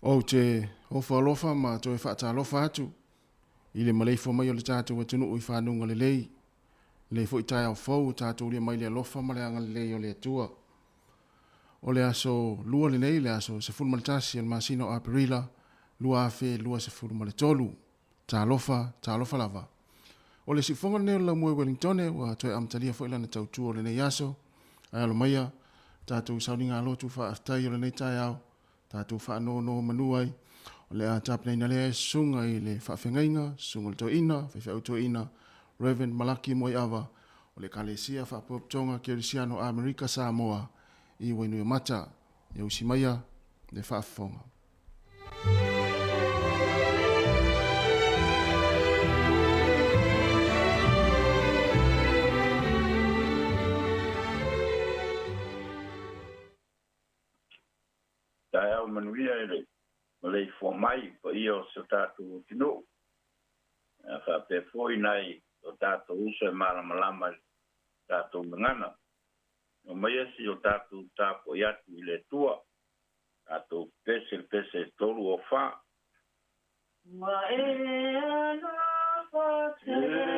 Ou te ofo alofa ma toe faatalofa atu i le maleifua mai o le tatou atunuu i fanuga lelei, lenei foi taeao fou ua tatou ulia mai i le alofa ma le agalelei o le Atua. O le aso Lua lenei, le aso 11 o le masina o Aperila 2023. Talofa, talofa lava. O le siufofoga lenei o le Laumua i Wellingtone ua toe amatalia foi lana tautua o lenei aso. Ae alo maia tatou sauniga lotu faafetai o lenei taeao, tatou faanonomanu ai. O le a tapenaina lea e susuga i le faafeagaiga, susuga i le toeaina, faifeau toeaina, Rev. Malaki Moeava, o le Ekalesia Faapotopotoga Kerisiano Amerika Samoa i Wainuiomata. Ia usi maia le faafofoga. Taeao manuia i le maleifua mai i paia o si o tatou atunuu, a faapea foi nai o tatou uso e malamalama i le tatou gagana. Aumaia si o tatou tapuai atu i le Atua, tatou pese le pese e 3 o 4. Ua e alofa tele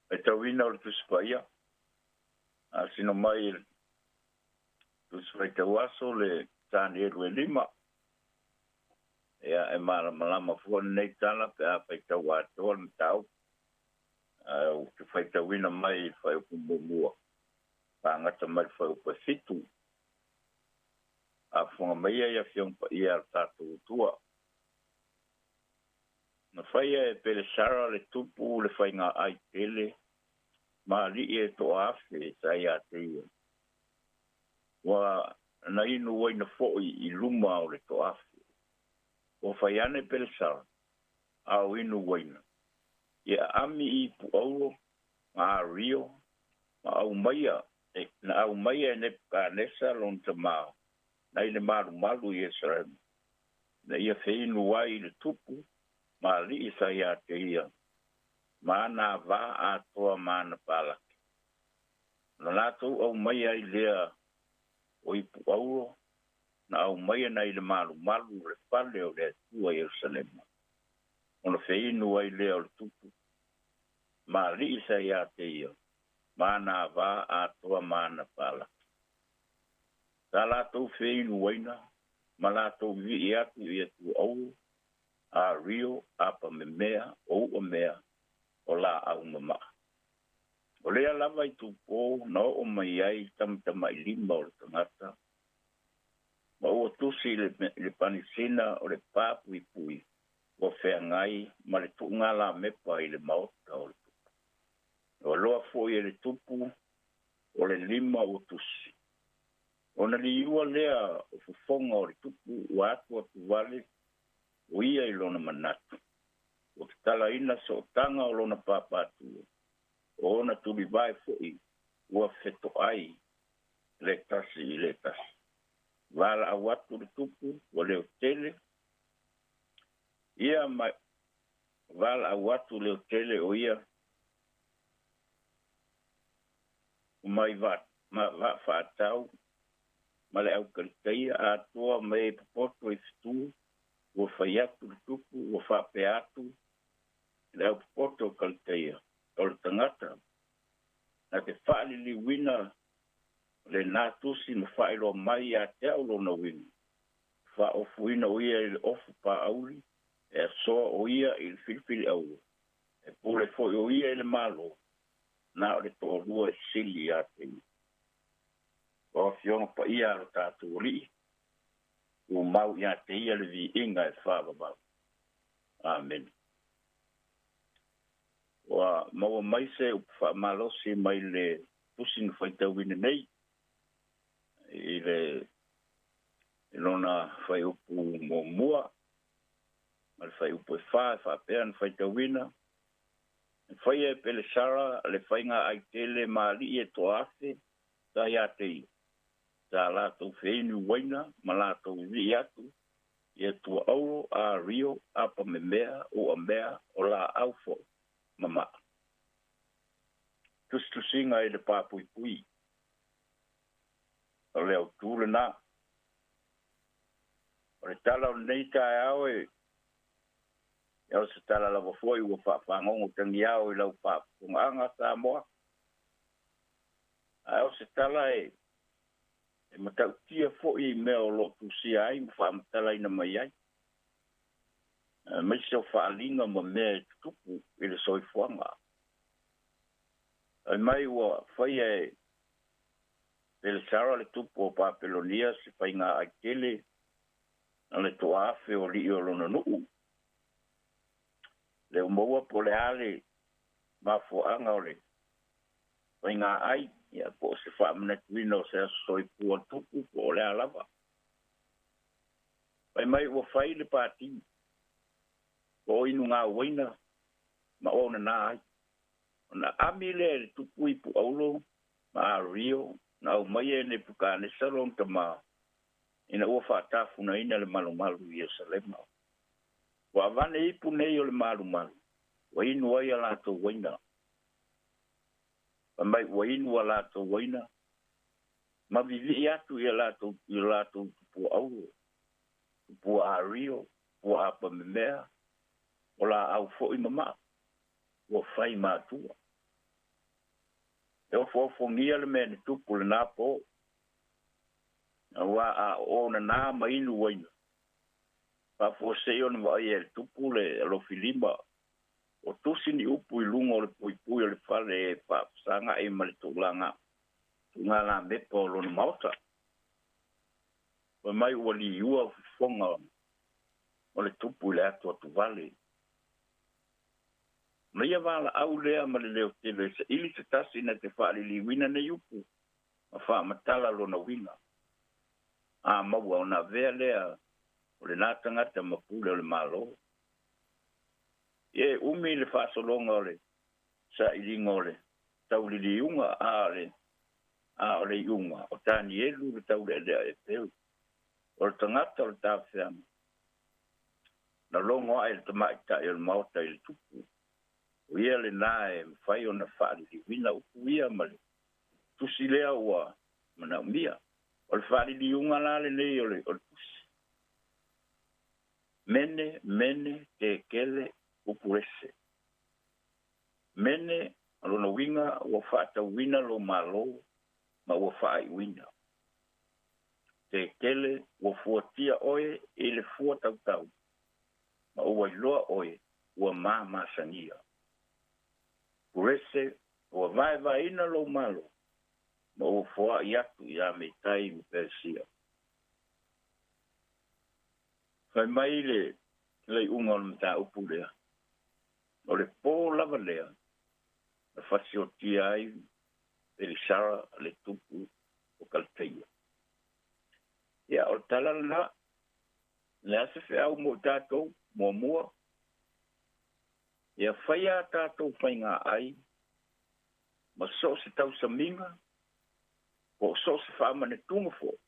Faitauina o le Tusi Paia, a sino mai le Tusi Faitau Aso le Tanielu e 5. Ia e malamalama fua lenei tala pe a faitau atoa le mataupu. Ae ou te faitauina mai i le fuaiupu muamua, faagata mai le fuaiupu e 7. Afofoga mai ia i Afioga Paia a le tatou Atua. Na faia e Pelesara le tupu le faiga ai tele, ma alii e toa afe sa ia te ia. Ua na inu uaina foi i luma o le toa afe. Ua fai ane Pelesara, a o inu uaina. Ia ami i puauro, ma ario, ma au maia, e, na au maia e Nebukanesa lona tamā, nai le malumalu i Ierusalema. Na ia feinu ai i le tupu, ma alii sa ia te ia, ma ana vā atoa ma ana palaki. Na latou aumaia ai lea o ipuauro, na aumaia nai le malumalu o le fale o le Atua i Ierusalema. Ona feinu ai lea o le tupu, ma alii sa ia te ia, ma ana vā atoa ma ana palaki. Sa latou feinu uaina, ma latou vivii atu i Atua auro, a rio, apa memea, o ua mea, o la au mamaa. O lea lava i tupō na oo mai ai tamatamailima o le tagata, ma ua tusi i le panisina o le papuipui ua feagai ma le tuugalamepa i le maota o le tupu. Faailoa fo'i e le tupu o le lima ua tusi. Ona liua lea o fofoga o le tupu ua atu atu vale o ia i lona manatu. Ua tatalaina sootaga o lona pāpātua, o ona tulivae fo'i ua fetoai le tasi i le tasi. Valaau atu le tupu ua leotele ia ma valaau atu leotele o ia mai va ma va faatau ma le aukalitaia atoa ma e popoto i fetu ua fai atu le tupu ua faapea atu le au popoto o kalitaia o le tagata na te faaliliuina lenā tusi ma faailoa mai ia te au lona uiga faaofuina o ia i le ofu paauli e asoa o ia i le filifili aua e pule foi o ia i le Malo na o le toalua e sili ia te ia. O afioga paia a lo tatou Alii, tumau ia te ia le viiga e faavavau. Amene. Ua maua mai se upu faamalosi mai le tusi na faitauina nei i le lona fuaiupu muamua ma le fuaiupu e 4 e faapea na faitauina. E faia e Pelesara le faiga aitele ma alii e toafe sa ia te ia. Sa latou feinu uaina ma latou vivii atu ia tuaaulo a rio apa memea ua mea o laau fo'i ma maa. Tusitusiga i le papuipui. O le autū lenā. O le tala o lenei taeao e o se tala lava foi ua faafagogo tagiao i lau faafofogaaga Samoa. Ae o se tala e matautia foi i mea o loo tusia ai ma faamatalaina mai ai. Aemaise o faaaliga ma mea e tutupu i le soifuaga. Fai mai ua faia e Pelesara le tupu o Papelonia se faiga aitele na le toafe o alii o lona nuu. Le umaua po le a le mafuaaga o le faiga ai, ia po o se faamanatuina o se aso soifua tupu po o le a lava. Fai mai ua fai le pati o inu ngā uaina ma ona nā ai. Ona ami lea i le tupu i puaulo ma a rio na au mai e Nepukanesa lona tamā ina ua faatafunaina le malumalu i Ierusalema. Ua avane ipu nei o le malumalu, ua inu ai a latou uaina. Fai mai ua inu a latou uaina ma vivii atu i latou tupua aulo, tupua ario, tupua apamemea, o laau fo'i ma maa, ua fai matua. E ofo'ofogia le mea na tupu lenā po. Auā a o nanā ma inu uaina. Faafuasei ona vaaia e le tupu le alofilima o tusi ni upu i luga o le puipui o le fale e faafesaga'i ma le tulaga tugalamepa o lona maota. Fai mai ua liua fofoga o le tupu i le atu atuvale. Ma ia valaau lea ma le leotele e saili se tasi na te faaliliuina nei upu ma faamatala lona uiga. A maua ona avea lea o lenā tagata ma pule o le Malo. Ia e umi le faasologa o le sailiga o le tauliliuga a o le iuga o Tanielu le taulealea e peu. O le tagata o le tafeaga na logo ae le tamaitai o le maota i le tupu. O ia lenā e mafai ona faaliliuina upu ia ma le tusi lea ua manaomia. O le faaliliuga la lenei o le tusi. Mene, mene, tekele, upurese. Mene, o lona uiga ua faatauina lo Malo ma ua faaiuina. Tekele, ua fuatia oe i le fua tautau ma ua iloa oe ua mamasania. Purese, ua vaevaeina lou Malo ma ua foai atu ia Metai ma Peresia. Fai mai le iuga o le mataupu lea. O le pō lava lea, na fasiotia ai Pelisara le tupu o Kaleteia. Ia, o le tala lena, le a se feau mo i tatou, muamua, ia faia a tatou faiga ai ma so o se tausamiga po o so o se faamanatuga foʻi,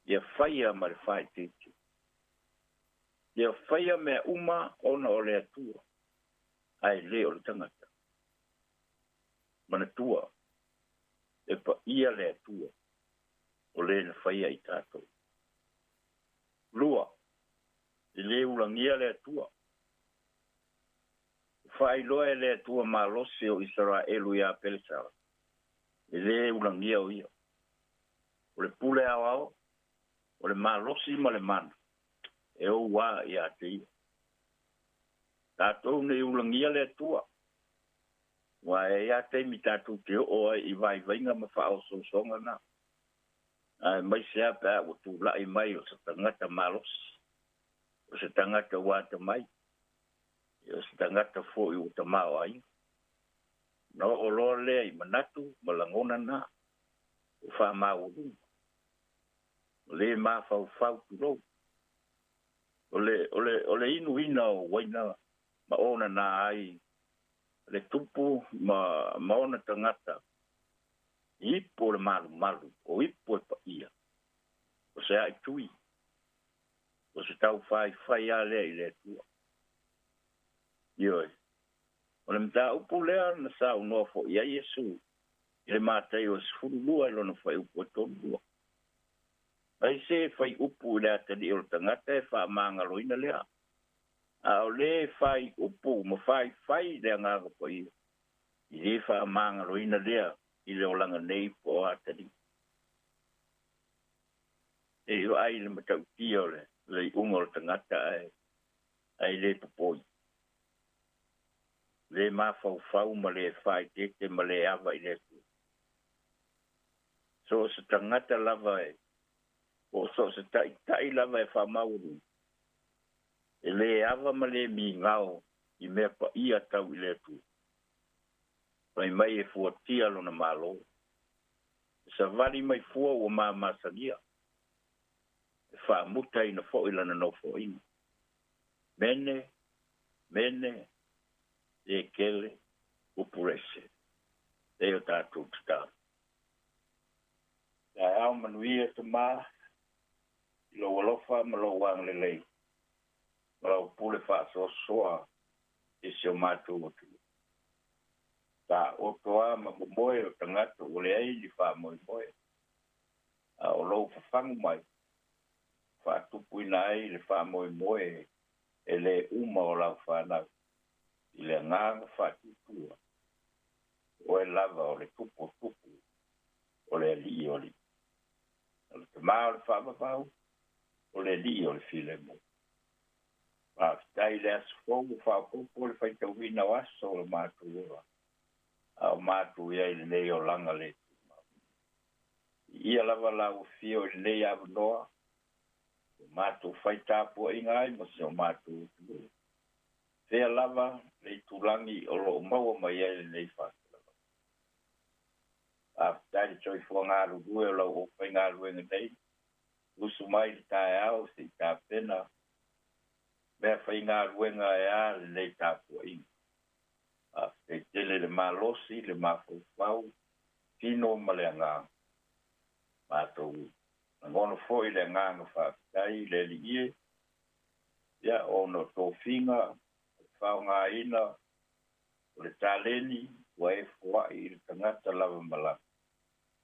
ia faia ma le faaeteete, ia faia mea uma ona o le Atua ae lē o le tagata. Manatua e paia le Atua o lē na faia i tatou. Lua, e lē ulagia le Atua. Faailoa e le Atua malosi o Isaraelu iā Pelesara e lē ulagia o ia. O le pule aoao, o le malosi ma le mana e ouā iā te ia. Tatou nei ulagia le Atua, ua e ia taimi tatou te oo ai i vaivaiga ma faaosoosoga na, ae mai se a pe a ua tulaʻi mai o se tagata malosi, o se tagata ua atamai, o se tagata foʻi ua tamaoaiga. Na oo loa lea i manatu ma lagona na ua faamaualuga ma lē mafaufau tulou. O le inuina o uaina ma ona na ai le tupu ma ona tagata ipu o le malumalu o ipu e paia o se aitui o se taufaifai a lea i le Atua. Ioe. O le mataupu lea na saunoa foʻi ai Iesu i le Mataio e 12 i lona fuaiupu e 32. Ai se fai upu i le atalii o le tagata e faamagaloina lea. A o lē fai upu ma faifai le Agaga Paia, i lē faamagaloina lea i le olaga nei po o atalii. E vaai le matautia o le iuga o le tagata ae lē popoi. Lē mafaufau ma lē faaeteete ma lē ava i le Atua. So o se tagata lava e po o so o se taʻitaʻi lava e faamaualuga, e lē ava ma lē migao i mea paia tau i le Atua. Fai mai e fuatia lona mālō. E savali mai fua ua mamasagia. E faamutaina foʻi lana nofoaiga. Mene, mene, tekele, upurese. E o tatou tatalo. Taeao manuia tamā i lou alofa ma lou agalelei ma lau pule faasoasoa i si o matou atunuu. Taoto a ma momoe o tagata ua leai ni faamoemoe, a o lou fafagu mai faatupuina ai le faamoemoe e lē uma o lau fanau i le agaga faatuatua oe lava o le tupu o tupu, o le alii o alii, o le tamā o le faavavau, o le alii o le filemu. Faafetai le aso fou ua faaopoopo le faitauina o aso o le matou ola a o matou i ai lenei olaga le tumau. Ia lava lau afio i lenei avanoa o matou faitapuaiga ai ma si o matou atunuu. Fea lava le itulagi o loo maua mai ai lenei faasalalauga. Faafetai le soifua galulue o lau aufaigaluega nei, usu mai le taeao se i tapena mea faigaluega e a lenei tapuaiga. Faafetai tele le malosi, le mafaufau, tino ma le agaga. Matou lagona foʻi le agaga faafetai le Alii e, ia ona o tofiga o le faaaogaina o le taleni ua e foaʻi i le tagata lava ma lava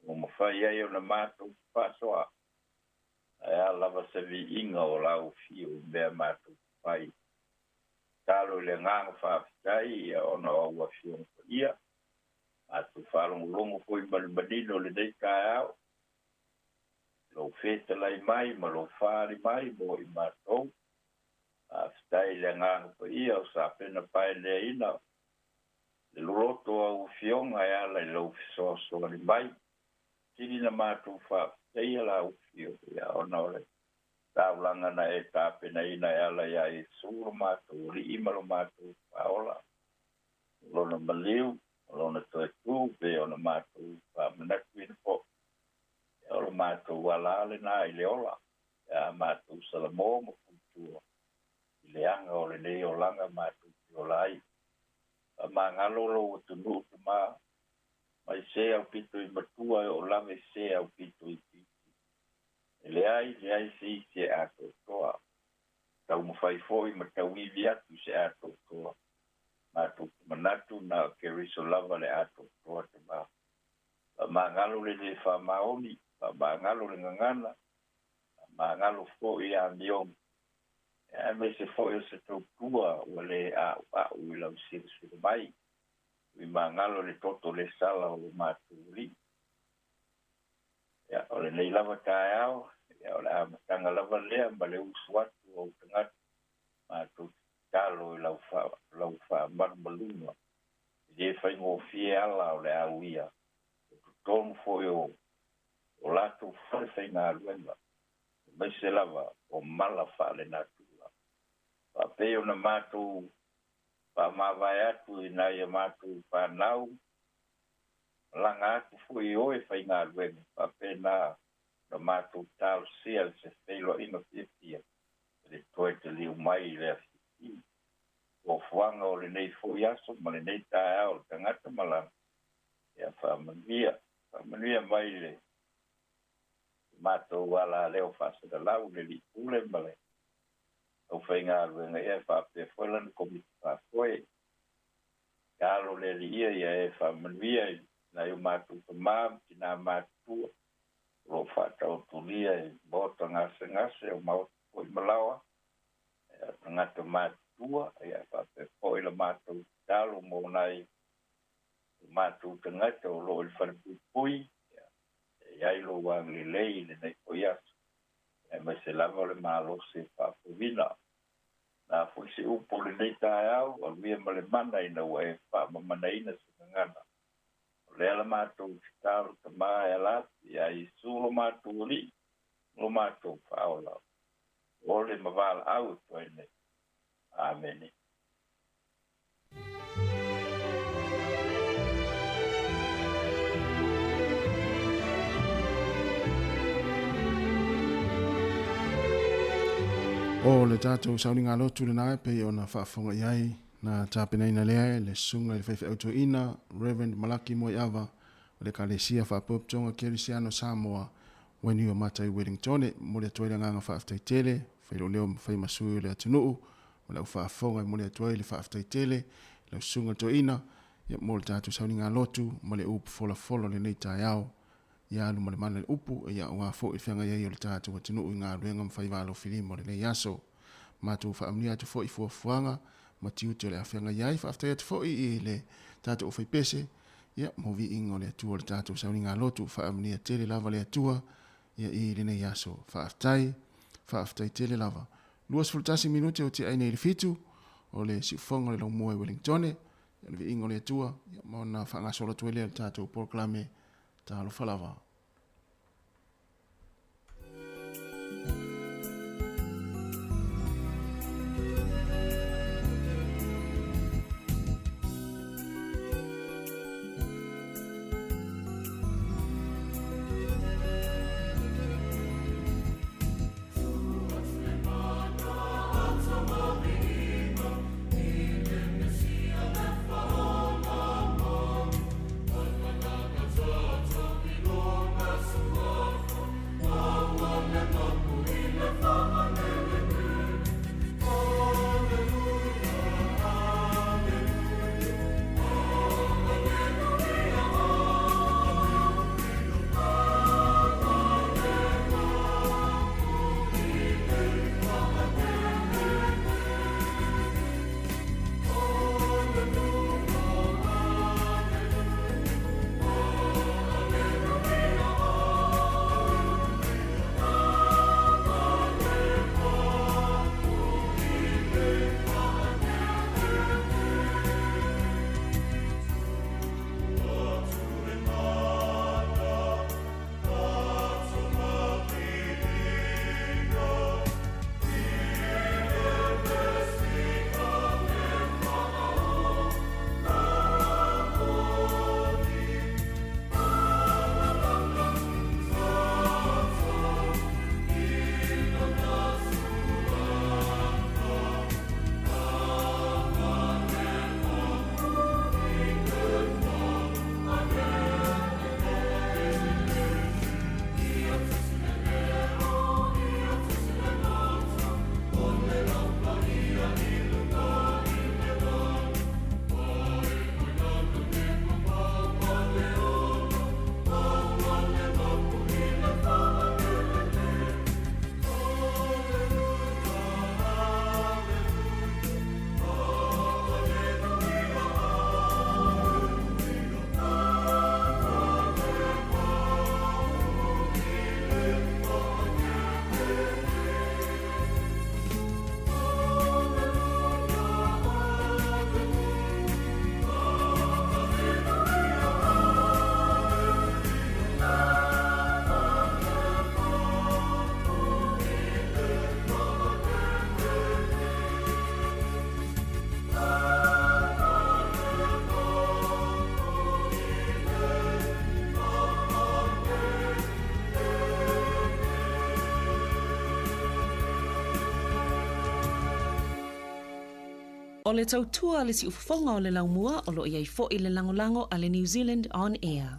ua mafai ai ona matou faasoa ae a lava se viiga o lau fio i mea matou fai. Talo i le agaga faafetai ia ona o au afioga paia. Matou faalogologo foi ma le manino lenei taeao. Lou fetalai mai ma lou faali mai mo i matou. Faafetai i le Agaga Paia o sapena paeleaina le loloto o au afioga e ala i lou fesoasoani mai. Sili na matou faafetaia lau afioga ia ona o le taulaga na e tapenaina e ala iā Iesu lo matou Alii ma lo matou Faaola. Lona maliu, O lona toe tu pei ona matou faamanatuina fo'i, o lo matou ala lava lenā i le ola, pe a matou salamo ma puitua i le aga o lenei olaga matou te ola ai. Faamagalo lou atunuu tamā, mai se aupito i matua e oo lava i se aupito itiiti. E leai, leai se isi e atoatoa. Taumafai foi ma tauivi atu i se atoatoa. Matou te manatu na o Keriso lava le atoatoa tamā. Faamagalo le lē faamaoni, faamagalo le gagana, faamagalo foi amioga, aemaise foi o se tautua ua lē a'ua'u i lau silasila mai. Tuimagalo le toto le sala o lo matou Alii. Ia, o lenei lava taeao, ia, o le amataga lava lea ma le usu atu o ou tagata, matou te tatalo i lau, lau faamalumaluga. E le faigofie ala o le a uia, o totonu foi o, o latou fale faigaluega, aemaise lava o mala faalenatura. Faapei ona matou faamavae atu i nai a matou fanau, Malaga atu foi i o e faigaluega, faapena ona matou talosia i se feiloaiga fiafia i le toe taliu mai i le afiafi. Fuafuaga o lenei foi aso ma lenei taeao o le tagata malaga, ia faamanuia, faamanuia mai le matou alaleo faasalalau, le Alii Pule ma le aufaigaluega, ia faapea foi lana Komiti Faafoe. Talo le Alii ia ia e faamanuia i nai o matou tama ma tinā matutua o lo o faataotolia i maota gasegase o maota foi ma laoa, o tagata matutua, ia faapea foi la matou tatalo mo nai o matou tagata o lo o i le falepuipui, ia e i ai lou agalelei i lenei foi aso, aemaise lava o le malosi e faafouina. Na foi se upu o lenei taeao, aluia ma le mana ina ua e faamamanaina se gagana. O lea la matou tatalo tamā e ala atu iā Iesu lo matou Alii ma lo matou Faaola, ole ma valaau atu ai nei. Amene. O le tatou sauniga lotu lena e pei ona faafofoga i ai na tapenaina lea e le Susuga i le Faifeau Toeaina Reverend Malaki Moeava o le Ekalesia Faapotopotoga Kerisiano Samoa Wainiua Matai Wellingtone. Momoli atu ai le agaga faafetai tele, fai lou leo ma fai ma sui o le atunuu ma le au faafofoga e momoli atu ai le faafetai tele i lau Susuga le Toeaina ia mo le tatou sauniga lotu ma le upu folafola o lenei taeao. Ia alu ma le mana le upu, ia aua foi le feagai ai o le tatou atunuu i galuega ma faiva alofilima o lenei aso. Matou faamanuia atu foi i fuafuaga ma tiute o le a feagai ai. Faafetai atu foi i le tatou aufaipese, ia, mo viiga o le Atua o le tatou sauniga lotu. Faamanuia tele lava le Atua ia i lenei aso. Faafetai, faafetai tele lava. 21 minute o tiai nei le fitu o le siufofoga o le laumua i Wellingtone. Ia, le viiga o le Atua, ia, ma ona faagasolo atu ai lea le tatou polokalame. Talofa lava. O le tautua a le siufofoga o le laumua o lo o i ai foi le lagolago a le New Zealand On Air.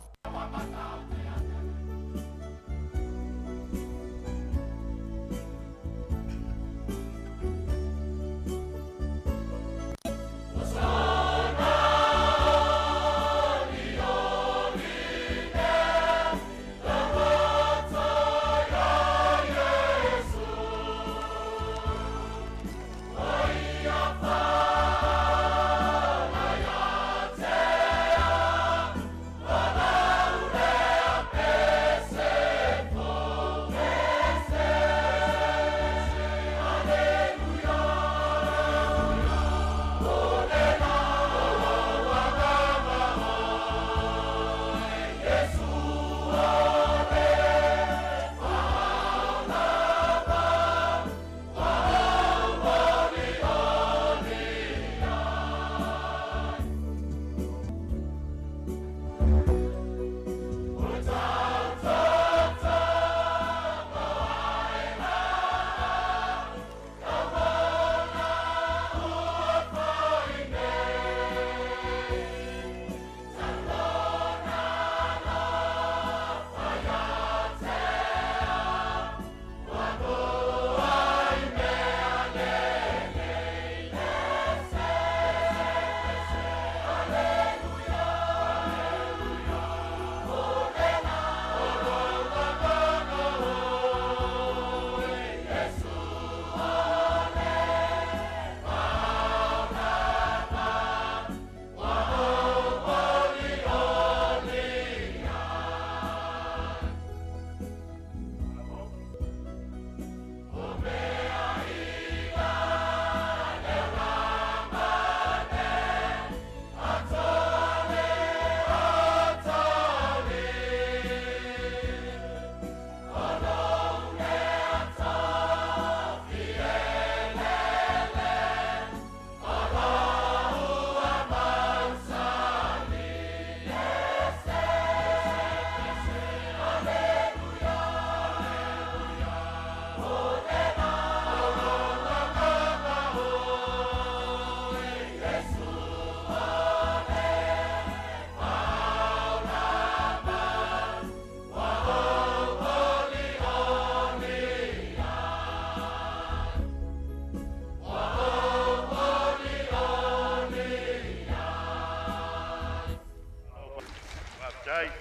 Faafetai.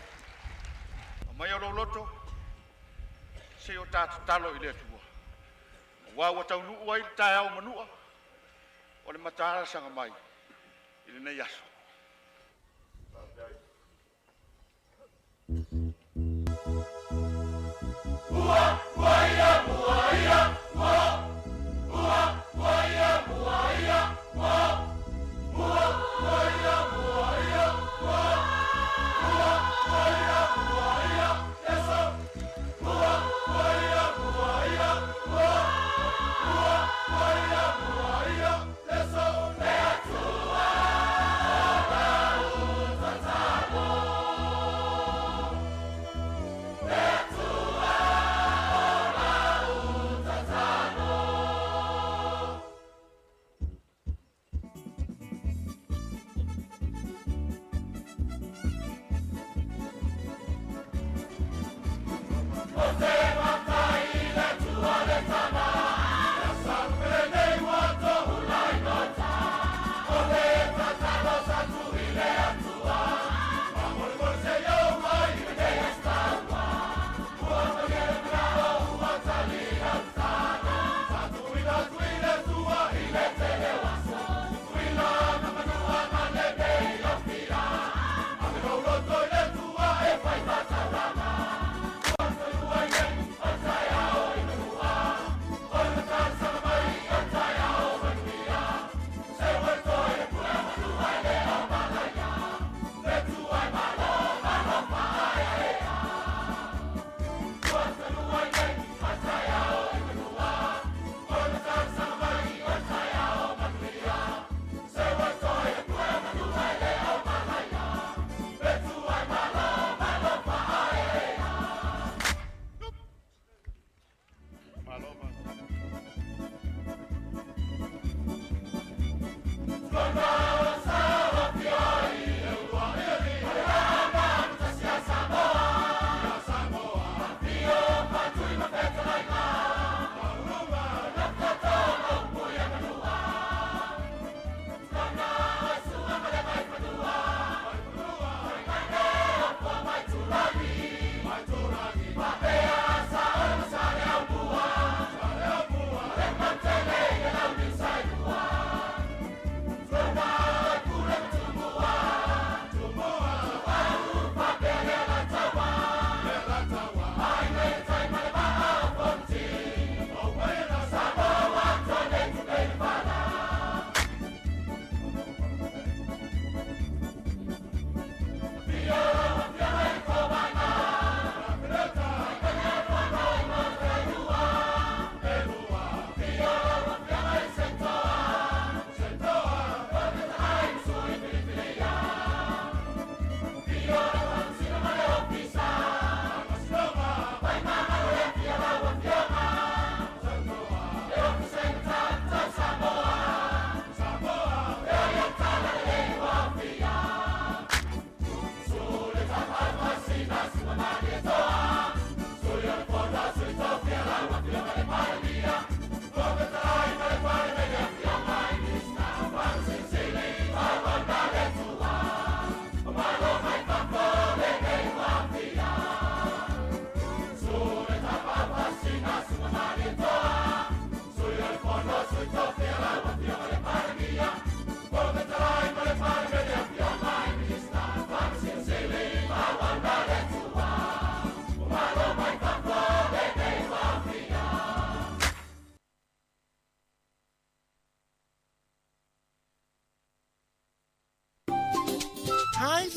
Aumaia lou loto se i o ta tatalo i le Atua, aua ua taunuu ai le taeao manua o le mataala mai i lenei aso.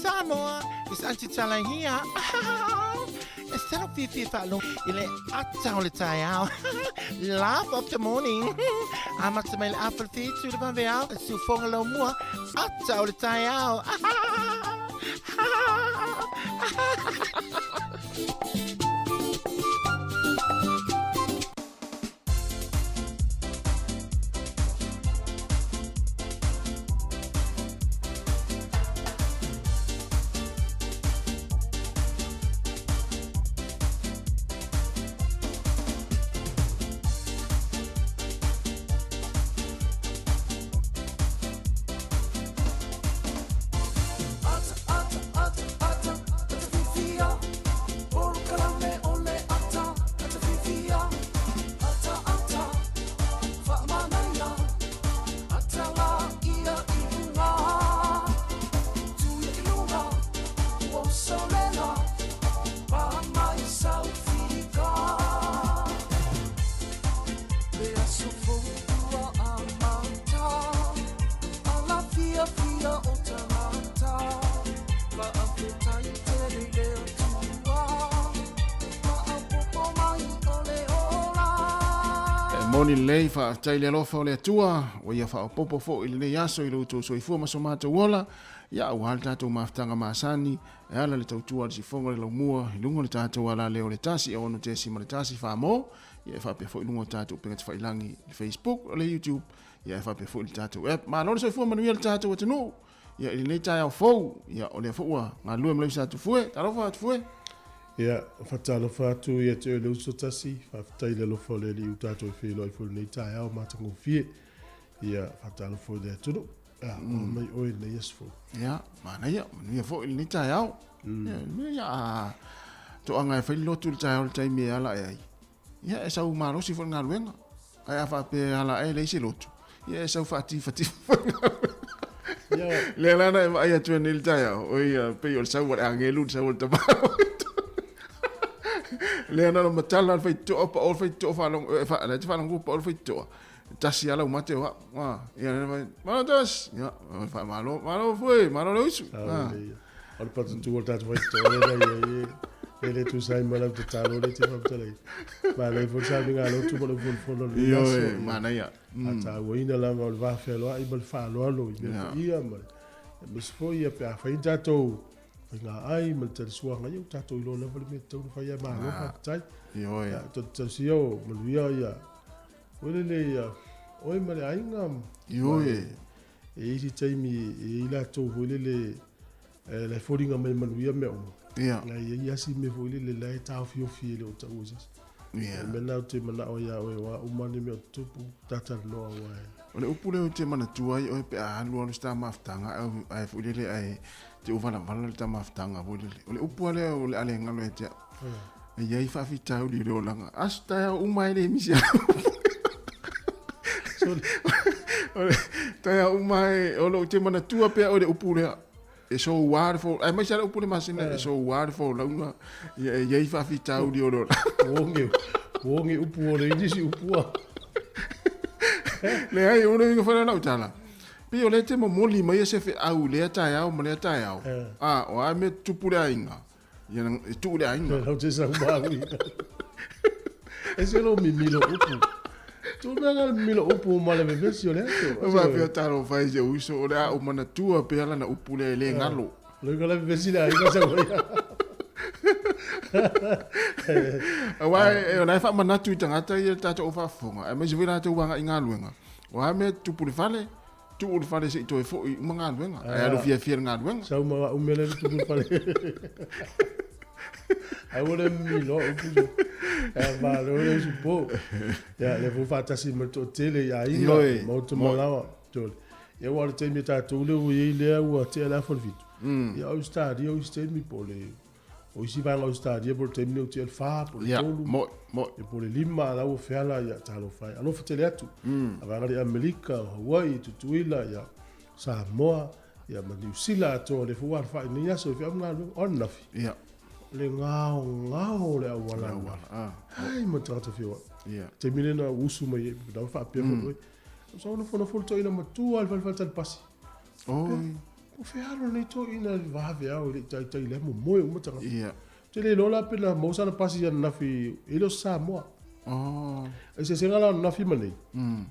Samoa, it's Aunty Tala here. E se lau fiafia faalogo i le ata o le taeao. Laugh of the morning. Amata mai le afa le fitu le vaveao, e siufoga lau mua, ata o le taeao. E moni lelei, faafetai i le alofa o le Atua, ua ia faaopoopo foi i lenei aso i lo outou soifua ma so matou ola, ia aua le tatou mafutaga masani, e ala i le tautua a le sifoga o le laumua i luga o le tatou alaleo o le 1 6.1 Famo, ia e faapea foi i luga o tatou upega tafailagi, le Facebook, o le YouTube, ia e faapea foi i le tatou app. Malo le soifua manuia le tatou atunuu, ia i lenei taeao fou, ia o lea foi ua galulue ma le uso a Tufue. Talofa Tufue. Ia, faatalofa atu ia te oe le uso tasi, faafetai i le alofa o le Alii ua tatou feiloai foi i lenei taeao matagofie. Ia, faatalofa foi i le atunuu. Ia, oo mai oe i lenei aso fou. Ia, manaia, manuia foi i lenei taeao. Ia, mea ia a toaga e fai le lotu i le taeao i le taimi e ala ae ai. Ia, e sau malosi foi i le galuega. Ae a faapea e ala ae leai se lotu, ia e sau faatifatifa foi i le galuega. Lea la na e vaai atu ai nei i le taeao, oi, e pei o le sau a le agelu, le sau a le tamaloa. Lea na ona matala le faitotoa, pao le faitotoa, faalogo, e, la e te faalogo pao le faitotoa. Tasi lava lau mate o au. Ah, ia, lea na fai, malo tasi. Ia, faamalo, malo foi, malo le usu. Ah. O le patutū o le tatou faitotoa lea na i ai e le tusa ai ma lau tatalo lea e te faamatalaina. Manaia foi le sauniga a lotu ma le fonofono o lenei aso. Ioe, manaia. A tauaina lava o le va fealoai ma le faaaloalo i mea paia ma le aemaise foi ia pe a fai ni tatou faiga ai ma le talisuaga, ia ua tatou iloa lava le mea e tatau ona fai ae malo faafetai. Ioe. Ia, toe talosia o manuia ia oe lele ia oe ma le aiga. Ioe. E i ai se taimi e i ai latou foi lele la e foliga mai manuia mea uma. Ia. La e i ai lava si mea foi lele la e taofiofi e le o taua i se isi. Ia. O le mea lena ou te manao ai ia oe aua uma ni mea o tutupu ta talanoa aua e. O le upu lea ou te manatua ai oe pe a alu alu se ta mafutaga ae foi lele ae te ou valavala le ta mafutaga foi lele. O le upu lava lea o le a le galo ia te au. E i ai faafitauli o le olaga. Aso taeao uma e le misi au. O le taeao uma e, o lou te manatua pea oe le upu lea. E soua le folau, aemaise lava le upu le masina, e soua le folauga, ia e i ai faafitauli o le olaga. Oge, oge upu o le nisi upu a. Leai, o le uiga foi lea o lau tala. Pei o lea e te momoli mai se feau i lea taeao ma lea taeao. A, o a mea tupu le aiga, Ia e tuu le aiga. Lau te sau maui. E se lo mimilo upu. Tu mea le mimilo upu ma le vevesi o le aso. O faapea talofa e se uso o le a ou manatua pea lana upu lea e le galo. Lo ka le vevesi le aiga sau ai. Aua e o la e faamanatu i tagata ia le tatou au faafofoga, aemaise foi latou agai i galuega. O a mea tupu i le fale, Tuu le fale se i toe foi uma galuega, ae alu fiafia i le galuega. Sau ma au mea le tupu le fale. Ai ua le mimi loa upu so. E malo le usu po. Ia le fu faatasi ma le toatele i aiga, maota ma laoa. Tole. Ia ua o le taimi a tatou lea ua i ai lea ua tea le afa o le fitu. Ia o Ausetalia o isi taimi po o le O isi vaega o Ausetalia po o le taimi nei ua tea le fa po o le tolu. Moi, moi. Ia po o le lima la ua feala ia talofa e. Alofa tele atu. A vaega i Amerika, o Hawaii, Tutuila, ia Samoa, ia ma Niu Sila atoa lea foi ua alafai i lenei aso i feau ma galuega. O ananafi. Ia. Le gaogao o le auala. Le auala. Ah. Ai ma tagata feoai. Ia. Taimi lena ua usu mai ai, na ua faapea foi. Sa nofonofo le toeaina matua i le falefale talipasi. Oi. Po fea alo lenei toeaina i le vaveao e le i taitai lea momoe uma tagata. Ia. Ou te le iloa la pe na maua sana pasi ananafi e le o se Samoa. Oh. Eseesega la o ananafi ma nei.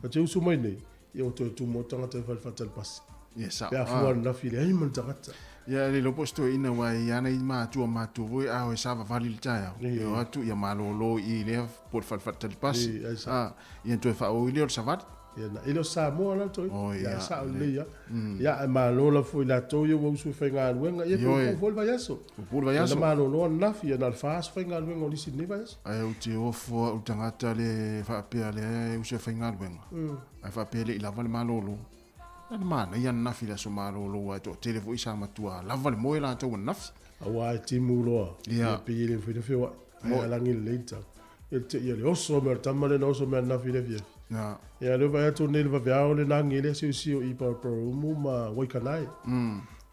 Ta te usu mai nei, ia ua toe tumu atu tagata i fale faatali pasi. Ia sao. Pe a fua ananafi e leai ma ni tagata. Ia e le iloa po o se toeaina aua e i ai nai matua matua foi a o e savavali i le taeao, Ia. e o atu ia malolo i i lea po o le fale faatali pasi. Ia, ai sao. A, ia ona toe faaauau ai lea o le savali. Ia na, e le o Samoa la le toeaina. Oh, Ia, ia, e sao lelei. lelei lava. Ia, ae malo lava foi i latou ia ua usu e faigaluega. Ia, Ioe. puupuu foi le vaiaso. Puupuu le vaiaso. Ia na malolo ananafi, ia na o le fa aso faigaluega o nisi i lenei vaiaso. Ae ou te ofo au i le tagata le faapea lea e usu e faigaluega, ae faapea e le i lava le malolo. Na le manaia ananafi i le aso malolo aua e toatele foi sa matua lava le moe latou ananafi. Aua e timu loa, Ia. ia pei e le mafai ona feoai, ae alagi lelei le tau. Ia le te ia le oso mai o le tama lea na oso mai ananafi i le afiafi. Ia. Ia lea vaai atu nei le vaveao le nagi lea siosio i Paraparaumu ma Waikanae.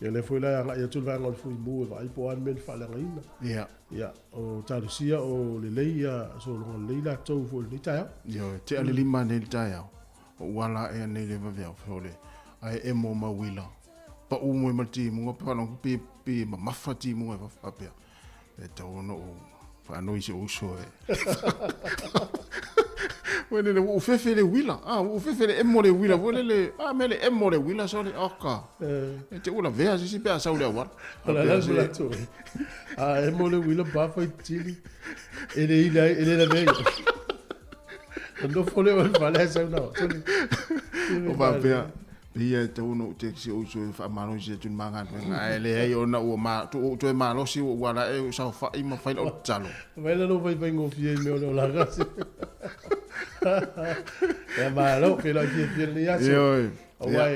Ia lea foi la e agai atu le vaega o le Fuimu e vaai po o a le mea na faaleagaina. Ia. Ia, o talosia o lelei ia sologa lelei latou foi i lenei taeao. Ioe, tea le lima nei i le taeao, o ou ala ae nei le vaveao, sole, ae emo ma uila, pau mai ma le timuga, pe faalogo pe, pe mamafa timuga e faapea, e tatau ona ou faanoi i si ou uso e. Foi lele, ua ou fefe i le uila, ah, ua ou fefe i le emo o le uila, foi lele, ah, mea le emo o le uila, sole, oka, e te ua lavea se isi pe a sau i le auala. O le ala le manatu, a emo le uila pa fai tili, e le ila ai, e le lavea ai. Nofo lea o le fale ae sau na. O faapea, pei e tatau ona ou text i ou uso e faamalosi atu i le ma galuega, ae leai ona ua ma, ou toe malosi ua ou ala ea ou saofai ma fai lau tatalo. Vai la lou vaivai gofie i mea o le olaga. Ia malo, feiloai fiafia lenei aso. Ioe. Aua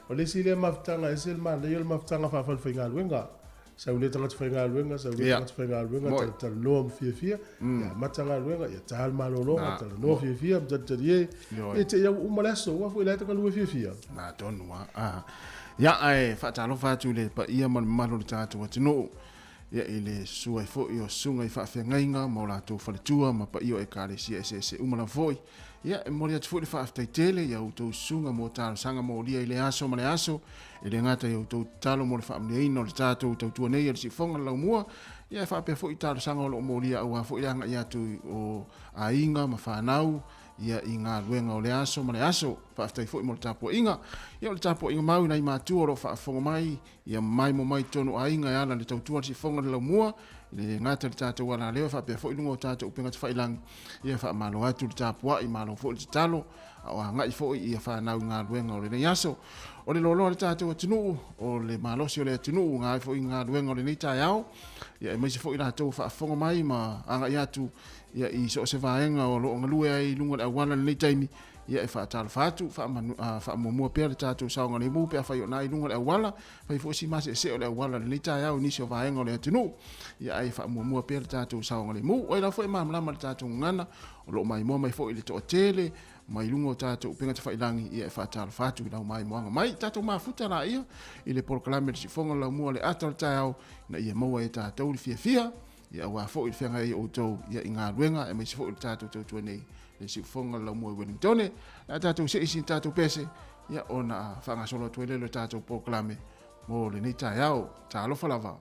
o le isi lea mafutaga, e ese le manaia o le mafutaga faa-falefaigaluega. Sau lea tagata faigaluega, sau lea tagata faigaluega, talatalanoa ma fiafia, ia amata galuega, ia ta le malologa, talanoa fiafia ma talitalie, ia te i au uma le aso, aua foi la e ta galue fiafia. Na tonu lava. Ah. Ia, ae faatalofa atu i le paia ma le mamalu o le tatou atunuu, ia i le susu ai foi o susuga i faafeagaiga ma o latou faletua ma paia o Ekalesia eseese uma lava foi. Ia, e momoli atu foi le faafetai tele i a outou susuga mo talosaga molia i lea aso ma le aso, e le gata i a outou tatalo mo le faamanuiaina o le tatou tautua nei a le Siufofoga le Laumua, ia e faapea foi i talosaga o lo o molia aua foi le agai atu o aiga ma fanau ia i galuega o lea aso ma le aso. Faafetai foi mo le tapuaiga. Ia o le tapuaiga mau i nai matua o lo o faafofoga mai, ia maimoa mai totonu o aiga e ala i le tautua a le Siufofoga le Laumua, e le gata i le tatou alaleo e faapea foi i luga o tatou upega tafailagi. Ia faamalo atu le tapuai, malo foi le tatalo, a o agai foi ia fanau i galuega o lenei aso. O le loaloa o le tatou atunuu, o le malosi o le atunuu, ga ai foi i galuega o lenei taeao, ia aemaise foi latou o faafofoga mai ma agai atu ia i so o se vaega o lo o galue ai i luga o le auala i lenei taimi, ia e faatalofa atu, faamuamua pea le tatou saogalemu pe afai o na i luga o le auala, fai foi si maseesee o le auala i lenei taeao i nisi o vaega o le atunuu, ia ae faamuamua pea le tatou saogalemu. O ai lava foi e malamalama i le tatou gagana, o lo o maimoa mai foi i le toatele mai luga o tatou upega tafailagi, ia e faatalofa atu i lau maimoaga mai. Tatou mafuta laia i le polokalame le siufofoga o le laumua le ata o le taeao, ina ia maua e tatou le fiafia, ia aua foi le feagai ai o outou ia i galuega, aemaise foi o le tatou tautua nei le siufofoga o le laumua i Wellingtone. Le a tatou see i sina tatou pese, ia ona faagasolo atu ai lea o le tatou polokalame mo lenei taeao. Talofa lava.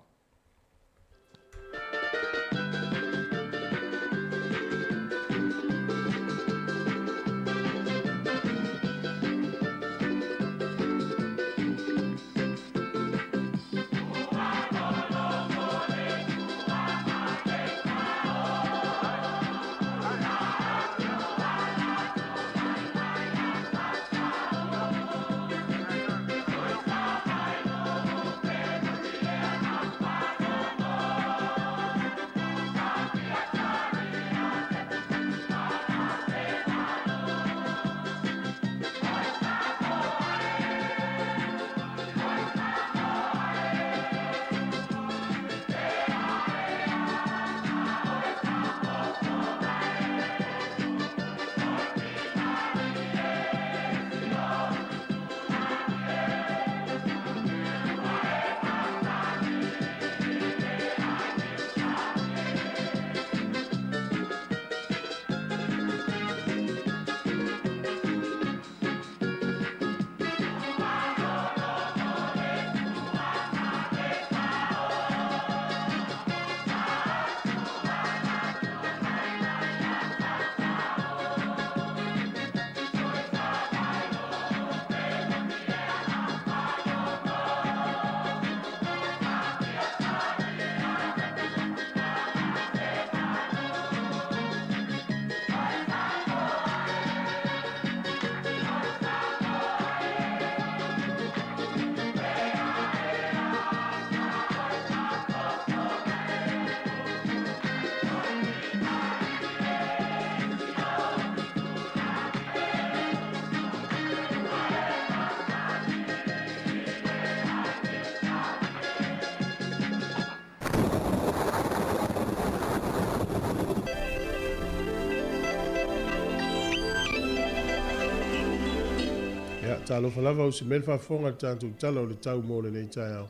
Talofa lava usi mai le faafofoga i le tatou Tala o le Tau mo lenei taeao,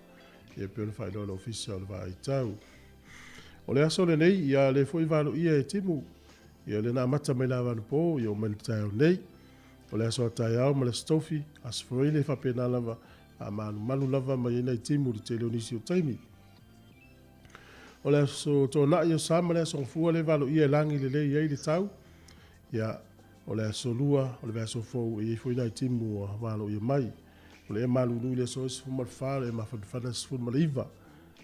ia pei ona faailoa e le Ofisa o le Vaai Tau. O le aso lenei, ia lea foi valoia e timu, ia lea na amata mai le avanapo, ia oo mai le taeao nei. O le aso a taeao ma le aso tofi, aso Faraile e faapena lava, faamalumalu lava mai ai nai timu i le tele o nisi o taimi. O le aso Toonai o Sa ma le aso Gafua lea e valoia e lagi lelei ai le tau. Ia, o le aso Lua o le vaiaso fou e i ai foi nai timu ua valoia mai. O le ea malulu i le aso 14, o le ea mafanafana 19.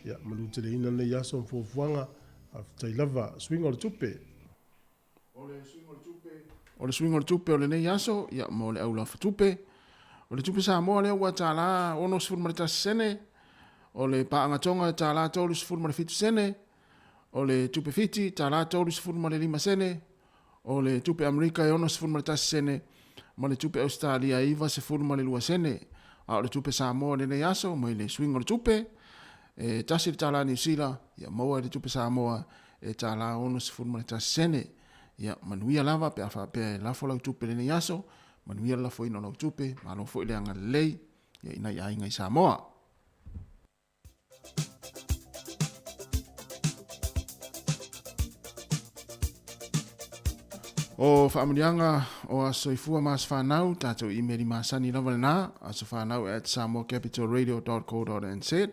Ia, manuteleina lenei aso ma fuafuaga. Faafetai lava. Suiga o le tupe. O le suiga o le tupe, o le suiga o le tupe o lenei aso, ia, mo le aulafatupe. O le tupe Samoa lea ua $1 61 sene, o le paaga Tonga e $37 sene, o le tupe Fiti $35 sene, o le tupe Amerika e 61 sene, ma le tupe Ausetalia e 92 sene. A o le tupe Samoa i lenei aso, mai le suiga o le tupe, e tasi le tala Niu Sila, ia maua ai le tupe Samoa e $61 sene. Ia manuia lava pe a faapea e lafo lau tupe i lenei aso, manuia le lafoina o lau tupe, malo foi le agalelei ia i nai aiga i Samoa. O faamanuiaga o aso soifua ma aso fanau, tatou imeli masani lava lena, asofanau@samoacapitalradio.co.nz.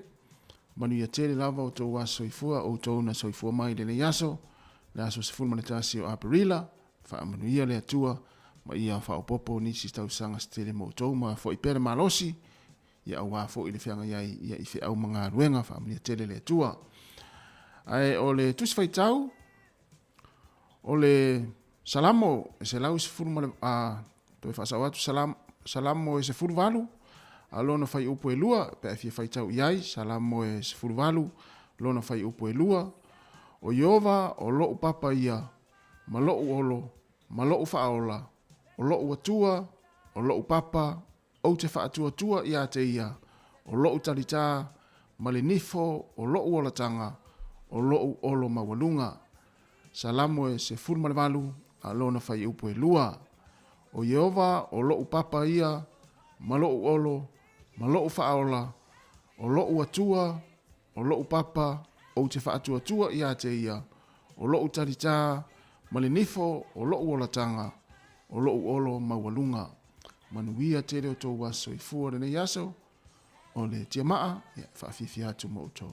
Manuia tele lava o outou aso soifua, outou na soifua mai i lenei aso, le aso 11 o Aperila, faamanuia le Atua ma ia faaopoopo nisi tausaga se tele mo outou ma foi pea le malosi, ia aua foi le feagai ai ia i feau ma galuega, faamanuia tele le Atua. Ae o le tusi faitau, o le Salamo e 110 ma le, a, toe faasao atu, Salam, Salamo e 18, a lona fuaiupu e lua, pe a fia faitau i ai, Salamo e 18, lona fuaiupu e lua, O Ieova o loʻu papa ia, ma loʻu olo, ma loʻu faaola, o loʻu Atua, o loʻu papa, ou te faatuatua iā te ia, o loʻu talitā, ma le nifo o loʻu olataga, o loʻu olo maualuga. Salamo e 18, a lona fuaiupu e lua. O Ieova o loʻu papa ia, ma loʻu olo, ma loʻu faaola, o loʻu Atua, o loʻu papa, ou te faatuatua iā te ia, o loʻu talitā, ma le nifo o loʻu olataga, o loʻu olo maualuga. Manuia tele o tou aso soifua lenei aso, o le tiamaa, ia, e faafiafia atu ma outou.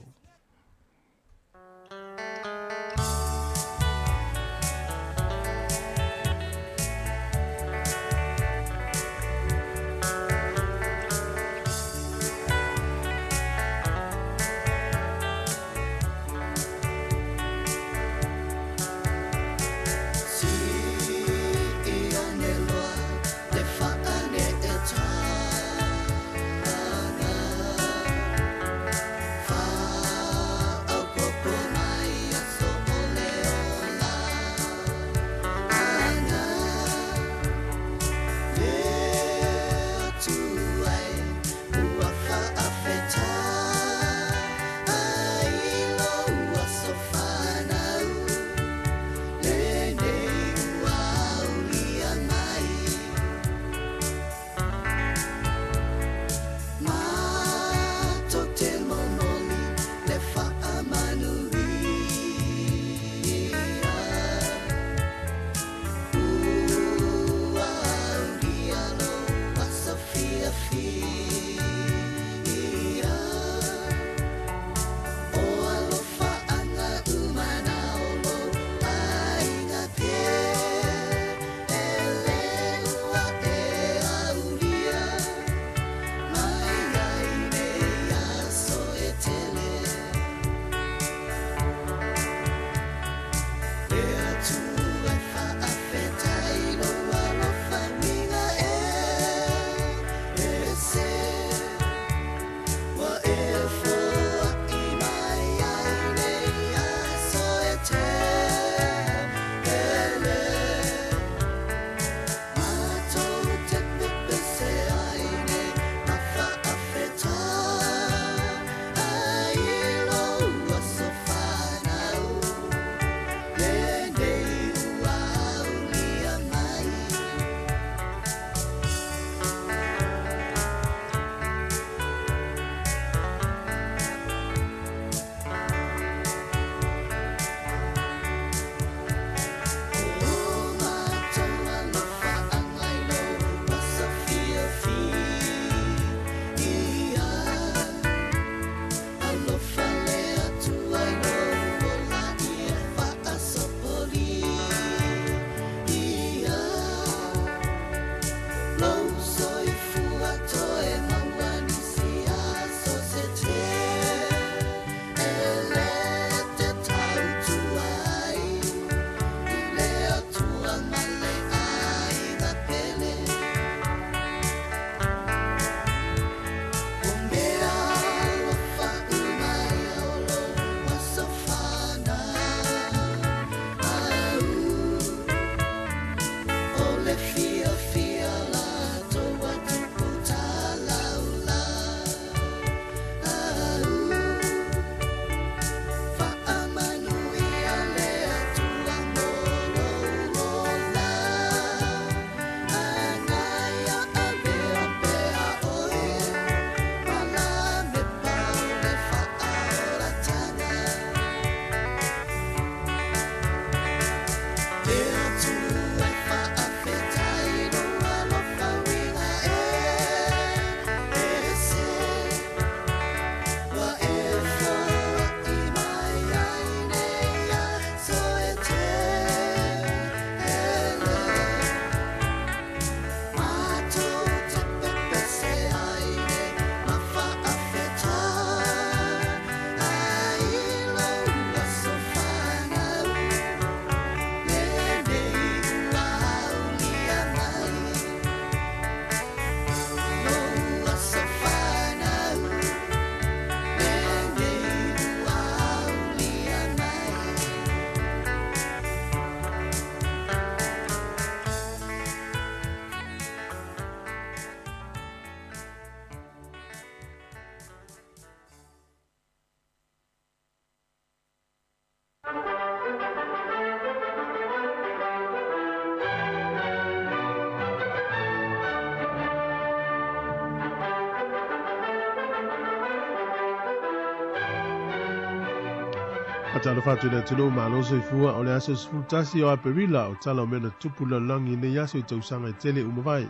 Faatalofa atu i le atunuu malo soifua o le aso 11 o Aperila o tala o mea na tupu lalolagi i nei aso i tausaga e tele ua mavae.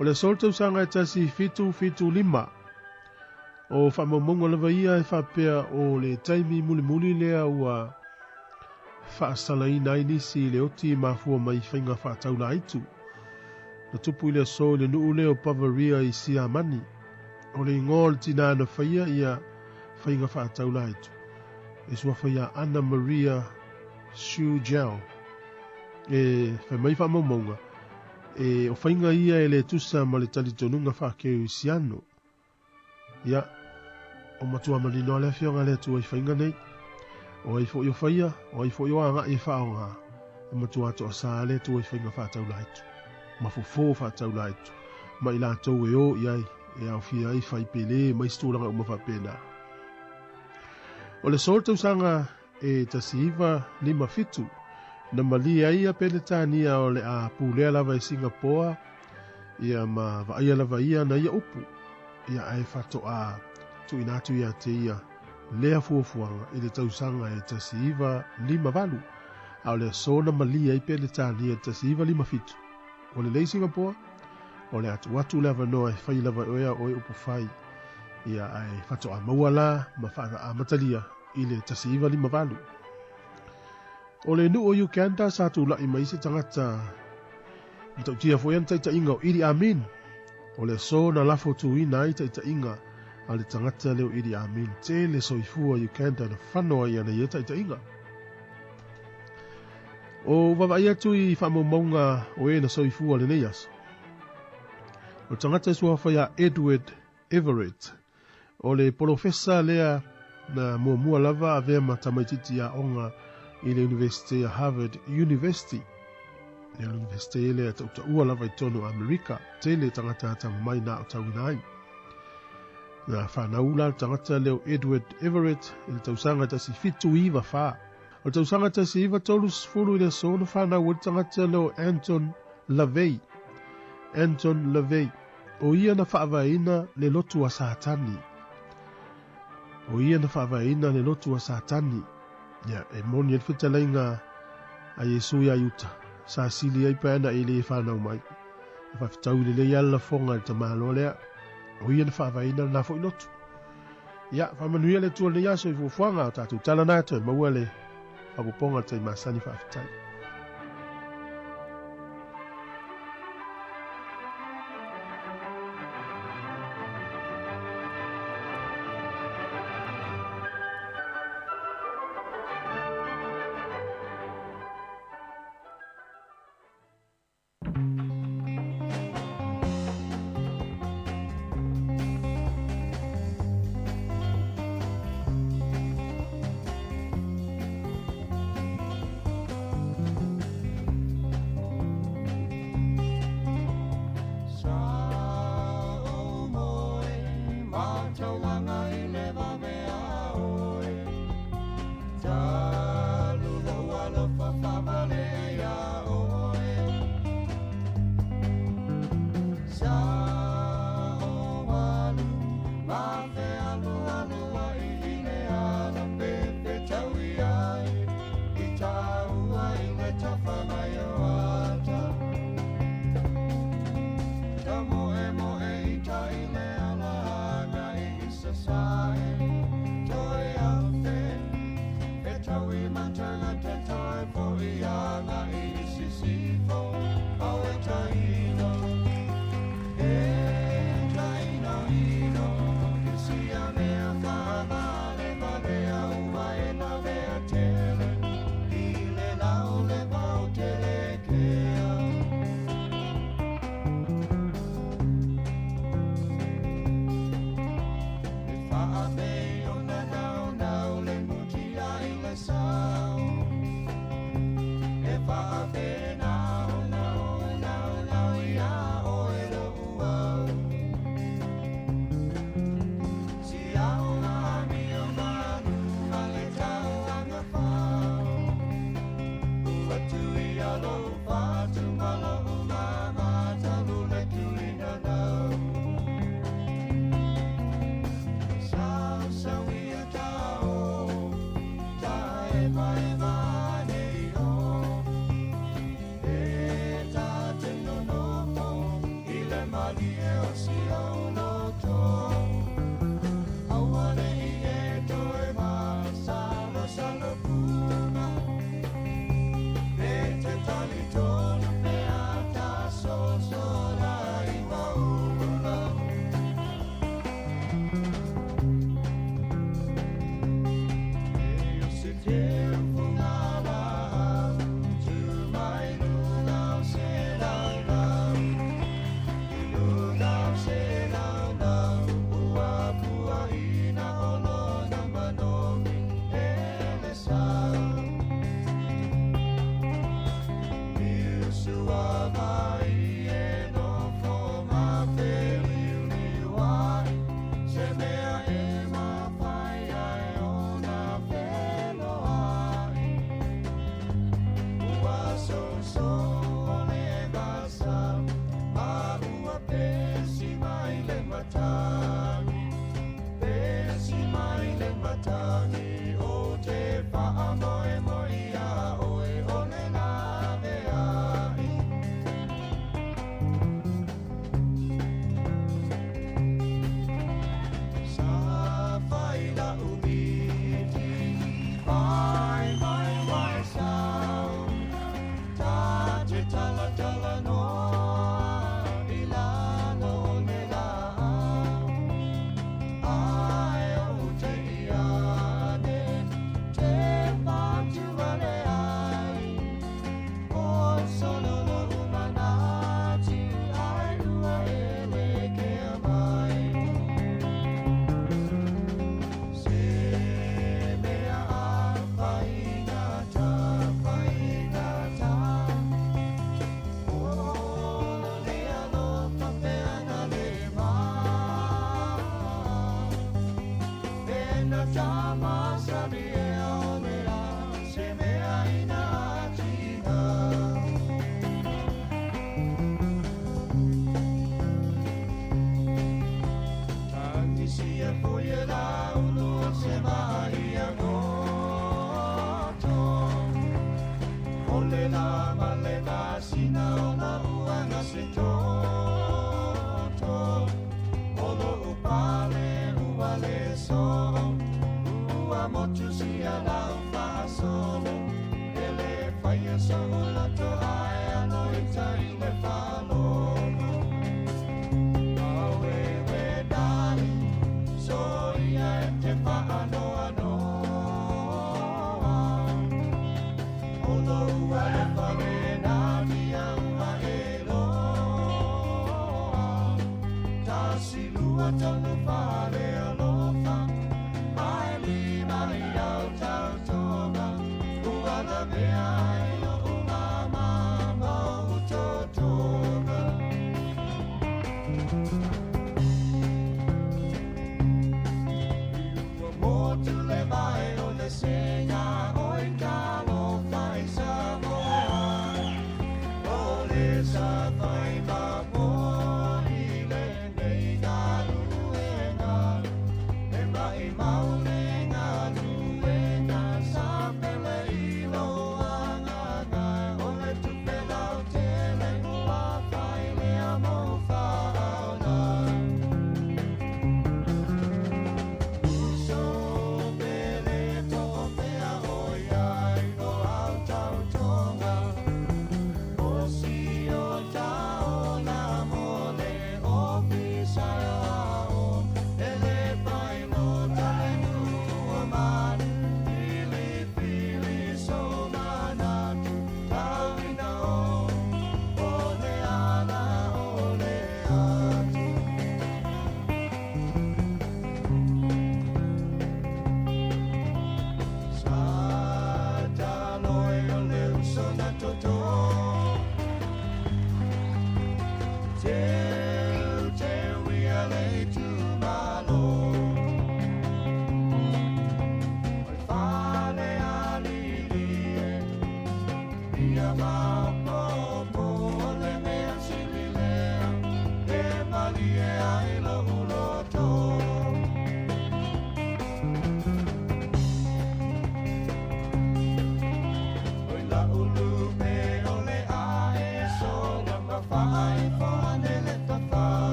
O le aso o le tausaga e 1775, o faamaumauga lava ia e faapea o le taimi mulimuli lea ua faasalaina ai nisi i le oti mafua mai i faiga faataulaaitu. Na tupu i le aso i le nuu lea o Bavaria i Siamani. O le igoa o le tinā na faia ia faiga faataulaaitu, e suafa ia Anna Maria Schugel. E fai mai faamaumauga, e o faiga ia e le tusa ma le talitonuga faakerisiano. Ia, o matua manino a le Afioga a le Atua i faiga nei. O ai foi o faia, o ai foi o agai e faaaoga, e matua toasā le Atua i faiga faataulaaitu, ma fofo faataulaaitu, ma i latou e o i ai, e aofia ai fai pele ma isi tulaga uma faapena. O le aso o le tausaga e 1957, na malie ai ia Peretania o le a pulea lava e Singapoa ia ma vaaia lava ia na ia upu, ia ae faatoa tuuina atu ia te ia lea fuafuaga i le tausaga e 1958, a o le aso na malie ai Peretania i le 1957, ua lelei Singapoa, o le a tuu atu le avanoa e fai lava e oe a oe upu fai, ia ae faatoa maua la ma faamatalia i le 1958. O le nuu o Uganda sa tulai mai se tagata matautia foi ana taitaiga o Idi Amin. O le aso na lafo tuina ai taitaiga a le tagata lea o Idi Amin. Tele soifua Uganda na fano ai ana ia taitaiga. O vaavaai atu i faamaumauga o e na soifua lenei aso. O le tagata e suafa ia Edward Everett. O le polofesa lea na muamua lava avea ma tamaitiiti aoga i le Universite a Harvard University. Ia le Universite lea e tautaua lava i totonu o Amerika, tele tagata atamamai na aotauina ai. Na fanau la le tagata lea o Edward Everett i le tausaga 1794. O le tausaga 1930 i le aso na fanau ai le tagata lea o Anton LaVey. Anton LaVey, o ia na faavaeina le lotu a Satani. O ia na faavaeina le lotu a Satani. Ia, e moni ai le fetalaiga a Iesu iā Iuta, sa sili ai pe ana e le fanau mai. E faafetaui lelei lava le lafoga i le tamaloa lea. O ia na faavaeina lena foi lotu. Ia, faamanuia le Atua i lenei aso i fuafuaga o tatou tala na toe maua le faaopoopoga o le taimi masani faafetai.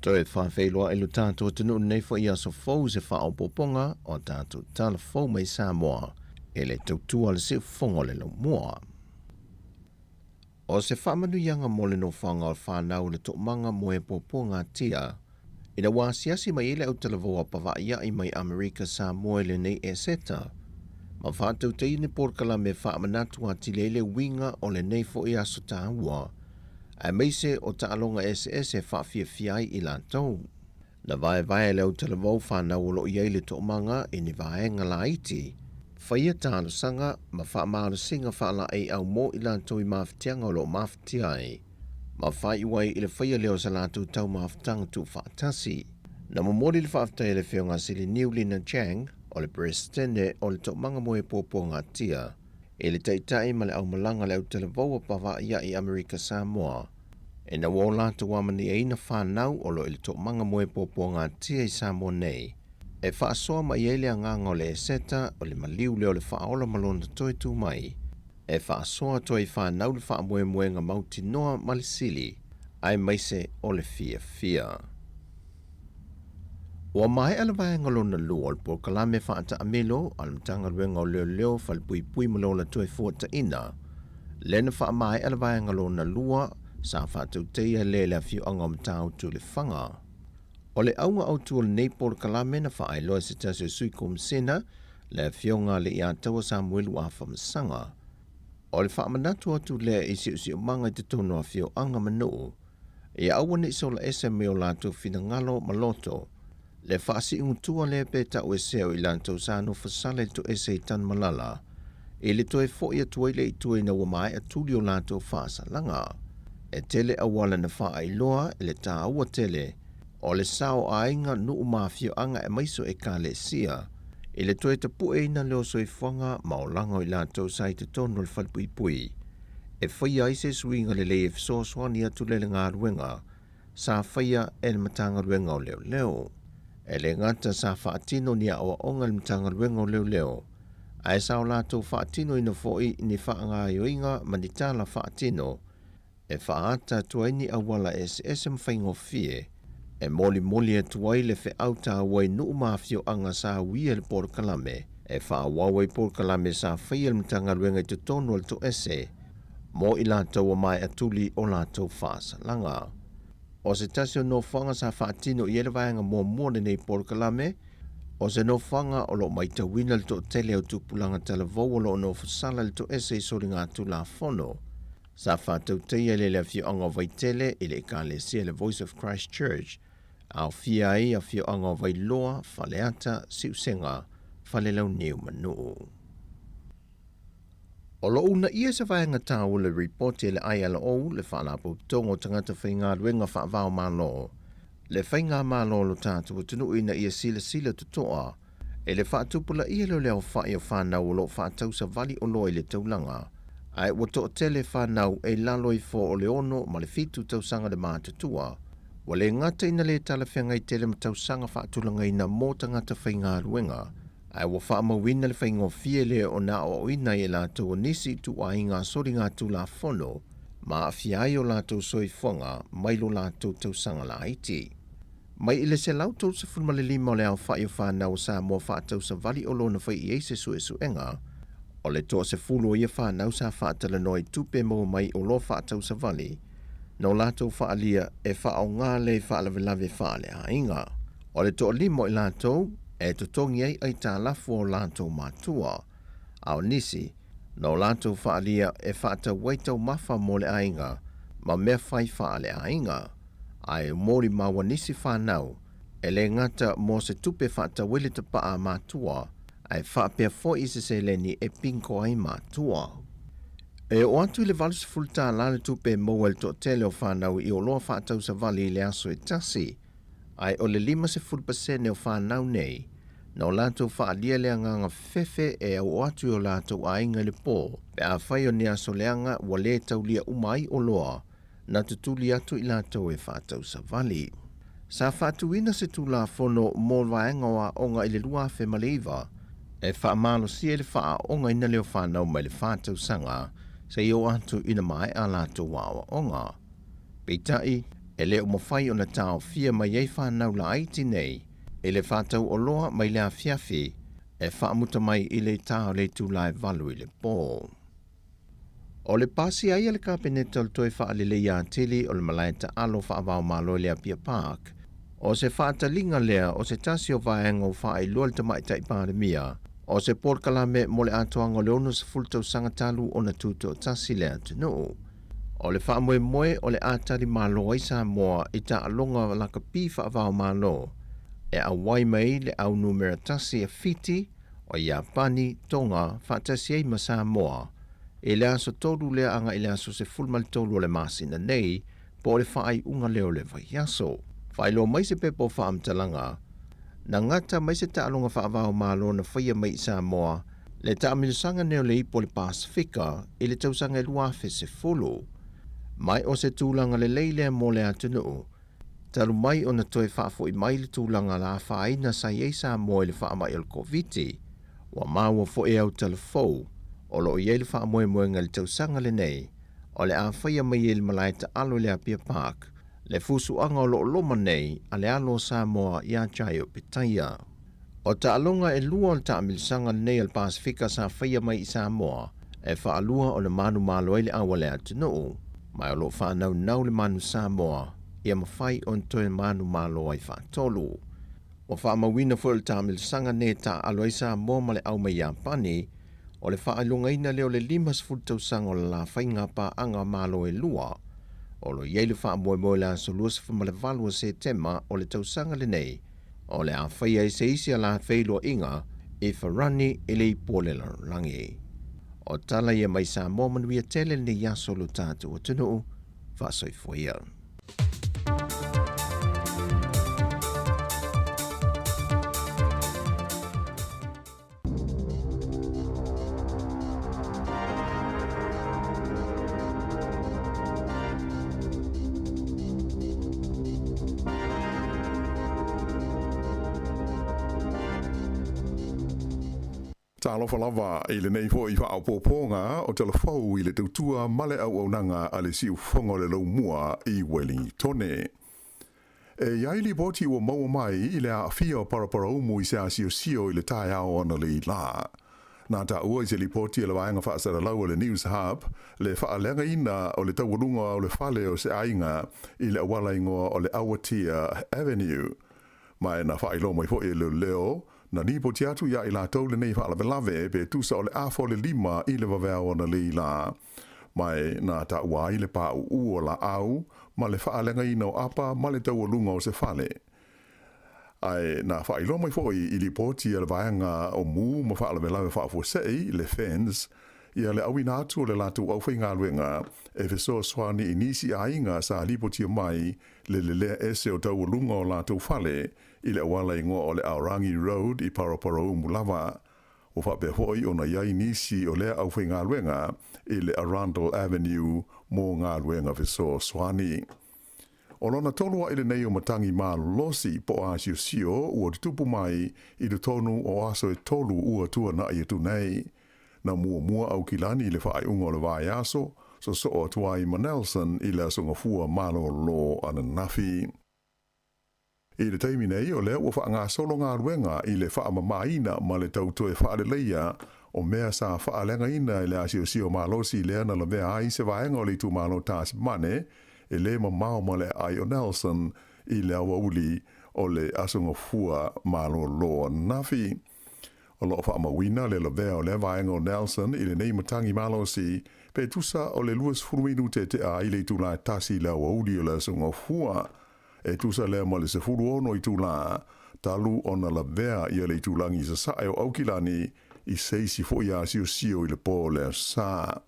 Toe faafeiloai lo tatou atunuu lenei foi aso fou se faaopoopoga o tatou tala fou mai Samoa e le tautua le siufofoga o le laumua. O se faamanuiaga mo le nofoaga o fanau le toomaga mo e puapuagatia ina ua asiasi mai ai le autalavou a Pavaaia'i mai Amerika Samoa i lenei Eseta ma faatautaia ni polokalame faamanatu atili ai le uiga o lenei foi aso taua aemaise o taaloga eseese e faafiafia ai i latou. Na vaevae le autalavou fanau o loo i ai le toomaga i ni vaega laiti, faia talosaga ma faamalosiga faalaeiau mo i latou i mafatiaga o loo mafatia ai, ma faaiu ai i le faia lea o sa latou taumafataga tuufaatasi. Na momoli le faafetai a le Afioga Siliniu Lina Chang o le Peresetene o le Toomaga mo e Puapuagatia i le taitai ma le aumalaga le autalavou a Pavaaia'i Amerika Samoa ina ua o latou amaniaina fanau o loo i le toomaga mo e puapuagatia i Samoa nei e faasoa mai ai le agaga o le Eseta o le maliu lea o le faaola ma lona toe tu mai e faasoa atu ai fanau le faamoemoega mautinoa ma le sili aemaise o le fiafia. Ua maea le vaega lona lua o le polokalame faataamilo a le Matagaluega o Leoleo Falepuipui ma le Ola Toe Fuataina, lea na faamaea le vaega lona lua Sa faatautaia lea i le afioaga o Matautu Lefaga. O le auga autu o lenei polokalame na faailoa e se tasi o Sui Komasena, le Afioga a le Iataua Samuelu Afamasaga. O le faamanatu atu lea i siosiomaga i totonu o afioaga ma nuu, ia aua ne i sola ese mai o latou finagalo ma loto, le faasiugutua lea pe tauesea o i latou sa nofosala i le toese i Tanumalala, i le toe fo'i atu ai lea i tua ina ua maea tuli o latou faasalaga. E tele auala na faailoa i le tāua tele o le sao aiga, nuu ma afioaga aemaise o Ekalesia, i le toe tapu'eina lea o soifuaga ma olaga o i latou sa i totonu o le falepuipui, e faia ai se suiga lelei e fesoasoani atu lea i le galuega sa faia e le Matagaluega o Leoleo. E le gata sa faatino ni aoaoga e le Matagaluega o Leoleo, ae sa o latou faatinoina foi ni faagaoioiga ma ni tala faatino e faaata atu ai ni auala eseese ma faigofie e molimoli atu ai le feau taua i nuu ma afioaga sa uia i le polokalame e faaauau ai polokalame sa faia e le Matagaluega i totonu o le toese mo i latou ua maea tuli o latou faasalaga. O se tasi o nofoaga sa faatino i ai le vaega muamua o lenei polokalame, o se nofoaga o lo o matauina le toatele o tupulaga talavou o lo o nofosala i le toese i soligatulafono. Sa faatautaia i le afioaga o Vaitele i le Ekalesia le Voice of Christ Church, aofia ai afioaga o Vailoa, Faleata, Siusega, Falelauniu ma Nuu. O lo o uunaia se vaega taua le ripoti a le ILO, le Faalapotopotoga o Tagata Faigaluega Faava-o-Malo, le Faigamalo o lo tatou atunuu ina ia silasila totoa i le faatupulaia lea o le aofai o fanau o lo o faatausavali oloa i le taulaga, ae ua toatele fanau e i lalo ifo o le 6 ma le 7 tausaga le matutua, ua le gata ina le talafeagai tele ma tausaga faatulagaina mo tagata faigaluega, ae ua faamauina le faigofie lea ona aoaoina ai e latou o nisi ituaiga soligatulafono ma aafia ai o latou soifuaga mai lo latou tausaga laiti. Mai i le 135 o le aofai o fanau o Samoa faatausavali o lona fai i ai se suesuega, o le toasefulu o ia fanau sa faatalanoa i tupe maua mai oloa faatausavali na o latou faaalia e faaaoga lea i faalavelave faaleaiga. O le toalima o i latou e totogi ai aitalafu a o latou matua, a o nisi, na o latou faaalia e faatau ai taumafa mo le aiga ma mea fai faaleaiga, ae molimau a nisi fanau, e le gata mo se tupe faatau ai le tapaa a matua, ae faapea foi i se seleni e pinko ai matua. E oo atu i le $80 le tupe e maua e le toatele o fanau i oloa faatausavali i le aso e tasi, ae o le 50% o fanau nei, na o latou faaalia le agaga fefe e oo atu i o latou aiga i le po, pe afai o ni aso leaga ua le taulia uma ai oloa na tutuli atu i latou e faatausavali. Sa faatuina se Tulafono mo Vaega o Aoga i le 2009 e faamalosia i le faaaogaina lea o fanau mai le fa tausaga seia oo atu ina maea a latou aoaoga. Peitai, e le o mafai ona taofia mai ai fanau laiti nei i le faatauoloa mai le afiafi e faamuta mai i le ta o le itula e 8 i le po. O le pasia ai a le Kapeneta o le toe faaleleia atili o le malae taalo faava-o-Malo i le Apia Park, o se faataliga lea o se tasi o vaega ua faailoa le Tamaitai Palemia o se polokalame mo le atoaga o le 60 tausaga talu ona tutoatasi le atunuu. O le faamoemoe o le a tali malo ai Samoa i taaloga lakapi faava-o-Malo e auai mai le au numera tasi a Fiti, o Iapani, Tonga, faatasi ai ma Samoa, i le aso 3 lea agai i le aso 13 o le masina nei, po o le faaiuga lea o le vaiaso. Faailoa mai se pepa o faamatalaga, na gata mai se taaloga faava-o-Malo na faia mai i Samoa, le taamilosaga nei o le Ipu o le Pasefika i le tausaga e 2010. Mai o se tulaga lelei lea mo le atunuu, talu mai ona toe faafoi mai le tulaga la afaina sa i ai Samoa i le faamai o le Koviti, ua maua foi e autalavou o lo o i ai le faamoemoega i le tausaga lenei o le a faia mai ai le malae taalo i le Apia Park le fusuaga o lo o loma nei a le alo o Samoa iā Jayo Petaia. O taaloga e lua o le taamilosaga lenei a le Pasefika sa faia mai i Samoa e faalua ona manumalo ai le au a le atunuu. Ma o lo o faanaunau le manu Samoa ia mafai ona toe manumalo ai faatolu. Ua faamauina foi o le taamilosaga nei e taaalo ai Samoa ma le au mai Iapani, o le faailogaina lea o le 50 tausaga o le la faiga paaga Malo e lua, o lo o i ai le faamoemoe i le aso 28 o Setema o le tausaga lenei, o le a faia ai se isi ala feiloaiga i Farani i le ipu o le lalolagi. O tala ia mai Samoa manuia tele lenei aso lo tatou atunuu, faasoifua ia. Talofa lava i lenei foi faaopoopoga o Talafou i le tautua ma le auaunaga a le Siufofoga o le Laumua i Welingitone. E i ai lipoti ua maua mai i le aafia o Paraparaumu i se asiosio i le taeao analeila. Na taua i se lipoti a le vaega faasalalau a le News Hub le faaleagaina o le taualuga o le fale o se aiga i le auala igoa o le Awatea Avenue. Ma e na faailoa mai foi e leoleo, na lipoti atu ia i latou lenei faalavelave pe tusa o le afa o le lima i le vaveao analeila. Ma e na taua ai le pāuū o laau ma le faaleagaina o apa ma le taualuga o se fale. Ae na faailoa mai foi i lipoti a le vaega o Mū ma Faalavelave Faafuasei, le FENS, ia le auina atu o le latou aufaigaluega e fesoasoani i nisi aiga sa lipotia mai le lelea ese o taualuga o latou fale i le auala igoa o le Aorangi Road i Paraparaumu lava. Ua faapea foi ona i ai nisi o lea aufaigaluega i le Arundel Avenue mo galuega fesoasoani. O lona tolu aʻe lenei o matagi malolosi po o asiosio ua tutupu mai i totonu o aso e tolu ua tuanaʻi atu nei. Na muamua Aukilani i le faaiuga o le vaiaso, sosoo atu ai ma Nelson i le Aso Gafua malolo ananafi. I le taimi nei, o lea ua faagasolo galuega i le faamamaina ma le tau toe faaleleia o mea sa faaleagaina e le asiosio malosi lea na lavea ai se vaega o le itumalo Tasmane e le mamao ma le aai o Nelson i le aoauli o le Aso Gafua malolo ananafi. O lo o faamauina le lavea o lea vaega o Nelson i lenei matagi malosi pe tusa o le 20 minute tea ai le itula e tasi i le aoauli o le Aso Gafua. E tusa lea ma le 16 itula talu ona lavea ia le itulagi i sasae o Aukilani i se isi foi asiosio i le po o le Aso Sa.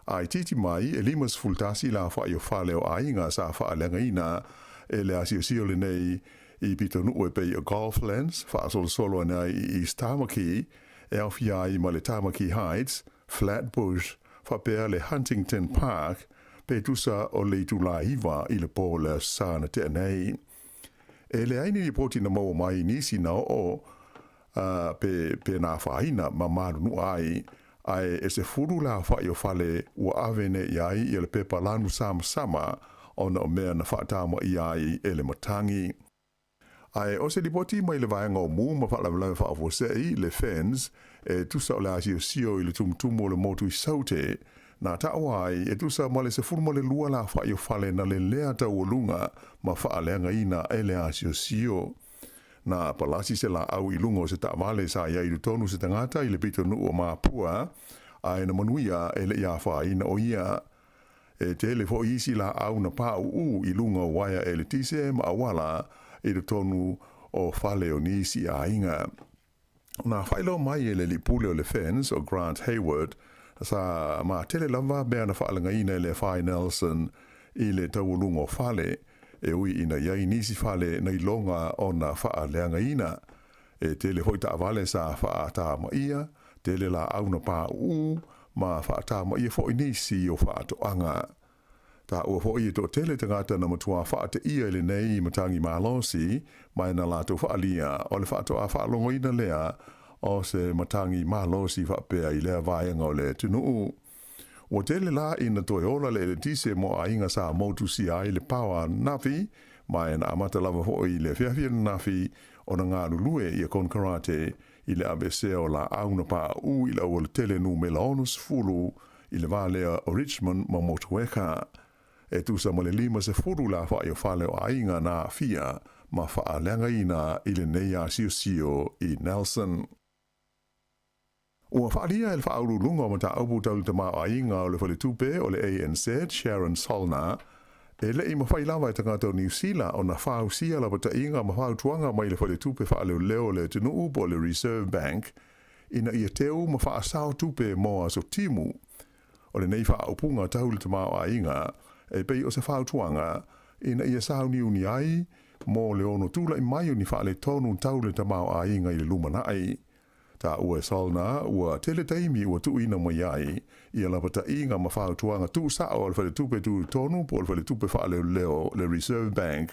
A itiiti mai, e 51 le aofai o fale o aiga sa faaleagaina e le asiosio lenei i pitonuu e pei o Golflands, faasolosolo ane ai i East Tamaki, e aofia ai ma le Tamaki Heights, Flat Bush, faapea le Huntington Park, pe tusa o le itula 9 i le po o le Aso Sa na tea nei. E leai ni lipoti na maua mai i nisi na oo pe, pe na afaina ma malunua ai, ae e sefulu le aofai o fale ua ave nei i ai ia le pepa lanu samasama ona o mea na faatamaia ai e le matagi. Ae o se lipoti mai le vaega o Mū ma Faalavelave Faafuasei, le FENS, e tusa o le asiosio i le tumutumu o le motu i Saute, na taua ai e tusa ma le 12 le aofai o fale na lelea taualuga ma faaleagaina e le asiosio. Na palasi se laau i luga o se taavale sa i ai i totonu se tagata i le pitonuu o Māpua, ae na manuia e le i afaina o ia. E tele foi isi laau na pāuū i luga o waea eletise ma auala i totonu o fale o nisi aiga. Na faailoa mai e le alii pule o le FENS o Grant Hayward, sa matele lava mea na faalegaina e le Fai Nelson i le taualuga o fale, e ui ina i ai nisi fale na iloga ona faaleagaina. E tele foi taavale sa faatamaia, tele laau na pāuū, ma faatamaia foi nisi o faatoaga. Taua foi e toatele tagata na matua faateia i lenei matagi malosi, ma e na latou faalia o le faatoa faalogoina lea o se matagi malosi faapea i lea vaega o le atunuu. Ua tele la ina toe ola le eletise mo aiga sa motusia ai le paoa ananafi, ma e na amata lava foi i le afiafi ananafi ona galulue ia konekarate i le aveesea o laau na paau i le aualatele numera 60 i le va lea o Richmond ma Motueka. E tusa ma le 50 le afa'i o fale o aiga na aafia ma faaleagaina i lenei asiosio i Nelson. Ua faalia e le Faauluuluga o Mataupu Tau le Tamaoaiga o le Faletupe o le ANZ, Sharon Solna, e le i mafai lava e tagata o Niu Sila ona fausia lapataiga ma fautuaga mai le Faletupe Faaleoleo o le atunuu po o le Reserve Bank ina ia teu ma faasao tupe mo aso timu. O lenei faaupuga tau le tamaoaiga e pei o se fautuaga ina ia sauniuni ai mo le ono tulai mai o ni faaletonu tau le tamaoaiga i le lumanai. Taua e Solna ua tele taimi ua tuuina mai ai ia lapataiga ma fautuaga tuusao a le Faletupe Tutotonu po o le Faletupe Faaleoleo le Reserve Bank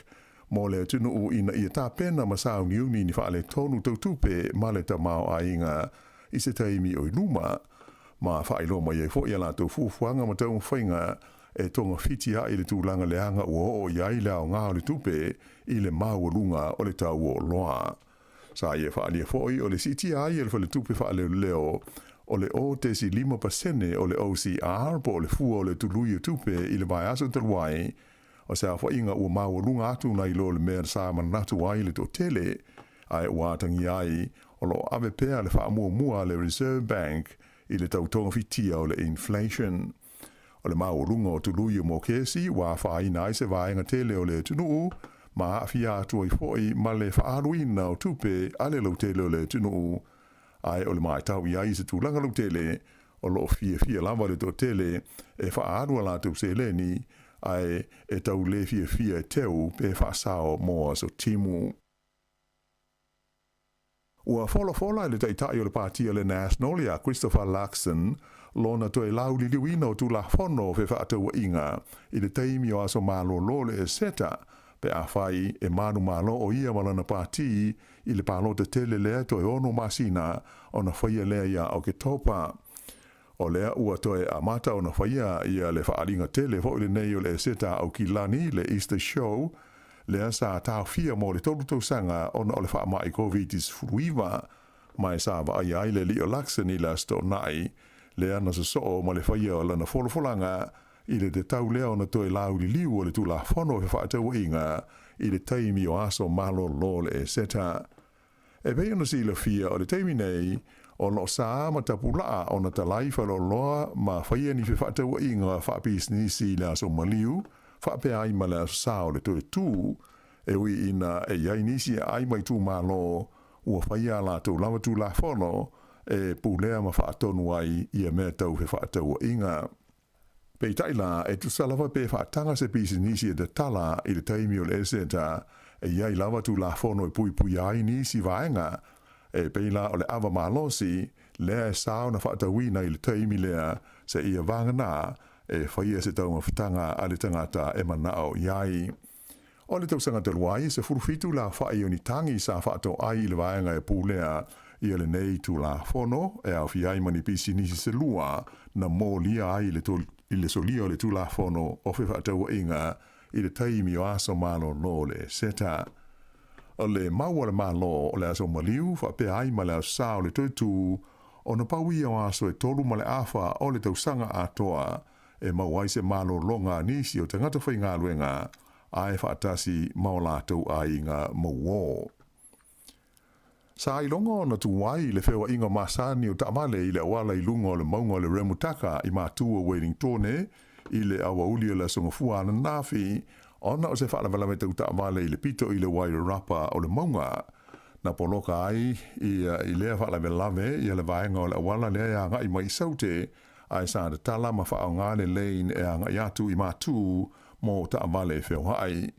mo le atunuu ina ia tapena ma sauniuni ni faaletonu tau tupe ma le tamaoaiga i se taimi o i luma, ma faailoa mai ai foi a latou fuafuaga ma taumafaiga e togafiti ai le tulaga leaga ua oo i ai le aoga o le tupe i le maualuga o le tau o oloa. Sa ia faaalia foi o le siitia ai e le Faletupe Faaleoleo o le 0.5% o le OCR po o le fua o le tului o tupe i le vaiaso talu ai, o se aofaiga ua maualuga atu nai lo le mea sa manatu ai le toatele, ae ua atagia ai o lo o ave pea le faamuamua a le Reserve Bank i le tau togafitia o le inflation. O le maualuga o tului o mokesi ua afaina ai se vaega tele o le atunuu ma aafia atu ai foi ma le faaaluina o tupe a le lautele o le atunuu, ae o le matau i ai i se tulaga lautele o lo o fiafia lava le toatele e faaalu a latou seleni ae e tau le fiafia e teu pe faasao mo aso timu. Ua folafola e le Taitai o le Pati a le National ia Christopher Luxon lona toe lauliliuina o Tulafono o Fefaatauaiga i le taimi o aso malolo le Eseta pe afai e manumalo o ia ma lana pati i le palota tele lea toe ono masina ona faia lea ia Oketopa. O lea ua toe amata ona faia ia le faaaliga tele foi lenei o le Eseta Aukilani, le Easter Show, lea sa taofia mo le tolu tausaga ona o le faamai Koviti-19, ma e sa vaaia ai le alii o Luxon i le Aso Toonai, lea na sosoo ma le faia o lana folafolaga i le tatau lea ona toe lauliliu o le Tulafono o Fefaatauaiga i le taimi o aso malolo o le Eseta. E pei ona silafia, o le taimi nei, o lo o sa ma tapulaa ona talai faleoloa ma faia ni fefaatauaiga faapisinisi i le aso maliu, faapea ai ma le aso sa o le toe tū, e ui ina e i ai nisi e aai mai itumalo ua faia a latou lava Tulafono e pulea ma faatonu ai ia mea tau fefaatauaiga. Peitai la, e tusa lava pe faataga se pisinisi e tatala i le taimi o le Eseta, e i ai lava Tulafono e puipuia ai nisi vaega, e pei la o le ava malosi lea e sa ona faatauina i le taimi lea seia vagana e faia se taumafataga a le tagata e manao i ai. O le tausaga talu ai, 17 le aofai o ni tagi sa faatoai i le vaega e pulea ia lenei Tulafono e aofia ai ma ni pisinisi se lua na molia ai i le solia o le Tulafono o Fefaatauaiga i le taimi o aso malolo o le Eseta. O le mau a le Malo o le aso maliu faapea ai ma le aso sa o le toe tū ona pau ia o aso e tolu ma le afa o le tausaga atoa e maua ai se malologa a nisi o tagata faigaluega ae faatasi ma o latou aiga mauō. Sa iloga ona tu ai le feoaiga masani o taavale i le auala i luga o le mauga o le Remutaka i Matua Wellingtone i le aoauli o le Aso Gafua ananafi ona o se faalavelave tau taavale i le pito i le Wairarapa o le mauga. Na poloka ai i lea faalavelave ia le vaega o le auala lea e agai mai i Saute ae sa tatala ma faaaoga le lane e agai atu i Matu mo taavale e feoai.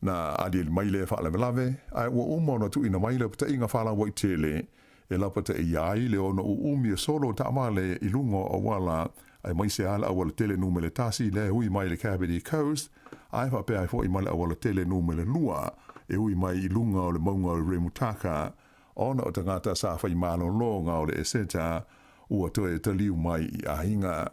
Na aliali mai lea faalavelave, ae ua uma ona tuuina mai le lapataiga faalauaitele e lapataia ai le ono uumi o solo taavale i luga o auala, aemaise lava le aualatele numele tasi lea e ui mai i le Kapiti Coast, ae faapea ai foi ma le aualatele numele lua e ui mai i luga o le mauga o Remutaka, ona o tagata sa fai malologa o le Eseta ua toe taliu mai i aiga.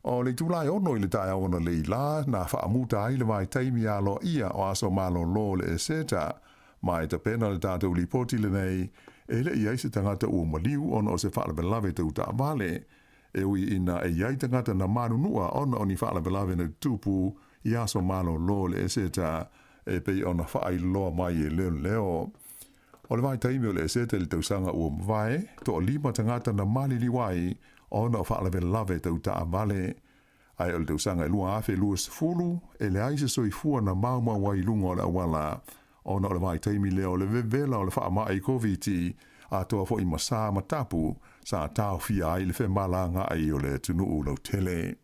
O le itula e ono i le taeao analeila la, na faamuta ai le vaitaimi aloaia o aso malolo o le Eseta, ma e tapena le tatou lipoti lenei, e le i ai se tagata ua maliu ona o se faalavelave tau taavale. E ui ina e i ai tagata na manunua ona o ni faalavelave na tutupu i aso malōlō o le Eseta e pei ona faailoa mai e leoleo. O le vaitaimi o le Eseta i le tausaga ua mavae, toalima tagata na maliliu ai ona o faalavelave tau taavale. Ae o le tausaga e 2020, e leai se soifua na maumau ai i luga o le auala ona o le vaitaimi lea o le vevela o le faamai Koviti, atoa foi ma sa ma tapu sa taofia ai le femalagaai o le atunuu lautele.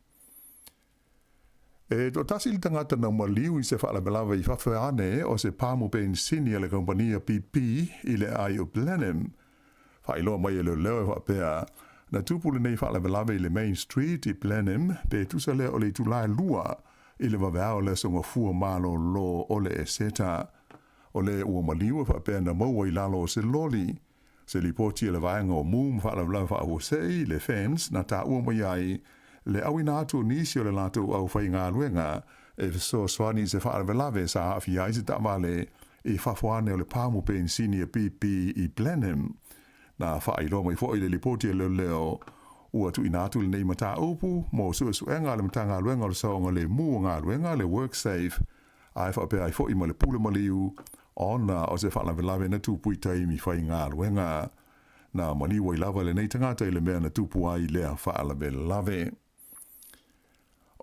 E toatasi le tagata na maliu i se faalavelave i fafo ane o se pamu penisini a le kamupani BP i le aai o Blenheim. Faailoa mai e leoleo e faapea, na tupu lenei faalavelave i le Main Street i Blenheim pe tusa lea o le itula e 2 i le vaveao o le aso Gafua malōlō o le Eseta. O le ua maliu e faapea na maua i lalo o se loli. Se lipoti a le vaega o Mu ma Faalavelave Faafuasei, le FENS, na taua mai ai le auina atu o nisi o le latou aufaigaluega e fesoasoani i se faalavelave sa aafia ai se taavale i fafo ane o le pamu penisini a BP i Blenheim. Na faailoa mai foi le lipoti a leoleo ua tuuina atu lenei mataupu mo suesuega a le Matagaluega o le Saogalemu o Galuega, le WorkSafe, ae faapea ai foi ma le pule maliu ona o se faalavelave na tupu i taimi faigaluega. Na maliu ai lava lenei tagata i le mea na tupu ai lea faalavelave.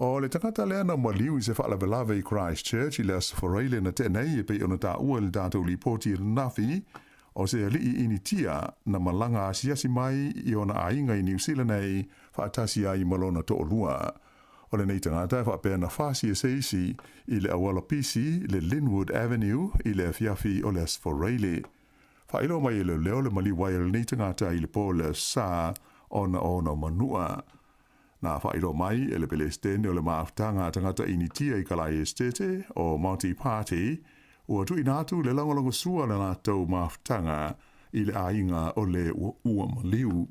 O le tagata lea na maliu i se faalavelave i Christchurch i le Aso Faraile na tea nei e pei ona taua i le tatou lipoti ananafi, o se alii Initia na malaga asiasi mai i ona aiga i Niu Sila nei faatasi ai ma lona toalua. O lenei tagata e faapea na fasi e se isi i le auala pisi le Linwood Avenue i le afiafi o le Aso Faraile. Faailoa mai e leoleo le maliu ai o lenei tagata i le po o le Aso Sa ona o ona manua. Na faailoa mai e le Pelesitene o le Mafutaga a Tagata Initia i Kalai Esitete o Monty Party, ua tuuina atu le lagolagosua o le latou mafutaga i le aiga o le ua maliu.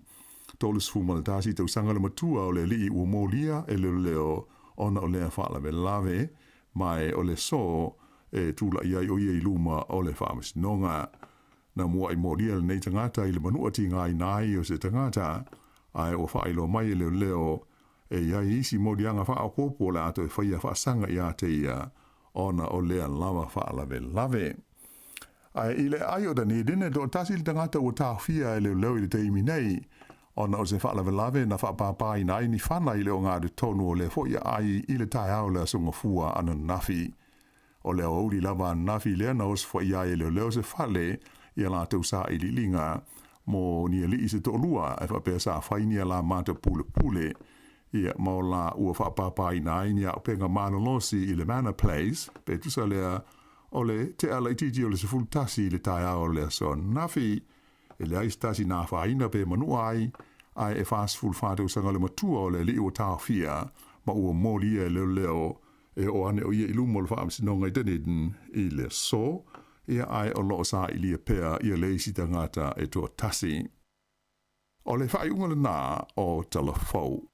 31 tausaga le matua o le alii ua molia e leoleo ona o lea faalavelave, ma e o le so e tulai ai o ia i luma o le faamasinoga. Na muaʻi molia lenei tagata i le manua tigaina ai o se tagata, ae ua faailoa mai e leoleo e i ai isi moliaga faaopoopo o le a toe faia faasaga ia te ia ona o lea lava faalavelave. Ae i le aai o Dunedin e toatasi le tagata ua taofia e leoleo i le taimi nei, ona o se faalavelave na faapāpāina ai ni fana i le ogatotonu o lea foi aai i le taeao o le Aso Gafua ananafi. O le aoauli lava ananafi lea na osofaia ai e leoleo se fale i a latou sailiiliga mo ni alii se toalua e faapea sa fai ni alamata pulepule ia ma o la ua faapāpāina ai ni auupega malolosi i le Manor Place pe tusa lea o le tea laitiiti o le 11 i le taeao o le aso ananafi. E leai se tasi na afaina pe manua ai, ae e 44 tausaga le matua o le alii ua taofia ma ua molia e leoleo e oo ane o ia i luma o le faamasinoga i Dunedin i le aso, ia ae o lo o sailia pea ia le isi tagata e toatasi. O le faaiuga lena o Talafou.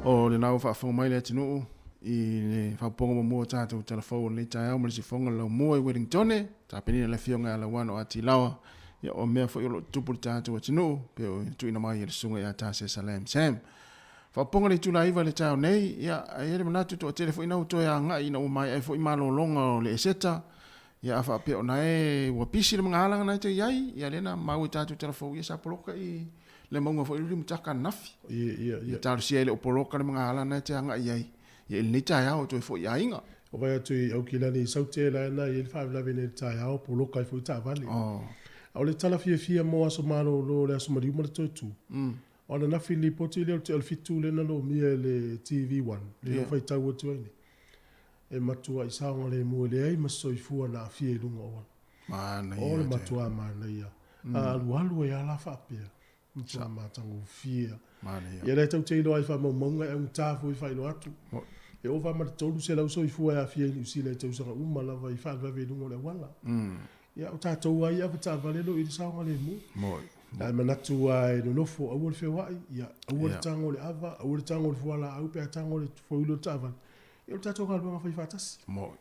O lena ua faafofoga mai le atunuu i le faapopoga muamua o tatou tala fou o lenei taeao ma le sifoga le laumua i Wellingtone, tapenina le afioga ia Lauano Atilawa, ia o mea foi o lo o tutupu i le tatou atunuu, pe o tuuina mai e le susuga ia Tasesa Lam Sam. Faapopoga le itula 9 i le taeao nei, ia e i ai le manatu toatele foi ina ua toe agai ina ua maea ai foi malologa o le Eseta, ia a faapea o nae ua pisi le magaala na e te i ai, ia lea na maua i tatou tala fou ia sa poloka i le mauga foi le mataka ananafi. Ia, ia, ia. Talosia e le o poloka le magaala na e te agai ai. Ia i lenei taeao e toe foi i aiga. O vai atu i Aukilani i Saute la na i ai le faalavelave nei i le taeao, poloka ai foi taavale. Oh. A o le tala fiafia mo aso malolo o le aso maliu ma le toe tu. O ananafi le lipoti lea o le tea o le 7 lea na lomia e le TV1, lea yeah. faitau atu ai nei. E matuai saogalemu e leai ma se soifua na aafia i luga o auala. Manaia. O le matua manaia. A alualu ai lava la faapea, matua matagofie. Manaia. Ia lea tou te iloa ai faamaumauga e augata foi faailoa atu. E ova ma le 300 soifua e aafia i Niu Sila i tausaga uma lava i faalavelave i luga o le auala. Ia o tatou lava ia avetaavale o lo o i le saogalemu. Moi. Ae manatu lava e nonofo, aua le feoai, ia, aua le tago i le ava, aua le tago i le fualaau pe a tago i le foeuli o le taavale. Ia o le tatou galuega fai faatasi. Mo'i.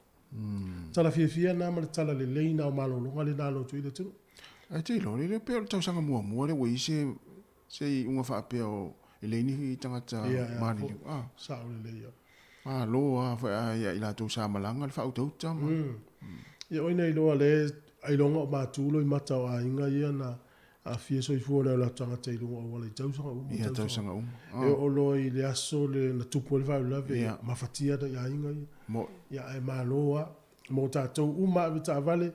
Tala fiafia na ma le tala lelei na o malologa lena alo atu ai le atunuu. Ae te iloa, le pei o le tausaga muamua lea ua i ai se se iuga faapea o e leai ni tagata maliliu. Ah. Sao lelei ia. Malo a foi a ia i latou sa malaga le faautauta ma. Ia oi na iloa le ailoga o matu loimata o aiga ia na aafia soifua o latou tagata i luga o auala i tausaga uma. Ia tausaga uma. E oo loa i le aso le na tupu ai le faalavelave, ia mafatia ana i aiga ia. Mo'i. Ia ae malo lava mo tatou uma ave taavale,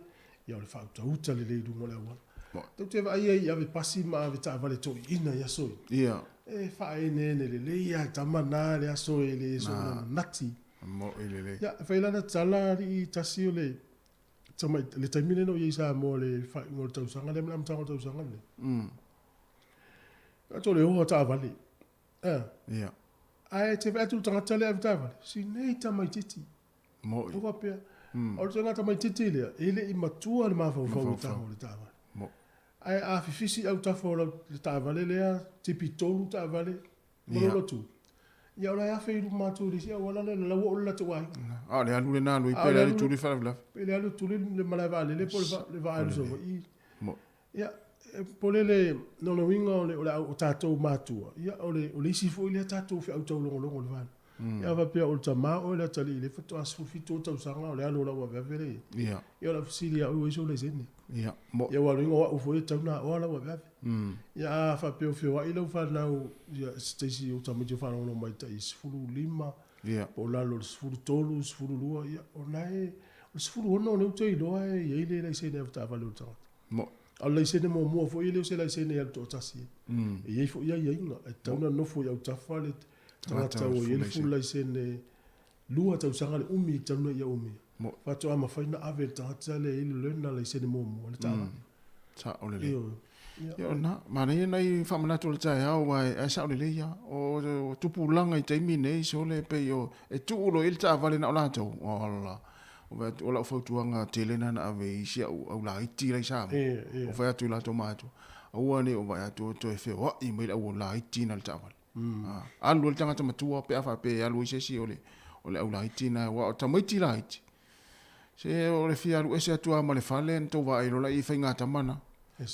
ia o le faautauta lelei i luga o le auala. Mo'i. Tou te vaai ai i ave pasi ma ave taavale toeaiina i aso ia. Ia. E faaeneene lelei lava e tama na le aso e le soona nati. Mo'i lelei. Ia, e fai lana tala alii tasi o le Tamai, le taimi lea na ou i ai i Samoa i le faaiuga o le tausaga lea ma le amataga o le tausaga lenei. Atu o le oa taavale. Ah. Ia. Ae te vaai atu le tagata lea ave taavale, si nei tamaitiiti. Mo'i. Ou faapea, o le tagata tamaitiiti lea, e le i matua le mafaufau i le tago o le taavale. Mo'i. Ae a fifisi autafa o lau le taavale lea, tipi tolu taavale, ma lou lotu, ia o la e afe i luma atu i le isi auala lea, la ua oo le latou aiga. A o le alu lena alu ai pe le alu tuli faalavelave. Pe le alu tuli le malae vaalele po o le vaa alu Savaii. Ia, e popole le lona uiga o le o le o tatou matua, ia o le o le isi foi lea tatou feau taulogologo i le vale. Ia a faapea o le tama oe le atalii lea faatoa 17 ou tausaga o le alu o lau aveave lea i ai. Ia. Ia o lau fesili ia ua i ai sou laisene. Ia, mo. Ia aua o le uiga o au foi e tatau ona aoa lau aveave. Ia a faapea o feoai lau fanau ia se taisi o tamaiti o faalogologo mai tai 15 Ia. po o lalo o le 13, 12, ia o na e o le 16 lea ou te iloa e i ai le laisene avetaavale o le tagata. Mo. A o le laisene muamua foi e le o se laisene e alu toatasi ai. E i ai foi aiaiga, e tatau ona nofo i autafa le tagata ua i ai le full laisene lua tausaga le umi e tatau ona ia umia. Faatoa mafai ona ave e le tagata lea e i ai le learner laisene muamua le taavale. Sao lelei. Ioe. Ia o lena, manaia nai faamanatu o le taeao aua e sao lelei lava. O tupulaga i taimi nei sole pei o e tuu loa i ai le taavale na o latou, ola. O lau fautuaga tele lena na ave i isi au au laiti la i Samoa. O fai atu i latou matua, aua ne i ou vaai atu o toe feoai mai le au laiti na i le taavale. Alu ai le tagata matua pe a faapea e alu ai se isi o le o le au laiti na, aua o tamaiti laiti, se o le fia alu ese atu lava ma le fale na tou vaai loa i faigatama na.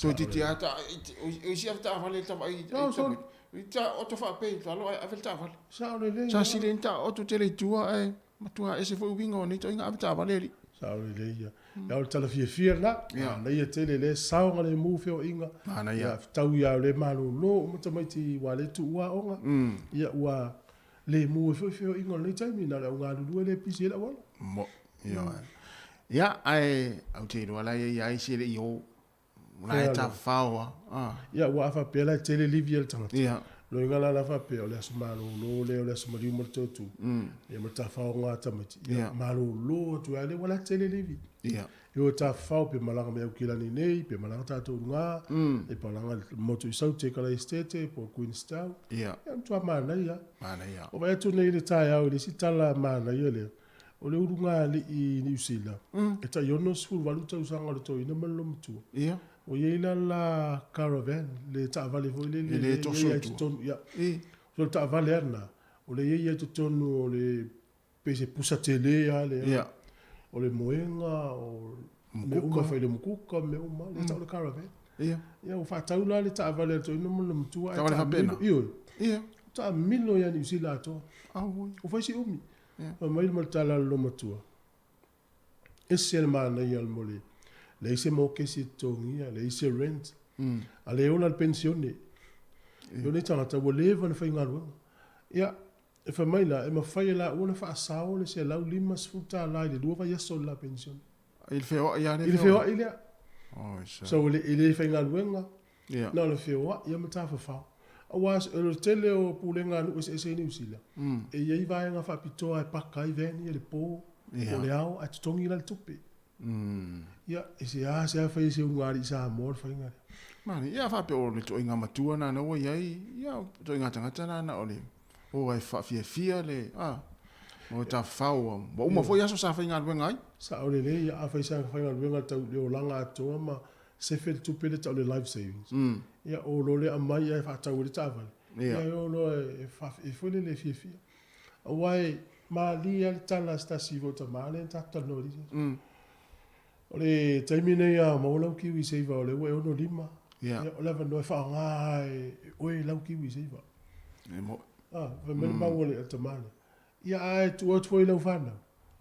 Toeitiiti lava ta, o isi ave taavale ta vaai i tamaiti. Ta oto faapea i lalo ae ave le taavale. Sa sili ai ona taoto tele i tua ae Matua ese foi uiga o nei ituaiga avetaavale alii. Sao lelei ia. Ia o le tala fiafia lena. Manaia tele le saogalemu feoaiga. Manaia. Ia fetau ia o le malolo uma tamaiti ua le tuua aoga. Ia ua lemu ai foi feoaiga o lenei taimi na o le au galulue lea e pisi ai le auala. Mo. Ioe. Ia ae ou te iloa la e i ai isi e le i o. La e tafafao lava. Ah. Ia aua a faapea la e tele livi a le tagata. Ia. Loiga la la faapea o le aso malolo lea o le aso maliu ma le toetu. Ia ma le tafaoga a tamaiti. Ia malolo atu ai lea ua la tele livi. Ia. E o e tafafao pe malaga mai Aukilani nei, pe malaga tatou i luga, e malaga i le motu i Saute, Kalaesetete, po o Queenstown. Ia. Ia matua manaia. Manaia. O vaai atu nei i le taeao i le isi tala manaia lea. O le ulugalii i Niu Sila, e tai 68 tausaga o le toeaina ma le loomatua. Ia. Ua i ai la la caravan, le taavale foi lele E le toso i tua. totonu. Ia. I. So le taavale lava lena, o le i ai ai totonu o le pei se pusa tele lava lea. Ia. O le moega, o mea uma e fai i le mukuka, mea uma, lea e tau o le caravan. Ia. Ia ua faatau la le taavale a le toeaina ma le loomatua ae Taavale faapena? taamilo. Ioe. Ia. Taamilo ia Niu Sila atoa. Auoi. Ua fai si umi. Fai mai le tala a le loomatua, Ese le manaia o le mea o le leai se mokesi e totogia, leai se rent, a le ola le penisione. E o nei tagata ua leva ona faigaluega. Ia, e fai mai la, e mafai e laua ona faasao le $150 i le lua vaiaso o le la penisione. I le feoai lava lea I le feoai lea. Oi sa. So e le faigaluega, Ia. na o le feoai ia ma tafafao. Aua o le tele o pulega a nuu eseese i Niu Sila, e i ai vaega faapitoa e paka ai van ia i le po, po o le ao, ae totogi la le tupe. Ia, e seasea fai e se ulugalii Samoa le faiga lea. Manaia, ia faapea o le ituaiga matua lena ua i ai, ia o ituaiga tagata lena na o le o e faafiafia le, a, o tafafao ua uma foi aso sa faigaluega ai. Sao lelei, ia, afai sa faigaluega tau i le olaga atoa ma. sefe le tupe lea e tau o le life savings. Ia o loa lea aumai ae faatau ai le taavale, ia e o loa e e foi lele e fiafia. Aua e malie lava le tala a se tasi foi o tama lea na tatou talanoa i le isi aso. O le taimi nei a maua lau kiwi saver o lea ua e 65, ia o le avanoa e faaaoga lava e oe lau kiwi saver. E mo'i. A, fai mai le mau a le tama lea, ia a e tuu atu foi i lau fanau,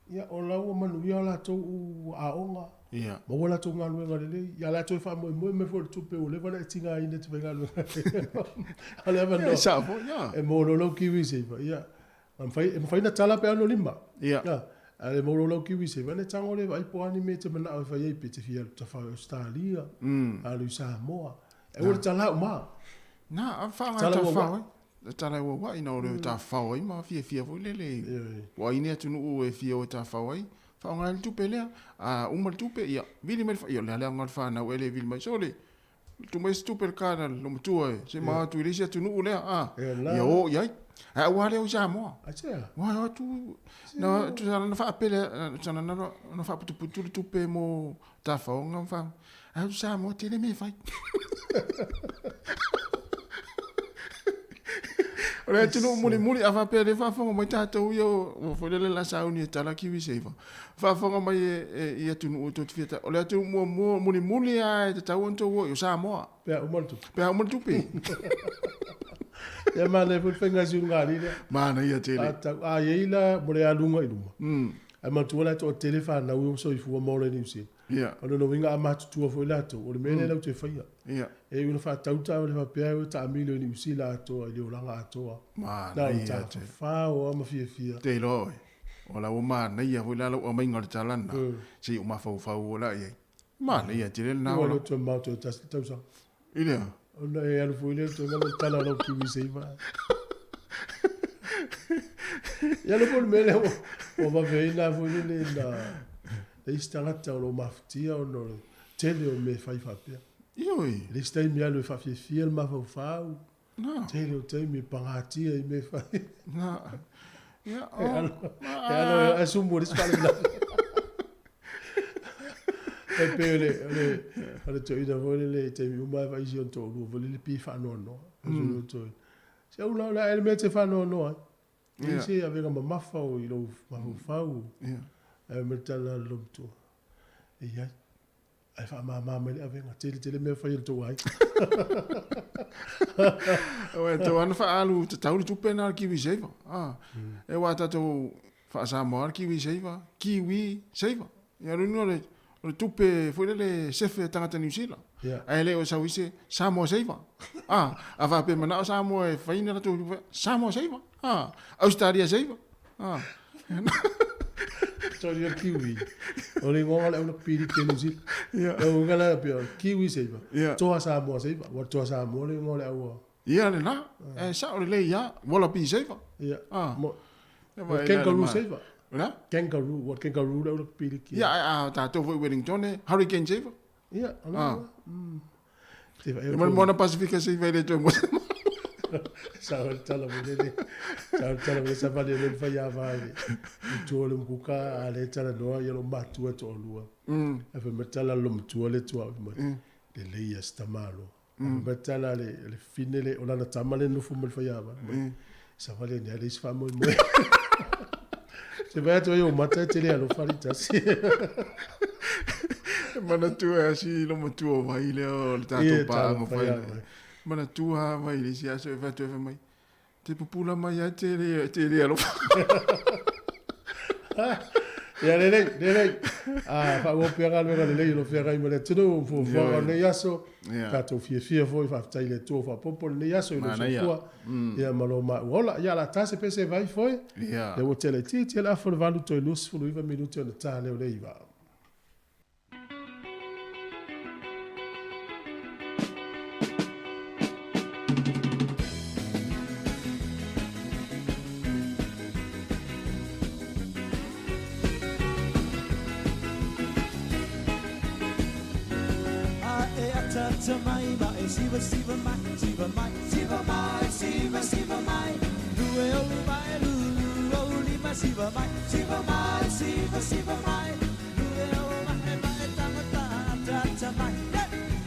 ia o la ua manuia o latou aoga, maua latou galuega lelei, ia o le a toe faamoemoe mai foi i le tupe ua leva ona e tigaina e te faigaluega ai. A o le avanoa, Ia, e sao foi, ia. e maua loa lau kiwi saver, ia, E mafai, e mafai ona tala pe a 65. Ia. A le maua lau kiwi saver, ona e tago lea e vaai po o a ni mea e te manao e fai ai, pe te fia alu tafao i Ausetalia, alu i Samoa. Aua le tala au ma. Na, a whaangai Tala ta uauai. whao ai. Tala uauai, na o leo ta whao ai ma fiafia foi lele. Ioe. Po o ai ni atunuu e fia o e tafao ai, faaaoga ai le tupe lea. A uma le tupe, ia, vili mai le, ia o le a le aoga o le fanau ea le vili mai. Sole, tuu mai se tupe i le card a le matua e, se ma o atu i le isi atunuu lea, a, ia o i ai. Ae aua lea o i Samoa. Aisea? Ua o atu, na, tusa na faapele, tusa na na faaputuputu le tupe mo tafaoga ma fa, ae o atu Samoa tele mea e fai. O le atunuu mulimuli, a faapea lea e faafofoga mai tatou ia ua foi lele la sauni e tala kiwi saver. Faafofoga mai e, i atunuu tou te fia o le atunuu muamua mulimuli lava e tatau ona tou o i o Samoa. Pe a uma le tupe. Pe a uma le tupe. Ia manaia foi le faiga siuga lea. Manaia tele. A, a i ai la mo le aluga i luma. Ae manatua la e toatele fanau e soifua ma ola i Niu Sila. Ia. O lona uiga a matutua foi latou, o le mea lea latou te faia. Ia. E ui ina faatau le taavale faapea e o e taamilo i Niu Sila atoa i le olaga atoa. Na o le Manaia tele. tafafao lava ma fiafia. Te iloa oe. O la ua manaia foi la lau aumaiga o le tala lena. Se i ou mafaufau la i ai. Manaia tele lena Ua ola. le toe mamao toe tasi le tausaga. I lea. Ona e alu foi lea toe galo le tala o lau kiwi saver. Ia le po le mea lea ua ua vave ai na foi lele na le isi tagata o lo o mafatia ona o le tele o mea e fai faapea. Ioe. I le isi taimi alu e faafiafia le mafaufau. Na. Tele o taimi e pagatia i mea e fai. Na. Ia, E o. alo, e alo e asumu le isi faalavelave. E pei o le, o le, o le toeaina foi lele i taimi uma e vaai si ona toalua foi lele pei e faanoanoa. Mm. Se au la o le a ea le mea e te faanoanoa ai. Ia. Yeah. Se avega mamafa o i lou mafaufau. Ia. Ae mai le tala a le lomatua. E i ai. Ae faamama mai le avega. Tele tele mea fai e le tou aiga. Ua e tatau lava ona faaalu tatau le tupe lena a le kiwi saver. Ah. E aua a tatou faa-Samoa lava le kiwi saver, kiwi saver. Ia o lona uiga o le tupe foi lele e sefe a tagata Niu Sila. Ia. Ae le o sau i se Samoa saver. Ah, a faapea e manao Samoa e fai ni a latou tupe, Samoa saver. Ah, Ausetalia saver. Ah. Sorry, o le kiwi. O le igoa o le auna piliki o Niu Sila. Ia. O uiga la pei o le kiwi saver. Ia. Toa Samoa saver. Ua toa Samoa le igoa o le aua. Ia lena. E sao lelei lava. Wallaby saver. Ia. Ah. Mo, Ia o vaai la le kangaroo ma- saver. Ula? Kangaroo, ua kangaroo le auna piliki. Ia, a tatou foi i Wellington e Hurricane saver. Ia, o Ah. la. Te E ma le Moana Pasifika saver e le toe mo. Sao le tala mo lele. Sao le tala mo le savali e le fai ava i le i tua o le mukuka a le tala noa ia lo matua toalua. Ae fai mai tala lo matua le tua au mai. Lelei ia se tamalo. Ae fai mai tala le le fine le o lana tama le nofo ma le fai ava. Savali ni a le isi faamoemoe. Se vai atu ai o mata e te le alofa le tasi. E manatua e si lo matua o vai lea o le tatou Ia, paaga talofa fai. ia mai. Manatua mai le isi aso e fai atu e fai mai. Te pupula mai a te le alofa. Ia lelei, lelei. A faaauau pea galuega lelei o lo feagai ma le atunuu ma fuafuaga o lenei aso. Ia. Tatou fiafia foi faafetai i le Atua ua faaopoopo lenei aso i lou Manaia. soifua. Ia ma lo maua ola. Ia o le a ta se pese vai foi. Ia. Lea ua tele itiiti le afa o le 8 toe 29 minute ona ta lea o le iva. A e atata mai ma e siva siva mai siva mai siva mai siva siva mai lue o mai lu o lima siva mai siva mai siva siva mai lue o mai ma e tangata atata mai. Yeah!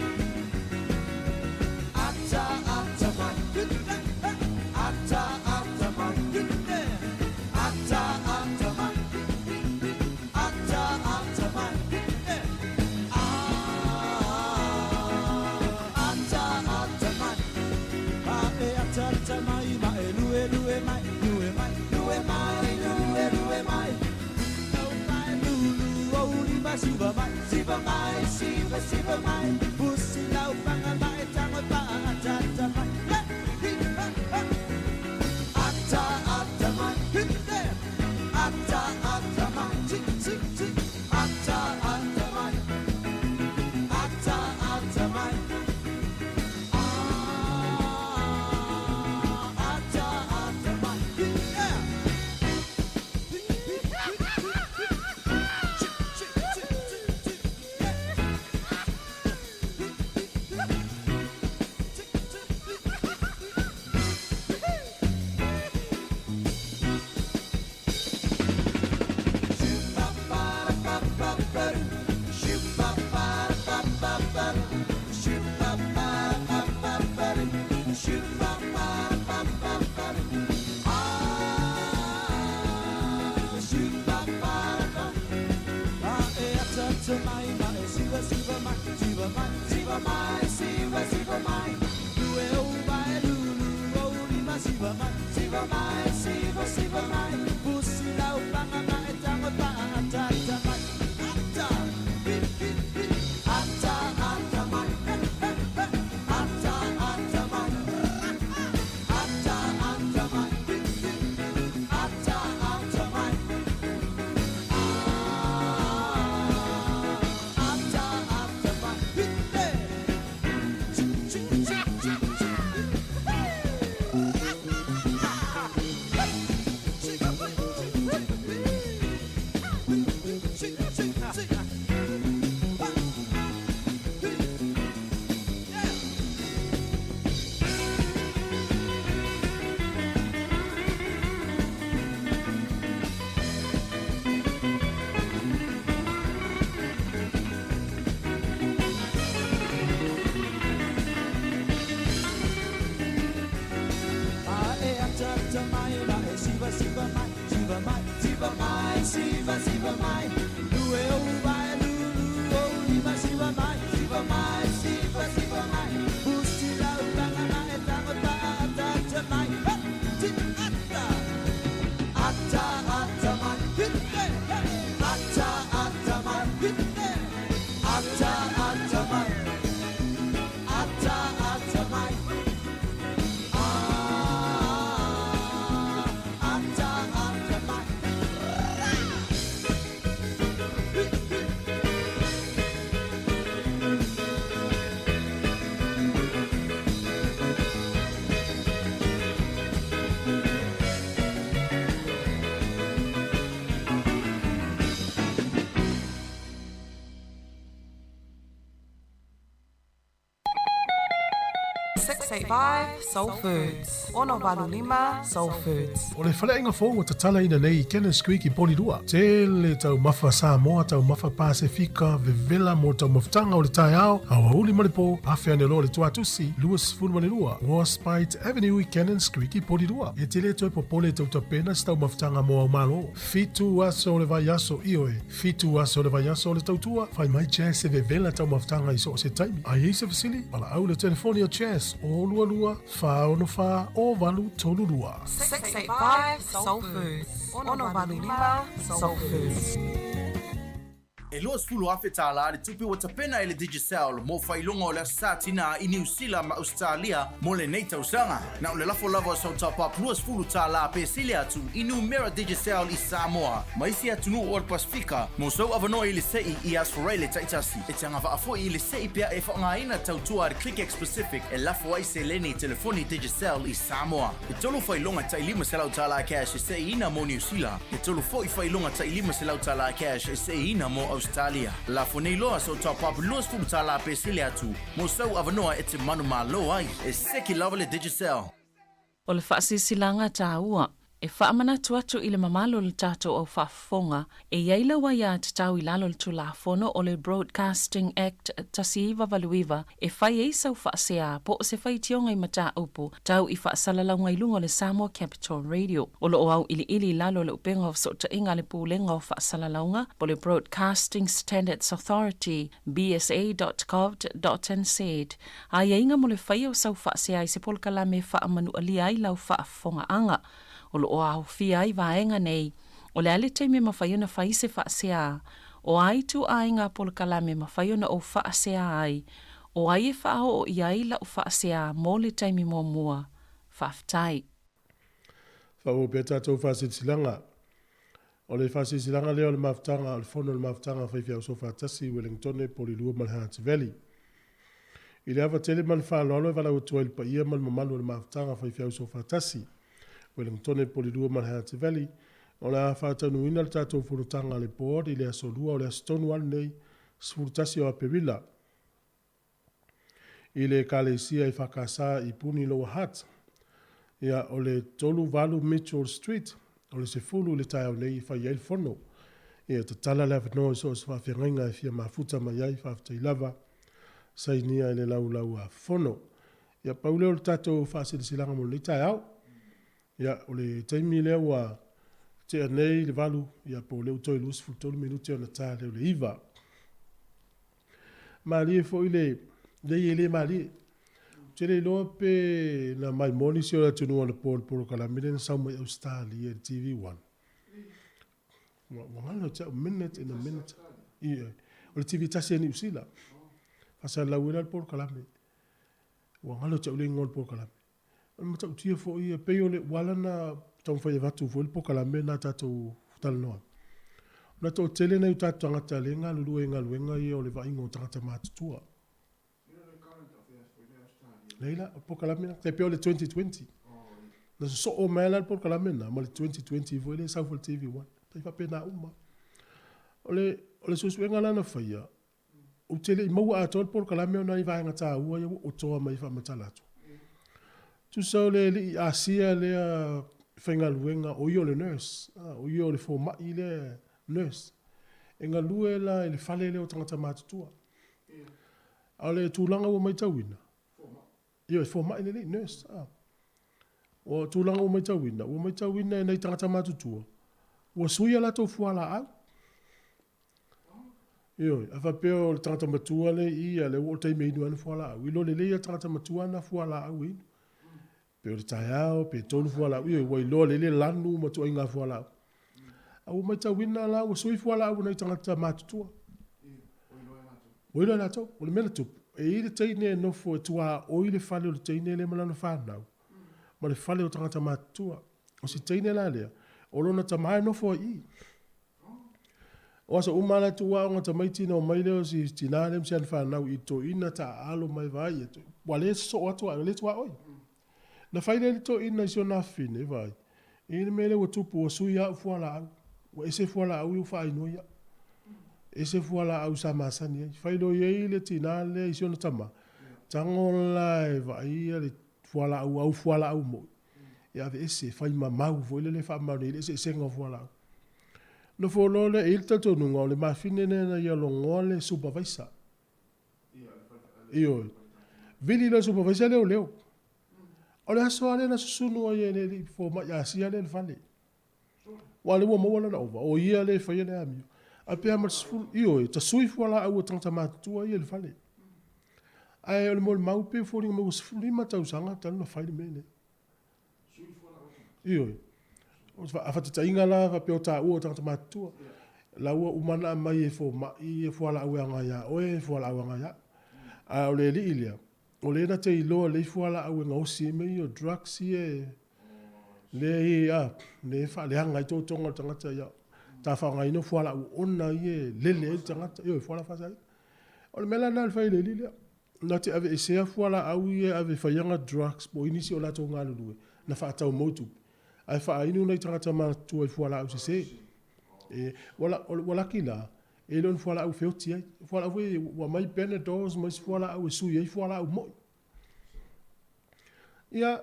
685 Soul Foods. 685 Soul Foods. O le faleaiga fou ua tatalaina nei i Cannons Creek i Porirua. Tele taumafa Samoa, taumafa Pasefika, vevela mo taumafataga o le taeao, aoauli ma le po, afe ane loa le tuatusi, 22 Warspite Avenue i Cannons Creek i Porirua. E te le toe popole tau tapena se taumafataga mo au malo. Fitu aso o le vaiaso, ioe, fitu aso o le vaiaso o le tautua, fai mai Jazz e vevela taumafataga i so o se taimi. A i ai se fesili, valaau le telefoni a Jazz, 0 22 464 0832. 685 Soul Foods. 685 Soul Foods. E 20,000 tālā le tupe ua tapena e le Digicel mo faailoga o le Aso Sa Tinā i Niu Sila ma Ausetalia mo lenei tausaga. Na o le lafo lava o sau top-up 20 tālā pe sili atu i numera Digicel i Samoa ma isi atunuu o le Pasefika mo sou avanoa i le se'i i Australia taitasi. E te agavaa foi i le se'i pea e faaaogaina tautua a le ClickX Pacific e lafo ai seleni i telefoni Digicel i Samoa. E tolu faailoga tai $500 tālā cash e se'iina mo Niu Sila. E tolu foi faailoga tai $500 tālā cash e se'iina mo Ausetalia. Lafo nei loa sau top-up 20 tālā pe sili atu mo sou avanoa e te manumalo ai. E seki lava le Digicel. O le faasilasilaga taua e faamanatu atu i le mamalu o le tatou au faafofoga e i ai lau aiatatau i lalo o le Tulafono o le Broadcasting Act 1989 e fai ai sau faasea po o se faitioga i mataupu tau i faasalalauga i luga o le Samoa Capital Radio. O lo o auiliili i lalo o le Upega o Fesootaiga a le Pulega o Faasalalauga po o le Broadcasting Standards Authority, bsa.govt.nz, aiaiga mo le faia o sau faasea i se polokalame e faamanualia ai lau faafofogaaga. O lo o aofia ai vaega nei, o le a le taimi e mafai ona fai se faasea, o a ituaiga polokalame e mafai ona ou faasea ai, o ai e faaoo i ai lau faasea mo le taimi muamua. Faafetai. Faaauau pea tatou faasilasilaga. O le faasilasilaga lea o le mafutaga o le Fono o le Mafutaga a Faifeau Soofaatasi i Wellingtone, Polilua ma le Hutt Valley. I le ava tele ma le faaaloalo e valaau atu ai i le paia ma le mamalu o le Mafutaga a Faifeau Soofaatasi, Wellingtone, Polilua ma le Hutt Valley, o le a faataunuuina le tatou fonotaga a le Board i le aso Lua o le aso tonu lava lenei, 11 o Aperila, i le Ekalesia EFKS i Puni Lower Hutt. Ia, o le 38 Mitchell Street, o le 10 i le taeao nei e fai ai le fono. Ia, tatala le avanoa i so o se faafeagaiga e fia mafuta mai ai, faafetai lava, sainia i le laulau a fono. Ia, pau lea o le tatou faasilasilaga mo lenei taeao. Ia, o le taimi lea ua tea nei le 8, ia po o lea ua toe 23 minute ona ta lea o le 9. Malie foi le, leai e le malie. Ou te le iloa pe na maimoa nisi o le atunuu anapo i le polokalame lea na sau mai Ausetalia i le TV1. Ua, ua galo ia te au, minute in a minute. Ia, o le TV tasi a Niu Sila. Faasalalau ai la le polokalame. Ua galo ia te au le igoa o le polokalame. O le matautia foi ia, pei o le, ua ala ona taumafai e avatu foi le polokalame lena tatou talanoa ai. Ona toatele nai o tatou tagata lea e galulue i galuega ia o le vaaiga o tagata matutua. Leai la, o le polokalame lena, tai pei o le 2020. Na sosoo mai lava la le polokalame lena ma le 2020 foi lea e sau foi i le TV1. Tai faapena uma. O le, o le suesuega la na faia, Ou te le i maua atoa le polokalame ona i vaega taua ia ua otoa mai e faamatala atu. Tusa o le alii Asia lea faigaluega, o ia o le nurse, o ia o le fomai lea nurse. E galue la i le fale lea o tagata matutua. A o le tulaga ua matauina, Ioe, fomai le alii, nurse. O tulaga ua matauina, ua matauina e nai tagata matutua, ua sui a latou fualaau. Ioe, a faapea o le tagata matua lea i i, a lea ua oo le taimi e inu ai ana fualaau, iloa lelei e le tagata matua ana fualaau e inu. Pe o le taeao, pe tolu fualaau, ioe, ua iloa lelei le lanu ma ituaiga fualaau. A ua matauina la, ua sui fualaau a nai tagata matutua. Ua iloa e latou. O le mea na tupu, e i ai le teine e nofo e tuaoi le fale o le teine lea ma lana fanau, ma le fale o tagata matutua. O si teine la lea, o lona tama e nofo ai i i. O aso uma la e tuu aoga tamaiti na omai lea o si tina lea ma si ana fanau i toeaina taaalo mai vaai atu. Ua le sosoo atu a, le tuaoi. Na fai lea e le toeaina i si ona afafine, vaai, i le mea lea ua tupu, ua sui au fualaau. Ua ese fualaau ia ua faainoa ia. Ese fualaau sa masani ai. Fai loa i ai le tina lea i si ona tama. Tago la e vaaia le fualaau au fualaau moi e aveese e fai ma mau foi lele e faamaonia ai le eseesega o fualaau. Nofo loa lea, e i ai le talitonuga o le mafine lea na ia logoa le supervisor. Ioe. Vili loa le supervisor leoleo. O le aso lava lea na susunu ai e le alii fomai asia lea i le fale. Aua o lea ua maua lana ova, o ia lea e faia le amio. Ae pe a ma le 10, ioe, tasui fualaau a tagata matutua ia i le fale. Ae o le molimau pei e foliga mai ua 15 tausaga talu ona fai le mea lea. Ioe. A faataitaiga la faapea o taua o tagata matutua, la ua uma ona aumai e fomai ia fualaau e aoga ia oe, fualaau e aoga ia au. A o le alii lea, o lea na te iloa lelei fualaau e gaosi ai mea ia o drugs ia e lea e a lea e faaleaga ai totoga o le tagata ia ta faaaogaina o fualaau oona ia e lele ai le tagata ioe fualaau faasaina. O le mea la lena na fai e le alii lea, na te aveesea fualaau ia e ave e fai ana drugs po o ai nisi o latou galulue na faatau mo tupe ae faainu nai tagata matutua i fualaau sese. E, ua, ua laki la, e le o ni fualaau e feoti ai. O fualaau foi ua aumai Panadols ma isi fualaau e sui ai fualaau moi. Ia,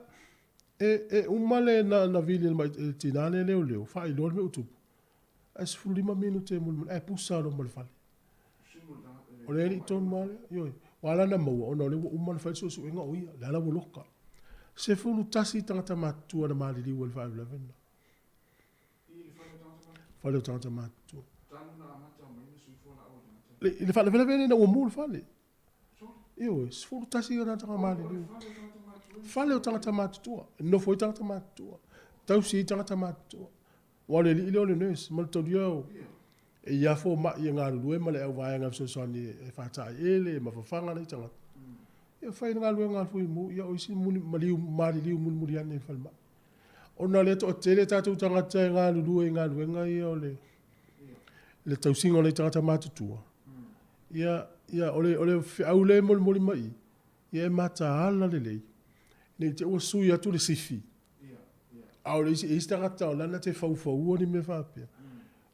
e, e uma le na, na vili e le tinā lea leoleo, faailoa le mea ua tupu. Ae 15 minute mulimuli, ae pusa loa ma le fale. O le alii tonu lava lea, ioe. Ua ala ona maua, ona o lea ua uma ona fai le suesuega o ia, lea la ua loka. 11 tagata matutua na maliliu ai i le faalavelave lena. Fale o tagata matutua. I le faalavelave lea ina ua mu le fale. Ioe, 11 tagata maliliu. Fale o tagata matutua, e nofo ai tagata matutua, tausi ai tagata matutua. Aua o le alii lea o le nurse, manutolia o e i ai fomai e galulue ma le auvaega fesoasoani e faataeleele ma fafaga nai tagata. Ia fai le galuega a le Fuimu, ia o isi maliu, maliliu mulimuli ane i le falemai. Ona o lea e toatele tatou tagata e galulue i galuega ia o le le tausiga o nai tagata matutua. Ia, ia o le, o le feau lea e molimoli mai i, ia e mataala lelei, ne i te i ua sui atu le sifi, A o le isi, e isi tagata o lana te faufaua ni mea faapea.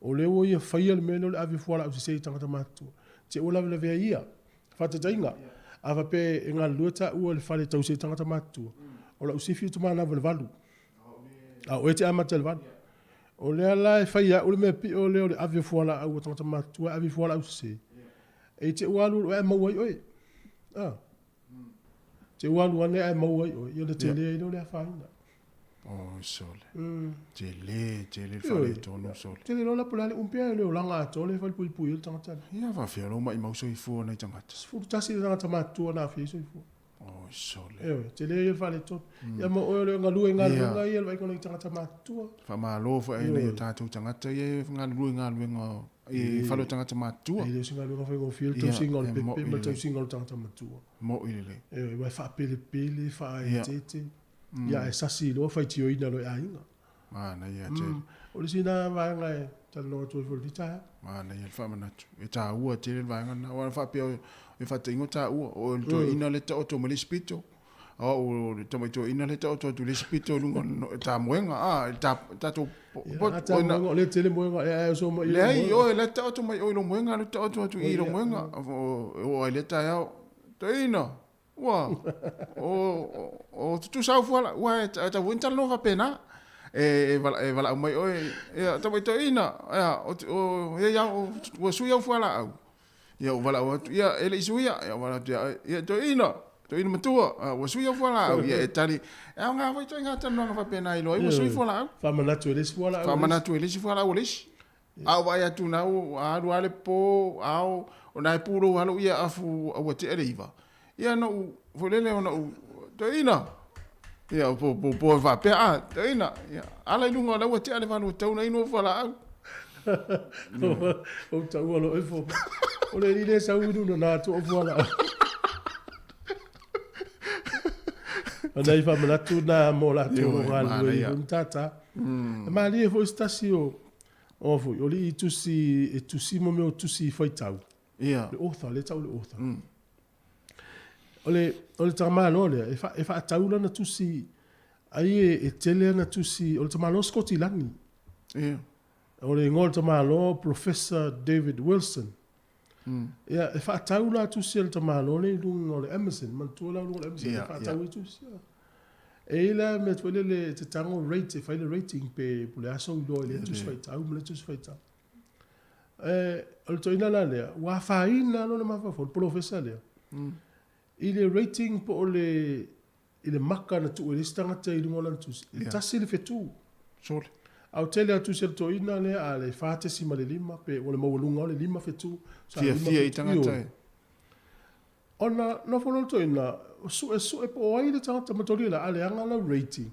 O lea ua ia faia le mea lea o le ave fualaau sese i tagata matutua. Te ua lavelavea ia. Faataitaiga, a faapea e galulue taua i le fale e tausi ai tagata matutua, o lau sifi ou te manava i le 8. A o oe e te amata i le 8. O lea la e fai e au le mea pio lea o le ave o fualaau a tagata matutua e ave i fualaau sese. E te ua alu ae maua ai oe. Ah. Te ua alu ane ae maua ai oe, ia ona tele ai lea o le afaina. Oi sole. Tele, tele le faaletonu sole. Tele loa la po o le a le umi pea le olaga atoa lea e falepuipui ai le tagata lea. Ia faafefea lou maimau soifua o nai tagata. 11 le tagata matutua na aafia ai soifua. Oi sole. Ioe, tele ia le faaletonu. Ia ma oe o le galue i galuega ia, le vaaiga o nai tagata matutua. Faamalo foi i nai o tatou tagata ia e galulue i galuega i fale o tagata matutua. E le o se galuega faigofie le tausiga o le pepe ma le tausiga o le tagata matua. Mo'i lelei. Ioe, aua e faapelepele, faaeteete, ia ae sasi loa faitioina loa e aiga. Manaia tele. O le isi lena vaega e talanoa atu ai foi i lenei taeao. Manaia le faamanatu. E taua tele le vaega lena. Aua faapea e faataingo taua, o le toeaina lea e taoto mai le isi pito, a o le tamai toeaina lea e taoto atu i le isi pito i luga o le tamoega, a, le tatou Moega, o lea tele moega, e ae oso mai. Leai, oe, la e taoto mai oe i lou moega, lea taoto atu i lou moega. O ai lea taeao, toeaina, ua, o tutusa au fuala, ua e tau foi na talanoa faapena. E valaau mai oe, ia, tamai toeaina, ia, o, ia, ua sui au fualaau. Ia ou valaau atu, ia e le i suia, ia ou valaau atu ia oe, ia toeaina, toeaina matua, ua sui au fualaau, ia e tali, e aoga foi ituaiga talanoaga faapena e iloa ai ua sui fualaau. Faamanatu e le isi fualaau. Faamanatu e le isi fualaau a le isi. A ou vaai atu na ua alu lava le po, ao, o na e pulou lava lou ia afu ua tea le 9. Ia na ou, foi lele ona ou, toeaina, ia po po po faapea, a, toeaina, ia, ala i luga o la ua tea le 8 ua tatau ona inu au fualaau. Ou taua loa e fo. O le alii lea e sau i luna na atu au fualaau. O nai faamanatu na mo latou o galulue i matata. E malie foi se tasi o o foi, o lii tusi e tusi mo mea o tusi faitau. Ia. Le author, lea e tau le author. O le, o le tamaloa lea, e, fa, e faatau lana tusi, ai e, e tele ana tusi, o le tamaloa Sikotilani. Ia. O le igoa o le tamaloa, Professor David Wilson. Ia, e faatau la tusi a le tamaloa lea i luga o le Amazon, manatua la o luga o le Amazon e faatau ai tusi. E i ai la mea foi lele e te tago rate, e fai le rating pe po o le a sou iloa i lea tusi faitau ma lea tusi faitau. E, o le toeaina la lea, ua afaina lona mafaufau, le polofesa lea, i le rating po o le, i le maka na tuu e le isi tagata i luga o lana tusi, e 1 le fetu. Sole. A o tele atu se toeaina lea a le 4.5 pe o le maualuga o le 5 fetu. Sa Fiafia i tagata e. Ona nofo loa le toeaina, suesue po o ai le tagata mataulia la, a leaga lau rating,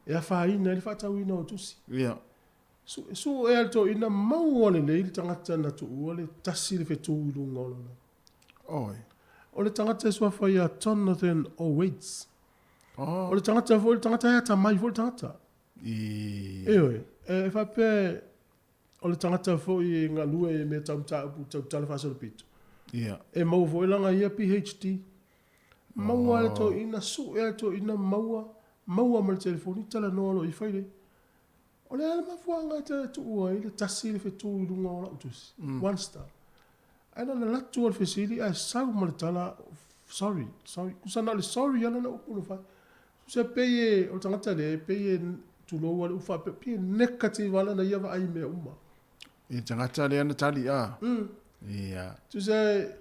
e afaina ai le faatauina o tusi. Ia. Sue a le toeaina maua lelei le tagata na tuua le 1 le fetu i luga o lona. Oi. O le tagata e suafa ia Jonathan Owaits. O le tagata foi, o le tagata e atamai foi le tagata. I. Ioe, e faapea o le tagata foi e galue i mea tau mataupu tau tala faasolopito. Ia. E maua foi lana ia PhD. Maua le toeaina, sue le toeaina maua, maua ma le telefoni, talanoa loa i fai lea. O le a le mafuaaga e te tuua ai le 1 le fetu i luga o lau tusi, one star. Ae na ona alu atu lava le fesili ae sau ma le tala, sorry, sorry. Tusa na o le sorry lava lana upu na fai. Tusa e pei e, o le tagata lea e pei e, tulou lava le upu faapea, pei e negative lava lana ia vaai i mea uma. I le tagata lea na tali a? Ia. Tusa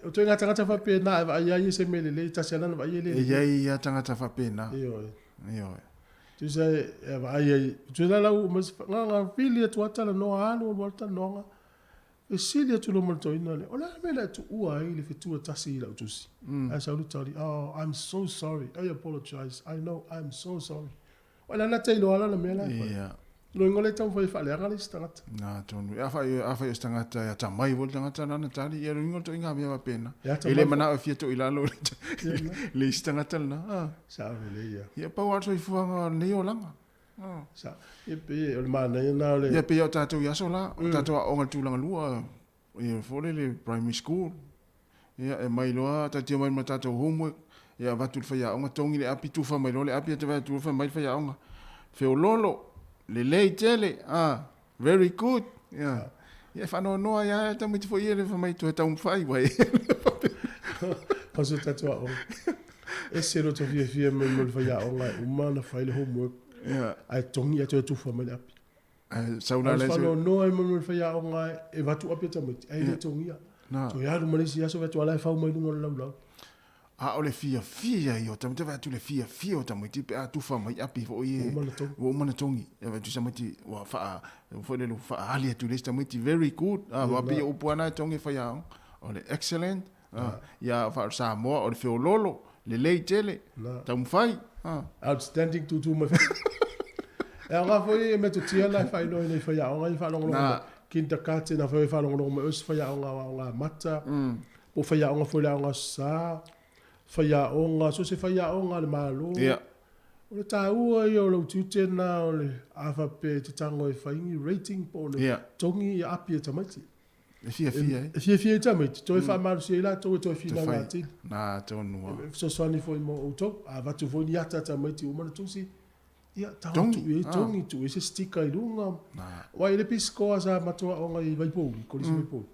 o ituaiga tagata faapena e vaai ai ia se mea lelei, tasi lava lana vaai e le lelei. E i ai lava tagata faapena. Ioe. Ioe. Tusa e vaai ai, tusa la lau, na vili atu lava talanoa, alu alu lava le talanoaga, fesili atu loa ma le toeaina lea, o le a le mea na e tuua ai le fetu e tasi i lau tusi? Ae sau le tali, oh, I'm so sorry, I apologize, I know, I'm so sorry. Uai la na te iloa lana mea la e fai. Ia. Loiga le taumafai e faaleaga le isi tagata. Na tonu. E afai, afai o se tagata e atamai foi le tagata lana tali, ia loiga le toaiga mea faapena. E atamai E le foi. manao e fia to'i lalo le, le isi tagata lena. Ah. Sao lelei ia. Ia pau lava le soifuaga o lenei olaga. Ah. Sa, ia pei o le manaia lena o le. Ia pei o tatou i aso la, o tatou aoga i le tulaga lua, ia foi lele primary school. Ia e mai loa taatia mai ma tatou homework, ia avatu i le faiaoga, togi le api, tufa mai loa le api, e te vaai atu loa fai mai le faiaoga, feoloolo, lelei tele, ah, very good. Ia, ia e faanoanoa ai lava le tamaiti foi ia le fai mai toe taumafai ua e. O se tatou aoga. Ese lo to fiafia mai mo le faiaoga e uma ona fai le homework. Ia. Ae togi ae toe tufa mai le api. Ae sau la Ae le faanoanoa ai mo le faiaoga e avatu api a tamaiti ae le togia. Na. Toe alu ma le isi aso vaai atu a la e fau mai luga o le laulau. A o le fiafia ia o tamaiti, vaai atu i le fiafia o tamaiti pe a tufa mai api foi e Ua uma ona togi. Ua uma ona togi. Ia vaai atu tamaiti ua faa, foi lele ua faaali atu i le isi tamaiti, very good. A, aua pei o upu lava na e togi e faiaoga. O le excellent, a, ia faa Samoa o le feoloolo, lelei tele, Na. taumafai. A. Outstanding tūtū mai foi. E aoga foi e metotia la e faailoa i nei faiaoga ia faalogologo Na. mai. Kindergarten afai e faalogologo mai oe se faiaoga aoaoga amata, po o faiaoga foi i le aoga aso Sa, faiaoga, so o se faiaoga a le Malo. Ia. O le taua ia o lou tiute lena o le a faapea e te tago e fai ni rating po o le Ia. togi ia api e tamaiti. E fiafia ai. E fiafia ai tamaiti, toe faamalosia ai latou e toe Toe finau fai. atili. Na tonu lava. E fesoasoani foi mo outou. A avatu foi ni ata a tamaiti ua uma ona tusi, ia, tago Togi. tuu i ai Ah. togi, tuu i ai se sticker i luga. Na. Aua i le pisikoa sa matou aoga i Vaipouli, Kolisi Vaipouli.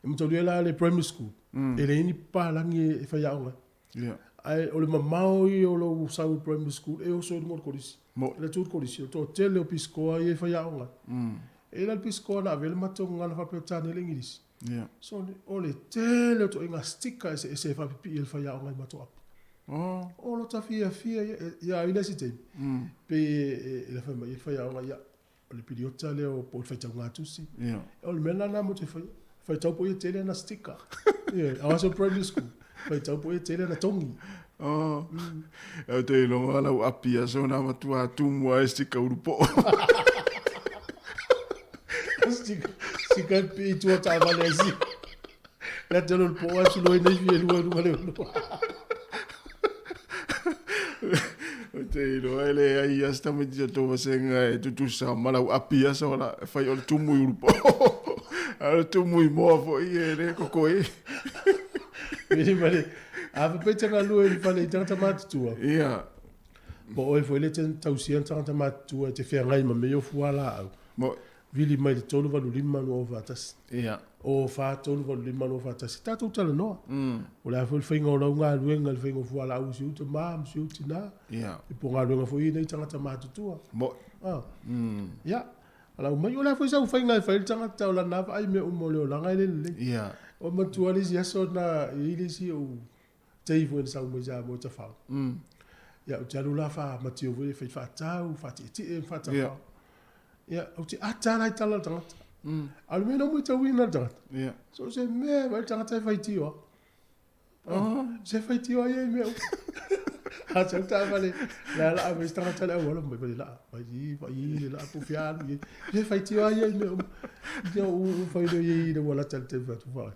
E mataulia la le primary school, e leai ni papalagi e faiaoga ai. Ia. Ae o le mamao ia o lou sau i primary school e oso i luga o le kolisi. Mo. E alu atu le kolisi, o le toatele o pisikoa ia e faiaoga ai. E i ai la le pisikoa na ave ai le matou gagana faa-Peretania i le Igilisi. Ia. So, o le tele o ituaiga sticker eseese e faapipii e le faiaoga i matou api. Oh. O lota fiafia ia, ia ai le isi taimi, pei e fai mai ai le faiaoga, ia, o le piliota lea o po o le faitauga tusi. Ia. O le mea lena mo te faia. Faitau po ia tele ana sticker. Ia, aua so primary school. Faitau po ia tele ana tongi. Oh. Ou te iloa lau api aso na matua tumu ai sticker ulu po'o. Sticker, sticker e pi tua taavale ai si. Le te lo po ai sulu ai nei fie lua lua le lua. Ou te iloa e leai lava se tamaiti o tou vasega e tutusa ma lau api aso la e fai o le tumu i ulupo'o. A o le tumu i moa fo'i e le kokoē. Vili male, a faapea e te galue i le fale i tagata matutua. Ia. Po o oe foi le te tausia ni tagata matutua e te feagai ma mea ia o fualaau. Mo. Vili mai le 385 241. Ia. O 4 3 8 5 2 4 1. Tatou talanoa. O le a foi le faiga o lau galuega, le faiga o fualaau i si ou tamā ma si ou tinā. Ia. E po o galuega foi ia nei tagata matutua. Mo'i. Ah. Ia. Alau mai, o le a foi sau faiga e fai ai le tagata o lana vaai mea uma o le olaga e le lelei. Ia. O matua le isi aso na i ai le isi ou tei foi na sau mai Samoa i Tafao. Ia, ou te alu la faamatio foi e fai faatau, faatietie ma faatafao. Ia, ou te ata la i tala le tagata. A o le mea na matauina le tagata. Ia. So se mea vai le tagata e faitio a. Oh. Se faitio ai e mea uma. A sau taavale, la la mai se tagata le auala mai vai la, vai i, vai i le la pu fia alu i. Se faitio ai e mea uma. Ia u fai le i le wala tal te fatu fa.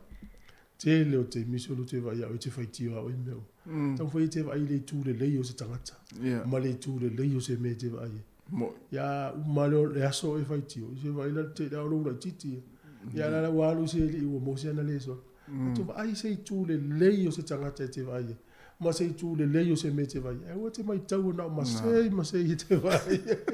Tele o taimi solo te vaai au e te faitio au i mea uma. Taumafai e te vaai i le itu lelei o se tagata. Ia. Ma le itu lelei o se mea e te vaai ai. Mo'i. Ia uma lea o le aso e faitio, se vaai la le tele o lou laitiiti ia. Ia la la ua alu se alii ua maua se ana le sola. Mm. Tu vaai se itu lelei o se tagata e te vaai ai. Ma se itu lelei o se mea e te vaai ai. Aua te maitau na o masei, masei e te vaai ai.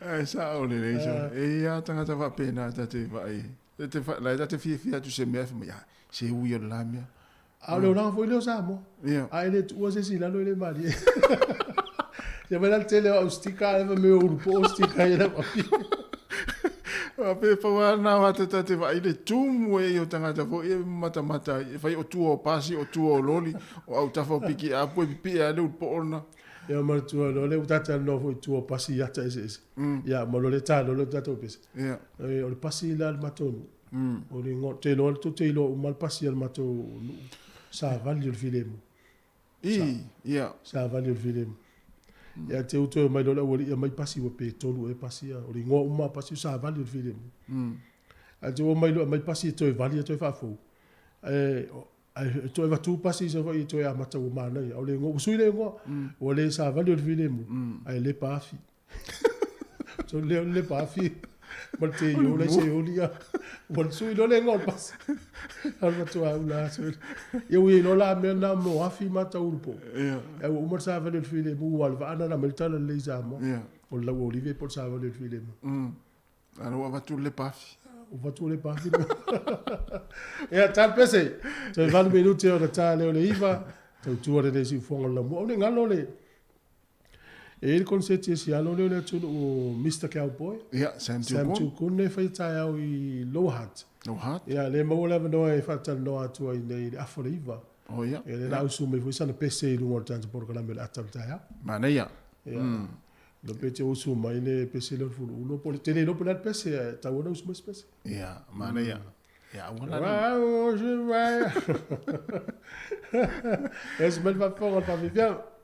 Ae sao lelei sa. E ia tagata faapena ta te vaai. Te fa la ta te fiafia atu se mea fai mai, ah, se ui o le la mea. A o le olaga foi lea o Samoa. Ia. A e le tuua se isi i lalo e le malie. Ia mai la le tele o au stika a fai mai o ulu po o stika ia la papi. A pe pau a na wa te te vaai le tumu e i o tagata foi e matamata ai. E fai o tua o pasi, o tua o loli, o autafa o piki apu e pipii a le ulu po ona. Ia manatua loa lea ua ta talanoa foi i tua o pasi i ata eseese. Ia ma loa le talo lea o le tatou pese. Ia. O le pasi la a le matou nuu. O le igoa, ou te iloa tou te iloa uma le pasi a le matou nuu, savali o le filemu. I, ia. Savali o le filemu. Ia te u toe omai loa le aualii aumai pasi ua pe tolu ea pasi ia. O le igoa uma o pasi o savali o le filemu. Ae te u omai loa aumai pasi e toe vali e toe faafou. Ae Ae toe avatu pasi i Savaii e toe amata ua manaia. O le igoa, ua sui le igoa. Ua le savali o le filemu, ae lepa afi. So lea o le lepa afi ma le teio la i se oli ia. Ua sui loa le igoa o le pasi. A o le matua ula aso. Ia ua iai loa la mea na mo afi ma tau ulu po. Ae ua uma le savali o le filemu, ua le vaa na mai le tala lelei i Samoa. O le lau olive po o le savali o le filemu. A ua avatu le lepa afi. Ua avatu le lepa afi. Ia, talo pese. Toe 8 minute ona ta lea o le 9. Tautua lenei siufofoga o le laumua. O le galo le... E i ai le konseti e sialo lea o le atunuu o Mister Cowboy. Ia, Sam Tukun. Sam Tukun e fai taeao i Lower Hutt. Lower Hutt. Ia, lea maua le avanoa e faatalanoa atu ai nei i le afa o le 9. Oh, ia. Ia, lea la ausu mai foi sana pese i luga o le tatou polokalame o le ata o le taeao. Manaia. Ia. Lo pe te usu mai le pese lea o le fuluulu po o le tele iloa po o le a le pese ae tatau ona usu mai se pese. Ia, manaia. Ia, aua la. Ia, se mai le faafofoga o le faafiafiaga.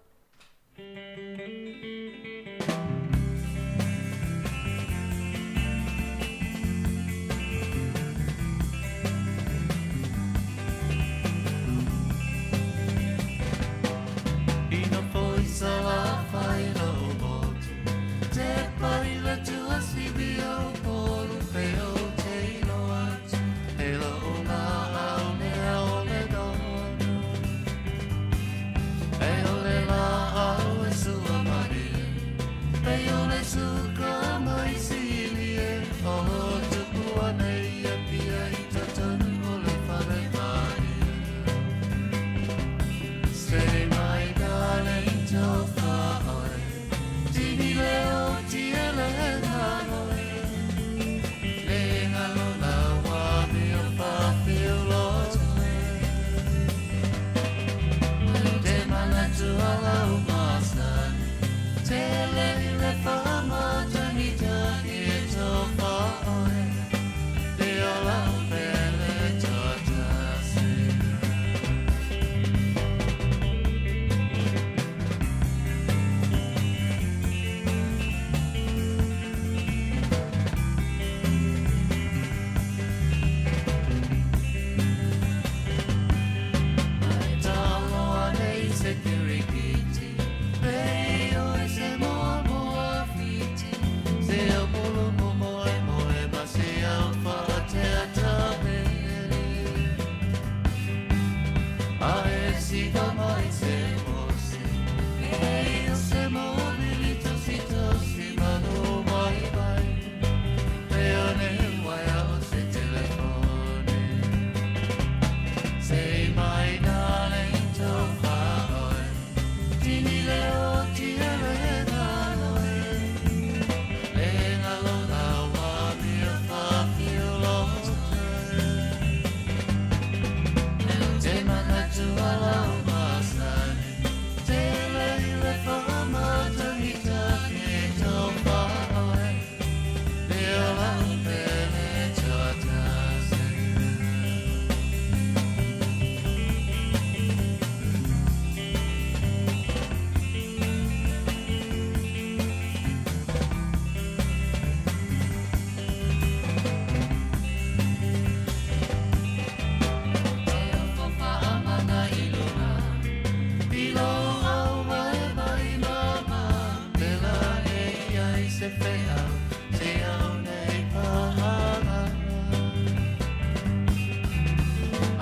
se feau Se au nei pahanga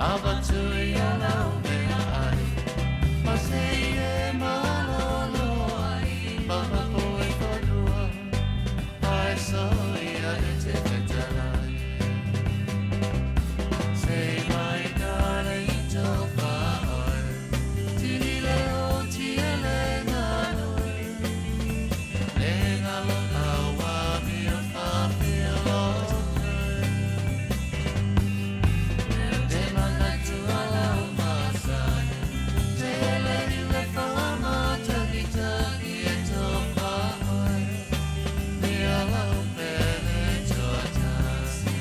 Avatu ia lau mea ai Ma se e malolo ai Ma po e whanua Ai so ia e te whetalai Say my darling to whaoi Tini leo ti ele ngalo Le ngalo awa mia whawhia Te manatu ala o masani Te ele i le whaama taki taki e tō whaoi Me ala o pele tuatasi.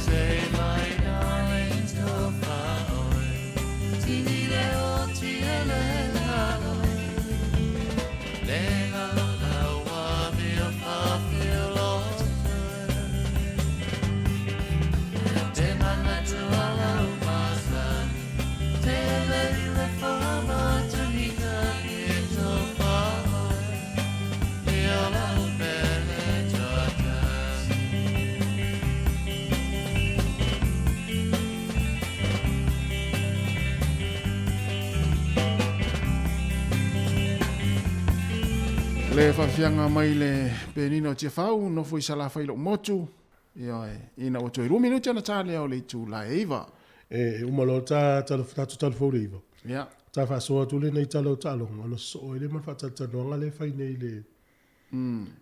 Say my darling to whaoi Tini leo ti ele ngalo Le ngalo lawa mea whawhia loto Te manatu ala o masani Te le i le whama tuhi tahi e tō whaoi Me ala o pele tuatasi. Le faafiaga mai le penina o Tiafau, nofo i Salafai lou motu, ioe, ina ua toe 2 minute ona ta lea o le itula e 9. E uma loa ta tatou talafou le 9. Ia. Ta faasoa atu lenei tala o taaloga ona sosoo ai lea ma le faatalatalanoaga lea e fai nei i le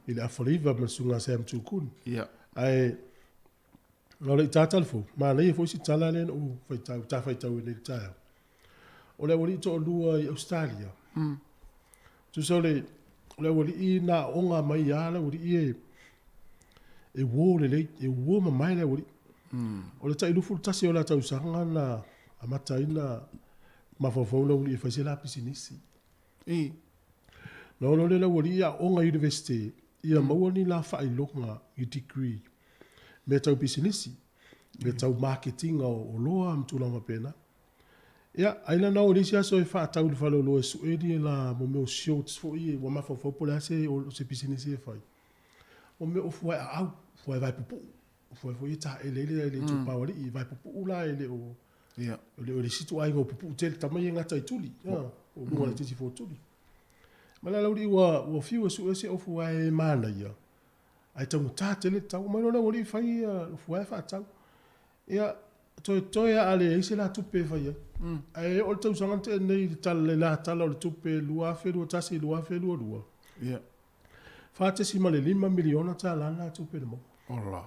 i le afa o le 9 ma le susuga a Sam Tukuni. Ia. Ae o le i ta talafou, manaia foi si tala lea na ou faitau, ta faitau ai nei i le taeao. O le aualii toalua i Ausetalia. Tusa o le o le aualii na aoga mai lava le aualii e e uo lelei, e uo mamae le aualii. O le tai 21 o la tausaga na amata ai ona mafaufau le aualii e fai se la pisinisi. I. Na oo loa lea o le aualii aoga i Universite, ia maua ni la faailoga i degree, mea tau pisinisi, mea tau maketiga o oloa ma tulaga faapena. Ia, ai la na oo i le isi aso e faatau i le faleoloa e sue ni la mo mea o shorts foi ia, ua mafaufau po o le a se o se pisinisi e fai. O mea o fua e aau, fua e vae pupuu, o fua foi e taele ai le itupa o alii, e vae pupuu la e le o e le o le isi ituaiga o pupuu tele, tama ia e gata i tuli, o luga laitiiti foi o tuli. Ma le alauli ua fiu e sue se ofu ae e manaia, ae taugata tele le tau. Omai loa le aualii fai ofu ae faatau. Ia, toetoe lava a leai se la tupe e fai ai. Ae oo i le tausaga na tea nei i le tala, le la tala o le tupe 2021, 2022, Ia. $4.5 miliona na tupe na maua. Ola.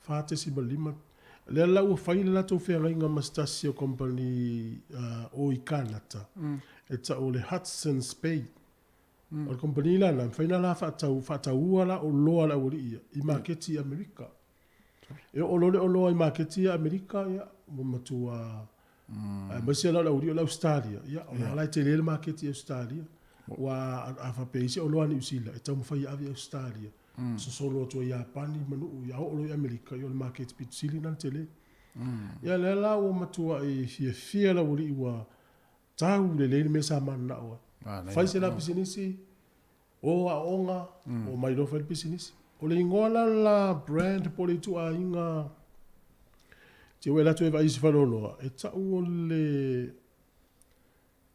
4.5. Lea la ua fai le latou feagaiga ma se tasi o kamupani o i Kanata, e tau o le Hudson's Bay. O le kamupani la lena, e mafai ona la faatau, faataua la oloa a le aualii ia i maketi i Amerika. E oo loa le oloa i maketi ia Amerika, ia, ua matua, aemaise la o le aualii o le Ausetalia, ia, o la e tele le maketi i Ausetalia. Aua a faapea e i ai se oloa a Niu Sila e taumafai e ave i Ausetalia, sosolo atu ai Iapani ma nuu, ia oo loa i Amerika, ia o le maketi pito sili lena le tele. Ia lea la ua matuai fiafia le aualii ua tau lelei le mea sa mananao ai. Fai se la pisinisi, o aoaoga, omai loa fai le pisinisi. O le igoa la o le la brand po o le ituaiga te ua e alu atu e vaai i se faleoloa, e tau o le,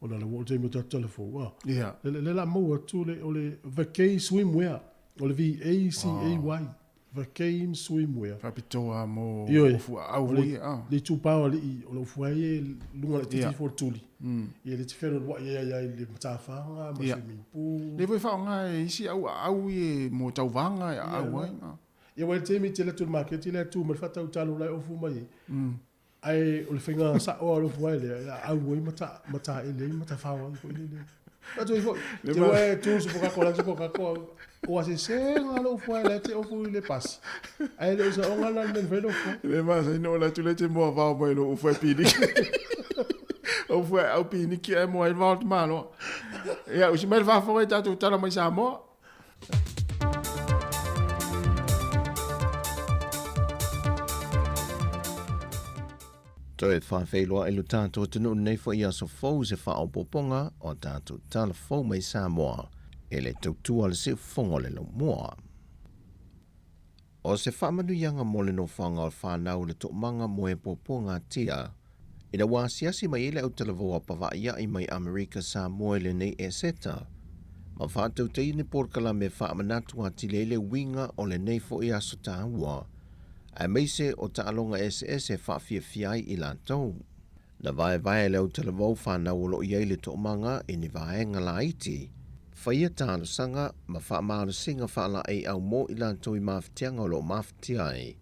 ona o lea ua oo i le taimi o tatou talafou, a. Ia. O lea o le a maua atu o le Vacay Swimwear, o le V-A-C-A-Y. Vakei ma swimwear. Faapitoa mo Ioe. ofu aau O foi le ia, ah. le itupa o alii o le ofu ai e luga laitiiti ifo o le tuli. Ia le te fealualuai ai ai i le matafaga ma swimming pool. Lea foi e faaaoga e isi au aau ia mo tauvaga e aau ai. Ia aua i le taimi e te alu atu i le maketi lea e tu mai le faatautalo la e ofu mai ai. Ae o le faiga sao lava o le ofu ai lea, e aau ai ma mataele ai ma tafao ai foi lele. Atu ai foi, te ua e tu se pokako la se pokako, ua sese nga le ofu ai la te ofu i le pasi. Ae le o saoga la le mea na fai le ofu ai. Le masani na ola atu lea te moa vao mai lou ofu ai piniki. Ofu ai au piniki ae moa ai le vao o le tamaloa. Ia, usi mai le faafofoga i tatou tala mai Samoa. Toe faafeiloai lo tatou atunuu lenei foi aso fou i se faaopoopoga o a tatou tala fou mai Samoa e le tautua a le siufofoga o le laumua. O se faamanuiaga mo le nofoaga o le fanau o le toomaga mo e puapuagatia ina ua asiasi mai ai le autalavou a Pavaaia'i mai Amerika Samoa i lenei Eseta ma faatautaia ni polokalame e faamanatu atili ai le uiga o lenei foi aso taua aemaise o taaloga eseese e faafiafia ai i latou. Na vaevae le autalavou fanau o lo o i ai le toomaga i ni vaega laiti, faia talosaga ma faamalosiga faalaeiau mo i latou i mafatiaga o lo o mafatia ai,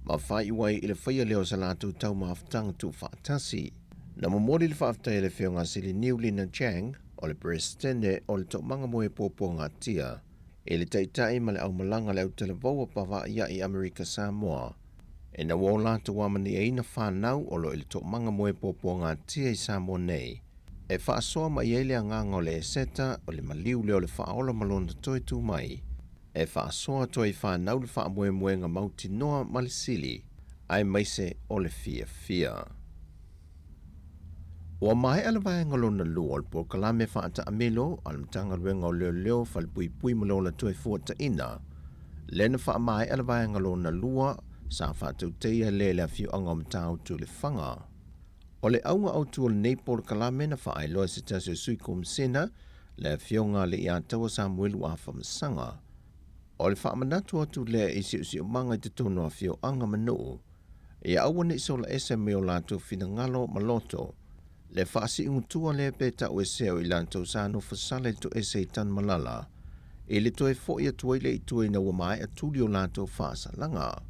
ma faaiu ai i le faia lea o sa latou taumafataga tuufaatasi. Na momoli le faafetai a le Afioga a Siliniu Lina Chang, o le Peresetene o le Toomaga Moe Puapuagatia, i le Taitai ma le Aumalaga le Autalavou o Pavaaia'i Amerika Samoa, ina ua o latou amaniaina fanau o lo o i le toomaga moe puapuagatia i Samoa nei, e faasoa mai ai le agaga o le Eseta o le maliu lea o le Faaola ma lona toe tu mai, e faasoa atu ai i fanau le faamoemoega mautinoa ma le sili, aemaise o le fiafia. Ua maea le vaega lona lua o le polokalame faataamilo a le Matagaluega o Leoleo, Falepuipui ma le Ola Toefuataina, lea na faamaea le vaega lona lua sa faatauteia lea i le afioaga o Matautu Lefaga. O le auga autu o lenei polokalame na faaailoa e se tasi o Sui Komisena, le Afioga a Leiataua Samuelu Afamasaga. O le faamanatu atu lea i siusiumaga i totonu o afioaga ma nuu, ia aua ne i sola ese mai o latou finagalo ma loto, le faasiugutua lea pe tauesea o i latou sa nofosala i le toese i Tanumalala, i le toe fo'i atu ai lea i tua ina ua maea tuli o latou faasalaga.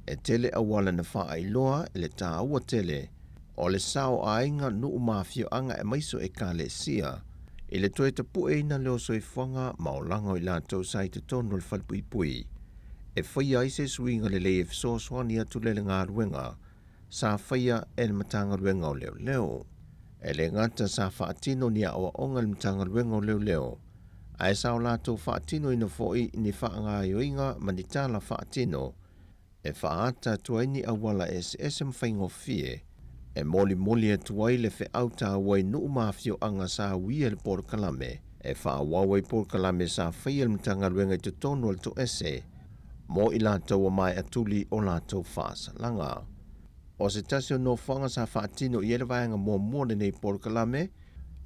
E tele auala na faailoa i le tāua tele o le sao o aiga, nuu ma afioaga aemaise o Ekalesia, i le toe tapu'eina lea o soifuaga ma olaga o i latou sa i totonu o le falepuipui. E faia ai se suiga lelei e fesoasoani atu lea i le galuega sa faia e le Matagaluega o Leoleo. E le gata sa faatino ni aoaoga e le Matagaluega o Leoleo, ae sa o latou faatinoina foi ni faagaoioiga ma ni tala faatino e faaata atu ai ni auala eseese ma faigofie e molimoli atu ai le feau taua i nuu ma afioaga sa uia i le polokalame e faaauau ai polokalame sa faia e le Matagaluega i totonu o le toese mo i latou ua maea tuli o latou faasalaga. O se tasi o nofoaga sa faatino i ai le vaega muamua o lenei polokalame,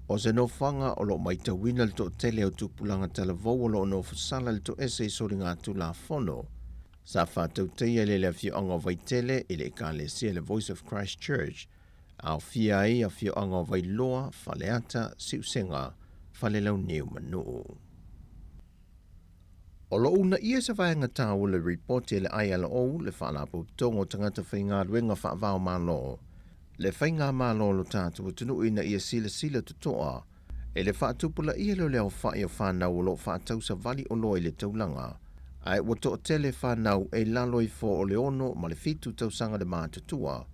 o se nofoaga o lo o matauina le toatele o tupulaga talavou o lo o nofosala i le toese i soligatulafono. Sa faatautaia lea i le afioaga o Vaitele i le Ekalesia le Voice of Christ Church, aofia ai afioaga o Vailoa, Faleata, Siusega, Falelauniu ma Nuu. O lo o uunaia se vaega taua le ripoti a le ILO, le Faalapotopotoga o Tagata Faigaluega Faava-o-Malo, le Faigamalo o lo tatou atunuu ina ia silasila totoa i le faatupulaia lea o le aofai o fanau o lo o faatau savali oloa i le taulaga, ae ua toatele fanau e i lalo ifo o le ono ma le fitu tausaga le matutua,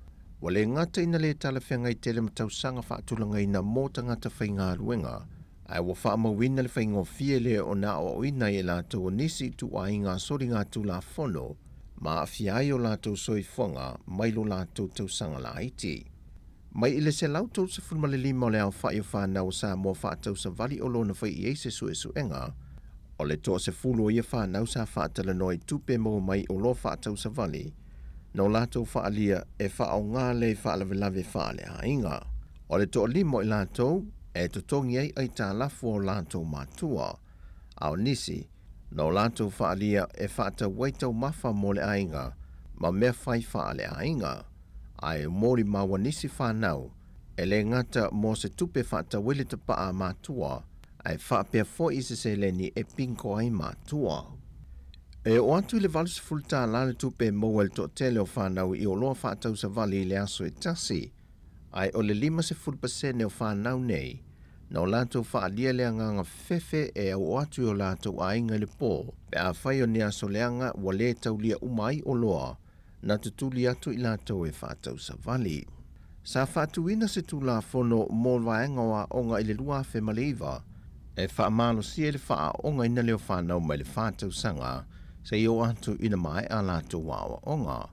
ua le gata ina le talafeagai tele ma tausaga faatulagaina mo tagata faigaluega, ae ua faamauina le faigofie lea ona aoaoina ai e latou o nisi ituaiga soligatulafono ma aafia ai o latou soifuaga mai lo latou tausaga laiti. Mai i le 135 o le aofai o fanau o Samoa faatausavali o lona fai i ai se suesuega, o le toasefulu o ia fanau sa faatalanoa i tupe maua mai oloa faatausavali na o latou faaalia e faaaoga lea i faalavelave faaleaiga. O le toalima o i latou e totogi ai aitalafu a o latou matua, a o nisi, na o latou faaalia e faatau ai taumafa mo le aiga ma mea fai faaleaiga, ae molimau a nisi fanau e lē gata mo se tupe faatau ai le tapaa a matua ae faapea foi i se seleni e pingo ai matua. E oo atu i le 80 tālā le tupe e maua e le toatele o fanau i oloa faatau savali i le aso e tasi, ae o le 50% o fanau nei na o latou faaalia le agaga fefe e auoo atu i o latou aiga i le pō pe afai o ni aso leaga ua lē taulia uma ai oloa na tutuli atu i latou e faatau savali. Sa faatuina se Tulafono mo le Vaega o Aoga i le 2009 e faamalosia i le faaaoogaina lea o fanau mai le fa tausaga seia oo atu ina maea a latou aoaoga.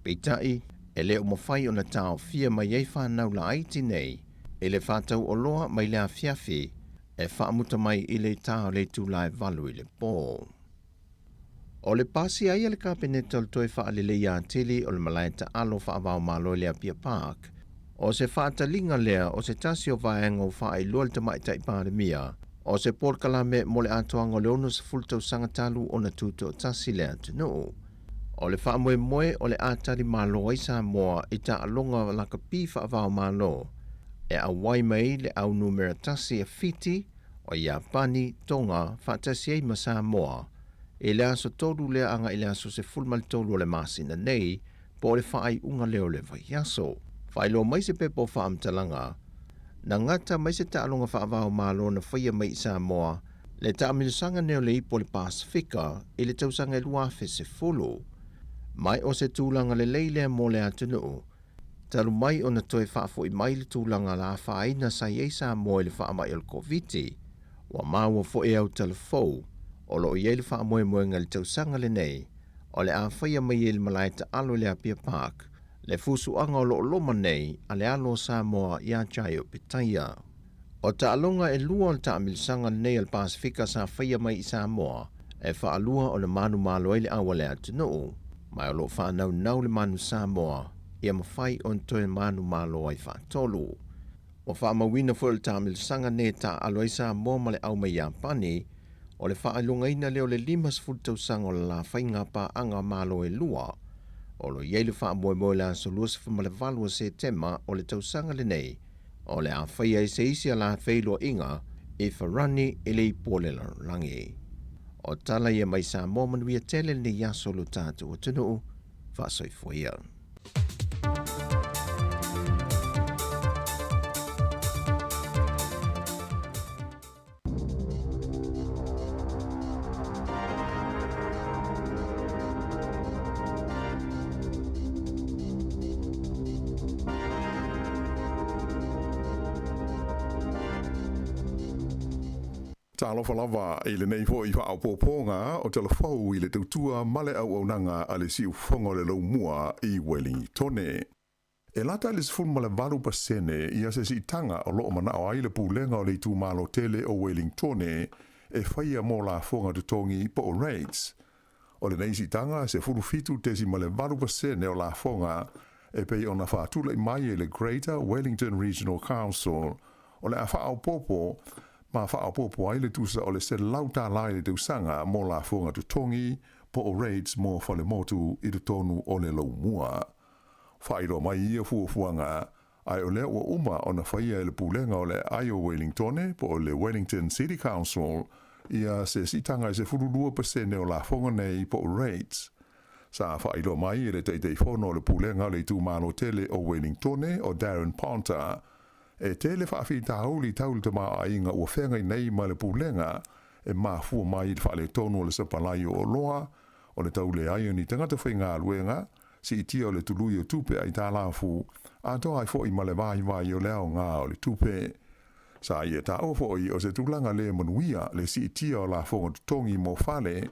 Peitai, e le o mafai ona taofia mai ai fanau laiti nei i le faatau oloa mai le afiafi e faamuta mai i le ta o le itula e 8 i le pō. O le pasia ai a le Kapeneta o le toe faaleleia atili o le malae taalo faava-o-Malo i le Apia Park, o se faataliga lea o se tasi o vaega ua faailoa e le Tamaitai Palemia o se polokalame mo le atoaga o le 60 tausaga talu ona tutoatasi le atunuu. O le faamoemoe o le a tali malo ai Samoa i taaloga lakapi faava-o-Malo e auai mai le au numera tasi a Fiti, o Iapani, Tonga, faatasi ai ma Samoa, i le aso 3 lea agai i le aso 13 o le masina nei, po o le faaiuga lea o le vaiaso. Faailoa mai se pepa o faamatalaga, na gata mai se taaloga faava-o-Malo na faia mai i Samoa le taamilosaga nei o le Ipu o le Pasefika i le tausaga e 2010. Mai o se tulaga lelei lea mo le atunuu, talu mai ona toe faafoi mai le tulaga la afaina sa i ai Samoa i le faamai o le Koviti, ua maua foi e autalavou o lo o i ai le faamoemoega i le tausaga lenei o le a faia mai ai le malae taalo i le Apia Park le fusuaga o lo o loma nei a le alo o Samoa iā Jai Opetaia. O taaloga e lua o le taamilosaga lenei a le Pasefika sa faia mai i Samoa e faalua ona manumalo ai le au a le atunuu, ma o lo o faanaunau le manu Samoa ia mafai ona toe manumalo ai faatolu. Ua faamauina foi o le taamilosaga nei e taaalo ai Samoa ma le au mai Iapani, o le faailogaina lea o le 50 tausaga o le la faiga paaga Malo e lua, o lo o i ai le faamoemoe i le aso 28 o Setema o le tausaga lenei, o le a faia ai se isi ala feiloaiga i Farani i le ipu o le lalolagi. O tala ia mai Samoa manuia tele lenei aso lo tatou atunuu, faasoifua ia. Talofa lava i lenei foi faaopoopoga o Talafou i le tautua ma le auaunaga a le Siufofoga o le Laumua i Uelingitone. E lata i le 18% ia se siitaga o loo manao ai le pulega o le itumalo tele o Wellingtone e faia mo lafoga totogi po o rates. O lenei siitaga e 17.8% o lafoga e pei ona faatulai mai e le Greater Wellington Regional Council o le a faaopoopo ma faaopoopo ai le tusa o le $100 i le tausaga mo lafoga totogi po o rates mo falemotu i totonu o le Laumua. Faailoa mai ia fuafuaga, ae o lea ua uma ona faia e le Pulega o le Aai o Wellingtone po o le Wellington City Council ia se siitaga e 12% o lafoga nei po o rates. Sa faailoa mai e le Taitaifono o le Pulega o le Itumalo tele o Wellingtone o Darren Ponter, e tele faafitauli tau le tamaoaiga ua feagai nei ma le Pulega e mafua mai i le faaletonu o le sapalai o oloa, o le tau leai o ni tagata faigaluega, Siitia o le tului o tupe aitalafu, atoa ai foi ma le vaivai o le aoga o le tupe. Sa ia taua foi o se tulaga le manuia le siitia o lafoga totogi mo fale,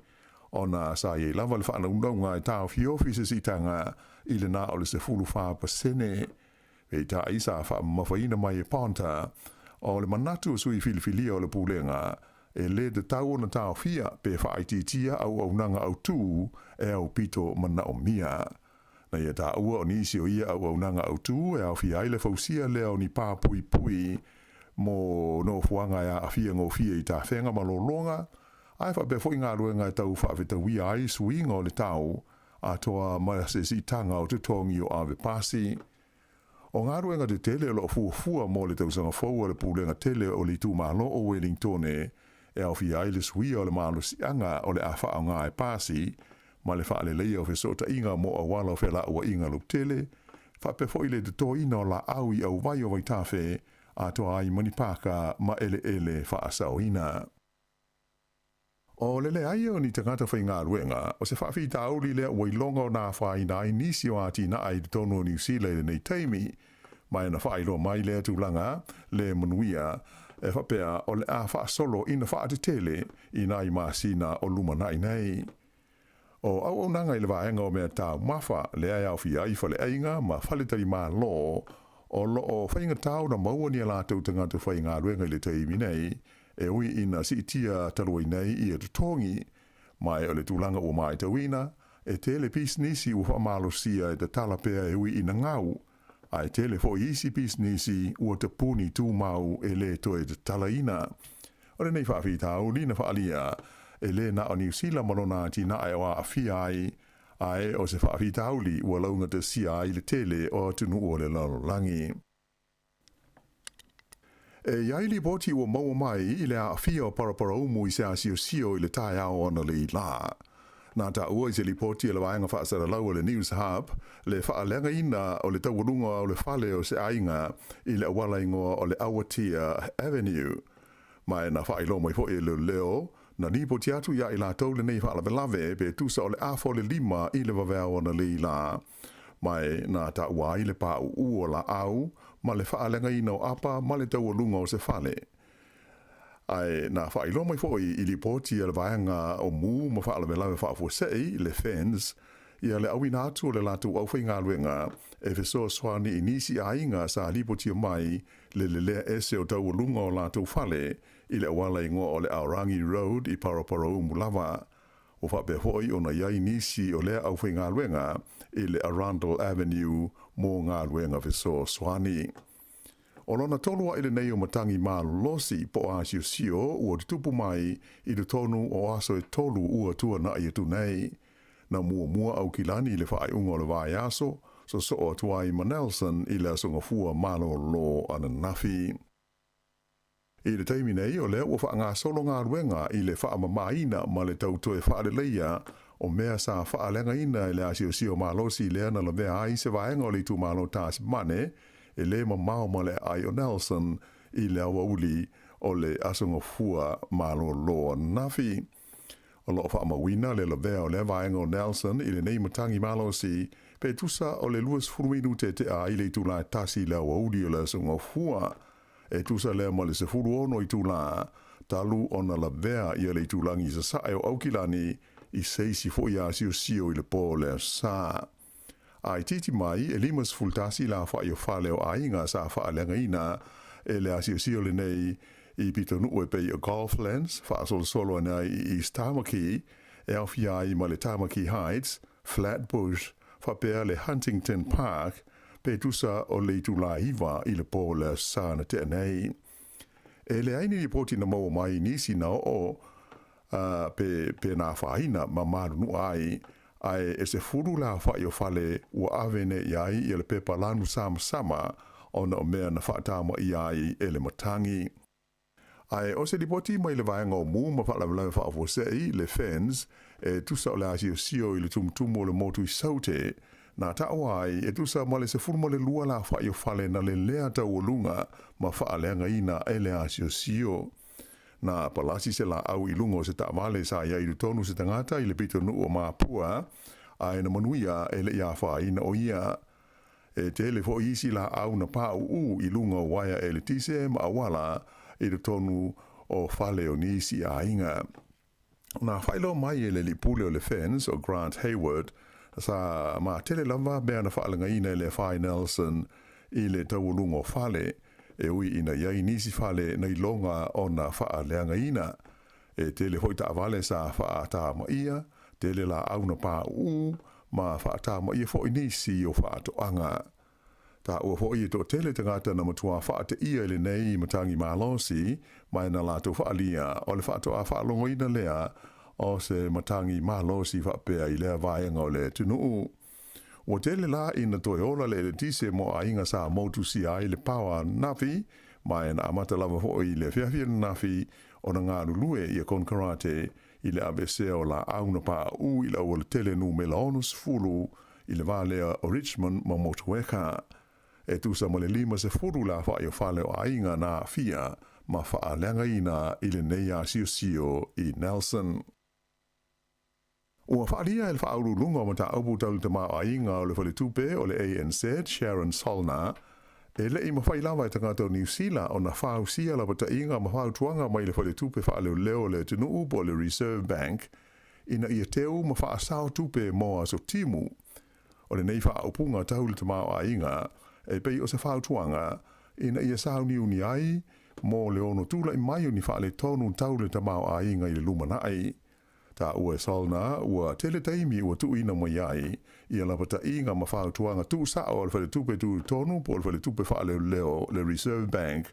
ona sa i ai lava le faanaunauga e taofiofi se siitaga i le na o le 14%. Peitai sa faamamafaina mai e Ponter, o le manatu o sui filifilia o le Pulega, e lē tatau ona taofia pe faaitiitia auaunaga autū e aupito manaomia. Na ia taua o nisi o ia auaunaga autū e aofia ai le fausia lea o ni pā puipui mo nofoaga e aafia gofie i tafega ma lologa, Ae faapea foi galuega e tau faafetauia ai suiga o le tau, atoa ma se siitaga o totogi o ave pasi. O galuega tetele o lo o fuafua mo le tausaga fou a le Pulega Tele o le Itumalo o Welingtone e aofia ai le suia o le malosiaga o le a faaaoga e pasi ma le faaleleia o fesootaiga mo auala o felauaiga lautele, faapea foi le totoina o laau i auvai o vaitafe atoa ai ma ni paka ma eleele faasaoina. O le leai o ni tagata faigaluega, o se faafitauli lea ua iloga ona afaina ai nisi o atinae i totonu o Niu Sila i lenei taimi, ma e na faailoa mai lea tulaga le manuia e faapea o le a faasolo ina faatetele i nai masina o lumanai nei. O auaunaga i le vaega o mea taumafa lea e aofia ai faleaiga ma faletalimalo o lo o faigata ona maua ni a latou tagata faigaluega i le taimi nei, e ui ina siitia talu ai nei ia totogi, ma e o le tulaga ua matauina, e tele pisinisi ua faamalosia e tatala pea e ui ina gau, ae tele foi isi pisinisi ua tapuni tumau e lē toe tatalaina. O lenei faafitauli na faaalia, e lē na o Niu Sila ma lona atinae o aafia ai, ae o se faafitauli ua laugatasia ai le tele o atunuu o le lalolagi. E i ai lipoti ua maua mai i le aafia o Paraparaumu i se asiosio i le taeao analeila. Na taua i se lipoti a le vaega faasalalau a le News Hub le faaleagaina o le taualuga o le fale o se aiga i le auala igoa o le Awatea Avenue. Ma e na faailoa mai foi e leoleo, na lipoti atu ia i latou lenei faalavelave pe tusa o le 4:30 i le vaveao analeila. Ma e na taua ai le pauu o laau ma le faaleagaina o apa ma le taualuga o se fale. Ae na faailoa mai foi i lipoti a le vaega o mu ma faalavelave faafuasei, le FENS, ia le auina atu o le latou aufaigaluega e fesoasoani i nisi aiga sa lipotia mai le lelea ese o taualuga o latou fale i le auala igoa o le Aorangi Road i Paraparaumu lava. Ua faapea foi ona i ai nisi o lea aufaigaluega i le Arundel Avenue mo galuega fesoasoani. O lona tolu aʻe lenei o matagi malolosi po o asiosio ua tutupu mai i totonu o aso e tolu ua tuanaʻi atu nei. Na muamua Aukilani i le faaiuga o le vaiaso, sosoo atu ai ma Nelson i le Aso Gafua malolo ananafi. I le taimi nei, o lea ua faagasolo galuega i le faamamaina ma le tau toe faaleleia o mea sa faaleagaina e le asiosio malosi lea na lavea ai se vaega o le itumalo Tasimane e lē mamao ma le aai o Nelson i le aoauli o le Aso Gafua malolo ananafi. O lo o faamauina le lavea o lea vaega o Nelson i lenei matagi malosi pe tusa o le 20 minute tea ai le itula e 1 i le aoauli o le Aso Gafua. E tusa lea ma le 16 itula talu ona lavea ia le itulagi i sasae o Aukilani i se isi foi asiosio i le po o le Aso Sa. A itiiti mai, e 51 le aofai o fale o aiga sa faaleagaina e le asiosio lenei i pitonuu e pei o Golflands, faasolosolo ane ai i East Tamaki, e aofia ai ma le Tamaki Heights, Flat Bush, faapea le Huntington Park, pe tusa o le itula 9 i le po o le Aso Sa na tea nei. E leai ni lipoti na maua mai i nisi na oo pe na afaina ma malunua ai, ae e 10 le aofai o fale ua ave nei i ai ia le pepa lanu samasama ona o mea na faatamaia ai e le matagi. Ae o se lipoti mai le vaega o mu ma faalavelave faafuasei, le FENS, e tusa o le asiosio i le tumutumu o le motu i Saute, na taua ai e tusa ma le 12 le aofai o fale na lelea taualuga ma faaleagaina e le asiosio. Na palasi se laau i luga o se taavale sa i ai i totonu se tagata i le pitonuu o Māpua, ae na manuia e le i afaina o ia. E tele foi isi laau na pauu i luga o waea eletise ma auala i totonu o fale o nisi aiga. Na faailoa mai e le alii pule o le FENS o Grant Hayward, sa matele lava mea na faaleagaina e le Afai Nelson i le taualuga o fale, e ui ina i ai nisi fale na iloga ona faaleagaina. E tele foi taavale sa faatamaia, tele laau na pauu, ma faatamaia foi nisi o faatoaga. Taua foi e toatele tagata na matua faateia i lenei matagi malosi, ma na latou faaalia o le faatoa faalogoina lea o se matagi malosi faapea i lea vaega o le atunuu. Ua tele la ina toe ola le eletise mo aiga sa motusia ai le paoa ananafi, ma na amata lava foi i le afiafi ananafi ona galulue ia konekarate i le aveesea o laau na pauu i le aualatele numera 60 i le va lea o Richmond ma Motueka. E tusa ma le 50 le aofai o fale o aiga na aafia ma faaleagaina i lenei asiosio i Nelson. Ua faaalia e le Faauluuluga o Mataupu Tau le Tamaoaiga o le Faletupe o le ANZ, Sharon Solna, e le i mafai lava e tagata o Niu Sila ona fausia lapataiga ma fautuaga mai le Faletupe Faaleoleo o le atunuu po o le Reserve Bank ina ia teu ma faasao tupe mo aso timu. O lenei faaupuga tau le tamaoaiga e pei o se fautuaga ina ia sauniuni ai mo le ono tulai mai o ni faaletonu tau le tamaoaiga i le lumanai. Taua e Solna ua tele taimi ua tuuina mai ai ia lapataiga ma fautuaga tuusao a le Faletupe Tutotonu po o le Faletupe Faaleoleo le Reserve Bank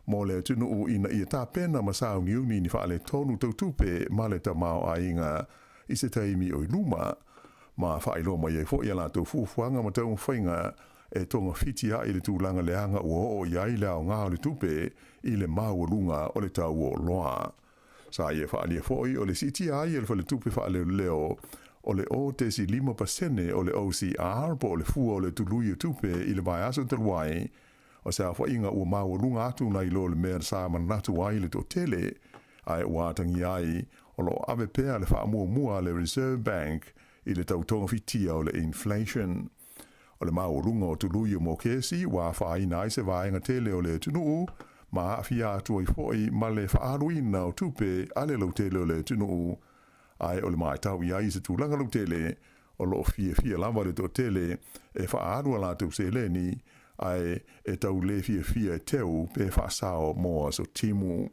mo le atunuu ina ia tapena ma sauniuni ni faaletonu tau tupe ma le tamaoaiga i se taimi o i luma, ma faailoa mai ai foi a latou fuafuaga ma taumafaiga e togafiti ai le tulaga leaga ua oo i ai le aoga o le tupe i le maualuga o le tau o oloa. Sa ia faaalia foi o le siitia ai e le Faletupe Faaleoleo o le 0.5% o le OCR po o le fua o le tului o tupe i le vaiaso talu ai, o se aofaiga ua maualuga atu nai lo le mea sa manatu ai le toatele, ae ua atagia ai o lo o ave pea le faamuamua a le Reserve Bank i le tau togafitia o le inflation. O le maualuga o tului o mokesi ua afaina ai se vaega tele o le atunuu ma aafia atu ai foi ma le faaaluina o tupe a le lautele o le atunuu, ae o le matau i ai i se tulaga lautele o lo o fiafia lava le toatele e faaalu a latou seleni ae e tau le fiafia e teu pe faasao mo aso timu.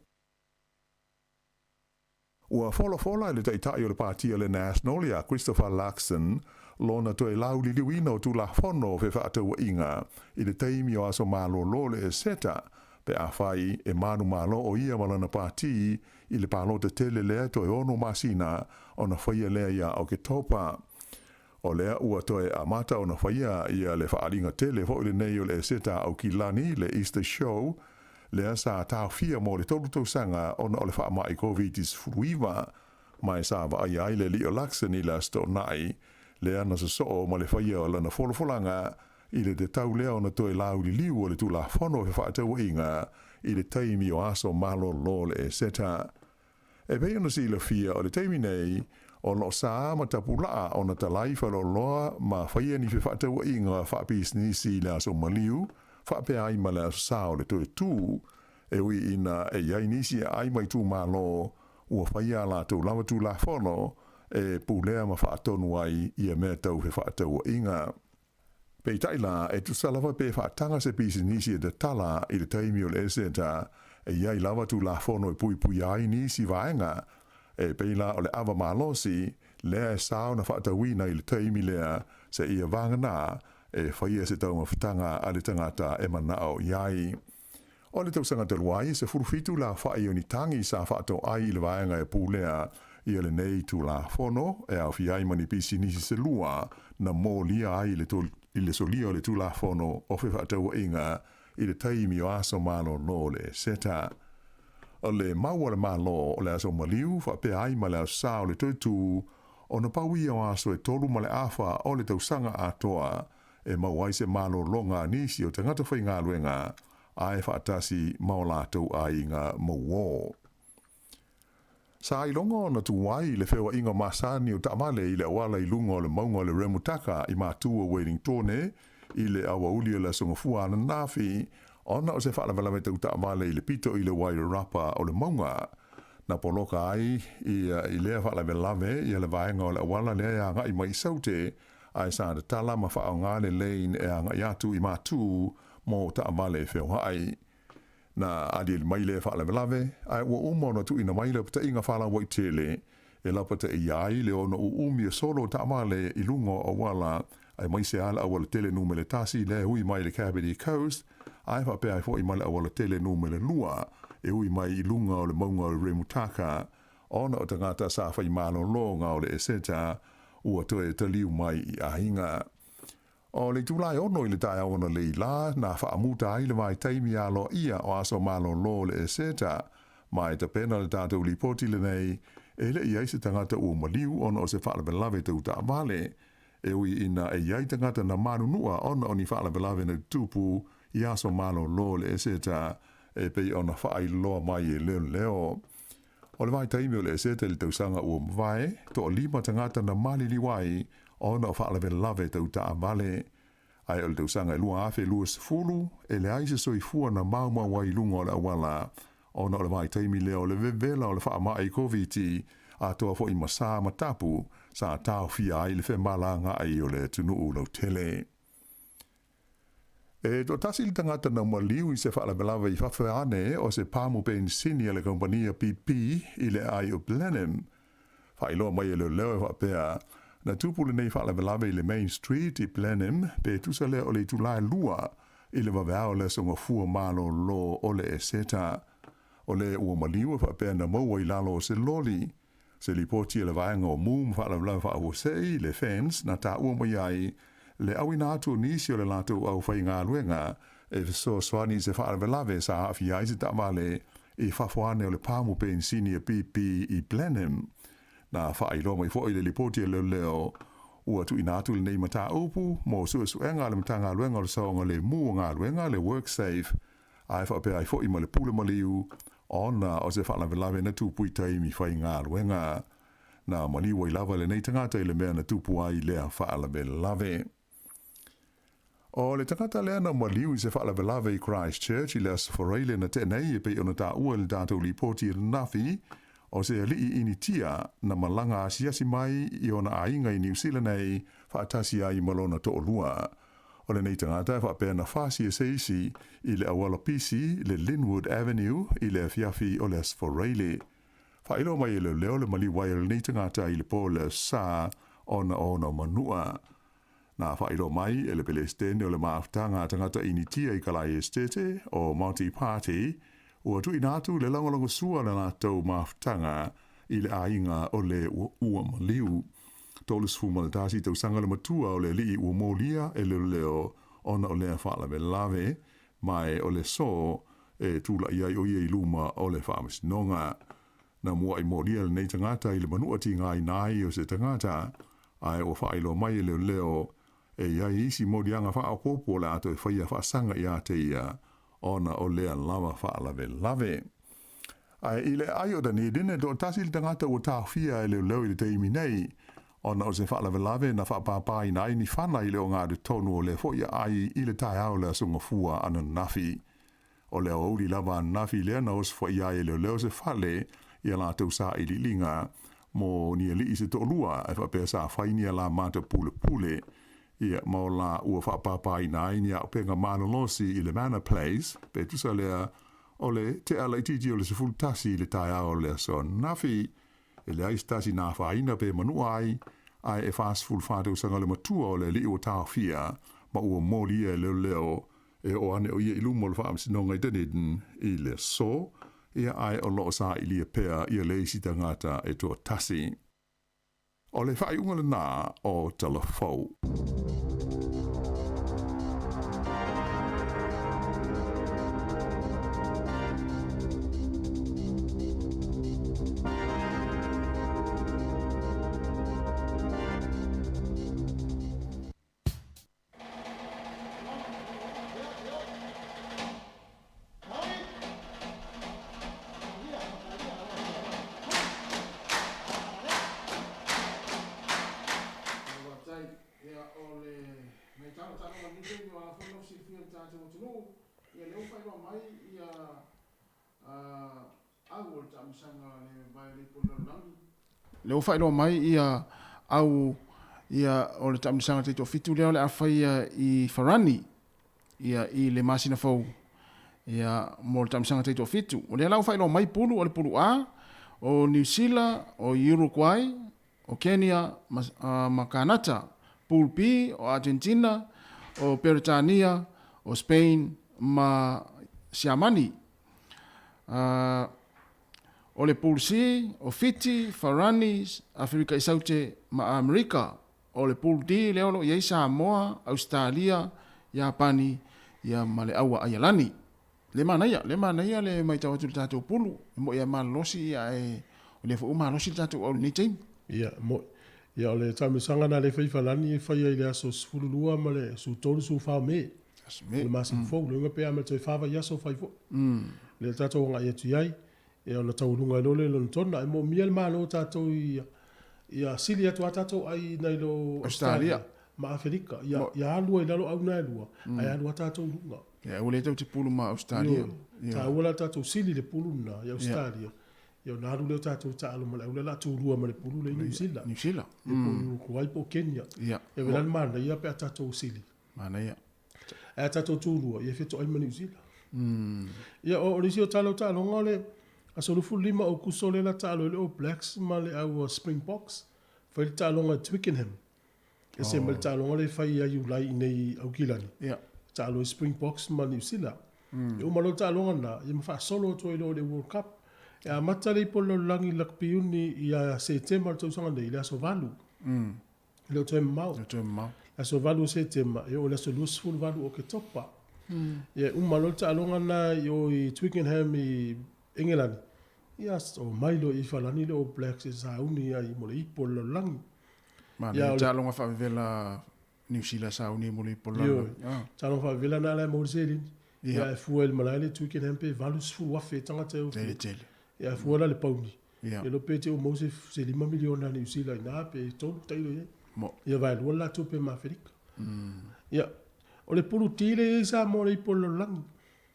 Ua folafola e le Taitai o le Pāti a le National ia Christopher Luxon lona toe lauliliuina o Tulafono o Fefaatauaiga i le taimi o aso malolo o le Eseta pe afai e manumalo o ia ma lana pāti i le palota tele lea toe ono masina ona faia lea ia Oketopa. O lea ua toe amata ona faia ia le faaaliga tele foi lenei o le Eseta Aukilani, le Easter Show, lea sa taofia mo le tolu tausaga ona o le faamai Koviti-19, ma e sa vaaia ai le alii o Luxon i le Aso Toonai, lea na sosoo ma le faia o lana folafolaga i le tatau lea ona toe lauliliu o le Tulafono o Fefaatauaiga i le taimi o aso malolo o le Eseta. E pei ona silafia, o le taimi nei, o lo o sa ma tapulaa ona talai faleoloa ma faia ni fefaatauaiga faapisinisi i le aso maliu, faapea ai ma le aso sa o le toe tū, e ui ina e i ai nisi e aai mai itumalo ua faia a latou lava Tulafono e pulea ma faatonu ai ia mea tau fefaatauaiga. Peitai la, e tusa lava pe faataga se pisinisi e tatala i le taimi o le Eseta, e i ai lava Tulafono e puipuia ai nisi vaega, e pei la o le ava malosi, lea e sao na faatauina i le taimi lea, seia vagana e faia se taumafataga a le tagata e manao i ai. O le tausaga talu ai, e 17 le aofai o ni tagi sa faatoai i le vaega e pulea ia lenei Tulafono, e aofia ai ma ni pisinisi se lua na molia ai i le solia o le Tulafono o Fefaatauaiga i le taimi o aso malolo o le Eseta. O le mau a le Malo o le aso maliu faapea ai ma le aso sa o le toe tū, ona pau ia o aso e tolu ma le afa o le tausaga atoa e maua ai se malologa a nisi o tagata faigaluega ae faatasi ma o latou aiga mauō. Sa iloga ona tu ai le feoaiga masani o taavale i le auala i luga o le mauga o le Remutaka i Matua Wellingtone i le aoauli o le Aso Gafua ananafi ona o se faalavelave tau taavale i le pito i le wairarapa o le mauga. Na poloka ai i lea faalavelave ia le vaega o le auala lea e agai mai i Saute ae sa tatala ma faaaoga le lane e agai atu i Matu mo taavale e feoai. Na aliali mai lea faalavelave, ae ua uma ona tuuina mai lapataiga faalauaitele e lapataia ai le ono uumi o solo taavale i luga o auala. aemaise lava le aualatele numele tasi lea e ui mai i le Kapiti Coast, ae faapea ai foi ma le aualatele numele lua e ui mai i luga o le mauga o le Remutaka, ona o tagata sa fai malologa o le Eseta ua toe taliu mai i aiga. O le itula e 6 i le taeao analeila lā na faamuta ai le vaitaimi aloaia o aso malolo o le Eseta, ma e tapena le tatou lipoti lenei e le i ai se tagata ua maliu ona o se faalavelave tau taavale, e ui ina e i ai tagata na manunua ona o ni faalavelave na tutupu i aso malolo o le Eseta e pei ona faailoa mai e leoleo. O le vaitaimi o le Eseta i le tausaga ua mavae, toalima tagata na maliliu ai ona o faalavelave tau taavale. Ae o le tausaga e 2020, e leai se soifua na maumau ai i luga o le auala ona o le vaitaimi lea o le vevela o le faamai Koviti, atoa foi ma sa ma tapu sa taofia ai le femalagaai o le atunuu lautele. E toatasi le tagata na maliu i se faalavelave i fafo ane o se pamu penisini a le kaupania BP i le aai o Blenheim. Faailoa mai e leoleo e faapea, na tupu lenei faalavelave i le Main Street i Blenheim pe tusa lea o le itula e 2 i le vaveao o le aso Gafua malolo o le Eseta. O le ua maliu e faapea na maua i lalo o se loli. Se lipoti a le vaega o Mu ma Faalavelave Faafuasei, le FENS, na taua mai ai le auina atu o nisi o le latou aufaigaluega e fesoasoani i se faalavelave sa aafia ai se taavale i fafo ane o le pamu penisini a BP i Blenheim. Na faailoa mai foi le lipoti a leoleo ua tuuina atu lenei mataupu mo suesuega a le Matagaluega o le Saogalemu o Galuega, le WorkSafe, ae faapea ai foi ma le pule maliu ona o se faalavelave na tupu i taimi faigaluega. Na maliu ai lava lenei tagata i le mea na tupu ai lea faalavelave. O le tagata lea na maliu i se faalavelave i Christchurch i le Aso Faraile na tea nei e pei ona taua i le tatou lipoti ananafi, o se alii Initia na malaga asiasi mai i ona aiga i Niu Sila nei faatasi ai ma lona toalua. O lenei tagata e faapea na fasi e se isi i le auala pisi le Linwood Avenue i le afiafi o le Aso Faraile. Faailoa mai e leoleo le maliu ai o lenei tagata i le po o le Aso Sa ona o ona manua. Na faailoa mai e le Pelesitene o le Mafutaga a Tagata Initia i Kalai Esitete o Monty Party ua tuuina atu le lagolagosua o le latou mafutaga i le aiga o le ua maliu. 31 tausaga le matua o le alii ua molia e leoleo ona o lea faalavelave, ma e o le so e tulai ai o ia i luma o le faamasinoga. Na mua'i molia lenei tagata i le manua tigaina ai o se tagata, ae ua faailoa mai e leoleo e i ai isi moliaga faaopoopo o le a toe faia faasaga ia te ia ona o lea lava faalavelave. Ae i le aai o Dunedin, e toatasi le tagata ua taofia e leoleo i le taimi nei, ona o se faalavelave na faapāpāina ai ni fana i le ogatotonu o lea foi aai i le taeao o le Aso Gafua ananafi. O le aoauli lava ananafi lea na osofaia ai e leoleo se fale i a latou sailiiliga mo ni alii se toalua e faapea sa fai ni alamata pulepule ia ma o la ua faapāpāina ai ni auupega malolosi i le Manor Place pe tusa lea o le tea laitiiti o le 11 i le taeao o le aso ananafi. E leai se tasi na afaina pe manua ai, ae e 44 tausaga le matua o le alii ua taofia ma ua molia e leoleo e oo ane o ia i luma o le faamasinoga i Dunedin i le aso, ia ae o lo o sailia pea ia le isi tagata e toatasi. O le faaiuga lena o Tala Fou. Lea ua faailoa mai ia au ia o le taamilosaga taitoafitu lea o le a faia i Farani ia i le masina fou ia mo le taamilosaga taitoafitu. O lea la ua faailoa mai pulu o le pulu A o Niu Sila, o Uruguay, o Kenya ma, ma Kanata. Pool B, o Argentina, o Peretania, o Spain ma Siamani. O le Pool C, o Fiti, Farani, Aferika i Saute ma Amerika. O le Pool D lea o lo o i ai Samoa, Ausetalia, Iapani ia ma le Aua Aialani. Le manaia, le manaia le matau atu i le tatou pulu, e moi lava e malolosi ia ae o lea foi ua malosi le tatou au i lenei taimi. Ia, e moi. Ia o le taamilosaga na lea e fai i Falani e faia i le aso 12 ma le 13, 14 o Me. Aso Me. O le masina fou, lona uiga pe a ma le toe fa vaiaso fai foi. Lea tatou agai atu i ai, ia ona taualuga ai loa lea i Lonetona. E moomia le Malo o tatou ia ia sili atu a tatou ai nai lo Australia ma Aferika. Ia ia alu ai i lalo au na e lua, ae alu a tatou i luga. Ia ua le tau te pulu ma Australia. Ioe. Taua la tatou sili le pulu lena i Australia. Ia ona alu lea o tatou taalo ma le au lea o le a tulua ma le pulu lea i Niu Sila. Niu Sila. Ia po o Uruguay po o Kenya. Ia. E vela le manaia pe a tatou sili. Manaia. Ae a tatou tulua, ia fetoai ma Niu Sila. Ia o le isi o tala o taaloga o le aso 25 o Aokuso lea la taalo ai le All Blacks ma le au Springboks. Fai le taaloga i Twickenham. Ese mai le taaloga lea e fai ia Iulai i inei i Aukilani. Ia. Taalo ai Springboks ma Niu Sila. E uma loa le taaloga lena, ia ma faasolo atu ai loa i le World Cup. E amata le ipu o le lalolagi i Lakpi Iuni ia Setema o le tausaga nei i le aso 8. E le o toe mamao. E le o toe mamao. Le aso 8 o Setema, e oo i le aso 28 o Oketopa. Ia e uma loa le taaloga lena i o i Twickenham i Engelani, ia omai loa i Falani le All Blacks e sauni ai mo le ipu o le lalolagi. Manaia taaloga faavevela Niu Sila sauni mo le ipu o le lalolagi. Ioe, taaloga faavevela na ala e maua le seleni. Ia e fua i le malae le Twickenham pe 80,000 tagata e o. Tele tele. Ia e fua la le pauni. Ia. E iloa pe te ua maua se se 5 miliona a Niu Sila i ina pe 3 tailo i ai. Mo. Ia vaelua le latou pe ma Aferika. Ia, o le pulu ti lea e i ai Samoa le ipu o le lalolagi.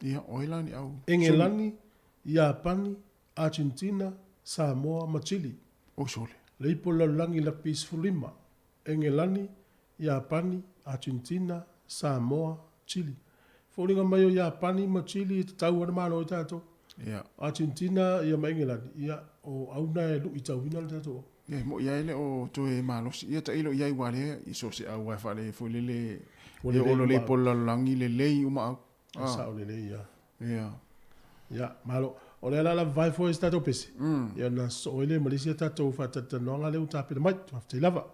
Ia, o ai la ni au. Engelani, Iapani, Argentina, Samoa ma Chile. O sole. Le ipu o le lalolagi lakapi 15. Engelani, Iapani, Argentina, Samoa, Chile. Foliga mai o Iapani ma Chile e tatau lava ona malo ai tatou. Ia. Argentina ia ma Engelani, ia o au na e luitauina le tatou au. Ia, e moi lava e le o toe malosi. Ia tailo i ai aua lea i so o se au lava e faale foi lele Ua e lelei oo loa uma le au. ipu o le lalolagi lelei uma au. E sao lelei ia. Ia. Ia, malo. O lea o le a lava vae foi se tatou pese, ia ona sosoo ai lea ma le isi a tatou faatalatalanoaga lea ua tapena mai. Faafetai lava.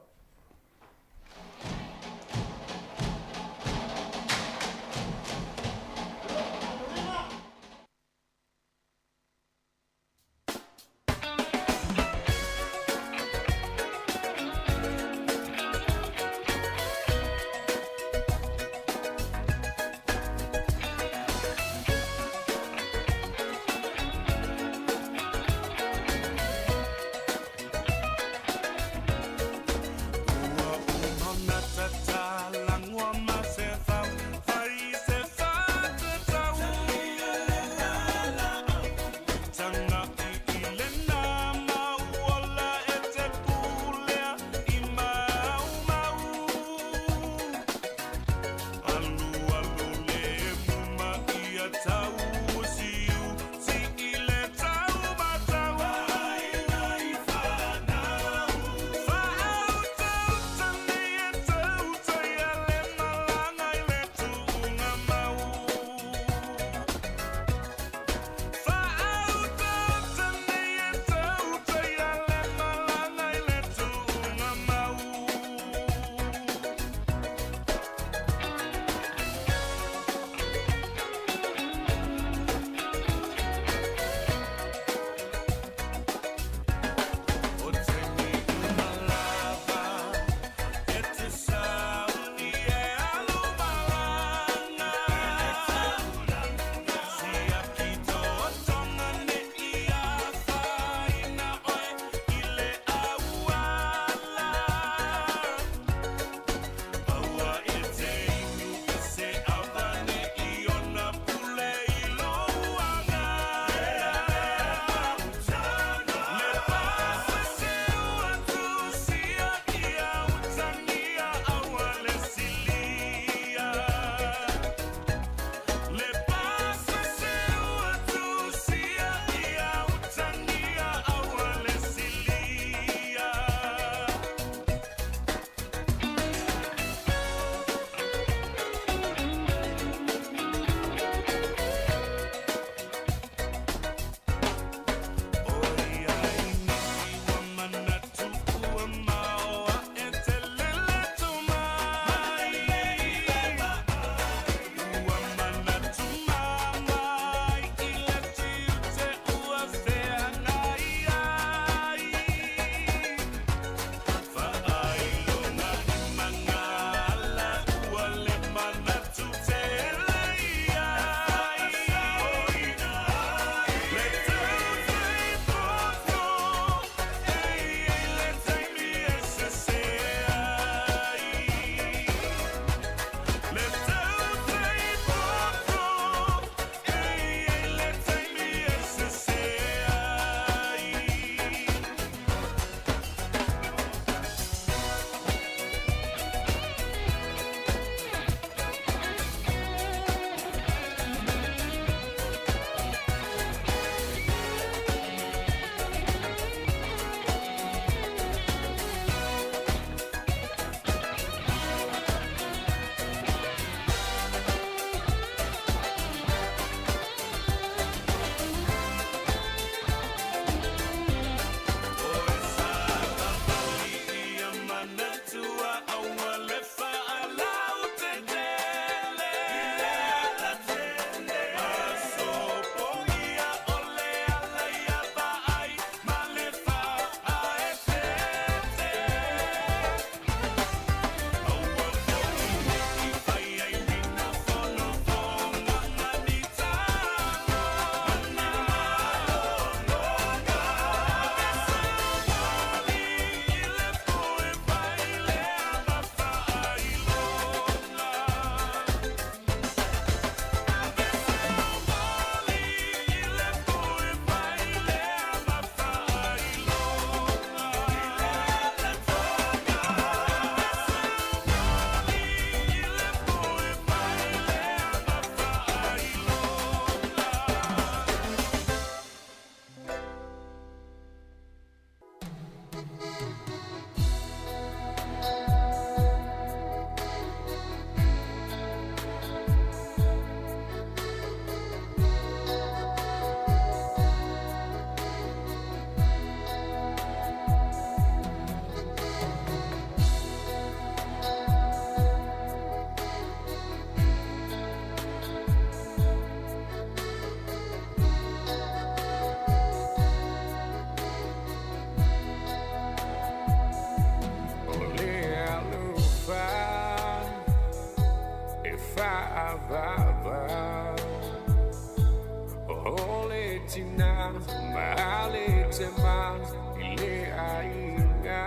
tina Ma le te ma i le aiga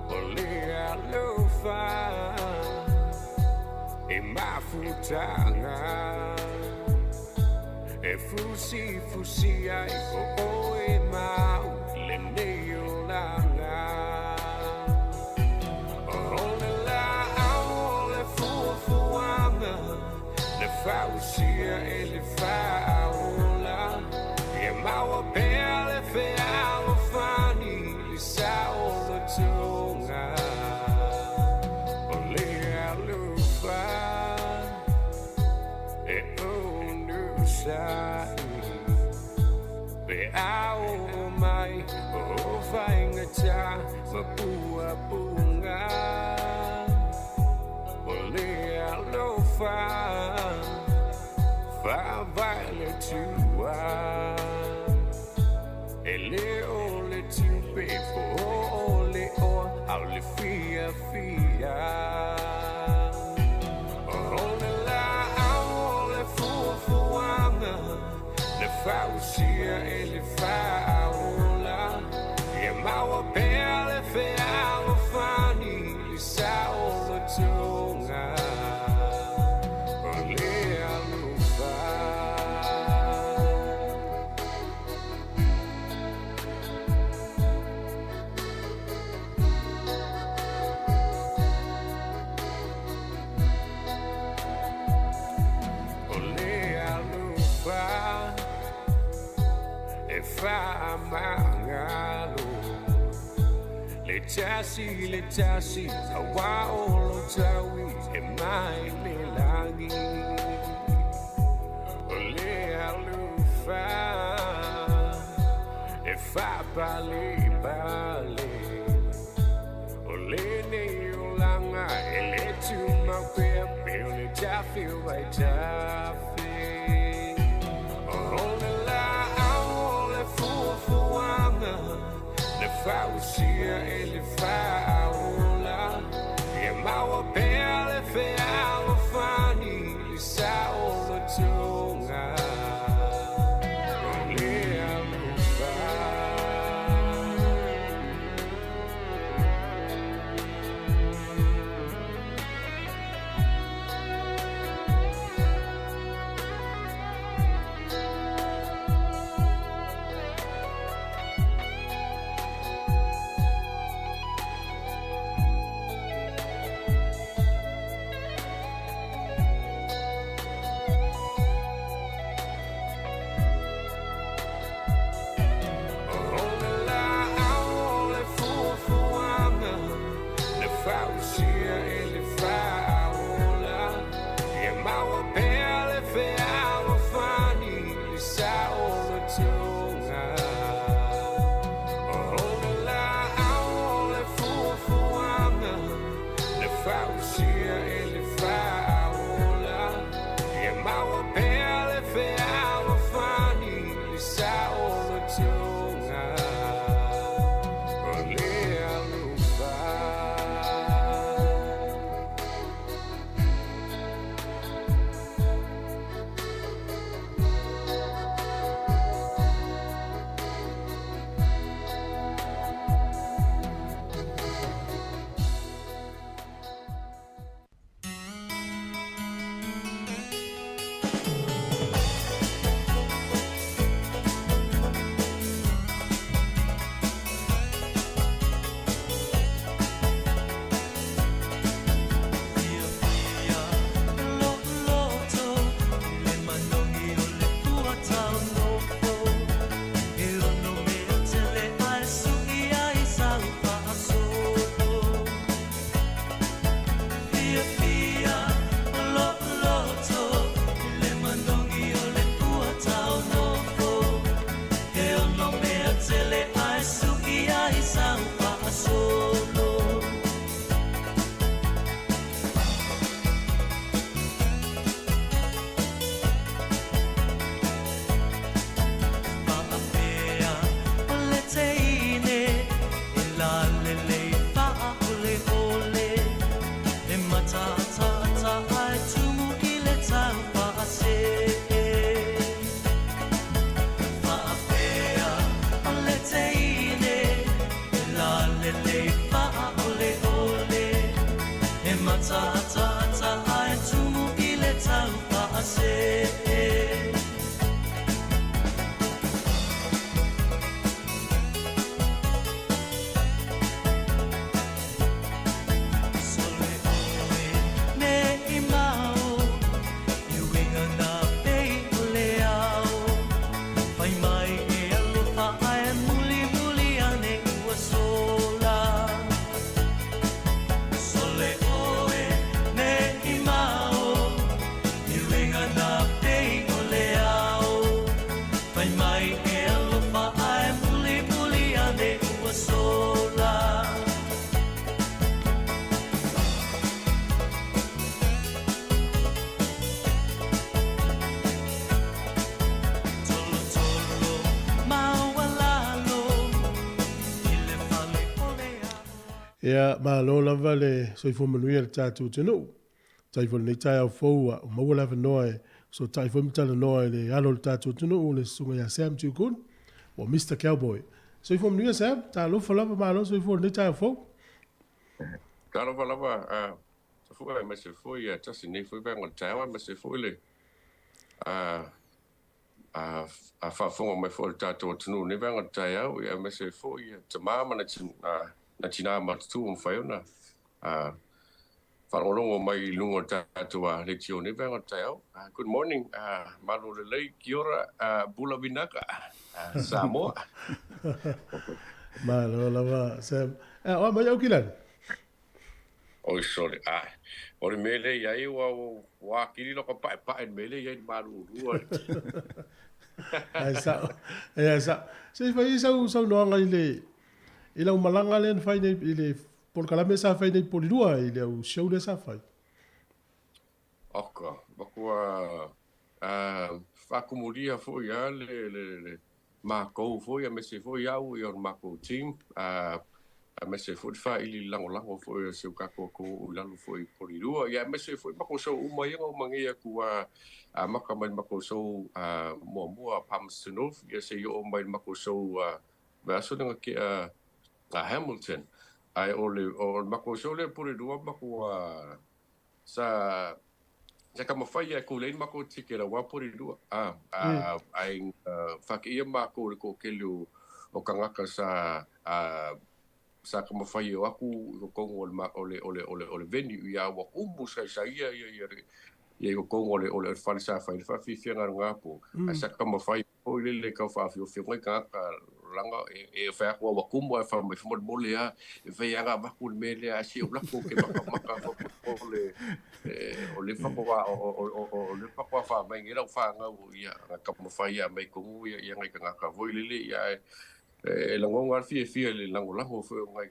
O le alofa E mafutaga E fusi fusi ai o oe mau lenei olaga O le laau o le fuafuaga Na fausia e le faaola Ia maua pea le fealofani Le saolotoga O le alofa E onosai Pe ao mai o faigata ma puapuga O le alofa Faavae le Atua E le o le tupe po o le oa a o le fiafia O le laau o le fuafuaga Na fausia e le faaola Ia maua pea le fealofani Le saolotoga O le alofa. O le alofa e faamagalo Le tasi auā o lo taui e mai le lagi O le alofa e faapalepale O lenei olaga e lē tumau pea pe o le tafe o vaitafe O le laau o le fuafuaga Na fausia e le faaola Ia maua pea le fealofani Le saolotoga O le alofa. Fai mai e alofa ae mulimuli ane ua sola. Tolotolo maualalo i le fale o le aoao. Ia, malo lava le soifua manuia i le tatou atunuu. Faafetai foi i lenei taeao fou ua maua le avanoa e fesootai foi ma talanoa i le alo o le tatou atunuu le Susuga ia Sam Tukun ua Mister Cowboy. Soifua manuia Sam, talofa lava malo soifua i lenei taeao fou. Talofa lava Tafua aemaise foi ia tasi nei foi vaega o le taeao aemaise foi le a faafofoga mai foi o le tatou atunuu i lenei vaega o le taeao aemaise foi ia tama ma na tina matutua ua mafai ona faalogologo mai i luga o le tatou leitio i lenei vaega o le taeao. Good morning, malo lelei, kia ora, bula vinaka, Samoa. Malo lava, Sam. O a mai au kilani? Oi sole, a o le mea lea i ai ua ua akili loko paepae le mea lea i ai le malulua. Ai sao, ai sao. Se i fai sau saunoaga i le i lau malaga lea na fai nei i le polokalame sa fai nei Polilua i le au show lea sa fai. Oka, matua faatumulia foi a le makou foi aemaise foi au ia o le makou team aemaise foi le faili lagolago foi o si o tatou atunuu i lalo foi i Polilua ia aemaise foi matou show uma ia na uma nei atu amata mai le matou show muamua Palmerston North ia seia oo mai le matou show vaiaso lea na tea Hamilton ae o le matou show lea i Polilua matou Sa sa taumafai e kūlei le makou ticket aua Porirua a ai fakeia makou i le toatele o tagata sa sa taumafai e o atu i totonu o le o le o le o le venue ia ua tumu saisai ia ia ia i totonu o le o le fale sa fai ai le faafiafiaga i lena po ae sa taumafai Foi lele tau faafiofio mai tagata langa e fai atu ua tumu ae fai mai faamolemole a e fai aga avatu le mea lea ae se ou lako ou te makamaka o le o le faatoa o le faatoa fai mai nei lau fanau ia na taumafai ia aumai tonu ia ia nai tagata foi lele ia ae e lagona lava le fiafia i le lagolago foi o nai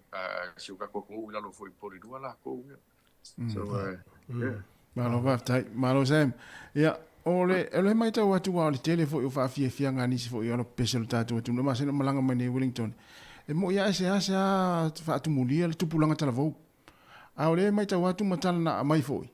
si o tatou atunuu i lalo foi i Porirua lakou ia. So, yeah. Malo faafetai. Malo Sam. Ia, o le, o le maitau atu aua o le tele foi o faafiafiaga a nisi foi o alo pepese o le tatou atunuu, masani ona malaga mai nei i Wellington. E moi lava e seasea faatumulia le tupulaga talavou. A o lea e maitau atu ma tala na aumai foi,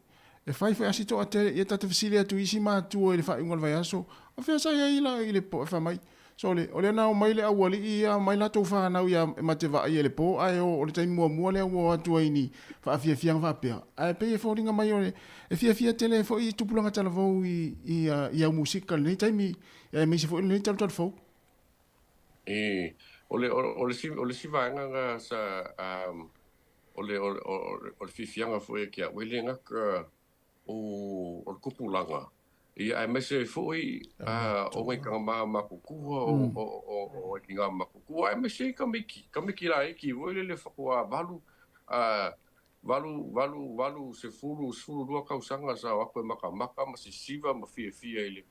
e fai foi a si toatele, ia ta te fesili atu i isi matua i le faaiuga o le vaiaso, o fea sa i ai la i le po e fai mai, Sole, o lea na omai le aualii ia aumai latou fanau ia ma te vaai e le po ae o le taimi muamua lea ua o atu ai ni faafiafiaga faapea. Ae pei e foliga mai o le e fiafia tele ai foi tupulaga talavou i i i au musika i lenei taimi aemaise foi lenei talutalufou. E, o le o le isi o le isi vaega na sa o le o le fiafiaga foi ia te au e le gata o le tupulaga, ia aemaise ai foi o nai tama matutua, o nai tina matutua, aemaise ai tamaiti, tamaiti laiti foi lele faatoa 8, 8, 8, 8, 10, 12 tausaga sa o atu e matamata ma sisiva ma fiafia i le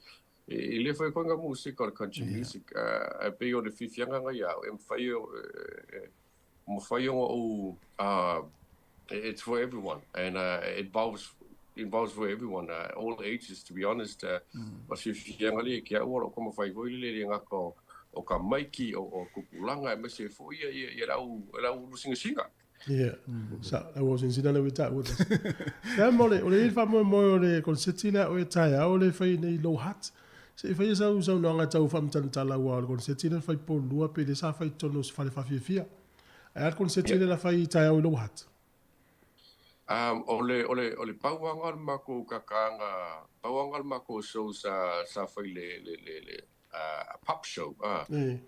i le foi koina musika o le country music, ae pei o le fiafiaga na ia au e mafai e mafai ona ou it's for everyone and it involves involves for everyone all ages to be honest o se fiafiaga lea ki au o lou taumafai foi lele le gata o tamaiti o tupulaga aemaise foi ia ia le au le au ulusingasinga. Ia, sa, lau au sinasina lea ua taua tasi. Sam, o le, o le i le faamoemoe o le koneseti lea o e taeao lea e fai nei Low Hut. Se i faia sau saunoaga tau faamatalatala aua o le koneseti lea na fai Polulua pe lea sa fai i totonu o se fale faafiafia. Ae a le koneseti lea na fai i taeao i Low Hut? O le, o le, o le pauaga o le makou kakaaga, pauaga o le makou show sa, sa fai le, le, le, le pop show,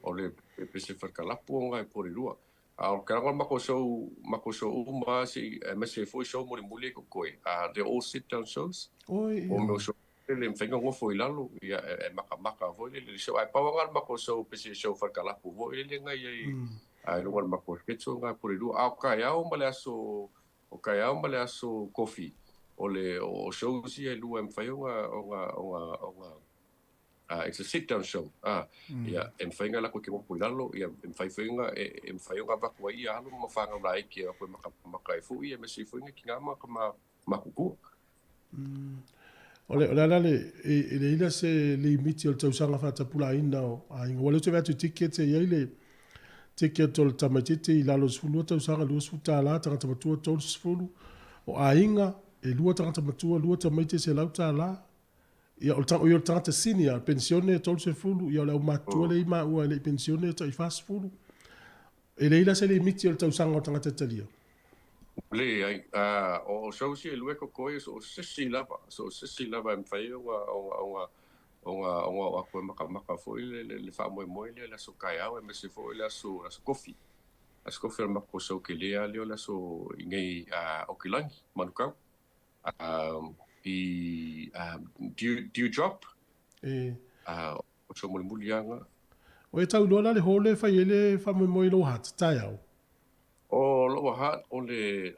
o le pese falekalapu o ngai Polulua. A o ke lagona makou show, makou show uma lava se i, aemaise foi show mulimuli e kokoe, they're all sit down shows. Oi, O mea o show lele e mafai ona nofo i lalo, ia, e makamaka foi lele le show. Ae pau lava le makou show pese show falekalapu foi lele na i ai i luga o le makou schedule na Polilua. A o taeao ma le aso, o taeao ma le aso kofi, o le, o shows ia e lua e mafai ona, ona, ona, ona. It's a sit down show. Ia, e mafai ona alu atu e te nofo i lalo, ia, e mafai foi ona e mafai ona avatu ai ia alo ma fanau laiti e o atu e makamaka ai foi, ia aemaise foi nai tina ma tama matutua. O le, o le ala le, e leai la se limiti o le tausaga faatapulaaina o aiga. Ua leo te vaai atu i tickets e i ai le ticket o le tamaitiiti i lalo o le 12 tausaga, $20, tagata matua 30, o aiga e lua tagata matua, lua tamaiti e $100. Ia, o le, o le tagata senior, penisione e 30, ia o le aumatutua lea i maua e le i penisione e tai 40. E leai la se limiti o le tausaga o le tagata e talia? Leai. O shows ia e lua e totoe, so o se isi lava, so o se isi lava e mafai ona, ona, ona, ona, ona oo atu e makamaka foi le, le, le faamoemoe lea i le aso taeao aemaise foi le aso, aso kofi. Aso kofi o le matou show tele lava lea o le aso i nei Aukilani, Manukau. I Dew, Drop. E. O se mulimuli lava lena. O e tau loa la le hall e fai ai le faamoemoe i Lower Hutt, taeao? O Lower Hutt o le,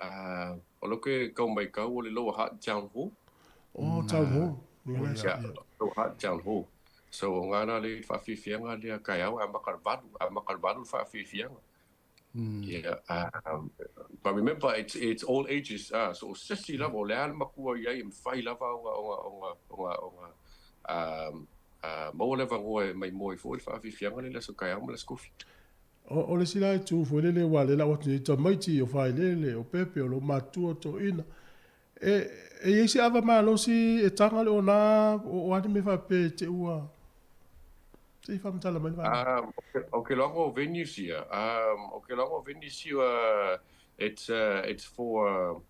o lea ou te tau matau o le Lower Hutt Town Hall. Oh, Town Hall. Yeah, Lower Hutt Town Hall. So o ngā la le whawhiwhianga lea taeao, amata le 8, amata le 8 le whawhiwhianga. Yeah, but remember it's it's all ages so o se isi lava o le a le makua i ai e mafai lava ona ona ona ona ona maua le avanoa e maimoa ai foi le faafiafiaga lea i le aso taeao ma le aso kofi. O le isi la itu foi lele aua lea la ua atu nei tamaiti o Failele, o Pepe, o lou matua, o Toeaina. E e i ai se ava malosi e taga le ona o a ni mea faapea i te ua Se i faamatala mai le vaega. O ke loaga o venues ia, o ke loaga o venues ia, it's it's for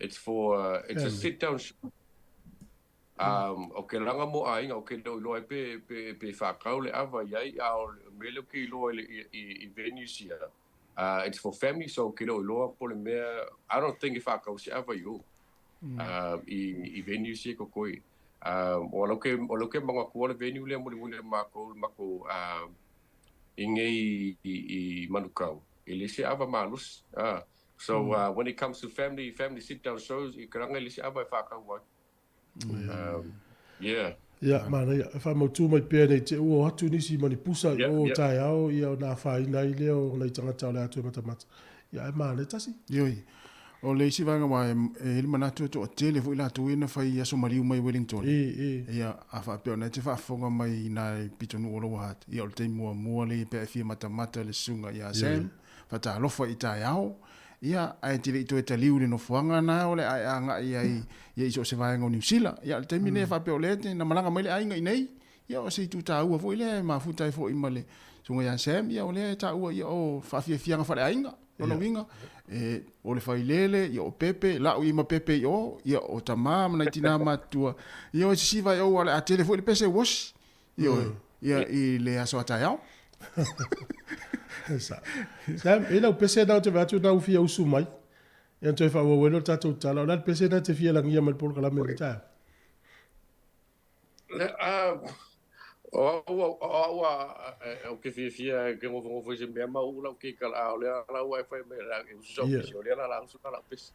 it's for it's a sit down show. O ke laga mo aiga, o ke le o iloa ai pe pe pe whakau le ava i ai, a o le mea lea ou ke iloa i venues ia, it's for family, so ke le o iloa po o le mea, I don't think e whakau se ava i o i venues ia kokoi. O lea o lea ou ke manatua le venue lea mulimuli a makou le matou i nei i Manukau, e le se ava malosi. So when it comes to family family sit down shows, i karanga e le se ava e whakau ai. Yeah. Ia, manaia. E faamautū mai pea nei te ua o atu nisi ma ni pusa i o taeao, ia ona afaina ai lea o nai tagata o le a toe matamata. Ia, ae manaia tasi. Ioe. O le isi vaega aua e i ai le manatu e toatele foi latou ia na fai i aso maliu mai Wellington. E, e. Ia, a faapea o na e te faafofoga mai i nai pitonuu o Lower Hutt, ia o le taimi muamua lea pe a e fia matamata i le susuga ia Sam, faatalofa i taeao, ia, ae te le i toe taliu i le nofoaga na o le a e agai ai ia i so o se vaega o Niu Sila. Ia, o le taimi lenei e faapea o lea na malaga mai le aiga i nei, ia o se itu taua foi lea e mafuta ai foi ma le susuga ia Sam, ia o lea e taua ia o faafiafiaga faaleaiga, lona uiga, e, o le failele, ia o Pepe, lau i ma Pepe i o, ia o tama ma nai tinā matutua, ia o e sisiva ai o le a tele foi le pese uosi, Ioe, ia i le aso a taeao. Sa. Sam, e lau pese na o te vaai atu na u fia usu mai. Ia toe faaauau ai lea o le tatou tala. O le a le pese na e te fia lagia mai le polokalame i le taeao? Le, o au, o au a, ou te fiafia e ke nofonofo i se mea ma uu lau kikala, a o lea la ua e fai mai e usu sau pese, o lea la la usu na lau pese.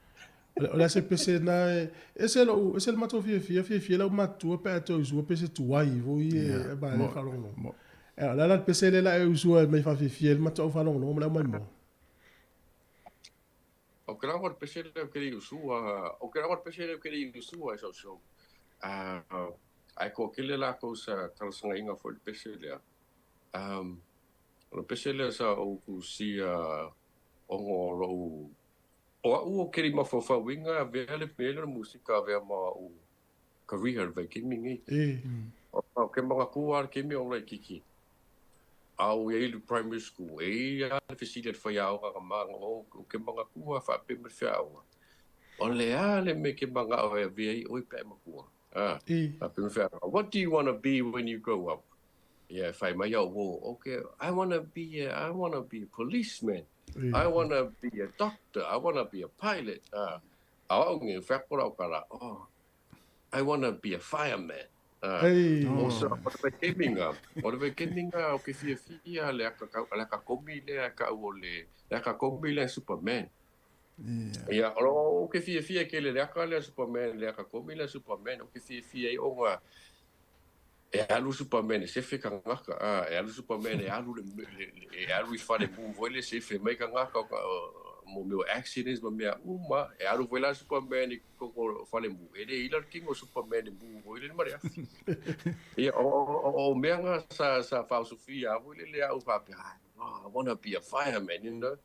O le a se pese na e, ese lou, ese le matou fiafia, fiafia lau matua pe a toe usua pese tuai foi e, e ma e faalogologo. E, o le a la le pese lea la e usua e mai faafiafia ai le matou au faalogologo ma le au maimoa? O ke lago le pese lea ou te le i usua, o ke lago le pese lea ou te le i usua e sau show. Ae toatele latou sa talosagaina foi le pese lea. O le pese lea sa ou tusia ona o lou O au o ke mafaufauina avea le mea lea o le musika avea ma au career le vaitaimi nei. O ke manatua a le taimi o laititi a o iai le primary school e iai a le fesili a le faiaoga na maga o ke manatua faapea ma le feaoga o le a le mea e te manao e avea ai oe pe a e matua a faapea ma le feaoga what do you wanna be when you grow up ia e fai mai au o okay I wanna be a I wanna be a policeman I wanna be a doctor, I wanna be a pilot. A o au nei, wheako rau ka ra, oh, I wanna be a fireman. Hey. O sa, o le waikeminga, o le waikeminga o ke fiafia le aka, le aka komi lea ka au o le, le aka komi lea Superman. Ia, o ke fiafia ke le aka lea Superman, le aka komi lea Superman, o ke fiafia i onga, E alu Superman e sefe kangaka, a e alu Superman e alu le, e alu i fale mu foi le sefe mai kangaka o mo mea o accidents ma mea uma, e alu foi la Superman i koko fale mu, e le ila le kingo Superman e mu foi le ma le afi. Ia, o mea nga sa whaosofia foi le le au whapea, oh, I wanna be a fireman, you know.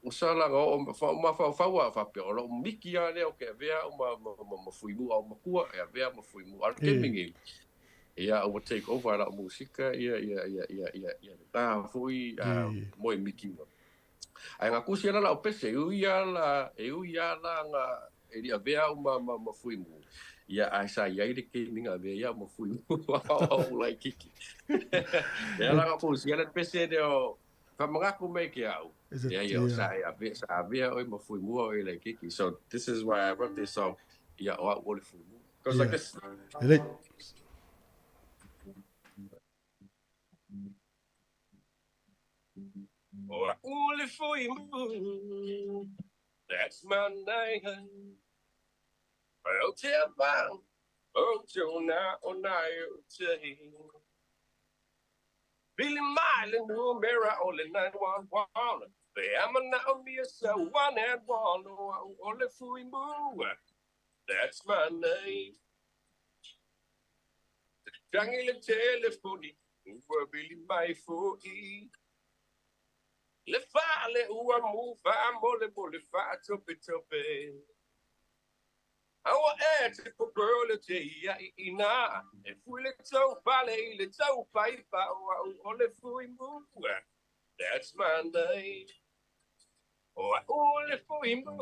O sa laga o mawhauwhaua whapea, o lau miki a leo ke avea o ma fuimu au makua, e avea ma fuimu al kemingi. Ia, ua take over lau musika, ia, ia, ia, ia, ia, ia, tā fui, moe miki. Ai ngā kusi ala lau pese, e ui ala, e ui ala ngā, e li avea o ma fuimu. Ia, ai sa iai le keminga avea ia ma fuimu, au lai kiki. Ia la ngā kusi ala pese leo, Whamangaku mai ke au. Yeah, yeah, sa avea, sa avea oi ma fuimua oi lai kiki. So this is why I wrote this song. Ia o au o le fuimu. Goes like this. Ele. O au le fuimu. That's my name. O te vang. O te na o na o te. Billy Miley, no mirror, only 911. They am a me so one and one. Oh, only fuimu. That's my name. The jungle telephone, ua Billy my foi. Le fale ua mufa mole mole fa tope tope. Aua e te popole te ia i ina. E fui le tau fale i le tau pai pa o o le fui mu. That's my name. O o le fui mu.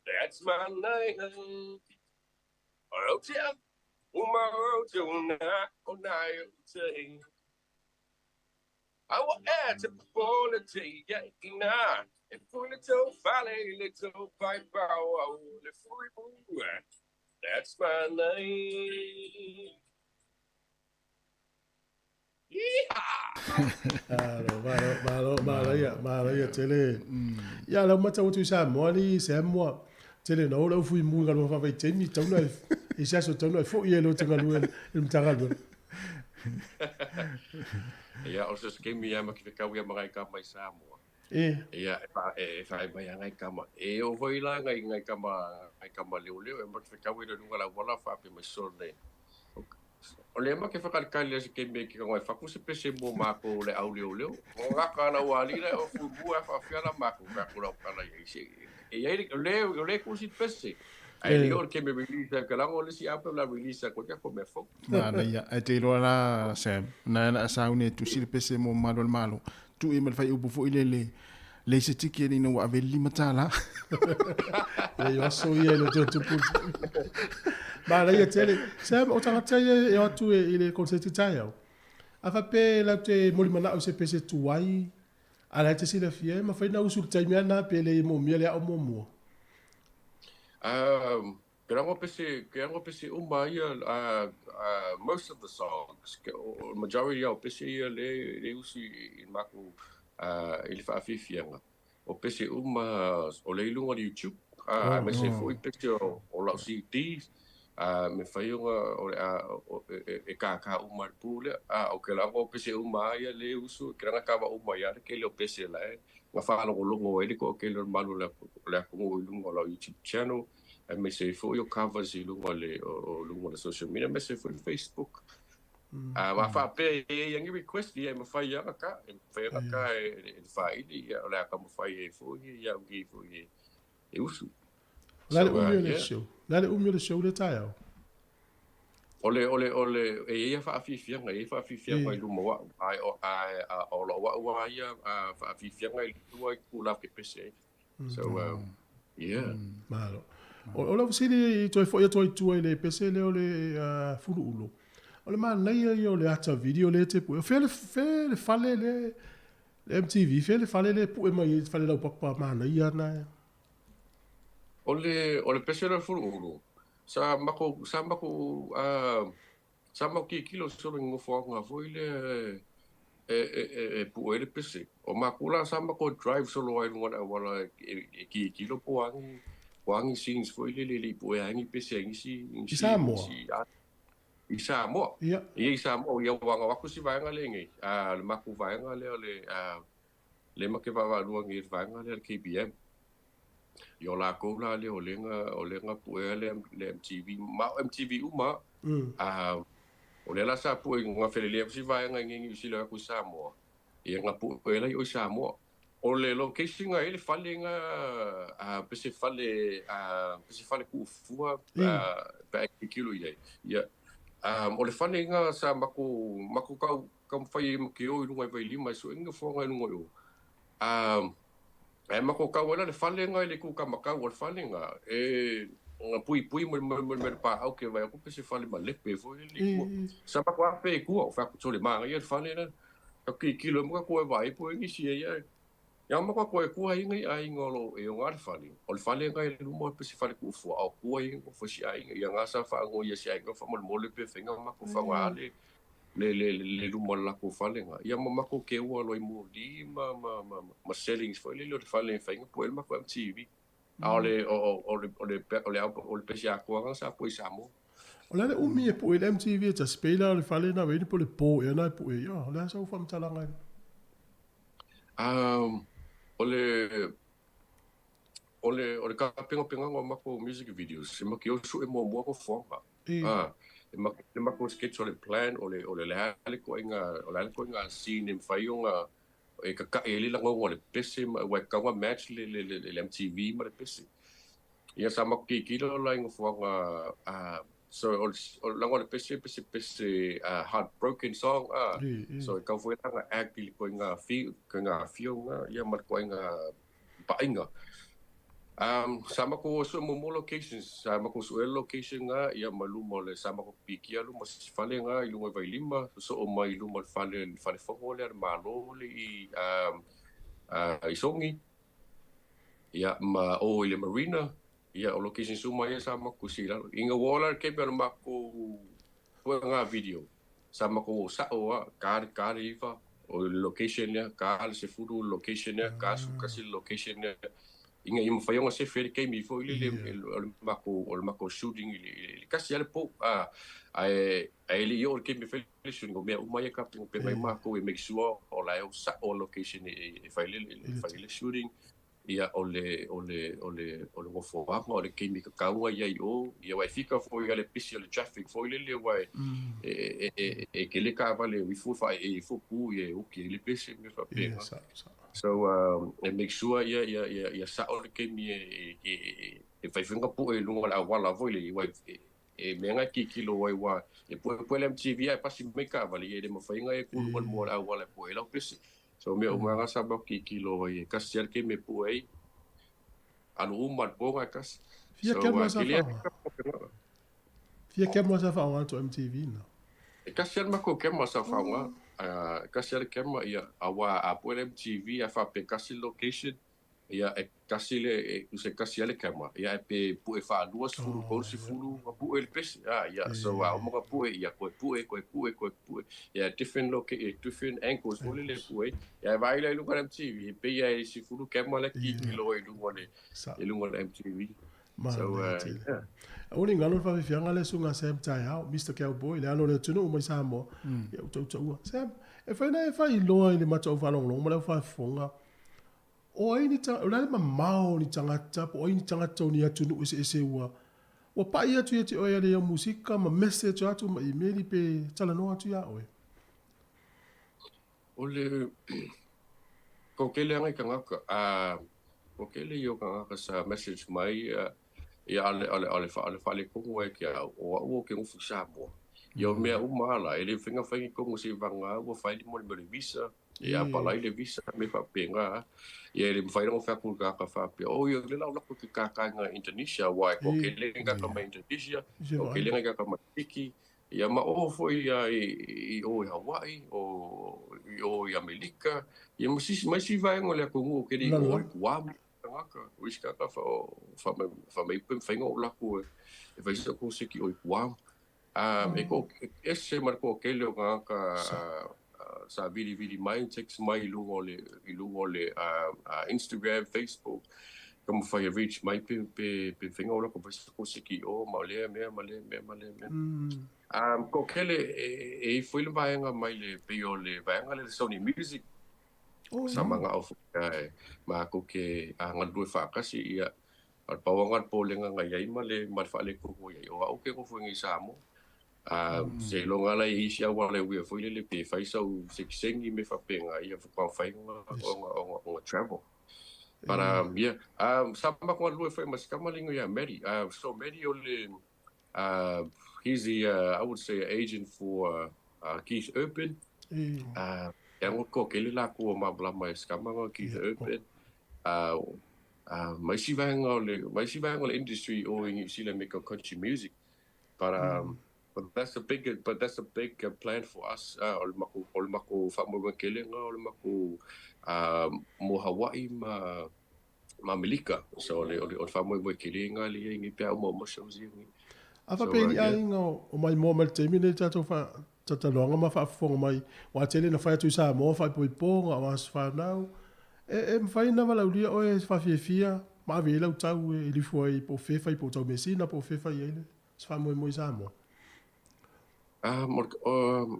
That's my name. O te uma o te una o na o te. Aua e te popole te ia i ina. E fui le tau fale i le tau pai pa o le fui mu. That's my name. Malo, malo, malo, malo ia, malo ia tele. Ia lau mata utu i Samoa li Samoa. Tele na o lau fui mu i ngā whawhai temi, tauna e se aso tauna e fo i e lo te ngalue, e mtanga lue. Ia, o se skemi ia ma ki whekau ia marai ka mai Samoa. E. Ia, e whae mai a ngai kama. E o voi la ngai kama leo leo, e ma ki whekau i le lunga la wala whape mai sone. O le ma ke whakalikali le se kemi ki ngai whaku se pese mo mako le au leo leo. O ngaka la wali le o fubu a whawhia la mako ka kura o kana i se. E ia le o le kusi pese. Ai le o ke me release ka lango le si ape la release ko ka ko me fo. Na ia e te roa la Sam. Na na sa une tu si le pese mo malo le malo. Tu e me fai upu fo ile le le se tiki ni no ave lima tala. Le yo aso ia le te tupu. Ma la ia tele Sam o tangata ia e atu e i le konseti tai au. A fa pe la te moli mana o se pese tuai. Ala te sila fia ma fai na usu le taimi ana pe le mo mia le au mo mo. Ke rango pese uma ia, most of the songs, majority au pese ia le usi i maku i le whaafifianga. O pese uma o le ilunga o YouTube, me se fui pese o lau CD, me whaionga o e kākā uma le pūle, o ke lango pese uma ia le usu, ke ranga kawa uma ia le ke leo pese la e, ngā whaalongolongo e le ko ke leo malu le akongo i lunga o lau YouTube channel, me se fui o covers i lunga le, o lunga le social media, me se fui Facebook. Ma whaapea e iangi request ia e mawhai anga ka, e mawhai anga ka e whaili, ia o le aka mawhai e fui, ia ungi fui e usu. La le umi o le show. La le umi o le show le tai au. Ole e ia whaafifianga, e whaafifianga i luma wau. Ai o lo wau a ia whaafifianga i luma i kula ke pese. So, yeah. Malo. O lau sili i toi fo ia toi tua i le pese le o le fulu ulo. O le manaia ia o le ata video le te pue. Fele fale le MTV, fele fale le pue mai fale lau papa manaia na. O le pese le fulu ulo. Sa mako ki kilo solo ngofo ngā foi le e pue le pese. O makula sa mako drive solo ai lunga na wala e ki kilo po angi scenes foi le le pue angi pese angi si Samoa. I Samoa. Ia. Ia i Samoa, ia ua agao aku si vaega lea nei, le makou vaega lea o le, le ma ke vaavaalua nei i le vaega lea le KBM. Ia o lakou la lea o lea na, o lea na puea le, le MTV, ma o MTV uma lava. O lea la sa pue na felelei aku si vaega i nei Niu Sila aku i Samoa, ia na pue la i o i Samoa. O le location na i ai le fale na, pe se fale, pe se fale kuufua, pe a e tilotilo i ai. Ia, o le fale na sa matou, matou tau, taumafai ai ma te o i luga i Vailima e sue ni nofoaga i luga i o. Ae matou tau ai la le fale na i le kūkamakau o le fale na, e na puipui ma le mea paau ke vaai atu pe se fale malepe foi lele i tua. Sa matou afe i tua, o fai atu sole manaia le fale la. Ka kikilo ma ka koe vaai po i nisi e ia. Ia ma ka koe kua inga i aiga o lo e o ngā le fale. O le fale ngai le luma pe se fale kuufua ao kua inga fo si aiga. Ia ngā sa whaango ia si aiga wha mole pe whenga mako whanga ale le le le luma le lako fale nga. Ia ma mako ke ua loi mo li ma ma ma ma sellings fo le le fale whainga po el mako MTV. A o le o o le o le o le o le pesi akoa nga sa po i Samoa. O le a le umi e pue i le MTV e tasi la o le fale na weini po le po ea na e pue ia. O le a sau faamatalaga ai? O le o le o le tapenapenaga o makou music videos e make o suʻe muamua nofoaga. E make le makou sketch o le plan o le o le a le ituaiga o le a le ituaiga scene e mafai ona e kakaʻi ai le lagona o le pese ma ua e tatau ona match le le le MTV ma le pese. Ia sa matou tilotilo la i nofoaga so o le laga o le pese pese pese heartbroken song so e tatau foi la ona act i le ituaiga feel ituaiga feel lena ia ma le ituaiga paaiga. Sa matou o sue muamua locations, sa matou sue le location lena ia ma luma o le sa matou pikia luma o se isi fale lena i luga i Vailima, sosoo mai i luma o le fale le fale fono lea a le Malo le i i Sogi. Ia ma o i le marina, ia o locations uma ia sa matou si i lalo. Ina ua oo la le taimi o le matou puega video, sa matou o sao lava, ta le ta le 9 o le location lea, ta le 10 o le location lea, ta le 11 le location lea, ina ia mafai ona sefe ai le taimi foi lele o le matou o le matou shooting i le tasi lava le po, ae ae le i oo i le taimi e fai le shooting, o mea uma ia e tapenapena ai matou e make sure o la e o sao le location e fai ai le shooting. Ia, o le, o le, o le, o le nofoaga, o le taimi tatau ona i ai i o, ia aua e fika foi i le pisi o le traffic foi lele aua e, e, e, e tele taavale e o ifo e faaeei ifo pu ia e oki ai le pese ma mea faapena. So, e make sure ia, ia, ia, ia sao le taimi e, e, e, e fai foi ona pue i luga o le auala foi lele, aua e, e mea na e tilotilo ai aua e puepue le MTV ae pasi mai taavale, ia e le mafai ona e ku i luga o le moa o le auala e pue ai lau pese. So mea uma lava sa matou tilotilo ai e tasi lava le taimi e pue ai, alu uma le po na e tasi. Fia So kema sa tele whaonga. lava. Fia kema sa whaonga to MTV na. E tasi lava le matou kema sa whaonga. E tasi lava le kema ia aua a pue le MTV a faapea tasi le location. Ia, e tasi le, e tusa e tasi lava le camera, ia ae pe pue faalua, 10, 30 ona pue le pese, a, ia, so a uma ona pue, ia toe pue, toe pue, toe pue, ia different loca, different angles foi lele e pue ai. Ia e vaai la i luga o le MTV, e pei lava e 10 camera la e tilotilo ai i luga o le, i luga o le MTV. So, Manaia tele. yeah. Aua ne i galo le faafiafiaga lea susuga Sam Taeao, Mister Cowboy, le alo o le atunuu mai Samoa. Ia ua tautaua. Sam, e fai na e faailoa i le matou faalogologo ma le aufaafofoga O ai ni o le a le mamao o ni tagata po o ai ni tagata o ni atunuu eseese ua ua paʻi atu ia te oe a le au musika ma message atu ma imeli pe talanoa atu iā oe? O le toatele lava nai tagata, a toatele ia o tagata sa message mai ia a o le o le o le faaletonu ai ia te au, o au ou te nofo i Samoa. Ia o mea uma lava la, e le mafai ona fai ni tonu seivaga ua fai le mo le mea o le visa, Ia apalai le visa mea faapena. Ia e le mafai ona fai atu i le tagata faapea, oh ia lea la o latou te kākā i Indonesia, aua e toatele ni tagata mai Indonesia, toatele ni tagata mai Fiti, ia ma o foi ia i o i Hawaii, o i o i Amerika, ia ma sisi ma isi vaega o le atunuu ke le i o i Guam tagata, o isi tagata fa mai pe mafai ona oo latou e fai se koseki o i Guam. E ese ma le toatele o tagata sa vilivili mai, text mai i luga o le, i luga o le Instagram, Facebook. taumafai e reach mai pe pe pe mafai ona ou alu atu e fai se kosiki i o ma lea mea ma lea mea ma lea mea. Toatele e i ai foi le vaega mai le pei o le vaega lea le Sony Music. Sa manao foi e matou te galulue faatasi ia o le pau lava lena o le popolega na i ai ma le ma le faaletonu o i ai o au ou te nofo i inei i Samoa. Seiloga lava la e i ai isi auala e uia foi lele pe fai sau sekiseni mea faapena ia faatoa mafai ona ona travel. But yeah, sa matou galulue foi ma si tama lea ia Matty. So Matty o le he's the I would say agent for Keith Urban. E ago toatele latou o malamalama i si tama lea Keith Urban. Ma isi vaega o le ma isi vaega o le industry o i New Zealand me ka country music. But but that's a big but that's a big plan for us o le matou o le matou faamoemoe tele lena o le matou mo Hawaii ma ma Amerika. So o le o le faamoemoe tele lena lea e i ai nei pe a uma uma shows ia nei. A faapea i ni aiga o maimoa mai le taimi lenei i le tatou faatalatalanoaga ma faafofoga mai, aua tele ina fai atu i Samoa faaipoipoga o aso fanau, e mafai ona valaaulia oe e faafiafia ma ave i ai lau tau e lifu ai po o fea e fai po o Taumeasina po o fea e fai ai se faamoemoe i Samoa? O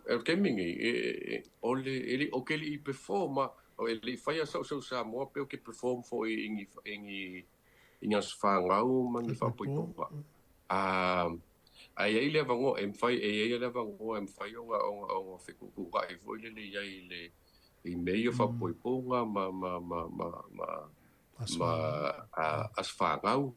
le taimi nei, o le, e le, ou te le i perform a, e le i faia sau show Samoa pe ou te perform foi i ni, i ni, i ni aso fanau ma ni faapoipoga. Ae i ai le avanoa e mafai, e i ai le avanoa e mafai ona, ona, ona fetuutuunai foi lele i ai i le, i mea ia o faapoipoga ma, ma, ma, ma, ma, ma aso fanau.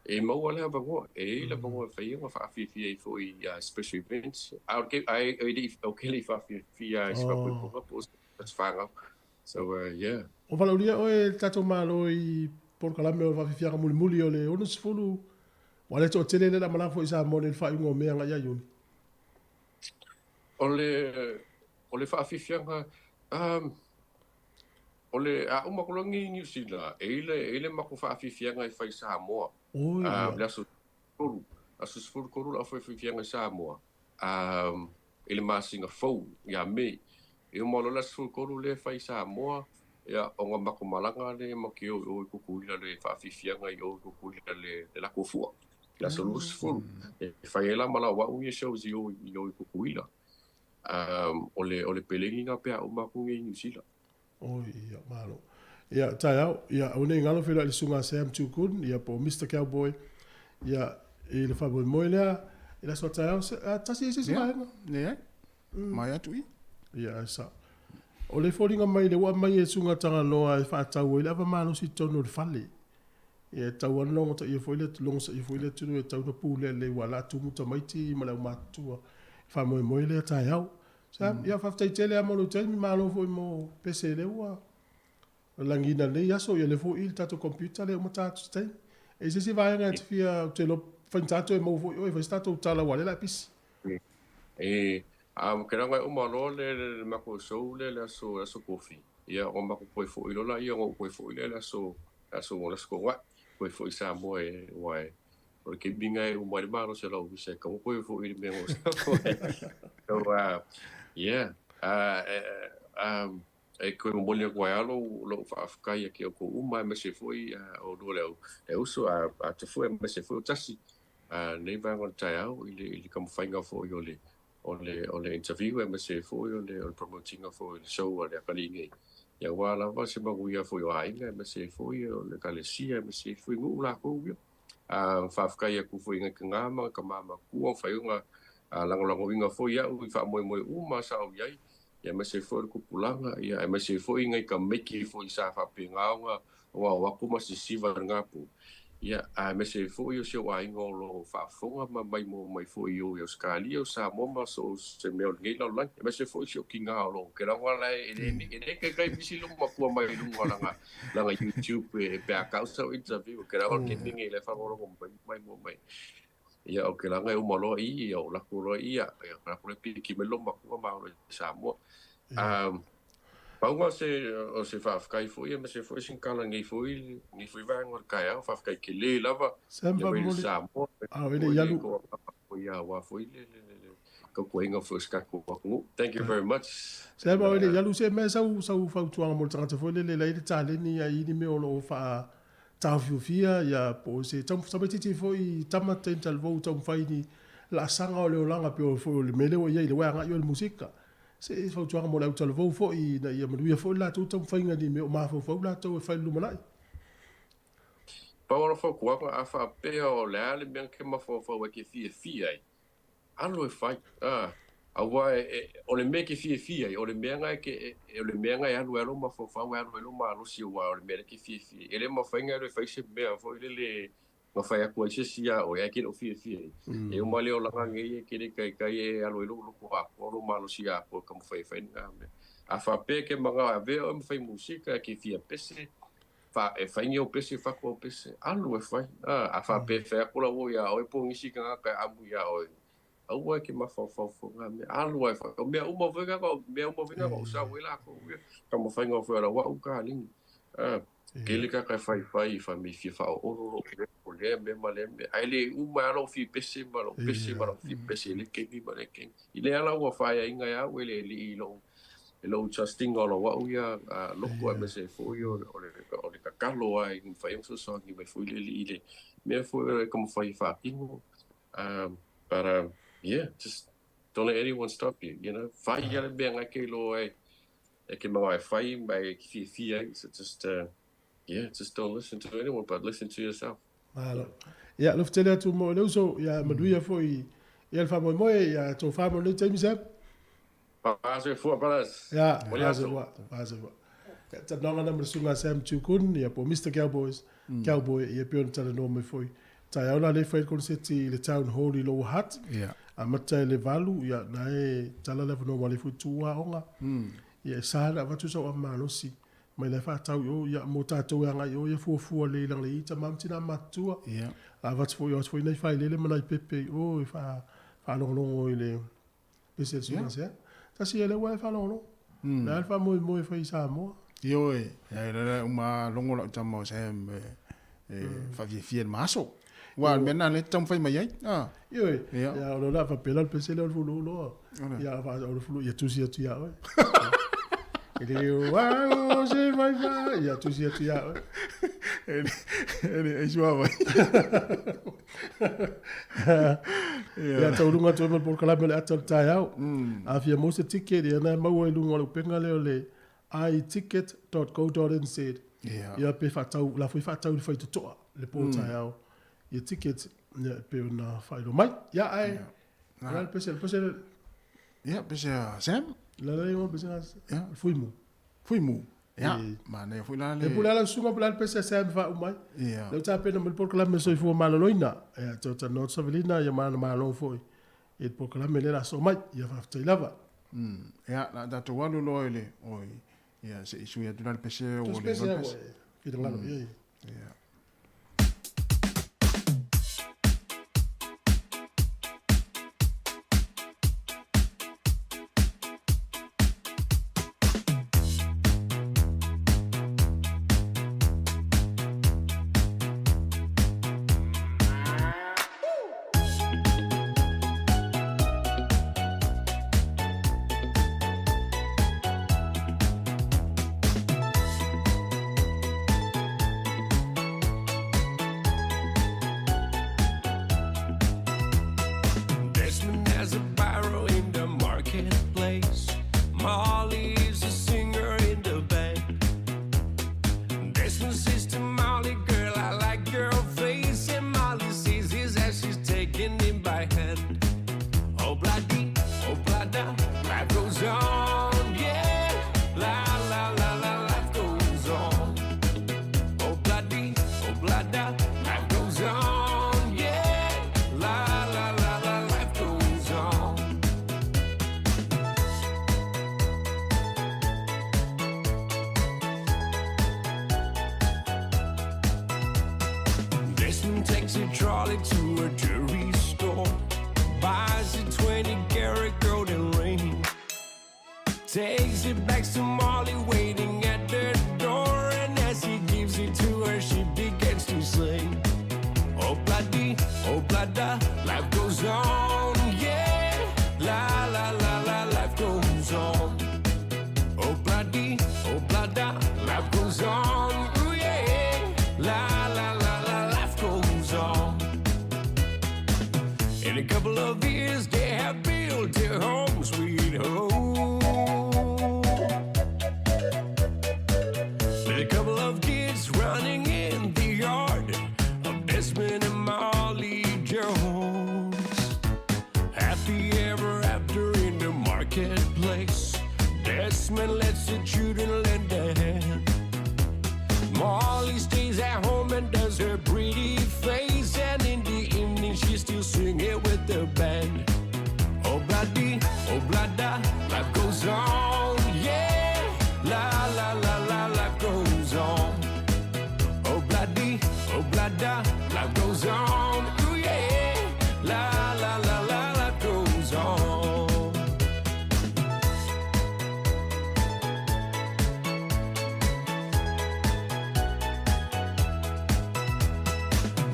E maua le avanoa, e i ai le avanoa e fai ai ona faafiafia ai foi i special events. A o le, ae e le i, ou te le i faafiafia i se faapoipoga po o se aso fanau. So, yeah. Ua valaaulia oe e le tatou Malo i polokalame o le faafiafiaga mulimuli o le 60, ua le toatele lea o le a malaga foi i Samoa nei i le faaiuga o Me agai ia Iuni. O le, o le faafiafiaga, um, O le a uma atu loa lenei i Niu Sila, e i ai le matou faafiafiaga e fai i Samoa. Le aso 13, aso 13 le faafiafiaga i Samoa i le masina fou ia Me. E uma loa le aso 13 lea e fai i Samoa, ia ona matou malaga lea matou te o i o i Tutuila le faafiafiaga i o i Tutuila le latou fua. I le aso 20. E fai ai la ma lau au ia shows i o i o i Tutuila. O le o le pelegi lena pe a uma atu nei i Niu Sila. Oi, ia, malo. Ia, taeao, ia, aua ne i galo feiloai le susuga a Sam Tukun, ia, po o Mister Cowboy, ia, i le faamoemoe lea, i le aso a taeao, se, a, tasi ai se isi vaega. Leai. Mai atu i. Ia, ae sao. O le foliga mai le ua aumai e Susuga Tagaloa e faatau ai le ava malosi i totonu o le fale. Ia, e tatau lava ona logosaia foi le, logosaia foi le atunuu e tatau ona pulea lelei aua o le a tumu tamaiti ma le aumatutua i faamoemoe lea taeao. Sam, ia faafetai tele lava mo lou taimi, malo foi mo pese lea ua lalagiina i lenei aso, ia lea foi i le tatou computer lea uma ta atu se taimi. E i ai se isi vaega e te fia, ou te iloa faigata toe maua foi oe e fai se tatou tala aua o lea o le a pisi. E, a ua kelaga e uma loa le le matou show lea le aso le aso Tofi, ia ona matou toe foi loa laia, ona ou toe foi lea le aso le aso le aso Toonai, toe foi i Samoa e aua e o le taimi lena e uma ai le malosi o lau visa e tatau ona toe foi i le mea na ou sau ai. So, yeah, e toe momoli atu ai lava lou faafetai ia te outou uma aemaise foi o lua le uso a Tafue aemaise foi o Tasi lenei vaega o le taeao i le taumafaiga foi o le o le interview aemaise foi o le promote ina foi o le show a le atalii nei. Ia aua lava se manuia foi o aiga aemaise foi o le ekalesia aemaise foi nuu latou ia. Faafetai atu foi i nai tina ma tama matua ua fai ona lagolagoina foi au i faamoemoe uma sa ou i ai, aemaise foi o le tupulaga, aemaise foi nai tamaiti foi sa faapena ona o atu ma sisiva i lena po, aemaise foi o si ou aiga o lo o faafofoga ma maimoa mai foi i o i Ausetalia, o Samoa ma so o se mea o lenei lalolagi, aemaise foi si ou tina o lo o kelaga la e le taitai misi lou matua mai luga o lana lana YouTube e pe a kau sau interview ke la o ke mingi le whangolongo mai mai mo mai ia o ke langa e uma loa i ia o lako loa ia ia ka lako le piki mai lo matua ma o Samoa. Pauga se o se whaafetai foi ia ma se foi sin kala nei foi nei foi vaega o le taeao whaafetai ke le lava Sam ia mai le faamomoli Samoa a o e le i alu ia wa foi le le le tautuaina foi o se tatou atunuu. Thank you very much. Sam a o e le i alu se mea sau sau fautuaga mo le tagata foi lele la i le taleni a i ni mea o lo o faa taofiofia ia po o se tamaitiiti foi tama teine talavou taumafai ni laasaga o le olaga pei foi o le mea lea ua i ai lea ua agai oe i le musika. Se fautuaga mo le autalavou foi ina ia manuia foi le latou taumafaiga i ni mea o mafaufau latou e fai i le lumanai. Pau o le fautuaga, a faapea o le a le mea na ke mafaufau ai ke fiafia ai, alu e fai. A, aua e, e, o le mea e ke fiafia ai, o le mea na e ke, e, o le mea na e alu ai lou mafaufau, e alu ai lou malosi aua o le mea lea e ke fiafia ai. E le mafai ona e alu e fai se mea foi lele na fai atu ai se isi iā oe ae e ke le o fiafia ai. E uma le olaga nei e ke le taitai e alu ai lou loto atoa, lou malosi atoa e taumafai e fai lena mea. A faapea e ke manao e avea oe ma fai musika, e ke fia pese, fa, e fai ni ou pese, fatu au pese, alu e fai. A, a faapea e fai atu la ua iā oe po o nisi tagata e amu iā oe, aua e ke mafaufau fua ngā mea, alu ai fai. O mea uma foi ngā, mea uma foi ngā o sau ai lākou, ia, taumafaiga foi o lau au kalini. A, tele tagata e faifai i fa me fia whaooro lou mea, o lea mea ma lea mea. Ae le uma lava lou fia pese ma lou pese ma lou fia pese i le keimi ma le keimi. I lea la ua whaiainga e au e le alii i lou e lou trustinga o lau au ia loko aemaise ai foi o le o le tatalo lava i mafai ai ona fesoasoani mai foi le alii i le mea foi e taumafai e faatino. But yeah, just don't let anyone stop you, you know. Fai ia le mea na e ke iloa ai e ke manao e fai ma e fiafia ai. So just yeah, just don't listen to anyone but listen to yourself. Malo. Ia, alofa tele atu mo le uso, ia manuia foi ia le faamoemoe, ia tofa mo lenei taimi Sam. Faasoifua brothers. Ia, faasoifua, faasoifua. Ia, talanoaga lena ma le susuga a Sam Chukun, ia po o Mister Cowboys, Cowboy, ia pei ona talanoa mai foi. Taeao la lea e fai ai le koneseti i le Town Hall i Lower Hutt. Amata i le 8, ia, na e tala le avanoa ua lea foi tu aoga. Ia, e sa ona avatu sau ava malosi mai la e faatau i o, ia, mo tatou e agai i o, ia fuafua lelei leaga e i ai tama ma tina matutua. A avatu foi, o atu foi nai failele ma nai pepe i o e faalogologo i le pese a le susuga sea. Tasi ia lea ua e faalogologo. Le a le faamoemoe e fai i Samoa? Ioe, ia la uma logo lau tama o Sam e faafiafia i le ma aso. Aua o le mea lena lea e te taumafai mai ai. Ioe, ia o le a faapea la le pese lea o le fuluuloa. Ia o le fulu ia tusi atu ia oe. E le o au se vai vai ia tusi atu ia oe. E le e sua vai. Ia taunuga atu ai ma le polokalame o le ata o le taeao. A fia maua se ticket, ia na e maua i luga o le upega lea o le iticket.co.nz. Ia pe faatau, la foi faatau i le faitotoa le po taeao. Ia ticket, ia e pei ona faailoa mai. Ia ae, la le pese, le pese, Ia, pese a Sam. La la igoa pese a Ia. Fuimu. Fuimu. Ia, manaia foi la le... E pule ala le susuga pule ala le pese a Sam faauma ai. Ia. Lea ua tapena mai le polokalame Soifua Maloloina. Ia, toe talanoa atu Savelina ia ma ana malo foi i le polokalame lea o le a soo mai. Ia faafetai lava. Ia, o le a tatou alu loa i le... Oi, ia, se i sui atu la le pese ua le pese. Finagalo i ai. Ia. Desmond has a barrow in the marketplace. Molly is a singer in the band. Desmond says to Molly, girl, I like your face. And Molly sees his as she's taking him by hand. Oh, bloody, oh, blada, life goes on, yeah. La, la, la, la, life goes on. Oh, bloody, oh, blada, life goes on, yeah. La, la, la, la, life goes on. Desmond takes a trolley to a jewelry store, buys a 20 karat golden ring, takes it back to Molly waiting at the door, and as he gives it to her, she begins to sing. Oh bloody, oh blada, life goes on, yeah. La la la la, life goes on. Oh bloody, oh blada, life goes on, ooh yeah. La. Desmond lets the children lend a hand. Molly stays at home and does her pretty face, and in the evening she's still singing with the band. Oh bloody, oh blada, life goes on, yeah. La la la la, life goes on. Oh bloody, oh blada, life goes on, ooh yeah. La la la la, life goes on.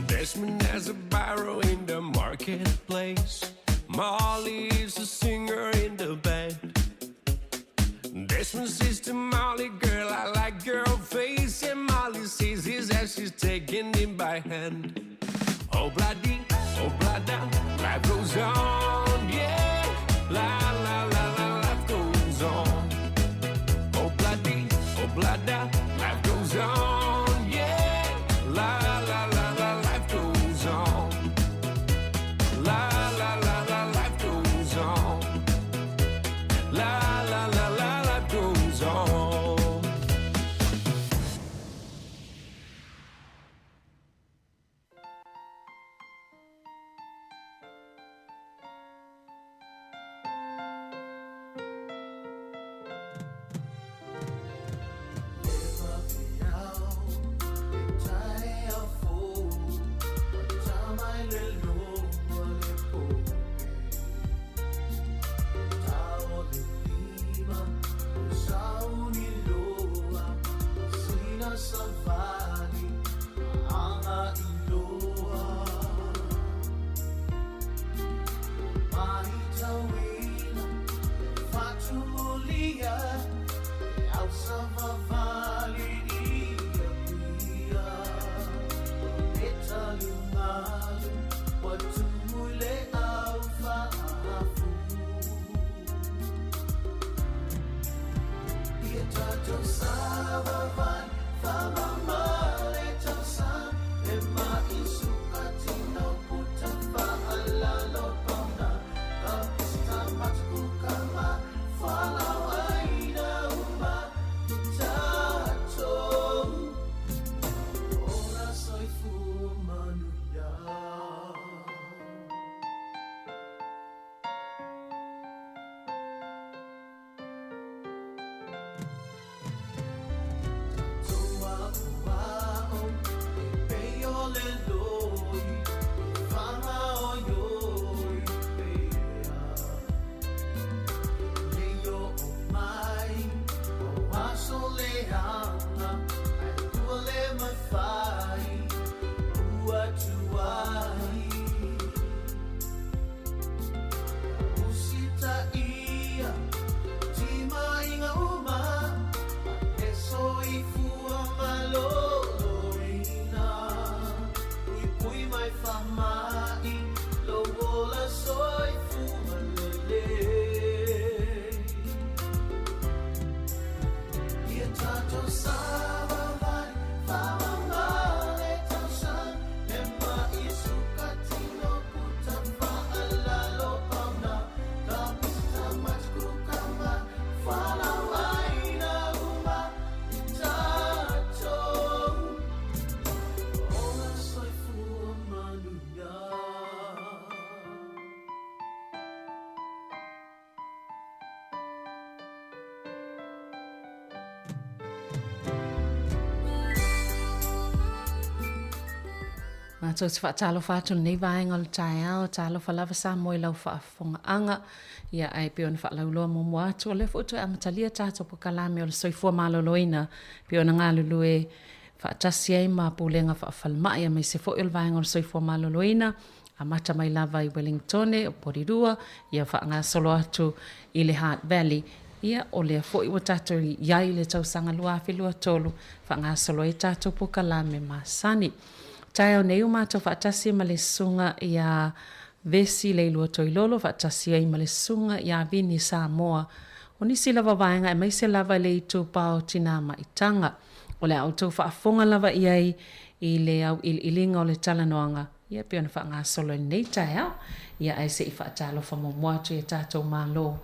Desmond has a barrow in the marketplace. Molly is a singer in the band. Desmond says to Molly, girl, I like your face. And Molly says his as she's taking him by hand. Oh, bloody, oh, blada, life goes on, yeah. La, la, la, la, life goes on. Oh, bloody, oh, blada, life goes on, yeah. La, la, la, la, life goes on. La, la, la, la, life goes on. La, la, la, la, life goes on. Matou te faatalofa atu i lenei vaega o le taeao, talofa lava Samoa i lau faafofogaaga, ia ae pei ona faalauiloa muamua atu, o lea foi ua toe amatalia tatou polokalame o le soifua maloloina, pei ona galulue faatasi ai ma Pulega Faafalemai aemaise foi o le vaega o le soifua maloloina, amata mai lava i Wellingtone, o Porirua, ia faagasolo atu i le Hutt Valley, ia o lea foi ua tatou i ai i le tausaga 2023, faagasolo ai tatou polokalame masani. Taeao nei ua matou faatasi ma le Susuga ia Vesi Leilua Toilolo faatasi ai ma le Susuga ia Vini Samoa. O nisi lava vaega aemaise lava i le itupa o Tinā Maitaga. O le a outou faafofoga lava i ai i le auiliiliga o le talanoaga, ia pei ona faagasolo i lenei taeao. Ia ae se i faatalofa muamua atu i a tatou Malo.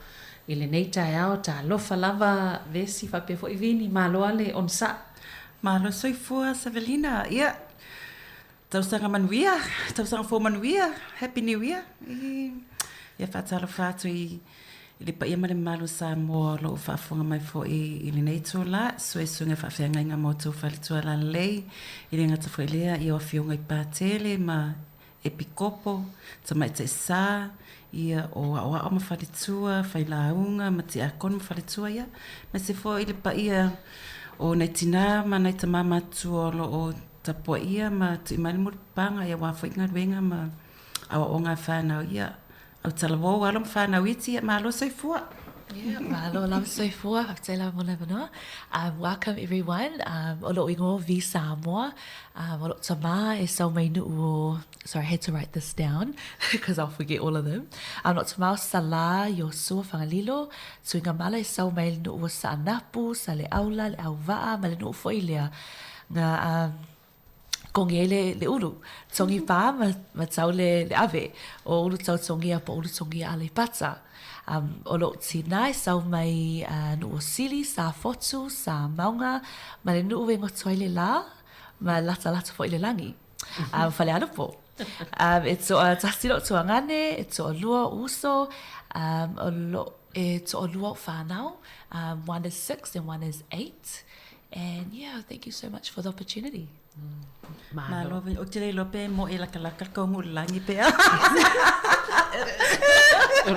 i lenei taeao. Talofa lava Vesi faapea foi Vini, malo a le onosai. Malo soifua Savelina, ia tausaga manuia, tausaga fou manuia, happy new year. Ia faatalofa atu i le paia ma le mamalu o Samoa o lo o faafofoga mai foi i lenei itula, suesuega faafeagaiga ma outou faletua lalelei, e le gata foi i lea i afioga i Patele ma Epikopo, Tamaitai Sa, ia, o Aoao ma Faletua, Failauga ma Tiakono ma Faletua, ia, aemaise foi le paia o nai tinā ma nai tamā matutua o lo o tapuaia ma tui mai le mulipapaga, ia, aua foi galuega ma aoaoga a fanau, ia, Autalavou, alo ma fanau iti, ia, malo soifua. Yeah, malo lava soifua, faafetai lava mo le avanoa. Um, welcome everyone. Um, o lo'u igoa V Samoa. Um, o lo'u tamā e sau mai nu'u o, sorry, I had to write this down because I'll forget all of them. Um, lo'u tamā o Salā, Iosua Fagalilo, Tuigamala e sau mai le nu'u o Sa'anapu, Sale'aula, Le'auva'a ma le nu'u foi lea na um, Kongi ai le, le ulu. Tongi pā ma, ma tau le, le ave. O ulu tau tongia po ulu tongia Aleipata. Um, o lo'u tinā e sau mai uh, nu'u o Sili, Safotu, Samauga, ma le nu'u e goto ai le lā, ma latalata foi le lagi. Um, Falealupo. Um, e to'atasi lo'u tuagane, e to'alua o'u uso, um, o lo, e to'alua o'u fanau, um, one is 6 and one is 8. And yeah, thank you so much for the opportunity. Malo. Malo. Ou te le iloa pe moe lakalaka le kauga o le lagi pe a. O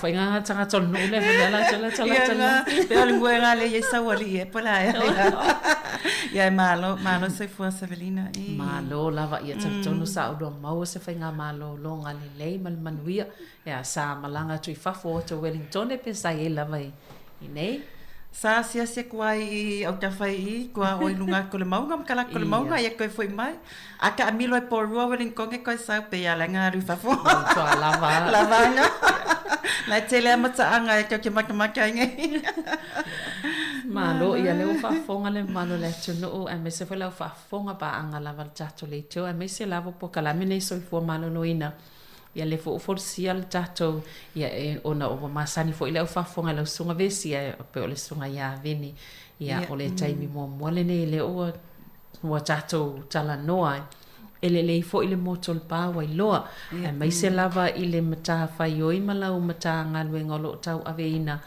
whai ngā tangata o le nuu le whanau la tala tala tala. Pe o le nguega le ia sau ali e po la e. Ia e malo, malo soifua Savelina. Malo lava ia talitonu sa ulua maua se faigamalo loga lelei ma le manuia. Ia sa malaga atu i fafo o atu Wellingtone pe sa i ai lava i inei. Sa asiasi aku ai i Autafa i kua o i luga atu o le mauga ma kala atu o le mauga ia koe foi mai. A taamilo ai Porirua Wellingtone koe sau pe ia laga alu i fafo. Matua lava. Lava aga. La e tele a mataaga e tou te matamata ai nei. Malo ia lea ua faafofoga le mamalu o le atunuu aemaise foi le au faafofoga paaga lava a le tatou leitio aemaise lava polokalame nei soifua maloloina. Ia lea foi ua folasia le tatou, ia e, ona ua masani foi le au faafofoga i lau susuga Vesi, ae pei o le susuga ia Veni. Ia, o le taimi muamua lenei lea ua, ua tatou talanoa ai. E lelei foi le motu o le pa ua iloa, aemaise lava i le matafaioi ma lau Matagaluega o lo o tauaveina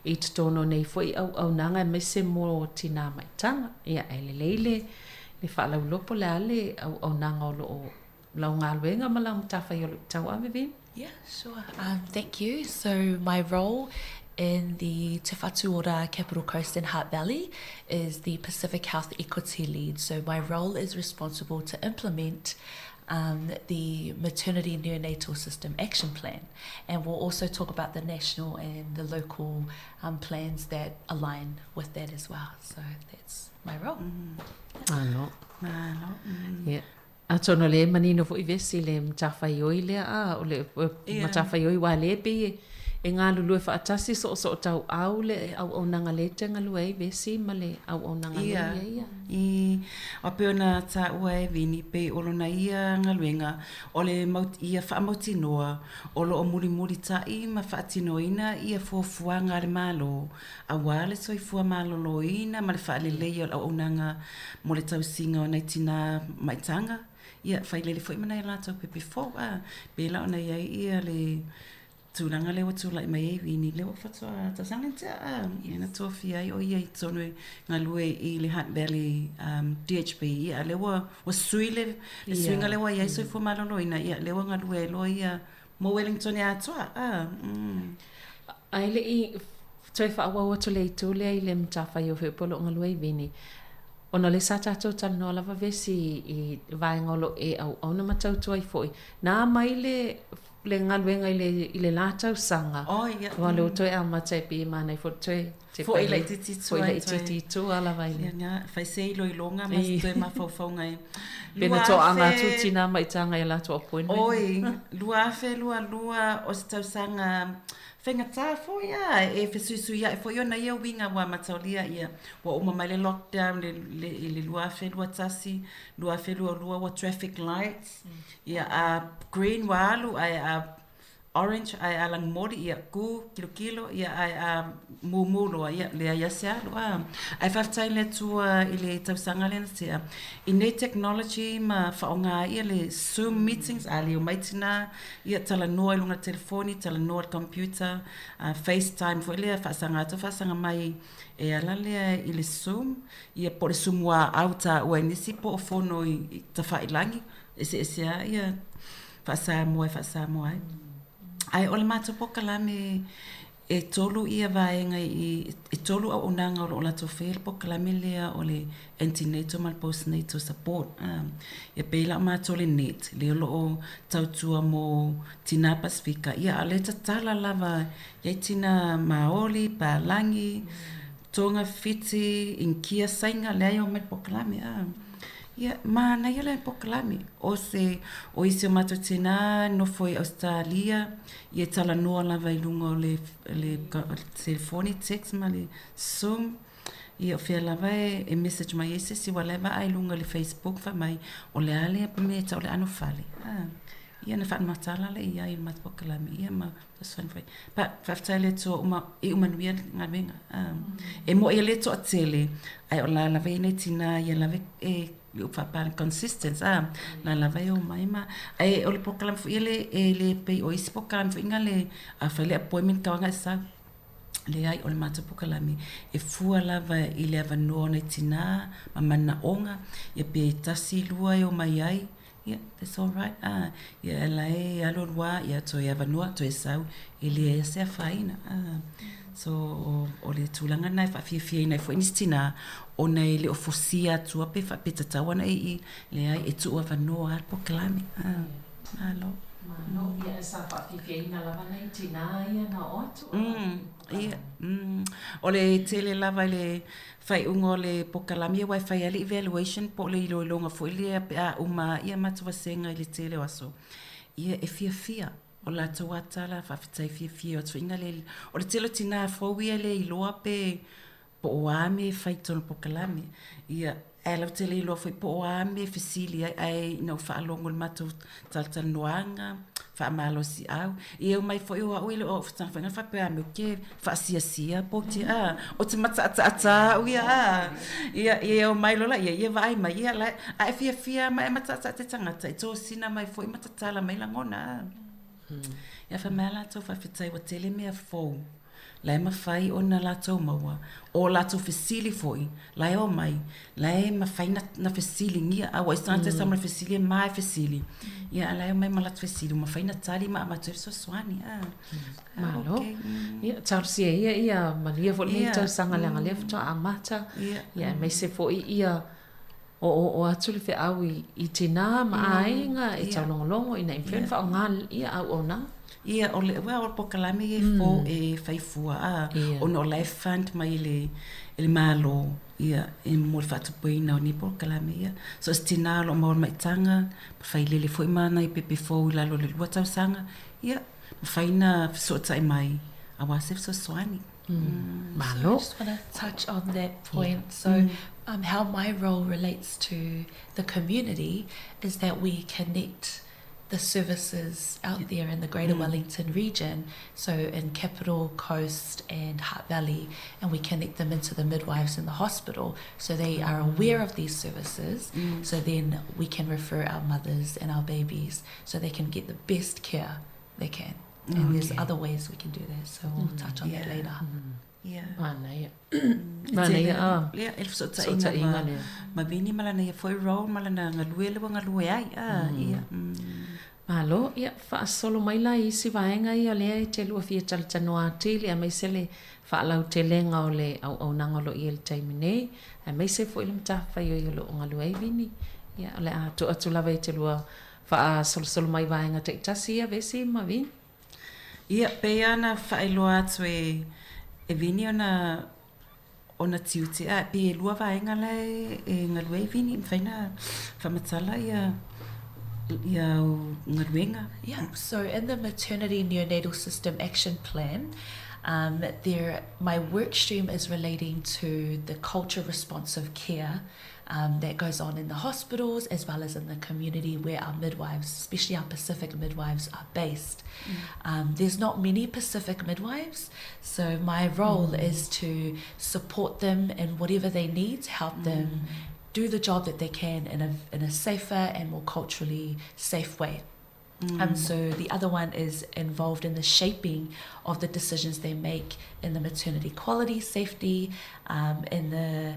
i totonu o nei foi auaunaga aemaise mo tinā maitaga. Ia, e lelei le, le faalauiloa po o le a le auaunaga o lo o lau galuega ma lau matafaioi o lo o tauave, Vin? Yeah, sure. Um, thank you. So my role in the Te Whatu Ora Capital Coast and Hutt Valley is the Pacific Health Equity Lead. So my role is responsible to implement um, the Maternity Neonatal System Action Plan. And we'll also talk about the national and the local um, plans that align with that as well. So that's my role. Malo. Malo. Mm. Yeah. Atonu o lea e manino foi Vesi le matafaioi lea a o le matafaioi aua lea e pei e galulue faatasi soosoo tauau le auaunaga lea e te galue ai Vesi ma le auaunaga lea ia ia. I a pei ona taua e Vini pei o lona ia galuega o le mau ia faamautinoa o lo o mulimulita'i ma faatinoina ia fuafuaga a le Malo Aua le soifua maloloina ma le faaleleia o le auaunaga mo le tausiga o nai tinā maitaga, ia, failele foi ma nai a latou pepe fou, a, pēlā ona i ai ia le tulaga lea ua tulai mai ai Vini, lea ua faatoa tausaga lea tea, a, ia na tofia ai o ia i totonu e galue i le Hutt Valley um, DHB, ia, lea ua, ua sui le, le suiga lea ua i ai soifua maloloina, ia, lea ua galue ai loa ia mo Wellington atoa, a, mm. Ae le i toe faaauau atu le itu lea i le matafaioi foi po o lo o galue i Vini, ona o lea sa tatou talanoa lava Vesi i vaega o lo o e auauna ma tautua ai foi, na mai le le galuega i le i le la tausaga, oh, yeah. aua o lea ua toe amata e pei e manaia foi le toe Foi laitiiti i tua. Foi laitiiti i tua lava i le. Ia nga, fai se iloiloga ma se toe mafaufauga e. Pe na toaga atu tinā maitaga i a latou appointment. Oi, 2022 o se tausaga faigata foi a, e fesuisuia'i foi ona ia uiga ua mataulia ia, ua uma mai le lockdown le, le, i le 2021, 2022 ua traffic lights, ia a green ua alu ae a. orange ae a lagimoli ia kū kilokilo ia ae a mūmū loa ia leai a se alu a. Ae faafetai i le Atua i le tausaga lea na tea i nei technology ma faaaoga ai ia le zoom meetings a le omai tinā ia talanoa i luga o le telefoni talanoa i le computer facetime foi lea faasaga atu faasaga mai e ala lea i le zoom ia po o le sumuaau taua e nisi po o fono i tafailagi eseese lava ia faa-Samoa e faa-Samoa ai. Ae o le matou polokalame e tolu ia vaega i, e tolu auaunaga o lo o latou faia le polokalame lea o le antenatal ma le postnatal support. Ia pei la o matou le NET, lea o lo o tautua mo tinā Pasifika, ia a o lea e tatala lava e i ai tinā Māori, Pālagi, Tonga, Fiti, Inikia, Saina, leai e omai i le polokalame. Ia, manaia la le polokalame. O se, o isi o matou tinā nofo i Ausetalia, ia e talanoa lava i luga o le, le telefoni, text ma le zoom. Ia o fea lava e, e message mai ai se isi aua o la e vaai i luga o le facebook fai mai, o le a lea mea e tau o le anofale. Ia ona faamatala lea i ai i le matou polokalame, ia ma fesoasoani foi. But faafetai i le Atua ua iu manuia le galuega. E mo'i e le toatele, ae o la lava e i ai nai tinā ia lava e i upu faapalagi consistent a, la lava e omai ma, ae o le polokalame foi ia e le pei o isi polokalame foi na le a fai le appointment tau agai sau. Leai, o le matou polokalame e fua lava i le avanoa o nai tinā ma manaoga, ia pe tasi lua e omai ai, Ia, that's all right. Ah, ia, la e alu alu lava, ia, toe avanoa, toe sau, e leai lava se afaina. Ah, so, o, o le tulaga lena e faafiafiaina ai foi nisi tinā, ona e le o fosia atua pe, pe tatau ona e i, leai, e tuu avanoa lava le polokalame. Ah, malo. Malo, ia, sa faafiafiaina lava nai tinā ia na oo atu. Mm, ia, mm. O le tele lava i le faaiuga o le polokalame aua e fai lava le evaluation po o le iloiloga foi lea pe a uma ia matou vasega i le tele o aso. Ia e fiafia o latou lava tala faafetai fiafia o atu le o le tele o tinā fou ia e le iloa pe po o a mea e fai i totonu o le polokalame. Ia Ae lautele iloa foi po o a mea e fesili ai, ae ina ua faalogo i le matou talatalanoaga, faamalosiau. Ia e omai foi o au e le o au faiga faapea a mea ou te faasiasia po o te a, ou te mataataata au ia a. Ia, ia omai loa laia, ia vaai mai, ia la, a e fiafia ma e mataataata te tagata, e tosina mai foi ma tatala mai lagona a. Ia fai mai a latou faafetai ua tele mea fou. La e mafai ona latou maua, o latou fesili foi, la e omai, la e mafai na fesiligia, a ua tagata e sama fesili e ma e fesili, ia a la e omai ma latou fesili, ua mafai na tali ma avatu ai fesoasoani. A, Malo. Okay. Ia, talosia ia ia manuia foi lenei tausaga leaga lea faatoa amata. Ia, aemaise foi ia oooo atu le feau i, i tinā ma aiga e taulogologo ina ia mafai ona faaaoga ia auaunaga. Ia, o le, well, o le polokalame ia e fou, e fai fua, a, ona o la e fund mai e le, e le Malo, ia, e mo le faatupeina o nei polokalame, ia. So o se tinā o lo o maua le maitaga, ma failele foi ma nai pepe fou i lalo o le lua tausaga, ia, mafai ona fesootai mai aua se fesoasoani. Malo. So I just want to touch on that point. Yeah. So mm. um, how my role relates to the community is that we connect the services out there in the Greater mm. Wellington region, so in Capital, Coast, and Hutt Valley, and we connect them into the midwives in the hospital so they are aware of these services. Mm. So then we can refer our mothers and our babies so they can get the best care they can. And there's other ways we can do that, so we'll touch on that later. Yeah. Manaia. Manaia, ah. Ia, e le fesootaiga ma, ma Vini ma lana ia foi role ma lana galue lea ua galue ai. Ah, ia. Malo, ia, faasolo mai la i isi vaega ia lea e te lua fia talatalanoa atili aemaise le faalautelega o le auaunaga o lo o i ai i le taimi nei, aemaise foi le matafaioi o lo o galue ai Vini. Ia, o le a tuu atu lava e te lua Faasolosolo mai vaega taitasi ia Vesi ma Vini. Ia, pei lava ona faailoa atu e e Vini ona ona tiute, a pei e lua vaega la e e galue ai Vini, mafai ona faamatala ia ia au galuega. Yeah, so in the Maternity Neonatal System Action Plan, Um, there, my work stream is relating to the culture responsive care um, that goes on in the hospitals as well as in the community where our midwives, especially our Pacific midwives, are based. Mm. Um, there's not many Pacific midwives, so my role mm. is to support them in whatever they need to help mm. them do the job that they can in a, in a safer and more culturally safe way. Mm. And so the other one is involved in the shaping of the decisions they make in the maternity quality, safety, um, in the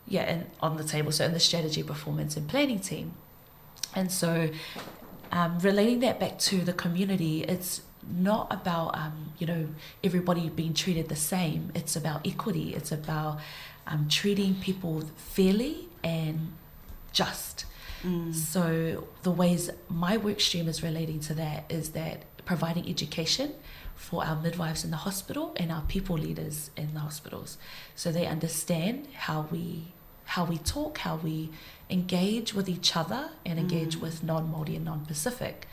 yeah, and on the table, so in the strategy, performance, and planning team. And so, um, relating that back to the community, it's not about um, you know everybody being treated the same. It's about equity. It's about um, treating people fairly and just. Mm. So the ways my work stream is relating to that is that providing education for our midwives in the hospital and our people leaders in the hospitals, so they understand how we how we talk, how we engage with each other, and engage mm. with non-Māori and non-Pacific.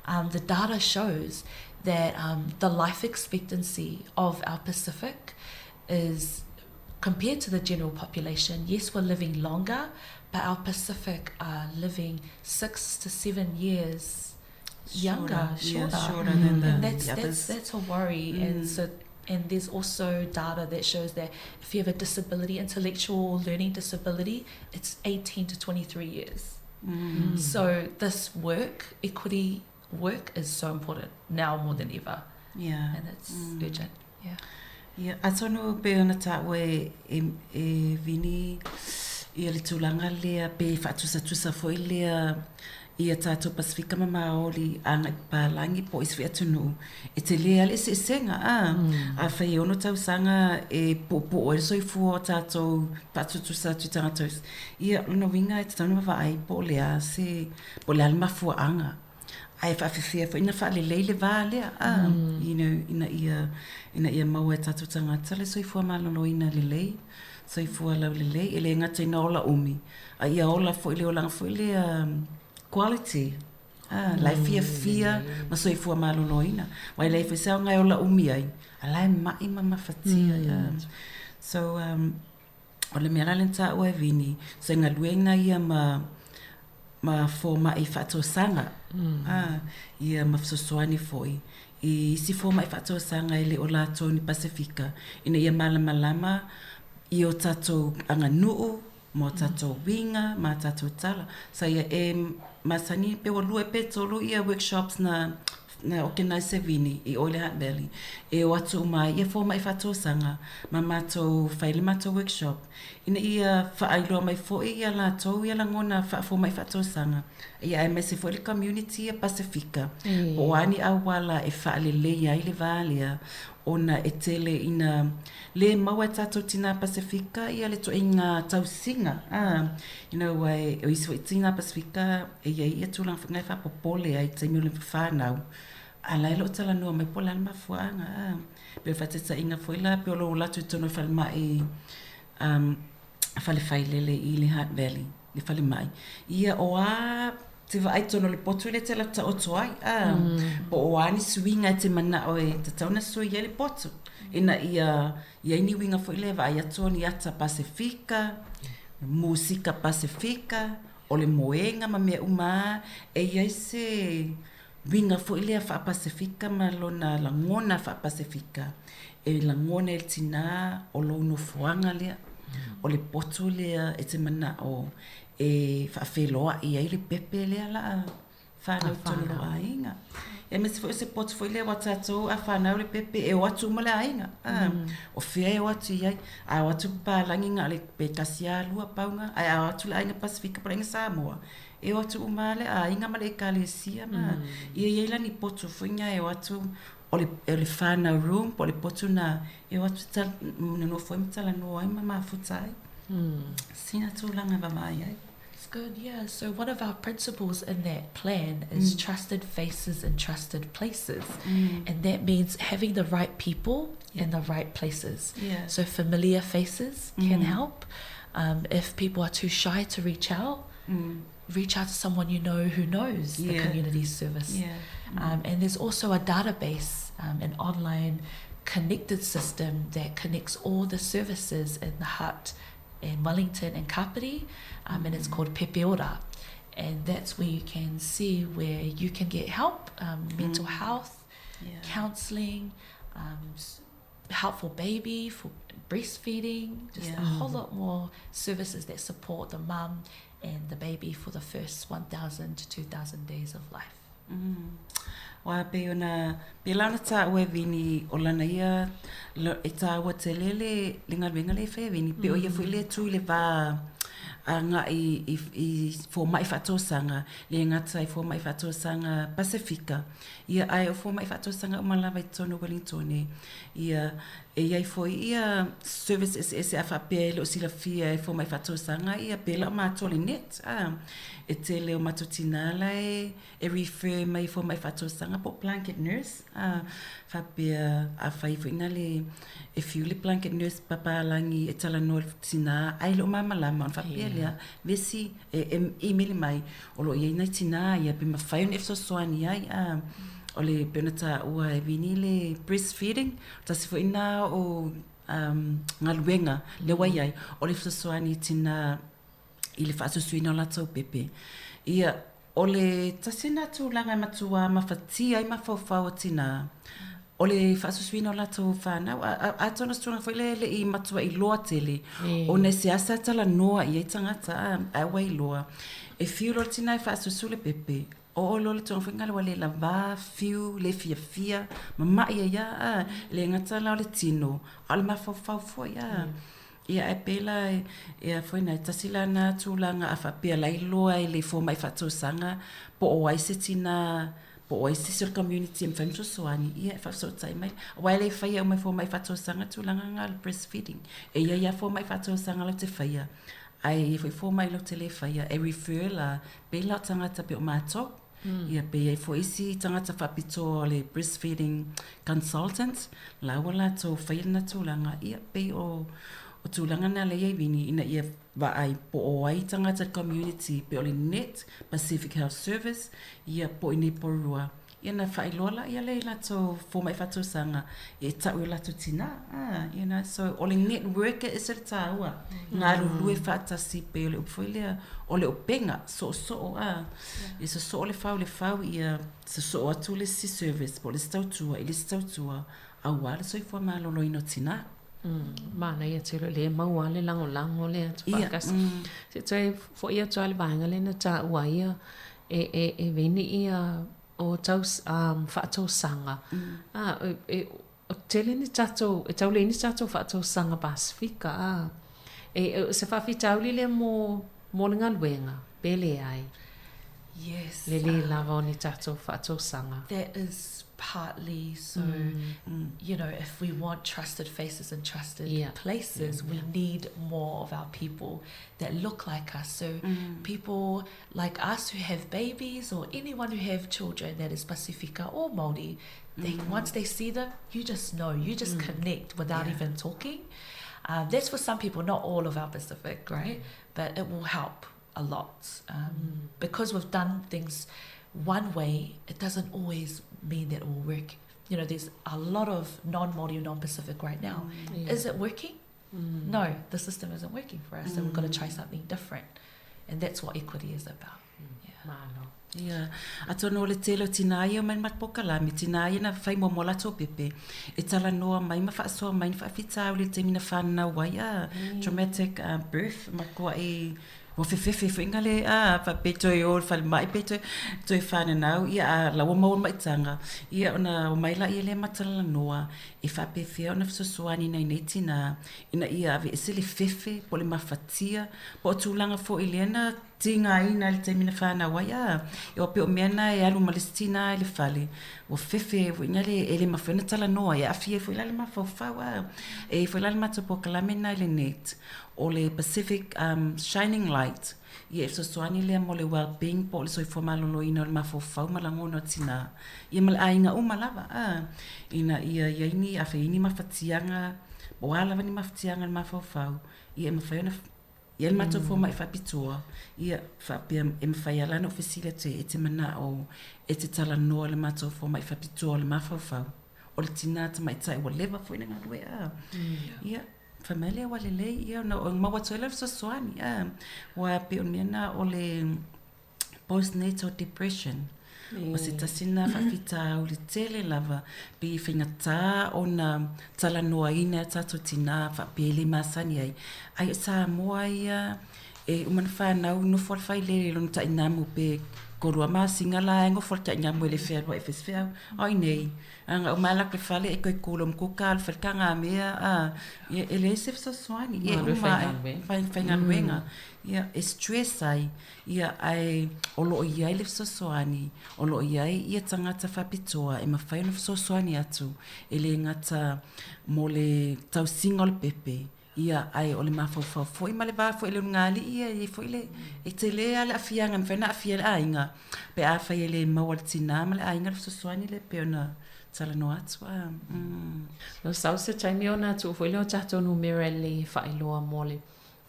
Um, the data shows that um, the life expectancy of our Pacific is compared to the general population. Yes, we're living longer, but our Pacific are living six to seven years younger, shorter. Yeah, shorter than the and that's, the that's, that's a worry. Mm. And so and there's also data that shows that if you have a disability, intellectual learning disability, it's 18 to 23 years. Mm. So this work, equity work, is so important now more than ever. Yeah. And it's mm. urgent. Yeah. Ia, atonu pei ona taua e, e, e Vini ia le tulaga lea pe faatusatusa foi lea ia tatou Pasifika ma Maoli agai papalagi po o isi foi atunuu, e tele lava le eseesega, a. Afai e ono tausaga e puupuu ai le soifua o tatou faatutusa atu i tagata o isi, ia, o lona uiga e tatau ona vaavaai po o le a se, po o le a le mafuaaga. Ae faafefea foi ona faalelei le va lea, a, you know, ina ia, ina ia maua e tatou tagata le soifua maloloina lelei, soifua laulelei, e le gata ina ola umi, a ia ola foi le olaga foi lea quality, a, la e fiafia ma soifua maloloina. Aua e leai foi se aoga e ola umi ai, a la e ma'i ma mafatia. So, um, o le mea la lea na taua e Vini, so e galuega ia ma ma fomai faatosaga, a, ia ma fesoasoani foi i isi fomai faatosaga e le o latou ni Pasefika, ina ia malamalama i o tatou aganuu ma o tatou uiga ma a tatou tala. Sa ia e masani pe ua lua pe tolu ia workshops na na organise e Vini i o i le Hutt Valley e o atu uma ai ia fomai faatosaga ma matou fai le matou workshop ina ia faailoa mai foi ia latou ia lagona faafomai faatosaga ia aemaise foi le community ia Pasefika po o a ni auala e faalelei ai le va lea ona e tele ina lē maua e tatou tinā Pasefika ia le ituaiga tausiga a you know aua o isi foi tinā Pasefika e i ai ia tulaga foi na e faapopole ai i taimi o le fanau a la e le o talanoa mai po o le a le mafuaaga a pei o le faataitaiga foi la pei o lou ola atu i totonu o le falemai um fale failele i le Hutt Valley le falemai ia o a te vaai tonu o le potu lea e te alu atu taoto ai a po o a ni suiga e te manao e tatau ona sui ai le potu ina ia i ai ni uiga foi lea e vaai atu o ni ata Pasefika, musika Pasefika, o le moega ma mea uma a e i ai se uiga foi lea faa-Pasefika ma lona lagona faa-Pasefika e lagona e le tinā o lou nofoaga lea, o le potu lea e te manao e faafeiloai ai le pepe lea la a fanau tonu lou aiga. Aemaise foi o se potu foi lea ua tatou a fanau le pepe e o atu uma le aiga. A, o fea e o atu i ai? A o atu papalagi na o le pe tasi a lua pauga, ae a o atu le aiga Pasifika po o le aiga Samoa, e o atu uma lava le aiga ma le ekalesia ma ia i ai la ni potu foi na e o atu o le, o le whanau room po o le potu na e o atu ta, nonofo ai ma talanoa ai ma mafuta ai. Sina tulaga vaavaai ai. It's good, yeah. So one of our principles in that plan is trusted faces in trusted places. And that means having the right people in the right places. Yeah. So familiar faces can help. Um, if people are too shy to reach out, reach out to someone you know who knows the community service. Yeah. Um, and there's also a database, um, an online connected system that connects all the services in the Hutt and Wellington and Kapiti, um, and it's called Pepeora. And that's where you can see where you can get help, um, mental health, counselling, um, help for baby, for breastfeeding, just a whole lot more services that support the mum and the baby for the first 1,000 to 2,000 days of life. Aua pei ona, pēlā ona tāua e Vini o lana ia e tāua tele le, le galuega lea e fai e Vini, pei o ia foi lea e tu i le va agai i, i fomai faatausaga, le gata i fomai faatausaga Pasefika, ia ae o fomai faatausaga uma lava i totonu o Wellingtone, ia e i ai foi ia service eseese a faapea e le o silafia e fomai faatausaga ia pēlā o matou le net, a, e tele o matou tinā la e e refer mai fomai faatausaga po o blanket nurse a faapea afai foi na le e fiu le blanket nurse papalagi e talanoa i le tinā ae le o malamalama ona faapea lea vesi e e email mai o lo o i ai nai tinā ia pe mafai ona e fesoasoani ai a o le pei ona taua e Vini le breastfeeding tasi foi na o um galuega lea ua i ai o le fesoasoani i tinā i le faasusuina o latou pepe. Ia, o le tasi lena tulaga e matua mafatia ai mafaufau o tinā, o le faasusuina o latou whanau. A, a, atonu o se tulaga foi lea e le i matua iloa tele, ona e seasea talanoa i ai tagata, a, ae ua iloa. E fiu loa le tinā e faasusu le pepe, oo loa le tulaga foi lea ua le lavā, fiu, le fiafia, mama'i ai lava, a, e le gata la o le tino, a o le mafaufau foi, a. Ia ae pēlā e, e a foi nā, e tasi la nā tulaga a faapea la iloa e le fomai faatausaga po o ai se tinā, po o ai se isi o le community e mafai ona fesoasoani, ia e faafesootai mai. Aua e le faia uma e fomai faatausaga tulaga ngā o le breastfeeding. E i ai lava fomai faatausaga latou te faia, ae i ai foi fomai latou te le faia, e refer la, pēlā o tagata pei o matou. Ia pe i ai foi isi tagata faapitoa o le breastfeeding consultant, lāua latou faia lena tulaga, ia pei o o tulaga na lea i ai Vini ina ia vaai po o ai tagata i le community pei o le NET, Pacific Health Service, ia po o i nei Porirua. Ia na faailoa laia lea i latou fomai faatausaga e tau i o latou tinā, ah, you know, so o le network e ese le tāua, galulue faatasi pei o le upu foi lea, o le upega, soosoo, ah, e sosoo le fau i le fau, ia sosoo atu le isi service po o le isi tautua i le isi tautua, aua le soifua maloloina o tinā. Manaia tele o lea e maua lava le lagolago lea tuufaatasi. Se i toe foi atu lava i le vaega lea na taua ai ia e e e Vini ia o tau faatausaga a e e tele ni tatou e tau leai ni tatou faatausaga Pasefika a e o se faafitauli lea mo mo le galuega pe leai? Yes. Le lē lava o ni tatou faatausaga. That is partly so you know if we want trusted faces and trusted places we need more of our people that look like us so people like us who have babies or anyone who have children that is Pasifika or Māori they once they see them you just know you just connect without even talking um, that's for some people not all of our Pacific right but it will help a lot um, because we've done things one way it doesn't always mean that it will work you know there's a lot of non-Māori non-Pacific right now mm. yeah. is it working mm. no the system isn't working for us mm. so we've got to try something different and that's what equity is about mm. yeah. Malo. Ia, atonu o le tele o tinā ia mai le pokalame, tinā ia na fai muamua latou pepe, e talanoa mai ma faasoa mai ni faafitauli i le taimi na fanau ai, a, traumatic birth, matuai ua fefefe foi nga le, a, faapea toe o i le falemai pe toe, toe fananau, ia, a la ua maua le maitaga, ia ona omai laia lea ma talanoa e faapefea ona fesoasoani nai nei tinā, ina ia aveese le fefe po o le mafatia, po o tulaga foi lea na tigaina i le taimi na fanau ai, a, e ua pei o mea na e alu ma le isi tina i le fale, ua fefe foi na le, e le mafai ona talanoa, e aafia ai foi la le mafaufau, a. E i ai foi la le matou polokalame lena i le net, o le Pacific um, Shining Light, ia e fesoasoani lea mo le well-being po o le soifua maloloina o le mafaufau ma lagona o tina, ia ma le aiga uma lava, a, ina ia i ai ni, afai e i ai ni mafatiaga, po o a lava ni mafatiaga i le mafaufau, ia e mafai ona I ai le matou fomai faapitoa, ia, faapea e mafai lava la ona ou fesili atu ai, e te manao e te talanoa i le matou fomai faapitoa o le mafaufau. o le tinā tamaitai ua leva foi ona galue a. Ia, fai mai lea ua lelei, ia ona maua atu ai lea o le fesoasoani a. Aua pei o le mea lena o le postnatal depression. O se tasi lena faafitauli tele lava, pei e faigata ona talanoaina e a tatou tinā faapea e le masani ai. Ai o Samoa ia e uma ona fanau nofo le failele i lona tainamu pe kolua masina la e nofo le tainamu e le fealuai e fai se feau. A o i inei, ana uma lava le fale e toe tu loa ma kuka alu fai le tagamea a, ia e leai se fesoasoani. Ia e uma ae faigaluega. Ia e stress ai Ia, ae o lo o i ai le fesoasoani, o lo o i ai ia tagata faapitoa e mafai ona fesoasoani atu, e le gata mo le tausiga o le pepe, ia, ae o le mafaufau foi ma le va foi i le ulugalii ia, e i ai foi le, e tele lava le aafiaga e mafai ona aafia ai le aiga pe afai e le maua e le tinā ma le aiga le fesoasoani lea e pei ona talanoa atu. A, mm. No sau se taimi ona tuu foi lea o tatou numera e lelei e faailoa mo le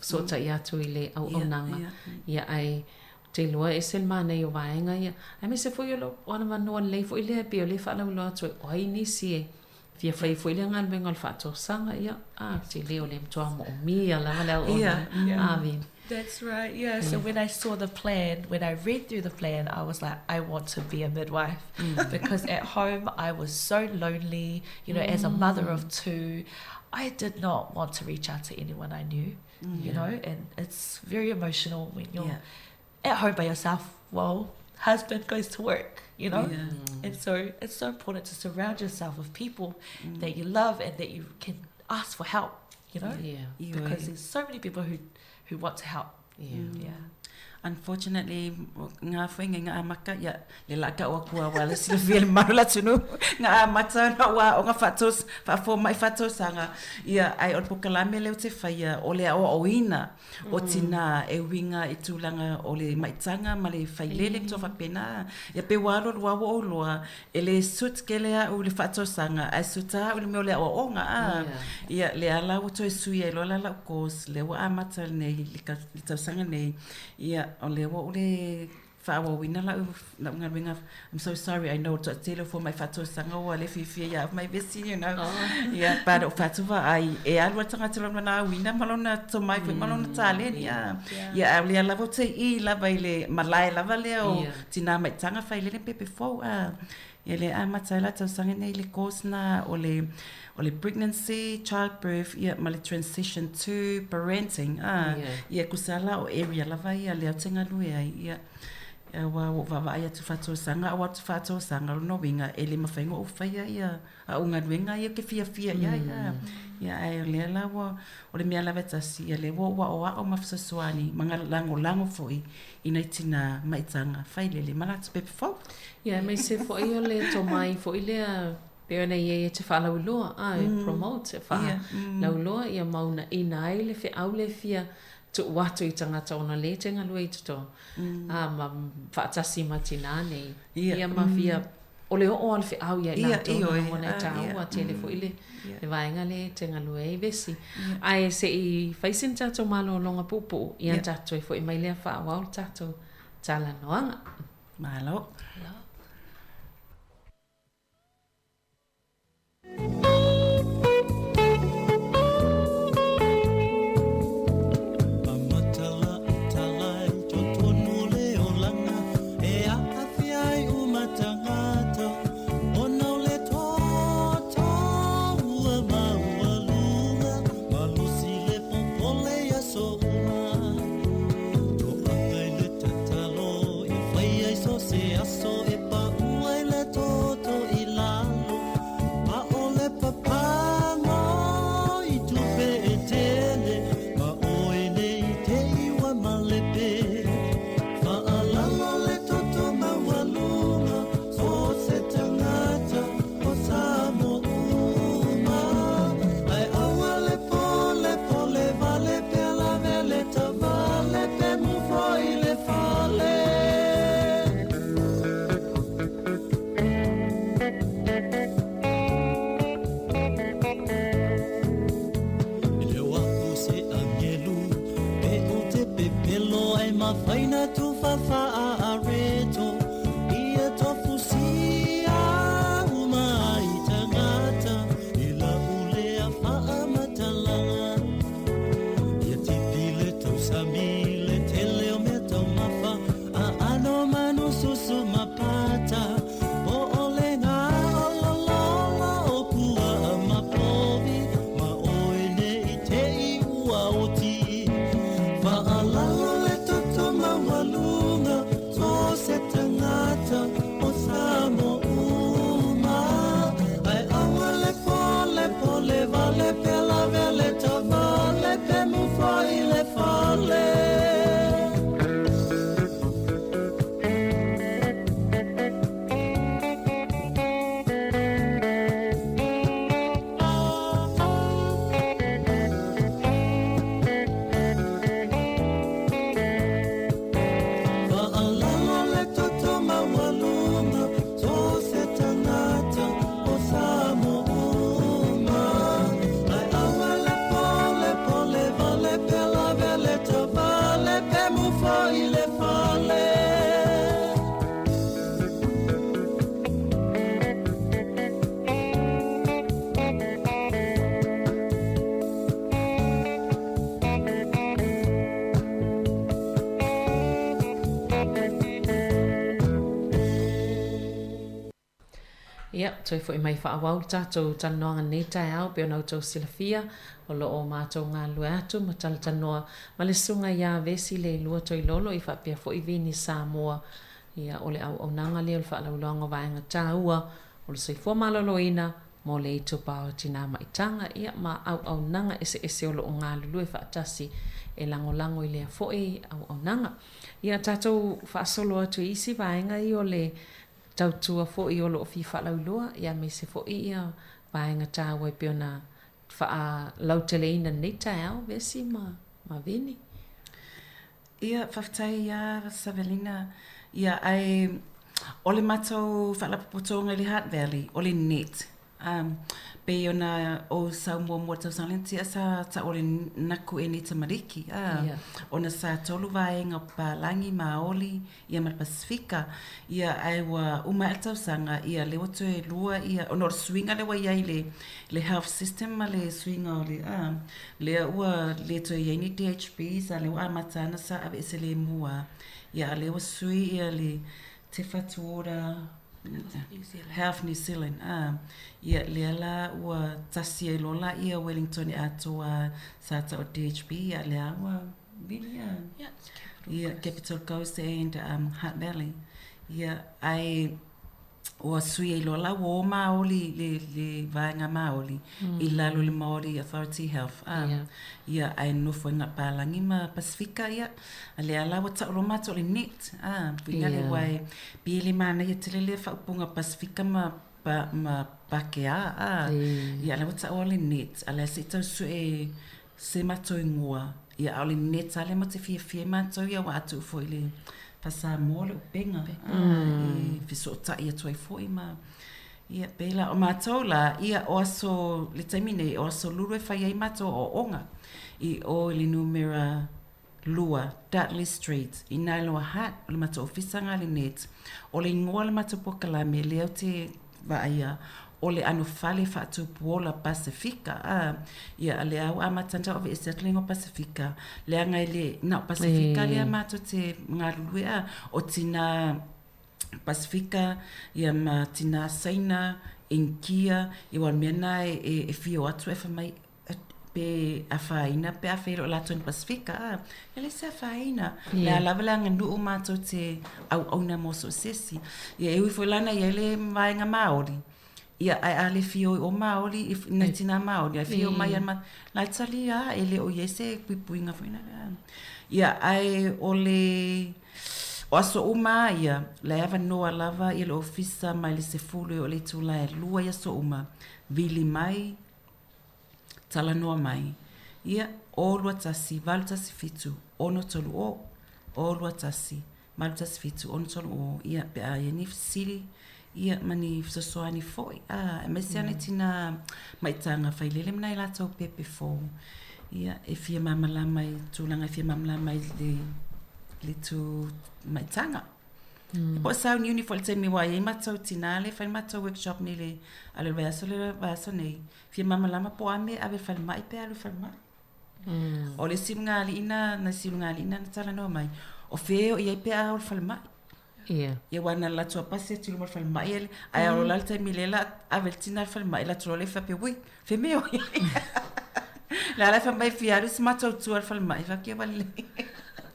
fesootai atu i le auaunaga. Ia, ae ou te iloa e ese le manaia o vaega ia. Aemaise foi o lou avanoa lelei foi lea pei o lea e faalauiloa atu ai, o ai nisi e fia faia foi lea galuega o le faatosaga, ia, a, ou te le o le matua moomia lava le auaunaga. Ave. That's right, yeah. So when I saw the plan, when I read through the plan, I was like, I want to be a midwife. Because at home, I was so lonely, you know, as a mother of two, I did not want to reach out to anyone I knew, you know, and it's very emotional when you're yeah. at home by yourself while husband goes to work, you know? Yeah. And so it's so important to surround yourself with people mm. that you love and that you can ask for help, you know? Yeah. Because there's so many people who who want to help. Yeah. Mm. Yeah. Unfortunately, ngā whainga i ngā amaka, ia, le la ka oa kua wā le silafia le malu la tunu, ngā amata na wā o ngā whaatos, whaafōmai whaatosanga, ia, ai o le pokalame leo te whaia, o le aoa o ina, o tinā, e uiga i tūlanga o le maitanga ma le whailele mm. toa whapena, ia pe wā loa lua o loa, e le suit kele a'u i le faatausaga ae suit lava a'u i le mea o le aoaoga a ia lea la ua toe sui ai loa la la'u course lea ua amata nei i le tausaga nei ia o lea ua ou le faaauauina la'u la'u galuega I'm so sorry I know toatele o fomai faatausaga ua le fiafia ia mai vesi you know ia but o fatu vaai e alu a le tagata i lona valaauina ma lona tomai foi ma lona taleni a ia a o lea lava ou te i lava i le malae lava lea o Tinā maitaga failele pepe fou a ia le amata ai la tausaga nei le course na o le o le pregnancy, childbirth ia ma le transition to parenting a ia kusa la o area lava ia lea ou te galue ai ia aua ua ou vaavaai atu faatausaga aua atu faatausaga lona uiga e le mafai ona ou faia ia a'u galuega ia ou te fiafia i ai a ia ae o lea la ua o le mea lava e tasi ia lea ua ou aʻoaʻo ma fesoasoani ma lagolago foi i nai tinā maitaga failele ma latou pepa fou. Ia, aemaise foi o le tomai foi lea pei ona i ai e te faalauiloa, a, e promote, e faalauiloa ia ma uunaina ai le feau le fia tuu atu i tagata ona le te galue i totonu, a, ma faatasi ma tinā nei, ia ma fia O le oo a le feau ia i latou na lagona e taua tele foi le vaega lea e te galue ai vesi. Ae se i fai sina tatou malologa puupuu, ia ona tatou toe foi mai lea faaauau le tatou talanoaga. Malo. Fa'alala le toto maualuga So se tagata o Samoa uma Ae aua le polepole vale pe lave le tavale pe mufa i le fale. Ia, toe foi mai faaauau le tatou talanoaga lenei taeao pei ona outou silafia, o lo o matou galulue atu ma talatalanoa ma le Susuga ia Vesi Leilua Toilolo ia faapea foi Vini Samoa. Ia, o le auaunaga lea o le faalauiloaga o vaega taua o le soifua maloloina mo le itupa o Tinā Maitaga, ia, ma auaunaga eseese o lo o galulue faatasi e lagolago i lea foi auaunaga. Ia, tatou faasolo atu i isi vaega ia o le tautua foi o lo o fia faalauiloa, ia, aemaise foi ia vaega taua e pei ona faalauteleina i lenei taeao, Vesi ma Vini. Ia, faafetai ia Savelina. Ia, ae o le matou faalapotopotoga i le Hutt Valley, o le net. Um, pei ona ou sau muamua i le tausaga lea na tea, sa tau o le Naku e nei tamariki, a, yeah. ona sa tolu vaega o papalagi, Māori, ia ma le Pasifika. Ia, ae ua uma ae le tausaga, ia lea ua toe lua ia, ona o le suiga lea ua i ai i le, le health system ma le suiga o le, a, lea ua le toe i ai ni DHBs, a lea ua amata ana sa aveese lemu lava. Ia, a lea ua sui ia le Te Whatu Ora Health New Zealand, a, ia, lea la ua tasi ai loa la ia Wellington e atoa sa tau o DHB, ia, lea ua vili a. Yeah, it's Capital Ia, Coast. Capital Coast and um, Hutt Valley. Ia, ae ua sui ai loa la ua o Māori le, le vaega Māori mm. i lalo le Māori Authority Health. Um, Yeah. Ia, ae nofo i ngā Pālangi ma Pasifika, ia. A lea la ua tau loa mātou o le net. Ah, puina le Yeah. wai, pi le mānaia tele lea whaupunga Pasifika ma, pa, ma Pākehā. Ah, Yeah. ia, lea ua tau o le net. A lea se i tau sue se matou ingoa, ia ʻaʻole net a lea ma te fiafia ai matou ia ua atu foi le faa-Samoa le upega a e fesootai atu ai foi ma ia pēlā. O matou la, ia o aso le taimi nei o aso lulu e fai ai matou aoaoga i o i le numera 2 Dudley Street i Nailoa Hut o le matou ofisa nga le net. O le ingoa o le matou pokalame lea ou te vaaia o le ano fale faatupuola Pasifika a ia a lea ua amata ona aveese atu le ingoa Pasifika leaga e le na o Pasifika lea matou te galulue a o tina Pasifika ia ma tina Saina Inikia ia aua o le mea lena e fia o atu ae fai mai pe afaina pe a feiloai latou i le Pasifika, a, e leai se afaina. O le a lava le aganuu matou te auauna mo so o se isi. Ia e ui foi la na i ai le vaega Māori, ia ae a le fia o i o Māori, i nai tinā Māori, ae fia o mai ana la e talia a, e le o i ai se puipuiga foi lea. Ia ae o le o aso uma lava ia, la e avanoa lava ia le ofisa mai le 10 e oo i le itula e 2 i aso uma, vili mai, Talanoa mai, ia, o 21 817 630, o 21 817 630, ia, pe a i ai ni fesili, ia, ma ni fesoasoani foi, a, aemaise lava nai tina maitaga failele ma nai latou pepe fou, ia, e fia malamalama i tulaga e fia malamalama i le, le tū maitaga. Po o sauniuni foi i le taimi aua e i ai matou tina lea e fai le matou workshop nei le, a le vaiaso lea le vaiaso nei, Fia malamalama po o a mea e ave i le falemai pe alu i le falemai. O le isi ulugalii na, na isi ulugalii na na talanoa mai, o fea e o i ai pe a o le falemai. Ia. Ia aua na alu atu a pasi atu i luma o le falemai ele, ae alo la le taimi lea la ave le tina i le falemai, alu atu loa lea faapea, ui, fea mea e o i ai. Le ala e fai mai fia alu si matou tua i le falemai, fai atu, ia ua lelei.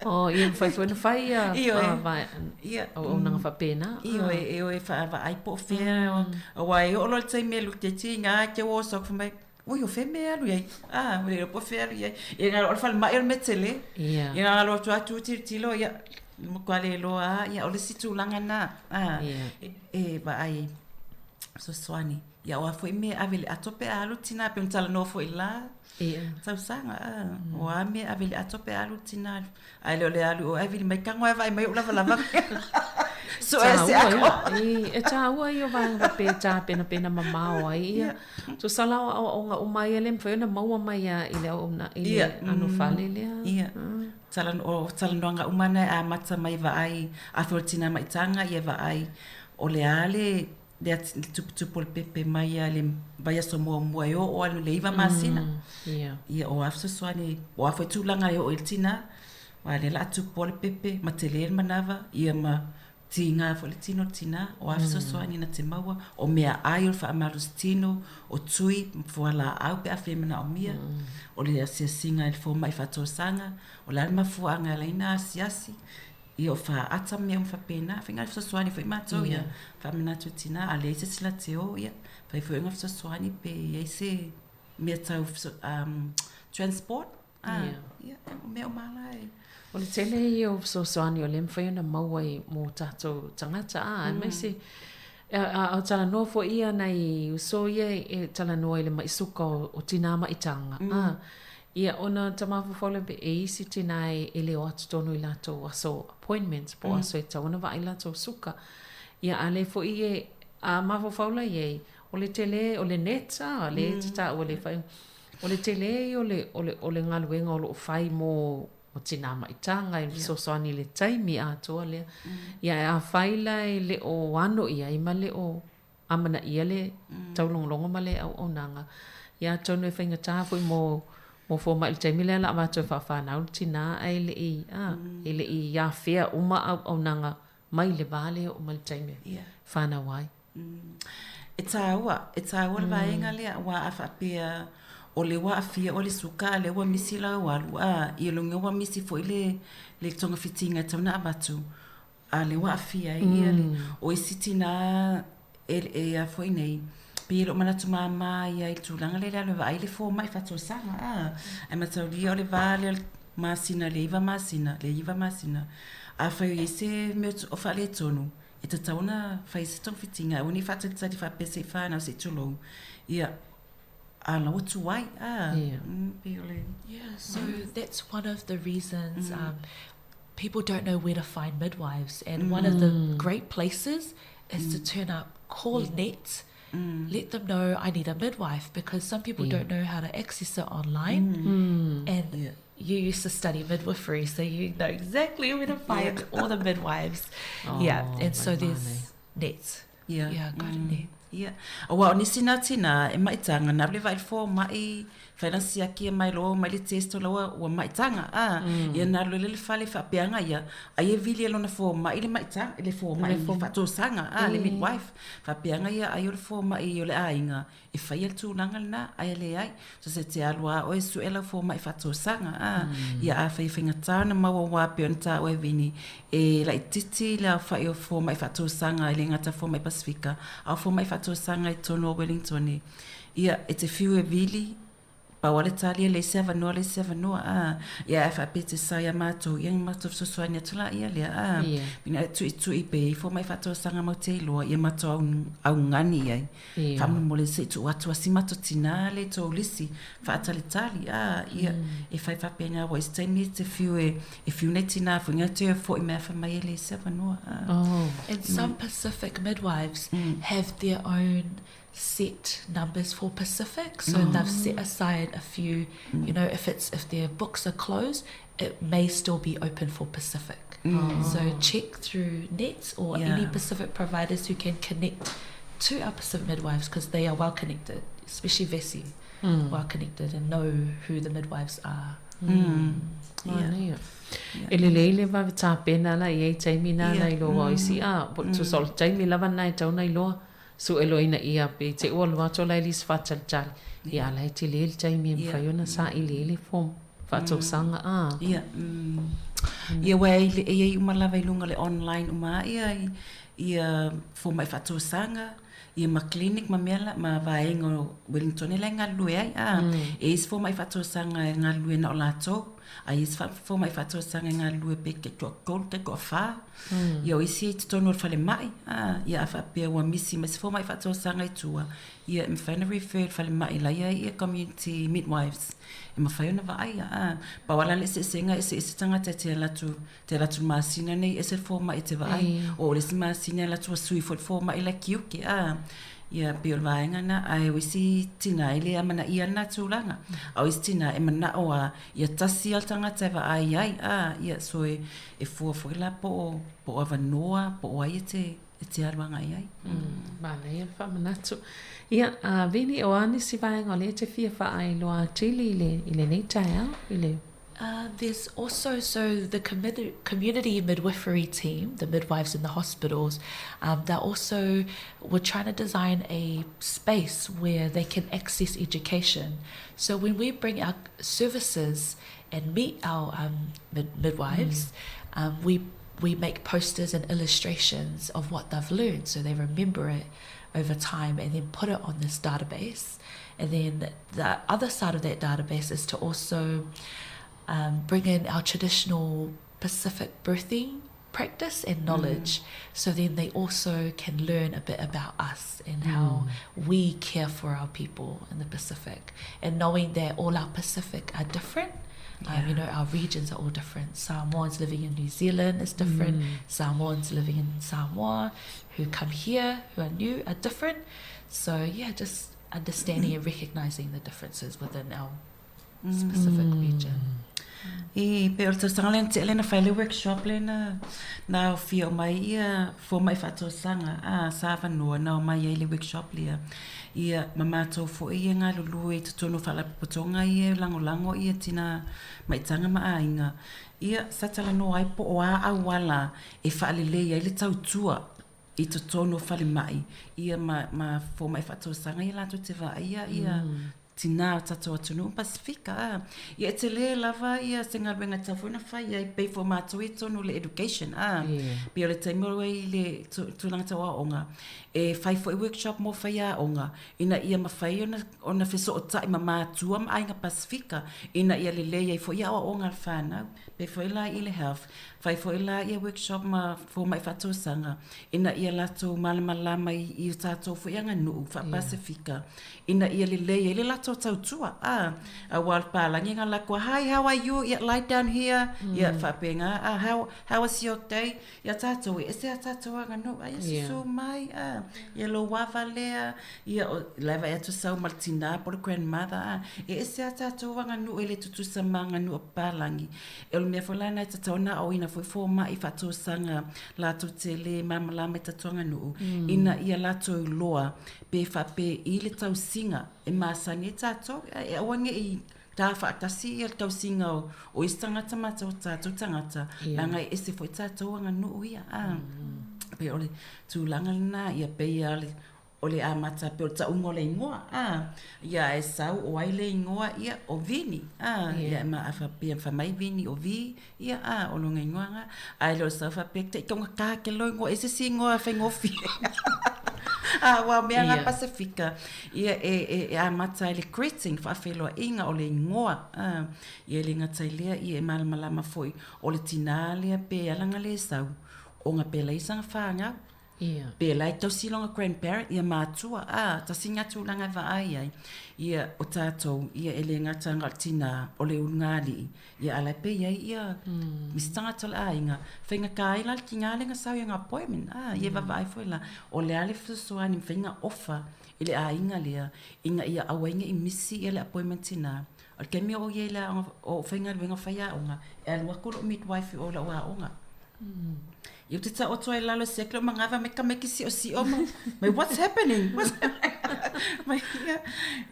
Oh, ia mafai foi ona fai ia Ioe. vae, Ia. auaunaga faapena. Ioe, e o e faavaai po o fea, aua e oo loa i le taimi e alu te tiga, te oso atu fai mai, Ui, o fea mea e alu i ai? A, ua le iloa po o fea e alu i ai. Ia, na o le falemai o le mea tele. Ia. Ia, na alu atu lava tu tilotilo, ia, matua le iloa lava. Ia, o le isi tulaga lena, a, e vaai fesoasoani. Ia, o a foi mea e ave i le ato pe a alu le tina, pei ona talanoa foi i le la tausaga, a, o a mea e ave i le ato pe a alu le tina, ae le o le alu i o ae vili mai tago ae vaai mai ou lavalava. Sue se ako. E tāua ia o vaega faapea e tāpenapena mamao ai ia. Tusa la o aoaoga uma ia le mafai ona maua mai lava i le auauna i le anofale lea. Ia. O talanoaga uma na e amata mai vaai, afai o le tina maitaga ia vaai o le a le le tuputupu o le pepe mai lava i le vaiaso muamua e oo lava i le 9 masina. Ia, o a fesoasoani, o a foi tulaga e oo i ai le tina, aua o lea o le a tupu lava le pepe ma tele le manava, ia ma tiga foi le tino o le tina, o a fesoasoani na te maua, o meaai o le faamalositino, o tui ma fualaau pe afai e manaomia, o le asiasiga i le fomai faatosaga, o le a le mafuaaga e ala ai ona asiasi, Ia o faata ma mea uma faapena. Fai na fesoasoani foi matou ia faamanatu i tina, a leai se isi la te o, ia fai foi ona fesoasoani pe i ai se mea tau transport. Ia, o mea uma la e. O le tele ia o fesoasoani o lea e mafai ona maua i mō tātou tagata, ā, aemaise, a o talanoa foi ia nai uso ia e talanoa i le mai suka o tinā maitaga, ā, Ia, ona ta mafaufau lea pe e isi tinā e le o atu tonu i latou aso appointments po o aso e tatau ona vaai latou suka. Ia, a lea foi e, a mafaufau la i ai, o le tele, o le net, a, lea e te taua i le faaiuga, o le tele ia o le, o le, o le galuega o lo o fai mo, mo tinā maitaga e fesoasoani i le taimi atoa lea. Ia, ae afai la e le o ano i ai ma le o amanaia le taulogologo ma le auaunaga, ia atonu e faigata foi mo mo fomai i le taimi lea o le a avatu e faafanau le tina ae le i, a, e le i afea uma auaunaga mai le va lea e oo mai le taimi e fanau ai. E tāua, e tāua le vaega lea, aua a faapea o lea ua aafia oe i le suka a lea ua misi lau alu, a, ia lona ua misi foi le le togafitiga e tatau ona avatu. A lea ua aafia ai ia le, o isi tinā e, e a foi nei, pei e le o manatu māmā ia i le tulaga lea i le alu e vaai le fomai faatosaga, a. Ae mataulia o le va lea o le masina i le 9 masina, le 9 masina, afai o i ai se mea o faaletonu, e tatau ona fai se togafitiga, aua ne i faatalitali faapea se i fanau se i tulou, ia, a la ua tuai, a. Pei o le. Yeah, so that's one of the reasons people don't know where to find midwives and one of the great places is to turn up, call NET, let them know I need a midwife because some people don't know how to access it online and you used to study midwifery so you know exactly where to find all the midwives. Yeah, and so there's NET. Ia. Yeah, go to NET. Ia. Aua o nisi na tina e maitaga na le vaai fomai fai lana siaki e mai loa mai le test o la ua ua maitaga a ia na alu ai lea i le fale faapeaga ia ai e vili e lona fomai le maitaga le fomai faatosaga a le midwife faapeaga ia ai o le fomai o le aiga e faia le tulaga lena ae leai so se te alu lava oe e sue lau fomai faatosaga a ia afai e faigata ona maua aua e pei ona taua e Vini e laitiiti le aofai o fomai faatosaga e le gata fomai Pasefika a o fomai faatosaga i totonu o Wellington ia e te fiu e vili pau lava le tali e leai se avanoa leai se avanoa a ia ae faapea e te sao ia matou ia ona matou fesoasoani atu laia lea a ina ia tuitui pe i ai fomai faatosaga matou te iloa ia matou augani i ai Faamolemole se i tuu atu a si matou tinā lea i tou lisi, faatalitali, a, ia, e fai faapena aua i se taimi e te fiu e, e fiu nei tinā foi ngai toe fo'i mai a fai mai e leai se avanoa, a. And some Pacific midwives have their own set numbers for Pacific, so they've set aside a few, you know, if it's, if their books are closed, it may still be open for Pacific. So check through NETS or any Pacific providers who can connect to our Pacific midwives because they are well connected, especially Vesi, well connected and know who the midwives are. Manaia. E lelei le vave tapena la i ai taimi na la iloa o isi a po tusa o le taimi lava lena e tatau ona iloa sueloina ia pe te ua alu atu la e le isi faatalitali ia a la e tele le taimi e mafai ona saili ai le form faatausaga a. Ia. Ia aua e i ai uma lava i luga o le online uma ia ia fomai faatosaga. Ia ma clinic ma mea la, ma vaega o Wellington la e galulue ai, a. E i ai isi fomai faatosaga e galulue na o latou, a i ai isi fomai faatosaga e galulue pe tai toatolu tai toafa. Ia o isi e i totonu o le falemai, a. Ia a faapea ua misi mai se fomai faatosaga i tua, ia e mafai ona refer i le falemai la e i ai ia community midwives e mafai ona vaaia, a. Pau lava la le eseesega, e eseese tagata e te alu atu Te alu atu i le masina nei, ese le fomai e te vaai. O le isi masina e alu atu ua sui foi le fomai la e tiute, a. Ia, pei o le vaega lena. Ae o isi tina e le amanaia lena tulaga. A o isi tina e manao lava ia tasi lava le tagata e vaai ai, a. Ia, so e fua foi la po o avanoa po o ai e te e te alu agai ai. Manaia le faamanatu. Ia, a Vini, o a nisi vaega o lea e te fia faailoa atili i le, i lenei taeao, i le There's also, so the community midwifery team, the midwives in the hospitals, they're also, we're trying to design a space where they can access education. So when we bring our services and meet our midwives, we make posters and illustrations of what they've learned so they remember it over time and then put it on this database. And then the other side of that database is to also bring in our traditional Pacific birthing practice and knowledge. So then they also can learn a bit about us and how we care for our people in the Pacific. And knowing that all our Pacific are different. You know, our regions are all different. Samoans living in New Zealand is different. Samoans living in Samoa who come here, who are new, are different. So, yeah, just understanding and recognising the differences within our specific region. E pei o le tausaga lea na tea lea na fai le workshop lea na na aofia uma ai ia fomai faatosaga a sa avanoa na omai ai le workshop lea ia ma matou foi ia galulue i totonu o faalapotopotoga ia e lagolago ia tina maitaga ma aiga ia sa talanoa ai po o a auala e faalelei ai le tautua i totonu o falemai ia ma ma fomai faatosaga ia latou te vaaia ia tinā o tatou atunuu Pasifika a. Ia e tele lava ia se galuega e tatau foi ona fai ai pei foi o matou ia i totonu o le education a. Pei o le taimi o i le tulaga tau aoaoga e fai foi workshop mo faiaoga ina ia mafai ona ona fesootai ma matua ma aiga Pasifika ina ia lelei ai foi aoaoga a le fanau. Pei foi la i le health, fai foi la ia workshop ma fomai faatosaga ina ia latou malamalama i o tatou foi aganuu faa-Pasifika ina ia lelei ai le latou tautua, a, aua o le palagi nga lakou, hi how are you, ia lie down here, ia faapena, a, how was your day, ia tatou e ese a tatou aganuu, a ia susu mai, a, ia lou ava lea, ia o la e vaai atu sau ma le tina po o le grandmother, a, e ese a tatou aganuu e le tutusa ma aganuu a papalagi. E o le mea foi la lena e tatau ona aoaoina foi fomai faatosaga latou te le malamalama i tatou aganuu, ina ia latou iloa pe faapea i le tausiga e masani ai tatou, e aua ne i ta faatasi ia le tausiga o isi tagata ma o tatou tagata, leaga e ese foi tatou aganuu ia. A, pei o le tulaga lena, ia pei lava o le amata, pei o le tauga o le igoa, a, ia e sau o ai le igoa, ia o Vini, a, ia ma a faapea fai mai Vini o Vi, Ia, a, o lona igoa lena. Ae le o le sau faapea, te i taugata ke lou igoa, e se isi igoa faigofie. A, aua o mea na Pasefika, ia, e, e, e amata ai le greeting, faafeiloaiga o le igoa. A, ia e le gata i lea, ia e malamalama foi, o le tinā lea pe ala na le sau, ona pe leai sana fanau. Ia. Pe la e tausi lona grandparent, ia matua, a, tasi lena tulaga e vaai ai, ia, o tatou, ia e le gata na o le tinā, o le ulugalii, ia a la e pei ai ia, isi tagata o le aiga, faigata ai la le tinā lea na sau i ana appointment, a, ia e vaavaai foi la, o le a le fesoasoani e mafai ona ofa i le aiga lea, ina ia aua ai ne i misi ia le appointment tinā. O le taimi o ou i ai i le aoga, o ou faigaluega faiaoga, e alu atu lou midwife i o i lau aoga. Ia ou te tau atu ai lalo siaki lou manava mai ka maiki siosio ma mai what's happening what's happening mai ia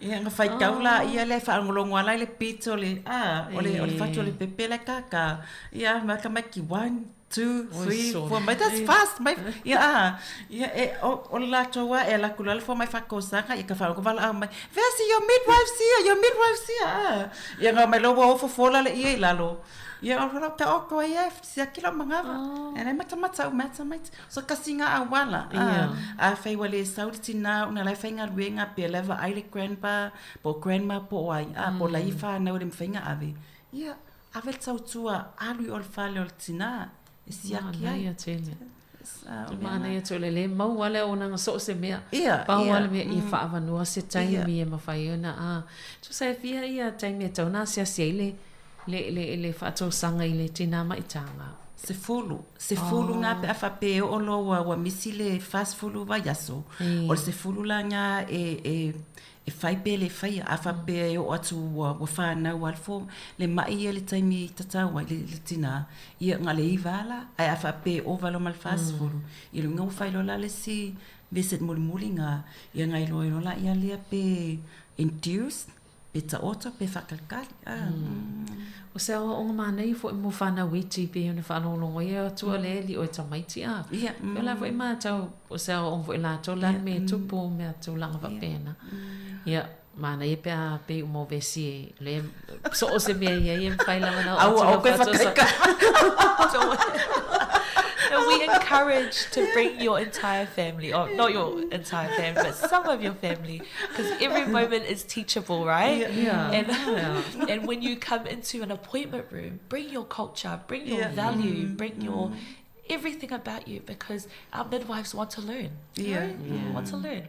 ia na faitau la ia le faalogologo ala i le beat o le a o le o le fatu o le pepe le kaka ia ma ka maiki 1 2 3 4 mai that's fast mai ia a ia e o o le latou a e ala atu loa le fomai faakosaga ia ka faalogo valaau mai Vesi your midwife's here your midwife's here a ia na omai loa ua ofo fola le ie i lalo. Ia, o lau taoto ai e siaki lau manava. E le matamata uma e tamaiti. So kasi ngā auala. A afai ua le sau le tinā ona la e faigaluega pe la e vaai le grandpa po o grandma po o ai, a po o la e i whanau e le mawhai ona ave. Ia, ave le tautua alu i o le fale o le tinā e siaki ai. Manaia tele. Manaia tele le maua le auaunaga so o se mea. Ia, Pau lava le mea ia faaavanoa se taimi e mafai ona a. Tusa e fia ia taimi e tatau ona asiasi ai le le le le faatausaga i le tinā maitaga. Sefulu. Sefulu ngā pe a faapea e oo loa ua ua misi le 40 vaiaso, o le sefulu la ngā e e e fai pe le faia. A faapea e oo atu ua ua fanau lava le fo le ma'i ia i le taimi tatau ai le le tinā, ia na o le iva lava la. Ae a faapea e ova loa ma le 40, ia lona uiga ua fai loa la le isi visit mulimuli ngā, ia ona iloa ai loa laia lea pe induced Pe taoto, pe faakalikali. O se aoaoga manaia foi mo whanau iti pei ona faalogologo ai atua le ali oe tamaiti a. Ia. O la foi matau o se aoaoga foi latou la le mea e tupu mea tulaga faapena. Ia, manaia pe a pei uma o vesi e le so o se mea ia e mawhai lava na o atu lau whatosa. No, we encourage to bring your entire family, or not your entire family, but some of your family, because every moment is teachable, right? Yeah. Yeah. And, Yeah. and when you come into an appointment room, bring your culture, bring your Yeah. value, bring your everything about you, because our midwives want to learn. Yeah. Right? Yeah. Want to learn.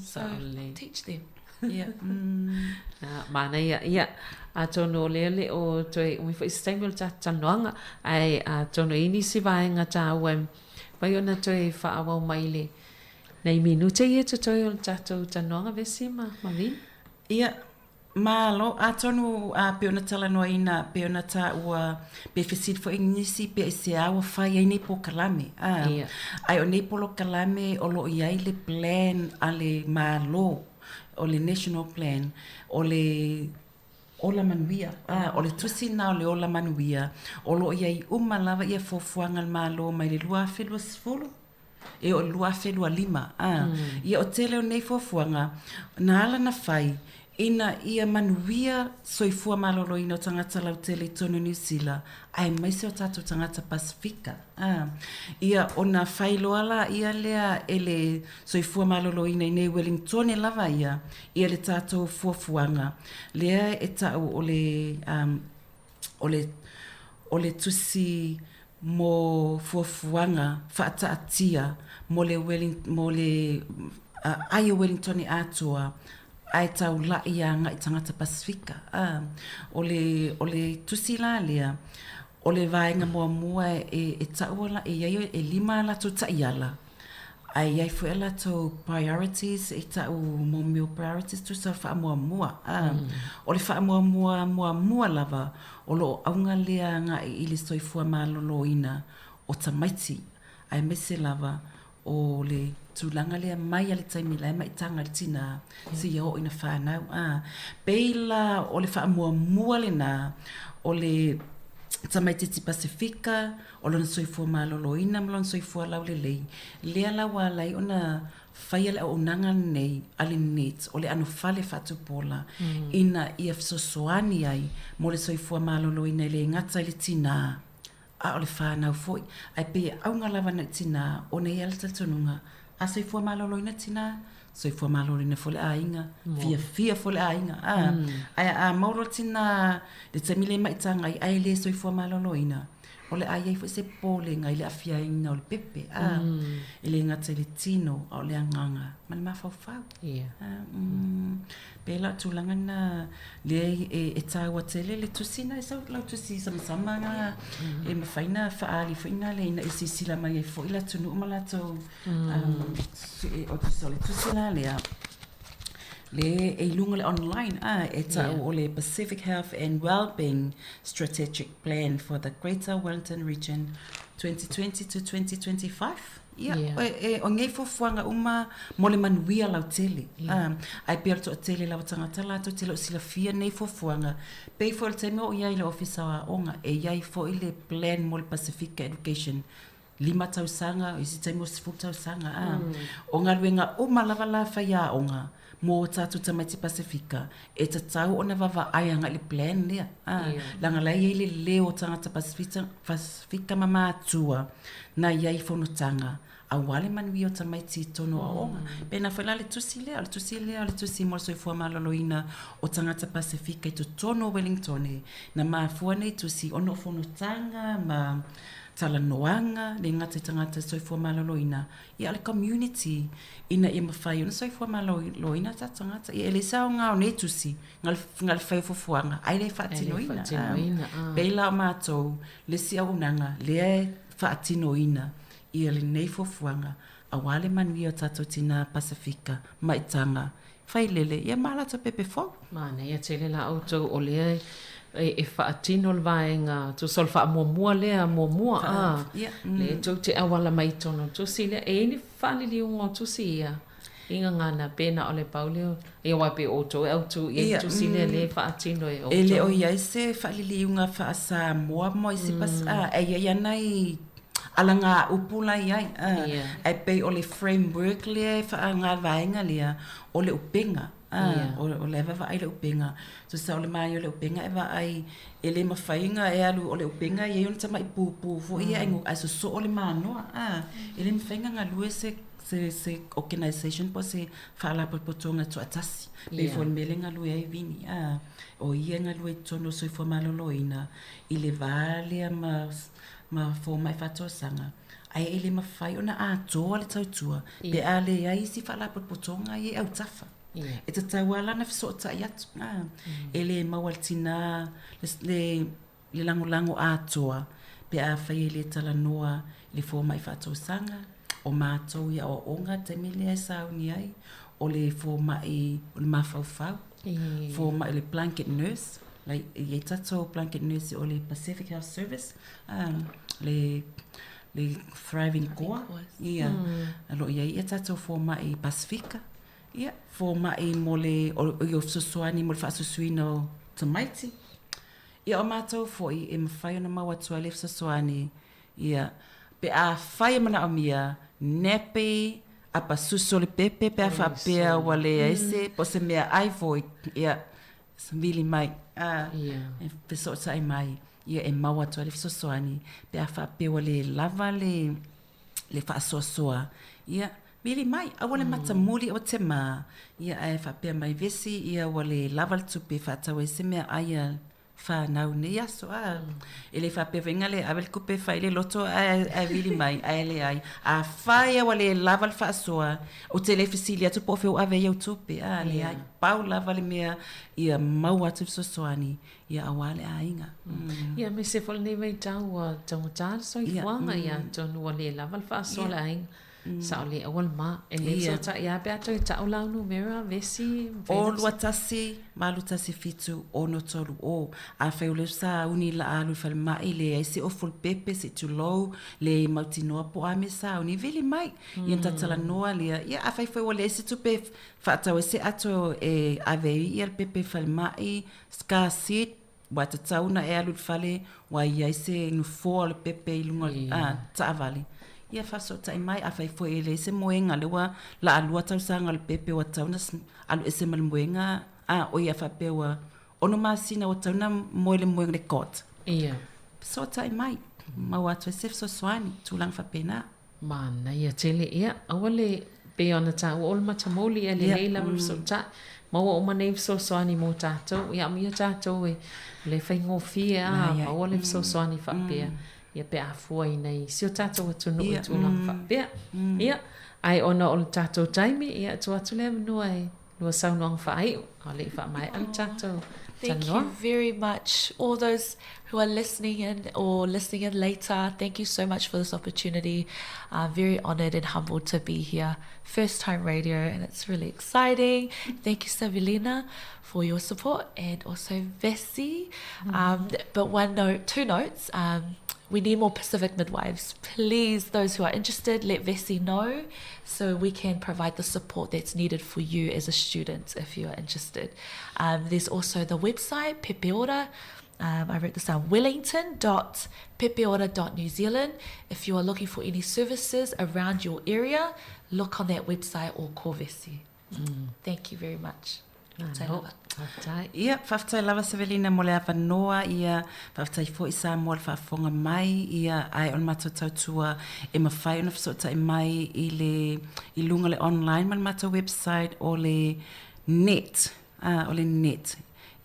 So Certainly. teach them. Ia. Na, manaia, ia, atonu o lea le o toe umi foi se taimi o le tatou talanoaga, ae atonu e i ai nisi vaega taua e mafai ona toe faaauau mai i le nai minute ia totoe o le tatou talanoaga Vesi ma ma Vili. Ia, malo, atonu a pei ona talanoaina, pei ona taua, pe fesili foi nisi pe aisea ua fai ai nei polokalame, a, Ia. ae o nei polokalame o lo o i ai le plan a le Malo, o le National Plan, o le Ola Manuia, a, o le tusi lena o le Ola Manuia, o lo o i ai uma lava ia fuafuaga a le Malo mai le 2020 e oo i le 2025, a. Ia o tele o nei fuafuaga, na ala ona fai, ina ia manuia soifua maloloina o tagata lautele i totonu o Niu Sila, aemaise o tatou tagata Pasefika, a. Ia ona fai loa laia lea e le soifua maloloina i nei Wellingtone lava ia, ia le tatou fuafuaga lea e ta'u o le, o le, o le tusi mo fuafuaga faataatia mo le Welling, mo le ai o Wellingtone atoa ae taula'i agai tagata Pasefika. A, o le, o le tusi la lea, o le vaega muamua e, e ta'ua la, e i ai e lima a latou ta'iala, Ae i ai foi a latou priorities e ta'u mo mea o priorities tusa o le faamuamua a. O le faamuamua muamua lava o lo o auga lea agai i le soifua maloloina o tamaiti aemaise lava o le tulaga lea mai a le taimi la e maitaga le tinā seia oo ina fanau a. Pei la o le faamuamua lena o le tamaitiiti Pasefika o lona soifua maloloina ma lona soifua laulelei, lea la ua ala ai ona faia le auaunaga lenei a le NEET, o le ʻano fale faatupuola, ina ia fesoasoani ai mo le soifua maloloina e le gata i le tinā, a o le whanau foi. Ae pei e auga lava na i tinā, ona e i ai le talitonuga, a soifua maloloina tinā, soifua maloloina foi le aiga, fiafia foi le aiga, a. Ae a maua loa le tinā le taimi lea e maitaga ai ae le soifua maloloina, o le a i ai foi se popolega i le aafiaina o le pepe, a, e le gata i le tino a o le agaga ma le mafaufau. A, pei la o tulaga lena lea e taua tele le tusi lena, e sau lau tusi samasama na e mafai ona faaali foi na le ina ia silasila mai ai foi le atunuu ma latou o le tusi la lea le e i luga o le online a e ta'u o le Pacific Health and Wellbeing Strategic Plan for the Greater Wellington Region 2020 to 2025. Ia, e, o nei fuafuaga uma mo le manuia lautele. Ae pei o le toatele lava o tagata latou te le o silafia nei fuafuaga. Pei foi o le taimi o i ai i le Ofisa o Aoga, e i ai foi le plan mo le Pasifika Education 5 tausaga, o isi taimi ua 10 tausaga, a. O galuega uma lava la faiaoga. Mō tātou tamaiti Pasifika, e tatau ona vavaai agai i le plan lea. Ā, leaga la e i ai le leo o tagata Pasifita, Pasifika ma mātua na i ai i fonotaga, auā le manuia o tamaiti i tonu o aoaoga. Pēnā foi la le tusi lea, o le tusi lea o le tusi mo le soifua maloloina o tagata Pasifika i totonu o Wellingtone, na mafua nei tusi ona o fonotaga ma talanoaga, le gata i tagata soifua maloloina, Ia, o le community, ina ia mafai ona soifua maloloina o tatou tagata. Ia, e leai se aoga o nei tusi, na o le fai o fuafuaga, ae le faatinoina. Pei la o matou, le isi auaunaga lea e faatinoina ia lenei fuafuaga, aua le manuia o tatou tina Pasefika, maitaga, failele, ia ma latou pepe fou. Manaia tele la outou o lea e faatino le vaega tusa o le faamuamua lea muamua a lea tou te auala mai i totonu o le tusi lea. E i ai ni faaliliuga o tusi ia i gagana pe na o le pau lea ia aua pei o outou e autu i ai le tusi lea lea e faatino e outou. E le o i ai se faaliliuga faa-Samoa mo isi e i ai lava nai alagaupu la e i ai, ae pei o le framework lea e faagavaega lea, o le upega, o la e vaavaai le upega. Tusa o le manaia o le upega e vaai, e le mafai ona e alu, o le upega e i ai ona tamai pupu foi ia ae sosoo le manoa. E le mafai ona galue se se organization po o se faalapotopotoga tuatasi. Pei foi o le mea lea e galue ai Vini, o ia e galue i totonu o le soifua maloloina i le va lea ma ma fomai faatausaga, ae e le mafai ona atoa le tautua pe a leai isi faalapotopotoga ia i autafa. E tatau lava la ona fesootai atu. E le maua e le tinā le le lagolago atoa pe afai e le talanoa i le fomai faatausaga, o matou i aoaoga i le taimi lea e sauni ai, o le fomai o le mafaufau, fomai o le blanket nurse, e i ai tatou blanket nurse o le Pacific Health Service, le le Thriving Koa, ia, o lo o i ai ia tatou fomai Pasifika, ia, fomai mo le, o le fesoasoani mo le faasusuina o tamaiti. Ia, o matou foi e mafai ona maua atu ai le fesoasoani, ia, pe afai e manaomia, nappy, apa susu o le pepe pe a faapea ua leai se, po o se meaai foi, ia, vili mai, a, e fesootai mai, ia, e maua atu ai le fesoasoani pe a faapea ua le lava le, le faasoasoa, ia, vili mai, aua le matamuli, aua te mā, ia, ae faapea mai vesi, ia, ua le lava le tupe e faatau ai se meaai a whanau nei aso, a. E le faapea foi na le ave le tupe e fai le loto ae, ae vili mai, ae leai. Afai lava ua le lava le faasoa, ou te le fesili atu po o fea ua ave ai au tupe, a, leai. Pau lava le mea ia maua atu le fesoasoani, ia aua le aiga. Ia, aemaise foi lenei vaitau ua taugata le soifuaga, ia atonu ua le lava le faasoa a le aiga. Sao le aua le ma. E le fesootai lava pe a toe tau lau numera, vesi, O 21 817 6 3 O. Afai o lea sauni la alu i falemai, leai se ofu o le pepe, se i tulou, le mautinoa po o a mea sauni, vili mai. Ia ona talanoa lea. Ia afai foi ua leai se tupe e faatau ai se ato e ave ai ia le pepe i falemai, car seat, Ua tatau ona e alu i le fale ua i ai se nofoa o le pepe i luga o le taavale, ia faasootai mai. Afai foi e leai se moega, lea ua laalua tausaga o le pepe ua tatau ona alu ese ma le moega, a oi a faapea ua ono masina ua tatau ona moe i le moega i le cot. Ia. Fesootai mai, maua atu ai se fesoasoani, tulaga faapena. Manaia tele, ia, aua le, pei ona taua o le matamuli e lelei lava le fesootai. Maua uma nei fesoasoani mo tatou, ia amuia tatou e le faigofie a maua le fesoasoani faapea, ia pe a fua i nai si o tatou atunuu i tulaga faapea. Ia, ae ona o le tatou taimi, ia tuu atu le avanoa e lua saunoaga faaiu, a o le i faamaea le tatou Thank you very much all those who are listening in or listening in later. Thank you so much for this opportunity. I'm very honoured and humbled to be here. First time radio and it's really exciting. Thank you Savelina for your support and also Vesi. Um, but one note, two notes. Um, we need more Pacific midwives. Please, those who are interested, let Vesi know so we can provide the support that's needed for you as a student if you are interested. Um, there's also the website, Pepeora. Um, I wrote this down, wellington.pepeora.new Zealand. If you are looking for any services around your area, look on that website or call Vesi. Thank you very much. Faafetai lava. Faafetai. Ia, faafetai lava Sevelina mo le avanoa, ia, faafetai foi Samoa le faafofoga mai, ia, ae o le matou tautua e mafai ona fesootai mai i le, i luga o le online ma le matou website o le net, ā, o le net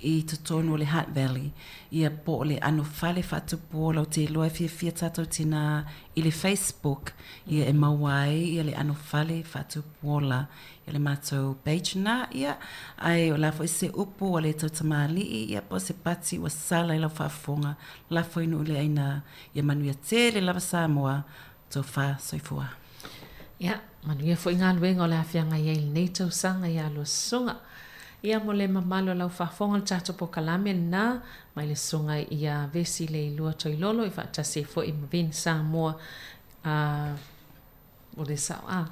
i totonu o le Hutt Valley, ia, po o le ano fale faatupu ola, ou te iloa e fiafia tatou tinā i le Facebook, ia, e maua ai ia le ano fale faatupu ola i le matou page lena, ia, ae o le a foi se upu ua le tautamalii, ia, po o se pati ua sala i lau faafofoga, lafo i nuu le aina, ia manuia tele lava Samoa, Tofa soifua. Ia, manuia foi galuega o le a feagai ai i lenei tausaga ia lua susuga. Ia, mo le mamalu o lau faafofoga o le tatou pokalame lena, mai le susuga ia Vesi Leilua Toilolo i faatasi ai foi ma Vin Samoa, a, o le sao, a.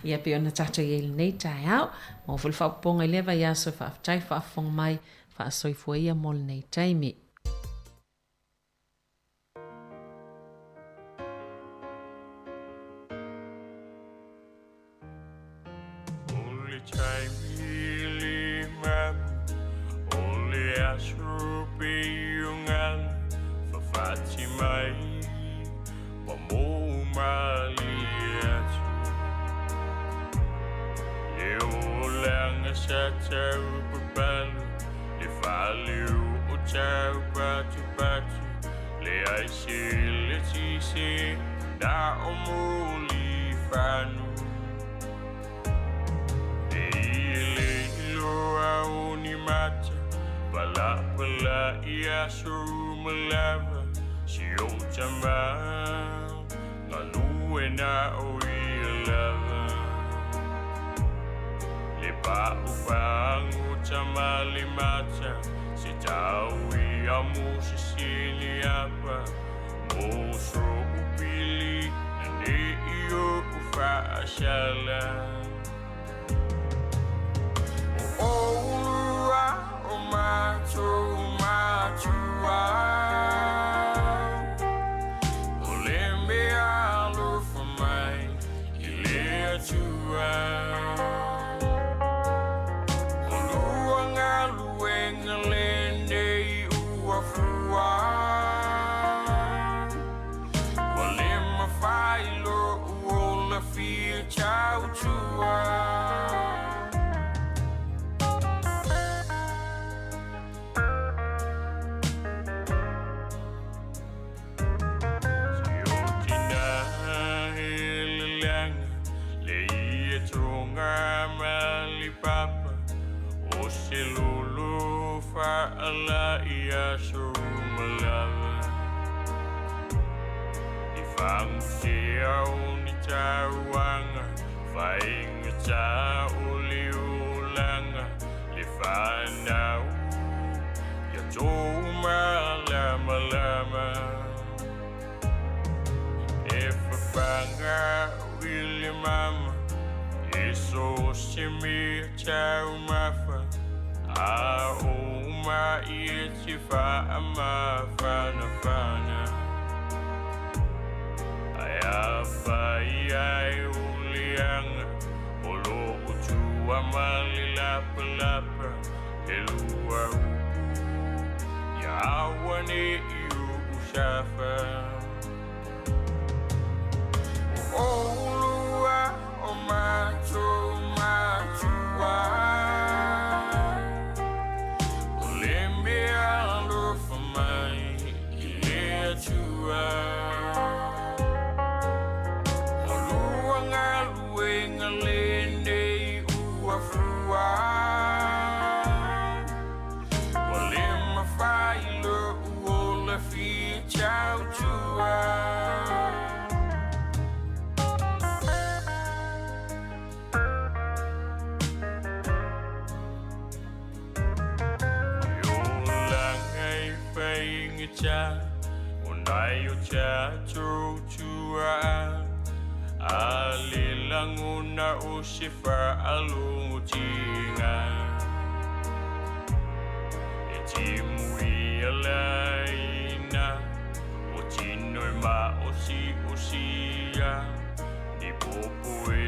Ia, pei ona tatou i ai i lenei taeao. Maua foi le faaopoopoga i lea vaiaso e faafetai le faafofoga mai, faasoifua ia mo lenei taimi.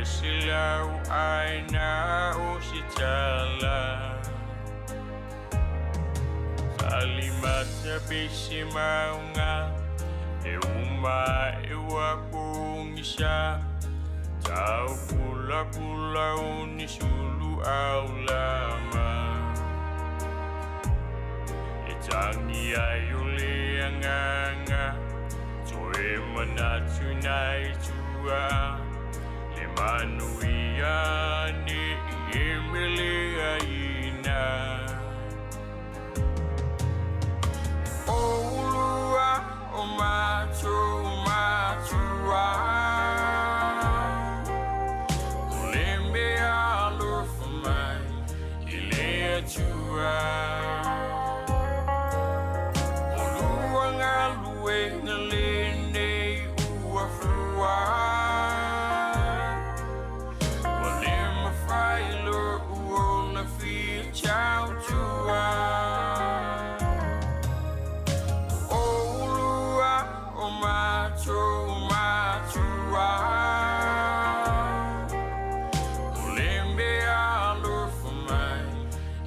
Se lau aina o se tala Salimata pe se maunga E uma e ua pongisa Tau pula pula o ni sulu au lama E tangi ai o le anganga Toe manatu nai tua Le manuia ne i e mele aina O ulua o matou matua O le mea alofa mai i le Atua O lua galuega lenei ua fua Ua le mafai lo'u ola fia tautua O ulua o matou matua O le mea alofa mai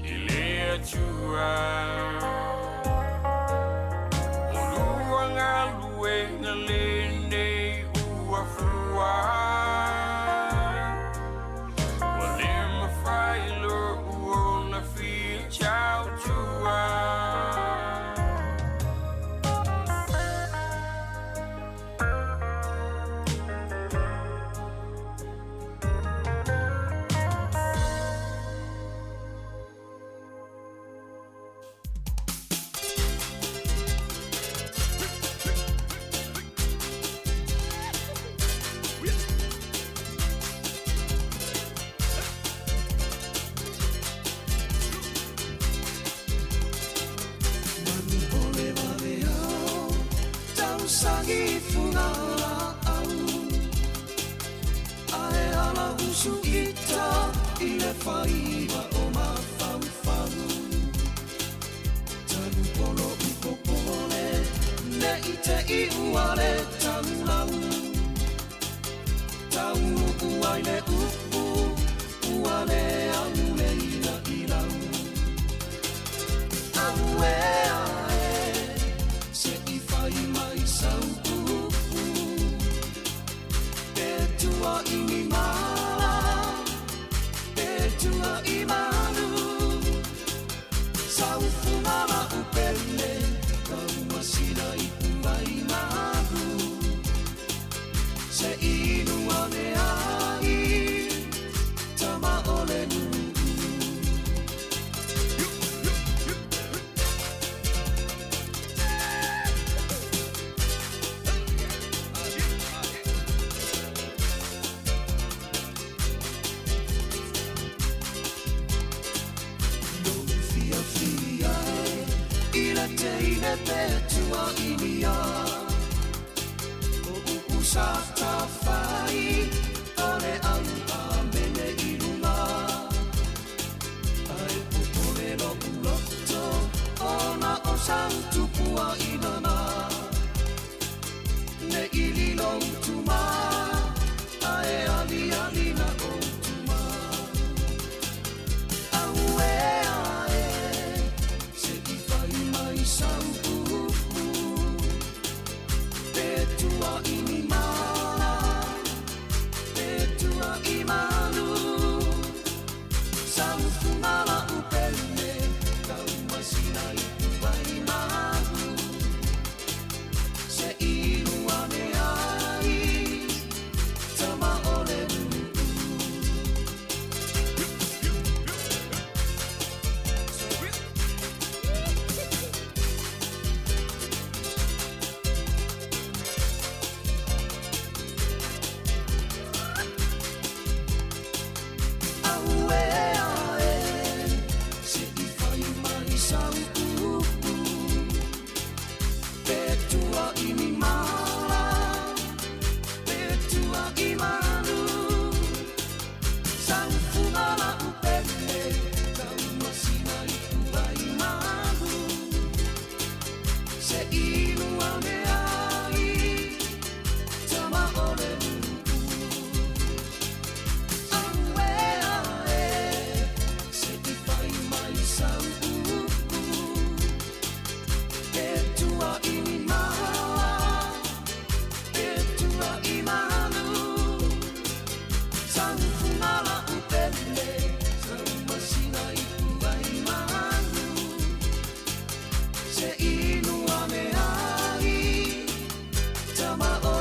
i le Atua O lua galuega lenei ua fua Ua le mafai lo'u ola fia tautua. Tausagi fuga au Ae ala usu ita i le faiva o mafaufau Tanu polo upopole ne i te i ua le taulau Taunu ai le upu ua le au le ila ilau Aue ae se i fai mai sau upu Pe tua i ni mala, pe tua i malu Sau fungala upele, kaua sina i puai malu Se inu ane ai, tama o le nuu. Fia fia e, i le teine pe tua inia O upu sa tawhai, o le au a mele i lunga Ae popole lo uloto, ona o sau tupua inana Ne ili lo utuma, ae ali ali na o utuma Aue ae, se i fai mai sau upu Pe tua i ni mala, pe tua i malu Sau fungala upele, kaua sina i puai malu Se inu ane ai, tama o le nuu.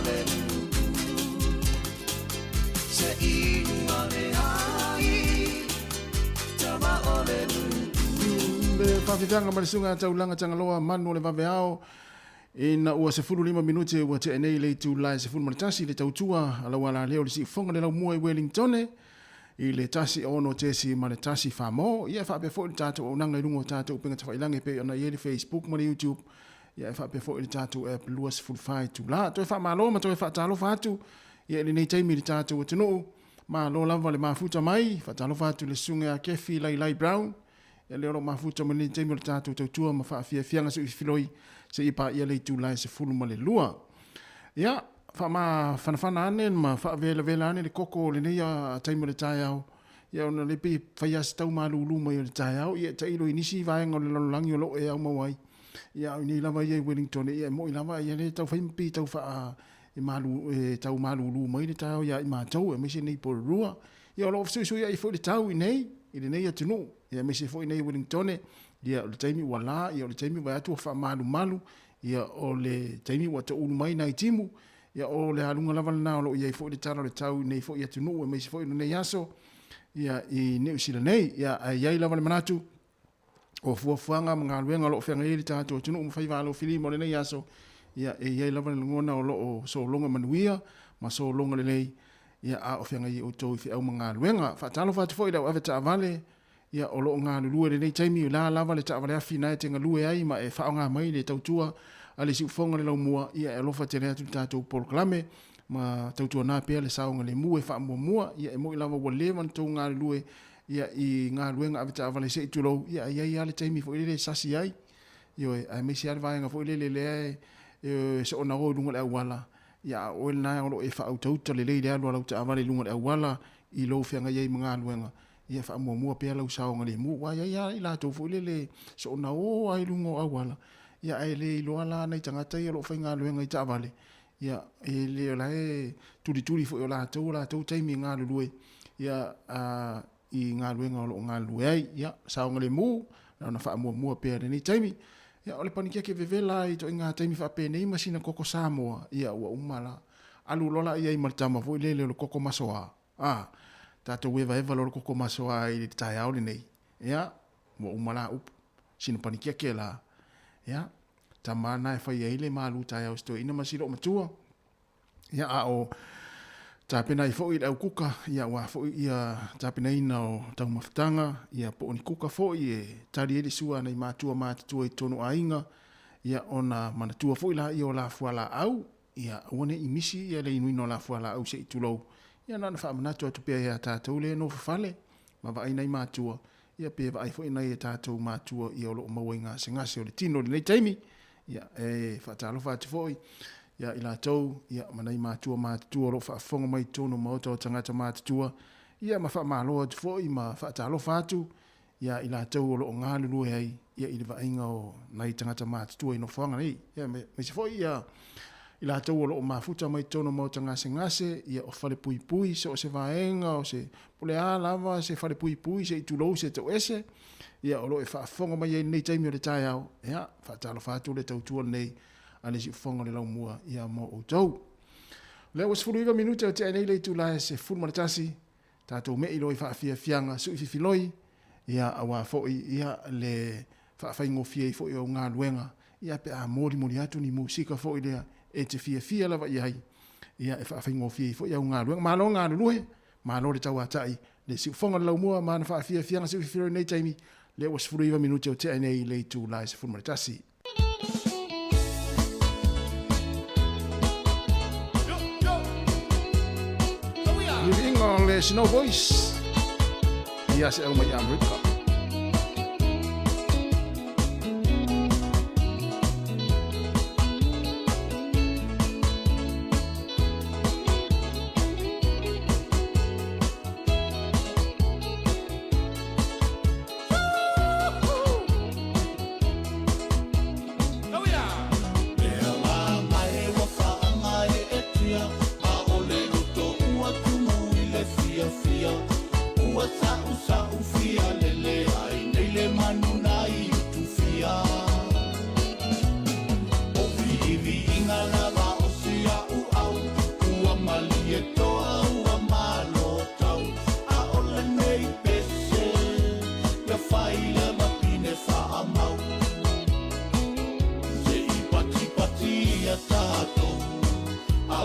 o le nuu Se inu ale ai Tama o le nuu Le faafefiaga ma le susuga taulaga Tagaloa manu o le vaveao ina ua 15 minute ua tea nei le itula e 11 i le tautua a lau alaleo le siufofoga le laumua i Wellingtone i le 1 6 tesi ma le 1 famo. Ia e faapea foi le tatou auaunaga i luga o tatou upega tafailagi e pei ona i ai le Facebook ma le YouTube. Ia e faapea foi le tatou app 24 itula. Toe faamalo ma toe faatalofa atu ia i lenei taimi i le tatou atunuu. Malo lava le mafuta mai. Faatalofa atu i le susuga ia Kefi Lailai Brown. Ia lea o lo o mafuta mai lenei taimi o le tatou tautua ma faafiafiaga seuifiloi seia paia le itula e 12. Ia, faamafanafana ane ma faavelavela ane le koko o lenei taimi o le taeao. Ia ona le pei e fai lava si tau malulu mai o le taeao, ia e tailo i nisi vaega o le lalolagi o lo o e aumau ai. Ia a o inei lava ia i Wellington, ia e moni lava ia lea e tau fai ma pei tau faa e malu e tau malulu mai le taeao ia i matou aemaise nei Porirua. Ia o lo o fesuisuiai foi le tau i nei i lenei atunuu, ia aemaise foi nei Wellington, ia o le taimi ua la, ia o le taimi vaai atu ua faamalumalu, ia o le taimi ua toulu mai nai timu, ia o le aluga lava lena o lo o i ai foi le tala o le tau i nei foi atunuu aemaise foi o lenei aso ia i Niu Sila nei. Ia ae i ai lava le manatu o fuafuaga ma galuega o lo o feagai ai le tatou atunuu ma faiva alofilima o lenei aso, ia e i ai lava le lagona o lo o sologa manuia ma sologa lelei, ia a o feagai ai outou i feau ma galuega. Faatalofa atu foi i le au ave taavale, ia o lo o galulue i lenei taimi, o le a lava le taavale afi na e te galue ai ma e faaaoga mai le tautua a le siufofoga le laumua, ia e alofa tele atu i le tatou polokalame ma tautuana pea le saogalemu e faamuamua. Ia e moni lava ua leva ona tou galulue ia i galuega avetaavale se i tulou, ia e i ai lava le taimi foi lele e sasi ai, ioe, aemaise lava le vaega foi lele lea e soona o i luga o le auala, ia a o oe lena o lo o e faautauta lelei le alu a lau taavale i luga o le auala i lou feagai ai ma galuega, ia faamuamua pea lau saogalemu. Aua e i ai lava i latou foi lele e soona o lava i luga o auala, ia ae le iloa la nai tagata ia o lo o faigaluega i taavale, ia e le o la e tulituli foi o latou o latou taimi e galulue ia a i galuega o lo o galulue ai. Ia saogalemu na ona faamuamua pea i lenei taimi. Ia o le panikeke vevela i ituaiga taimi faapenei ma sina koko Samoa, ia ua uma la. Alu loa la i ai ma le tama foi lele o le koko masoa. A, tatou evaeva loa le koko masoa i le taeao lenei. Ia, ua uma la upu. Sina panikeke la. Ia, tama na e fai ai le malu taeao i si toeaina ma si loomatua. Ia, a o tapena ai foi le au kuka, ia aua foi ia tapenaina o taumafataga, ia po o ni kuka foi e tali ai le sua a nai matua matutua i totonu o aiga, ia ona manatua foi laia o la fualaau, ia aua ne i misi ia le inuina o la fualaau se i tulou. Ia na ona faamanatu atu pea ia tatou lea e nofo fale ma vaai nai matua, ia pe vaai foi nai a tatou matua ia o lo o maua i gasegase o le tino i lenei taimi. Ia, e faatalofa atu foi ia i latou ia ma nai matua matutua o lo o faafofoga mai i totonu o maota o tagata matutua, ia ma faamalo atu foi ma faatalofa atu ia i latou o lo o galulue ai ia i le vaaiga o nai tagata matutua i nofoaga nei. Ia aemaise foi ia i latou o lo o mafuta mai totonu o maota gasegase, ia o falepuipui, so o se vaega o se po o le a lava se falepuipui se i tulou se toese, ia o lo o e faafofoga mai ai i lenei taimi o le taeao, ia faatalofa atu le tautua lenei a le siufofoga o le laumua ia mo outou. O lea ua 19 minute o tea nei le itula e 11, tatou mei loa i faafiafiaga sui fifiloi, ia aua foi ia le faafaigofie ai foi o au galuega, ia pe a molimoli atu ni musika foi lea e te fiafia lava i ai, ia e faafaigofie ai foi au galuega. Malo galulue, malo le tauatai, le siufofoga o le laumua ma ana faafiafiaga sui fifiloi i lenei taimi, lea ua 19 minute o tea nei le itula e 11. Viviiga o le Snow Boys ia se au mai Amerika.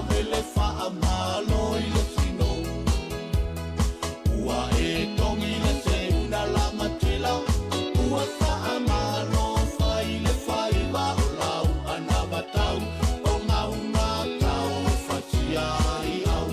ave le faamalo i le tino. Ua e togi le seuna lagatila, ua faamalo fai le faiva o lau anavatau, o gauga tau fatia i au.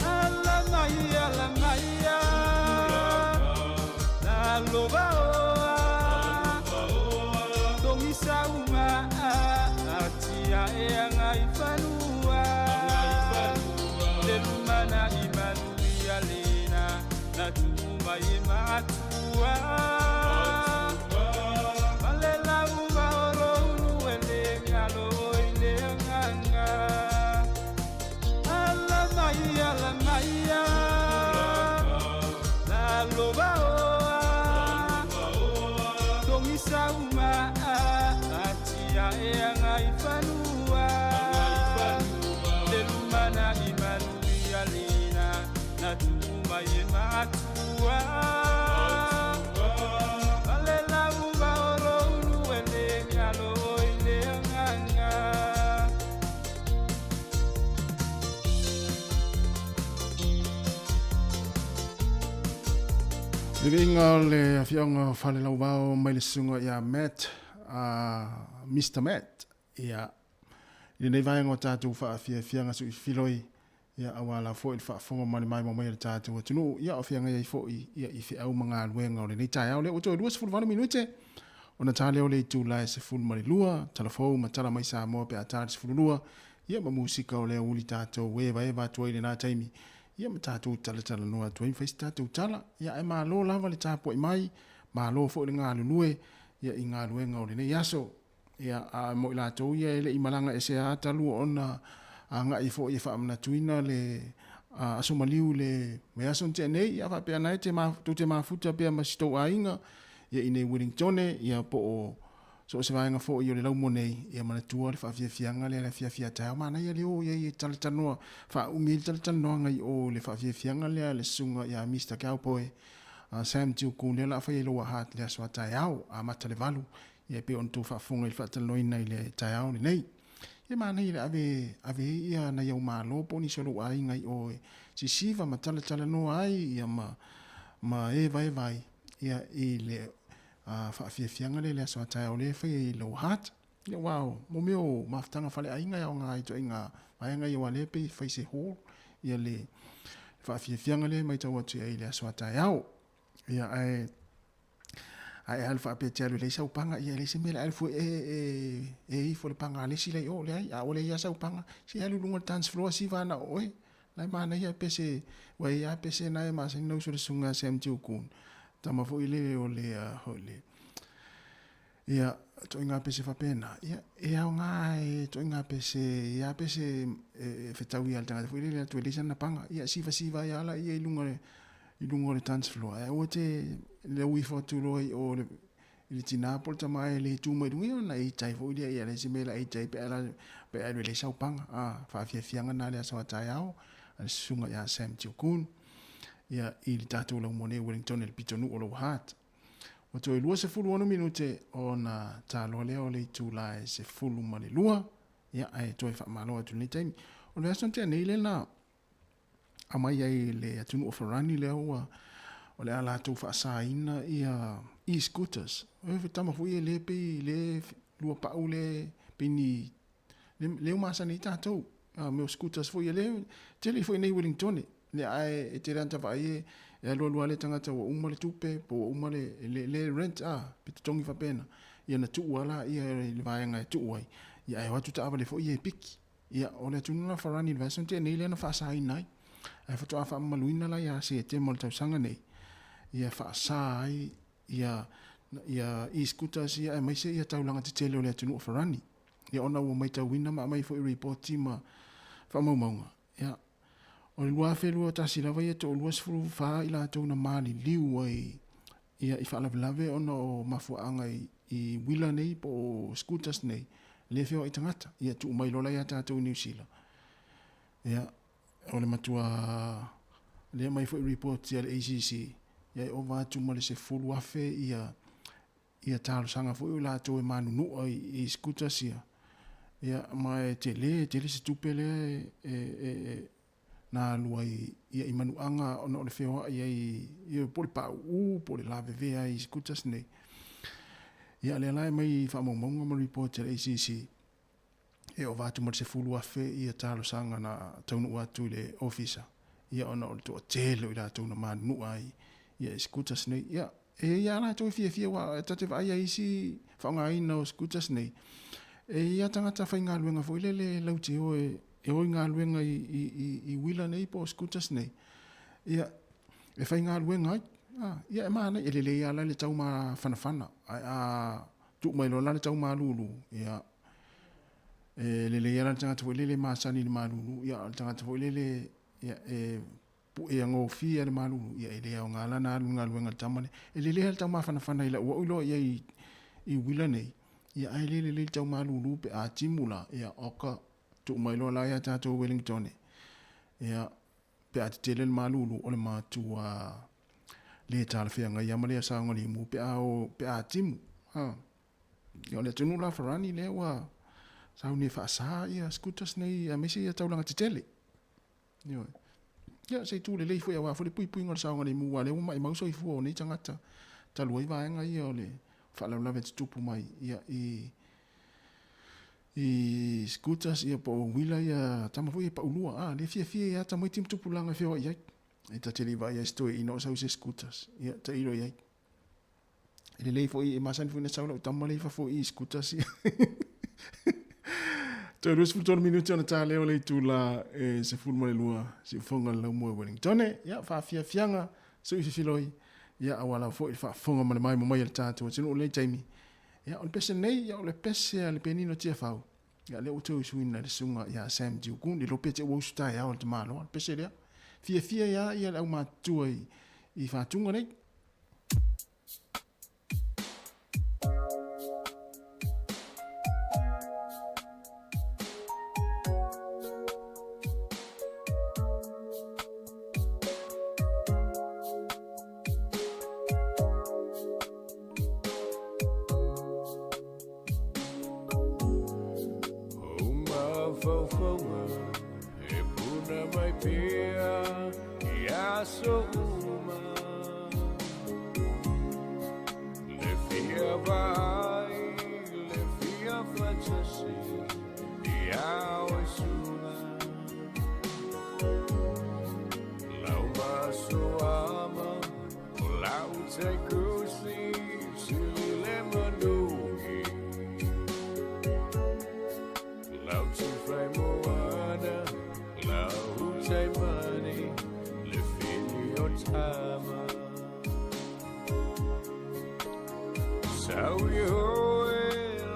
Ala mai, ala mai, la loba. mai e matua. Ma le lauva o loulu e le galo i le agaga. Ala mai, ala mai, lalo vaoa. Togisa uma atia e agai fanua. Le lumanai manuia lena na tuu mai e matua. Ma le lauva o loulu e le galo i le agaga. Le viiga o le afioaga o Falelauvao mai le susuga ia Matt, Mister Matt, ia, i lenei vaega o tatou faafiafiaga suifiloi, ia, aua la foi le faafofoga ma le maimoa mai a le tatou atunuu, ia, o feagai ai foi, ia, i feau ma galuega o lenei taeao lea ua toe 28 minute ona ta lea o le itula e 12, tala fou ma tala mai Samoa pe a ta le 12, ia, ma musika o lea uli tatou evaeva atu ai i lena taimi, ia ma tatou talatalanoa atu ai ma fai se tatou tala. Ia ae malo lava le tapuai mai, malo foi le galulue ia i galuega o lenei aso. Ia a mo i latou ia e le i malaga ese a talu ona agai foi e faamanatuina le aso maliu i le vaiaso na tea nei, ia faapea na e te tou te mafuta pea ma si tou aiga ia i nei Wellingtone ia po o So o se vaega foi o le laumua nei, ia manatua le faafiafiaga lea i le afiafi a taeao. Manaia le o i ai e talatalanoa, faaumi ai le talatalanoaga i o i le faafiafiaga lea a le susuga ia Mister Cowboy Sam Tiuku lea o le a fai ai Lower Hutt i le aso a taeao, amata le 8, ia e pei ona outou faafofoga i le faatalanoaina i le taeao lenei. Ia manaia le ave, ave ai ia nai au malo po o nisi o lou aiga i o e sisiva ma talatalanoa ai ia ma, ma evaeva ai ia i le a faafiafiaga lea i le aso a taeao lea e fai ai i Lower Hutt. Ia aua o mo mea o mafutaga faleaiga e aoga ai ituaiga vaega ia aua lea pei e fai se hall ia le faafiafiaga lea e matau atu i ai i le aso a taeao. Ia ae a e alu faapea e te alu e leai sau paga, ia e leai se mea e alu fua e, e, e ifo i le paga a le isi la i o, leai, a ua leai lava sau paga, se alu i luga o le dance floor siva ana o oe. La e manaia pese, ua i ai lava pese na e masani ona usu le susuga ia Sam Tiukun, tama foi lele o le, hoi le, ia, ituaiga pese faapena, ia, e aoga e ituaiga pese, ia pese e fetaui lava i le tagata foi lele atu e leai sana paga, ia sivasiva ai lava laia i luga i luga o le dance floor, ae aua te lau ifo atu loa i o i le i le tina po o le tama e le tu mai i luga, ia ona ita ai foi lea, ia leai se mea la e ita ai pe a pe a alu e leai sau paga. A, faafiafiaga na le aso a taeao a le susuga ia Sam Tiukun, ia i le tatou laumua nei i Wellington i le pitonuu o Lower Hutt. Ua toe 26 minute ona taloa lea o le itula e 12, ia ae toe faamalo atu i lenei taimi. O le aso na tea nei lea na aumai ai e le atunuu o Farani lea ua o le a latou faasaina ia e-scooters. E tama foi e le pei le lua pau le pei ni le, le masani ai tatou. A mea o scooters foi e le tele foi nei Wellingtone. Le ae e tele anta vaai e e alu alu le tagata ua uma le tupe po ua uma le le, le rent a pe totogi faapena. Ia na tuu ala ia i le vaega e tuu ai. Ia ae o atu taavale foi ia e piki. Ia, o le atunuu la Farani i le vaiaso na tea nei lea na faasaina ai. Ae faatoa faamamaluina la ia Setema o le tausaga nei, ia faasa ai ia ia e-scooters ia aemaise ia taulaga tetele o le atunuu o Farani. Ia ona ua maitauina ma aumai foi ripoti ma faamaumauga, ia o le 2021 lava ia toa 24 i latou na maliliu ai ia i faalavelave ona o mafuaaga i, i uila nei po o scooters nei, le feoai tagata, ia tuu mai loa la ia tatou i Niu Sila. Ia, o le matua lea mai foi report ia le ACC, ia e ova atu ma le 10,000 ia ia talosaga foi o latou e manunua i, i scooters ia. Ia, ma e tele, tele se tupe lea e, e, e, na alu ai ia i manuaga ona o le feoai ai ia po o le pauu po o le lavevea ai i scooters nei. Ia lea la e mai i faamaumauga ma report a le ACC e ova atu ma le 10,000 ia talosaga na taunuu atu i le ofisa ia ona o le toatele o i latou na manunua ai ia i scooters nei. Ia e i ai lava latou e fiafia aua ta te vaai i isi faaaogaina o scooters nei, e i ai lava tagata faigaluega foi lele latou te o e e o i galuega i, i, i, i uila nei po o scooters nei, ia, e faigaluega ai. A, ia e manaia, e lelei lava la le tau mafanafana, ae a tuu mai loa la le tau malulu, ia, e lelei lava la le tagata foi lele e masani i le malulu, ia a o le tagata foi lele, ia, e pueagofie lava i le malulu, ia e le aoga la ona alu i le galuega a le tama lea. E lelei lava le tau mafanafana i lau au iloa i ai i uila nei, ia ae le lelei le tau malulu pe a timu la, ia oka, tuu mai loa la ia tatou Wellingtone, ia, pe a tetele le malulu o le matua le talafeagai lava ma le saogalimu pe a o, pe a timu. Ha. Ia o le atunuu la Farani lea ua sauni e faasa ia scooters nei aemaise ia taulaga tetele. Ioe. Ia se itu lelei foi aua foi le puipuiga o le saogalimu aua lea ua maimau soifua o nei tagata talu ai vaega ia o le faalavelave tutupu mai ia i i scooters ia po o uila ia tama foi ia paulua a lea fiafia ia tamaiti ma tupulaga e feoai ai. E ta te le i vaai ai se toeaina o sau i se scooters. Ia tailo i ai. E lelei foi e masani foi ona sau lau tama lea i fafo i scooters ia. Toe 23 minute ona ta lea o le itula e 12 siufoga le laumua i Wellingtone. Ia, faafiafiaga, sui fifiloi. Ia, aua lava foi le faafofoga ma le maimoa mai a le tatou atunuu i lenei taimi. Ia, o le pese nei, ia, o le pese a le Penino Tiafau. Ia, lea ua toe usuina e le susuga ia Sam Tiukun, le iloa pea te ua usu taeao i le tamaloa, le pese lea. Fiafia ia ia le aumatutua i Fatuga nei. O mafaufauga e puna mai pea i aso uma Le fia vaai, le fia fatasi i ao e suga Lau maso ama o lau taikusi sili le manugi Lau tifai moana, lau taimani le fili o tama Sau i hoe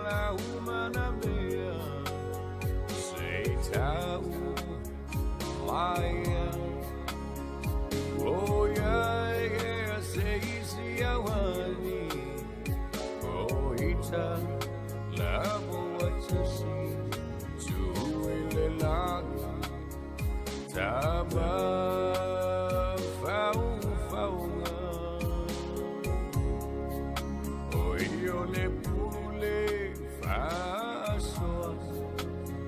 lau mana mea Se tau maia O ia e se isi auani O ita lavo atasi Tui le lagi Tama fau faunga O io le pule faasoa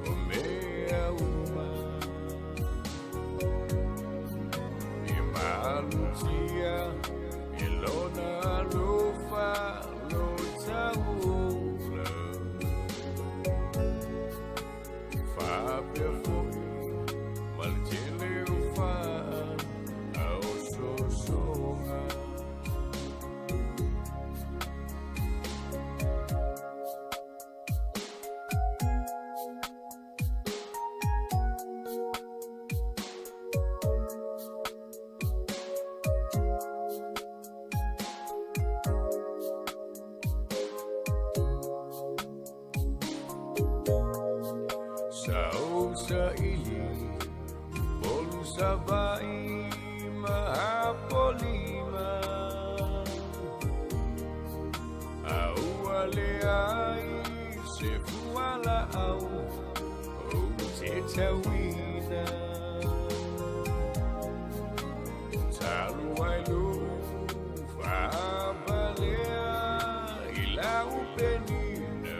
O mea uma E malutia e lona alofa lo tauola Faapea foi ma le tele o faa a osoosoga. Sa ou saili Upolu Savaii ma Apolima A ua leai se fualaau ou te tauina Talu ai lou faavalea i lau penina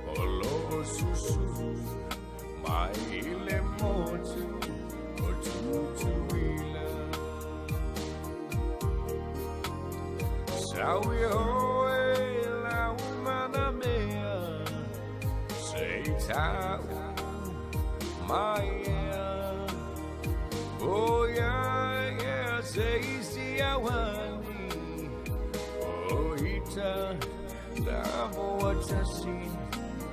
O lo o susu mai i le motu o Tutuila Sau i hoe lau mana mea Se i tau mai ea O ia ea se isi auani O ita lavo atasi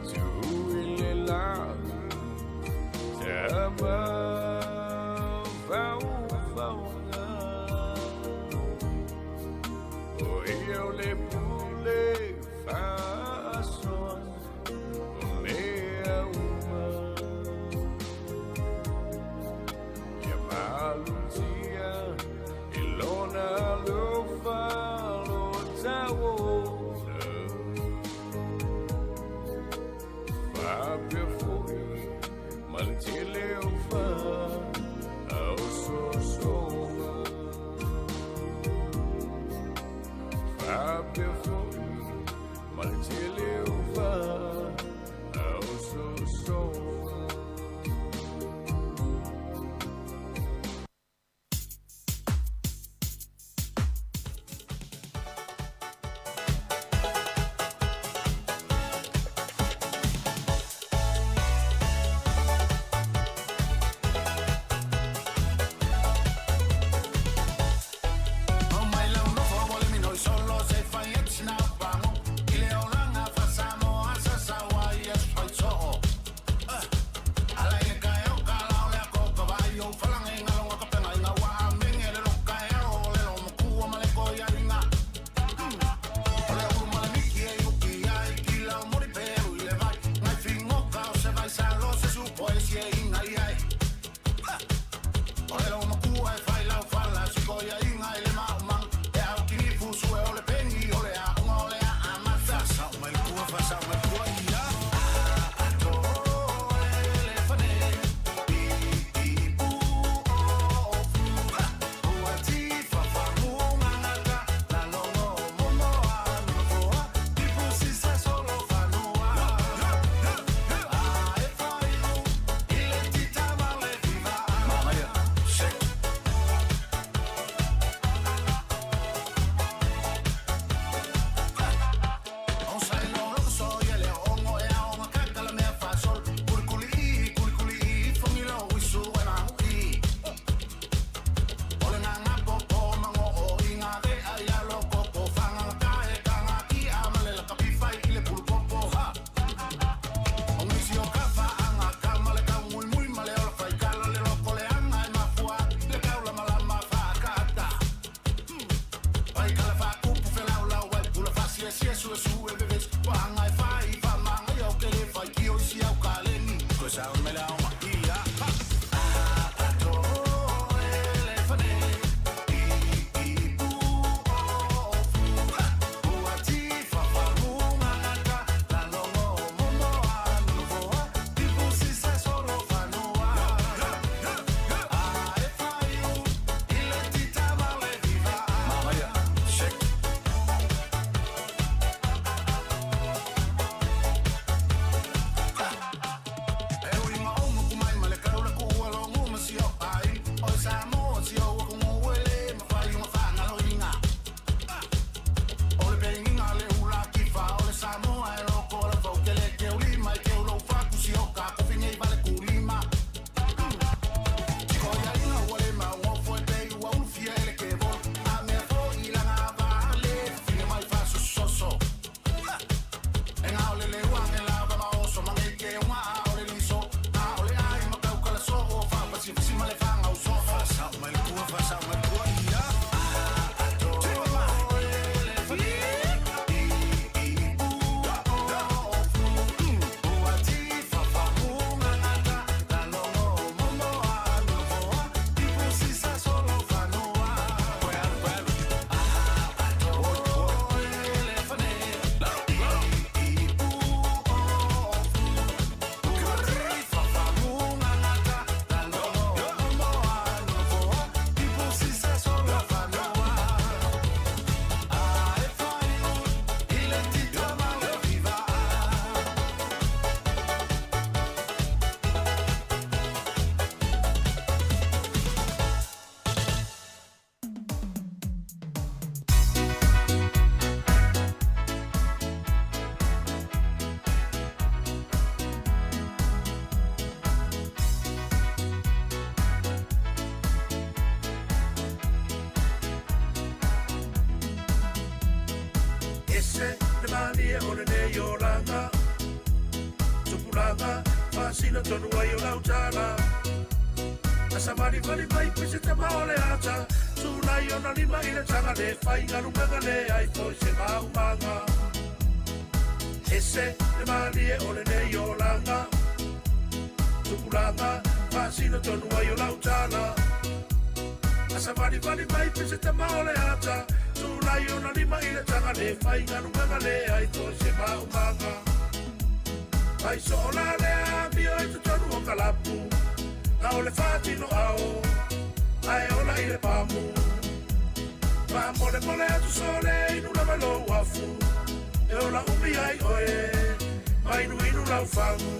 Tui le lagi Tama fau faunga o le pule faasoa o mea uma. Ia malutia i lona alofa lo tauola. Faapea foi ma le tele o faaosoosoga. Faapea foi ma le tele o faaosoosoga. Au mai lau nofo ua le minoi solo se fai atu sina pago i le olaga faa-Samoa sa sau ai aso faitoo. Ala i le kaeo kala o le ako ka vai o falagaiga loga ka pegaiga ua amege le lokaeo o le lomakua ma le koiaiga. O le ulu ma le miki e uki ai kila o moli pelu i le vai ngai figoka o se vai salo se supo e sieiga i ai. O le lomakua e fai lau fala sikoiaiga i le maumang e au kinifu sue o le pengi o le aoga o le aamata. Fasau mai le pua, fasau mai le pua ia. Ato ele fane i i pu o fu. Ua tifa famuga gata la logo momo a nofoa tipu sisa solo fanua. A e faiu i le tita ma le viva. Mamaia. Shake. O sa i lo loko so ia le ongo e aoga kakala mea faasolo. Kulikuli i, kulikuli i, fogila o uisu e mamu'i. O le gagapopo magoo i gavea ia lokoko fagagata e kagakia ma le lakapifai i le pulupopo. Ha! O nisi o ka faagata ma le kaumuimui ma le ola faikala le loko leaga e mafua le kaulamalama faakaata. Paikala faakupu felaulau ai pula faasiesie suesue vevesi paga e fai faamaga ia o kele faitio isi au kaleni. Toe sauni mai le aoga ia. Ha! Ato ele fane i i pu o fu. Ua tifa famuga gata la logo momo a nofoa tipu sisa solo fanua. A e faiu i le tita ma le viva. Mamaia. Shake. E uiga o moku mai ma le kaula kuua logu ma si o ai. O Samoa si o wakungu ele ma faiuga faagaloiga. O le pegiga le ula kifa o le Samoa e loko la faukele ke ulima i ke ulou fakusi o ka kofigei vale kulima. Tikoiaiga ua le maugofo e pei ua ulufia e le kevolo. A mea fo'i laga vale fine mai faasososo. E gao le leuage lava ma oso magei ke uga a o le liso. A o le ai ma taukala soo faapasifasi ma le fagausoo. Fasau mai le pua, fasau mai le pua ia. Ato ele fane i i pu o fu. Ua tifa famuga gata la logo momo a nofoa tipu sisa solo fanua. Ato ele fane i i pu o fu. Ua tifa famuga gata la logo momo a nofoa tipu sisa solo fanua. A e faiu i le tita ma le viva. Ese le malie o lenei olaga Tupulaga faasina tonu ai o lautala. Asavalivali mai pese tama o le ata. Tulai ona lima i le taga le fai galuega leai foi se maumaga. Ese le malie o lenei olaga. Tupulaga faasino tonu ai o lau tala. A savalivali mai pe se tama o le ata. Tulai ona lima i le taga le fai galuega leai foi se maumaga. Fai soo la le amio i totonu o kalapu. Na o le faatino ao. Ae ola i le pamu. Faamolemole atu sole inu lava lou afu. E ola umi ai oe. Ma inuinu lau fagu.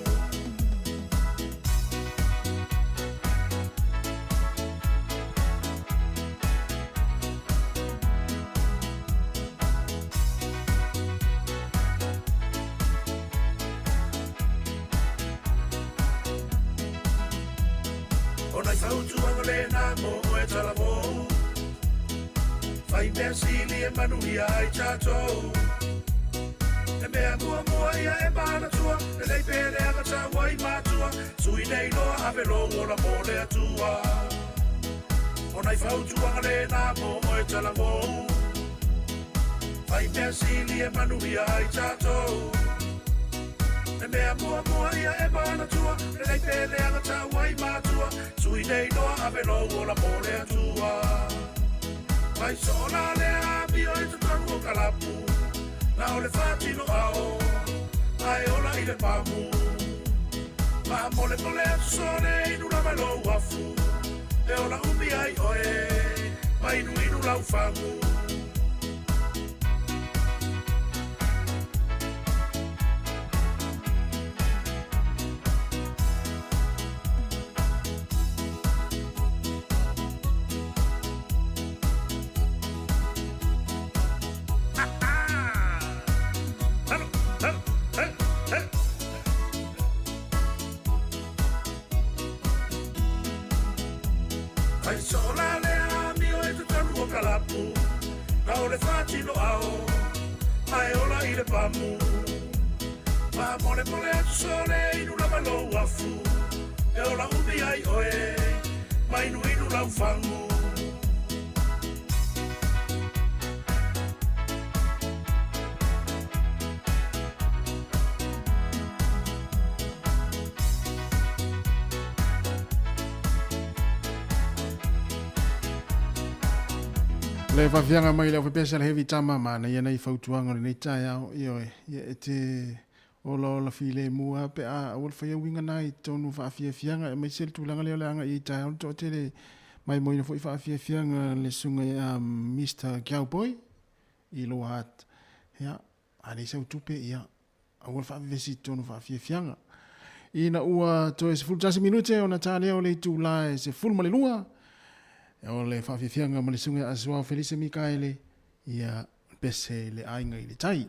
O nai fautuaga lena mo oe talavou. Fai mea sili e manuia ai tatou. E mea muamua ia e manatua. Lelei pe leaga tau ai matua. Tui nei loa ave lou ola mo le Atua. O nai fautuaga lena mo oe talavou. Fai mea sili e manuia ai tatou. E mea muamua ia e manatua. Lelei pe leaga tau ai matua. Tui nei loa ave lou ola mo le Atua. Fai soo la le amio i totonu o kalapu. Na o le faatino ao. Ae ola i le pamu. Faamolemole atu sole inu lava lou afu. E ola umi ai oe. Ma inuinu lau fagu. Fai soo la le amio i totonu o kalapu. Na o le faatino ao. Ae ola i le pamu. Faamolemole atu sole inu lava lou afu. E ola umi ai oe. Ma inuinu lau fagu. Le vaafiaga mai le aufaipiasa le Heavy Tama manaia nai fautuaga o lenei taeao. Ioe, ia e te olaola filemu lava pe a aua le faia uiga na i totonu o faafiafiaga aemaise le tulaga lea o le agaia i taeao le toatele maimoaina foi faafiafiaga le susuga ia Mister Cowboy i Lower Hutt. Ia, a leai sau tupe, ia, aua le faavevesi i totonu o faafiafiaga. Ina ua toe 11 minute ona ta lea o le itula e 12, o le faafiafiaga ma le susuga ia Asuao Felise Mikaele, ia, pese le aiga i le tai.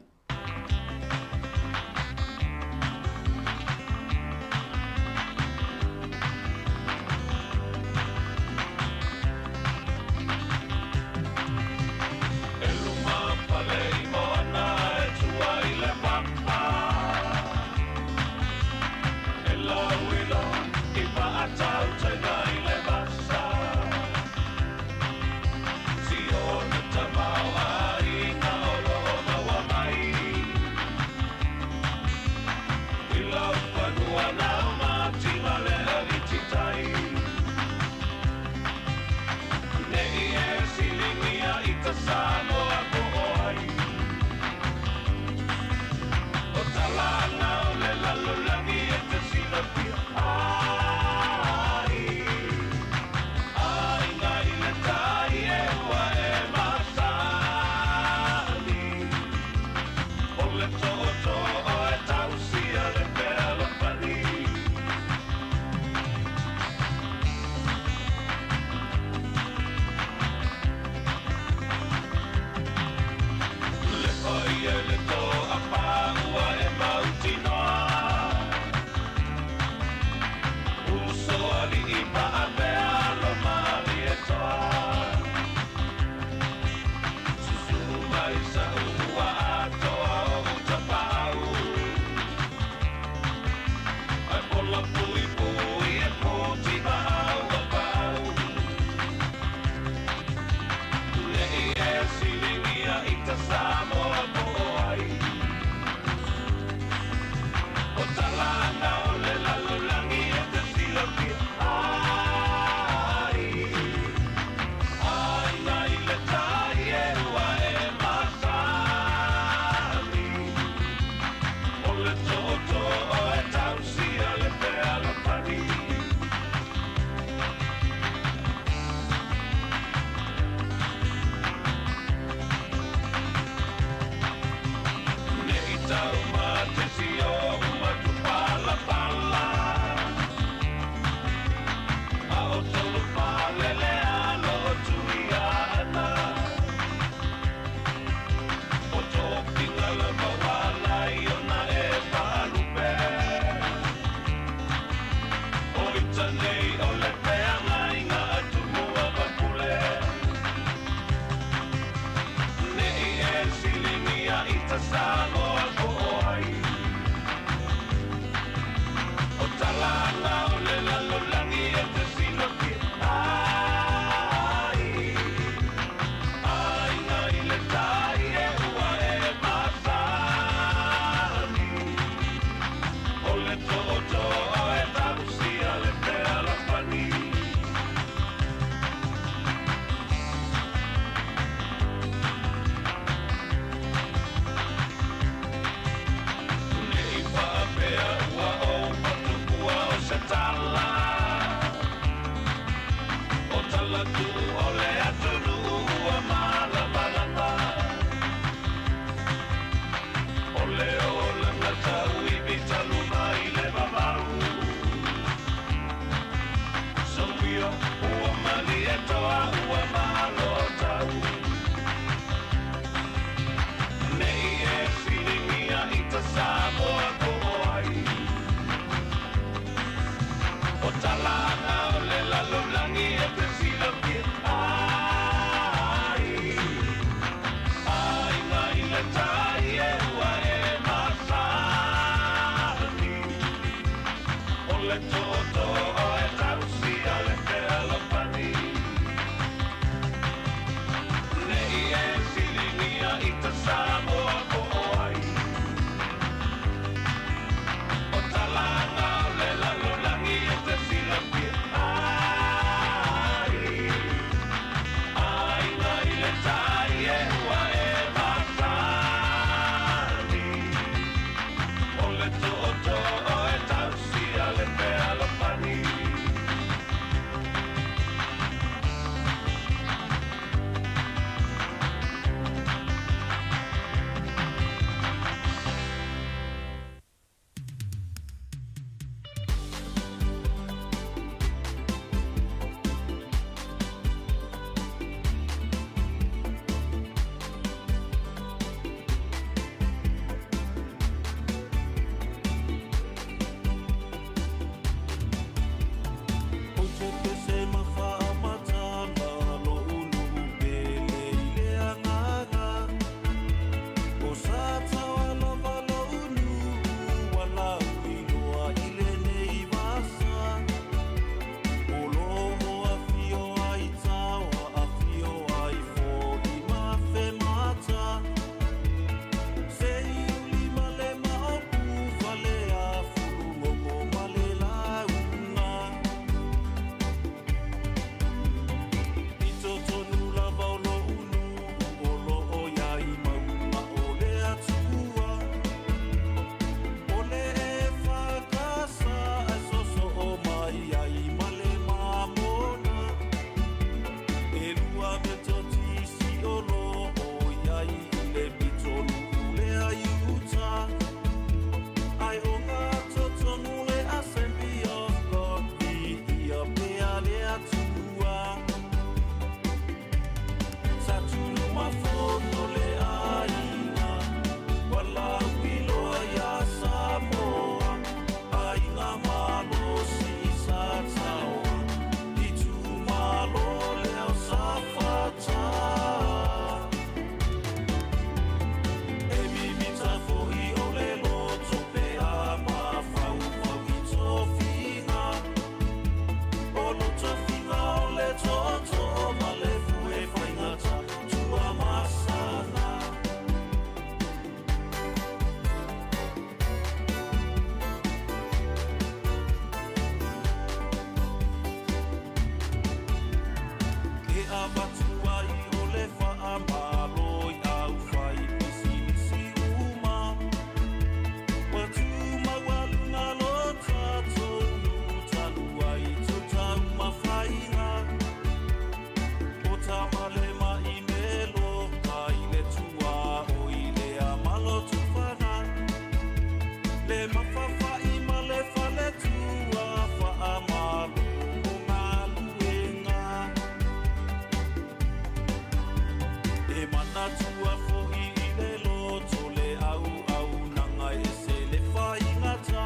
manatua foʻi i le loto le auaunaga e ese le faigata.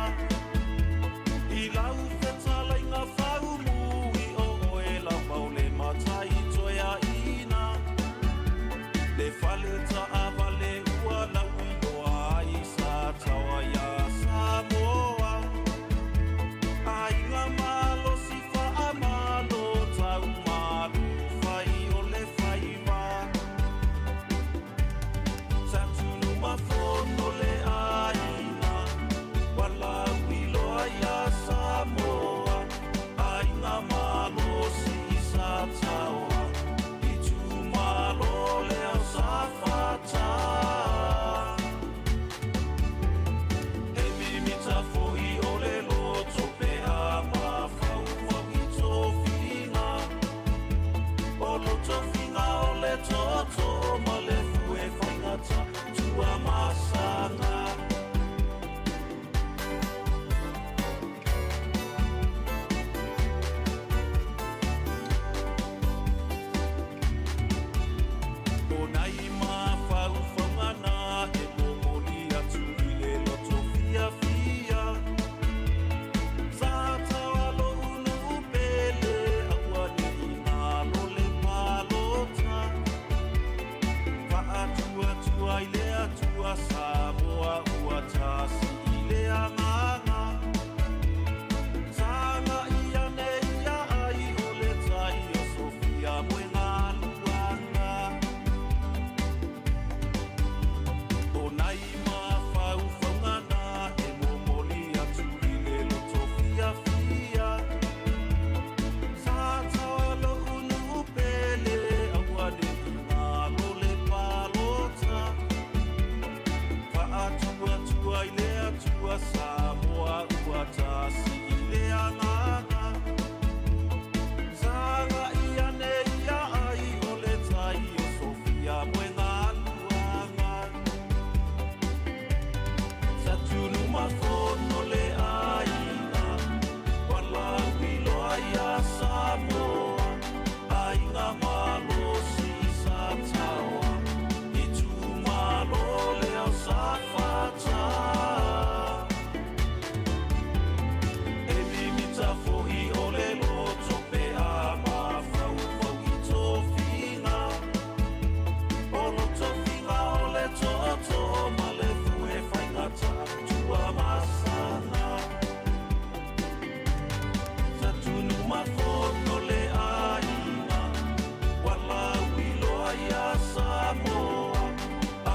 I lau fetalaiga faumui o oe lava o le matai toeaina. Le fale taavale ua lauiloa ai Sataoa iā Samoa. Aiga malosi faamalo taumalo fai o le faiva. Satunumafono le aiga ua lauiloa iā Samoa. Aiga malosi i Sataoa itumalo lea o Safata. He mimita foʻi o le loto pe a mafaufau i tofiga. O lou tofiga o le tootoo ma le fue faigata Tuamasaga. O nai mafaufauga na e momoli atu i le loto fiafia. Sa taoa lo'u nuu pele aua neʻi nalo le palota. Faatuatua i le Atua Samoa ua tasi i le agaga. Sagai ane ia ai o le tai o Sofia Moegaluaga. O nai mafaufauga na e momoli atu i le loto fiafia. Sa taoa lo'u nuu pele aua neʻi nalo le palota. Faatuatua i le Atua Samoa ua tasi i le agaga. Sagai ane ia ai o le tai o Sofia Moegaluaga. Satunumafono le aiga ua lauiloa iā Samoa. Aiga malosi i Sataoa itumalo lea o Safata. E mimita foʻi o le loto pe a mafaufau i tofiga. O lou tofiga o le tootoo ma le fue faigata Tuamasaga. Satunumafono le aiga ua lauiloa iā Samoa.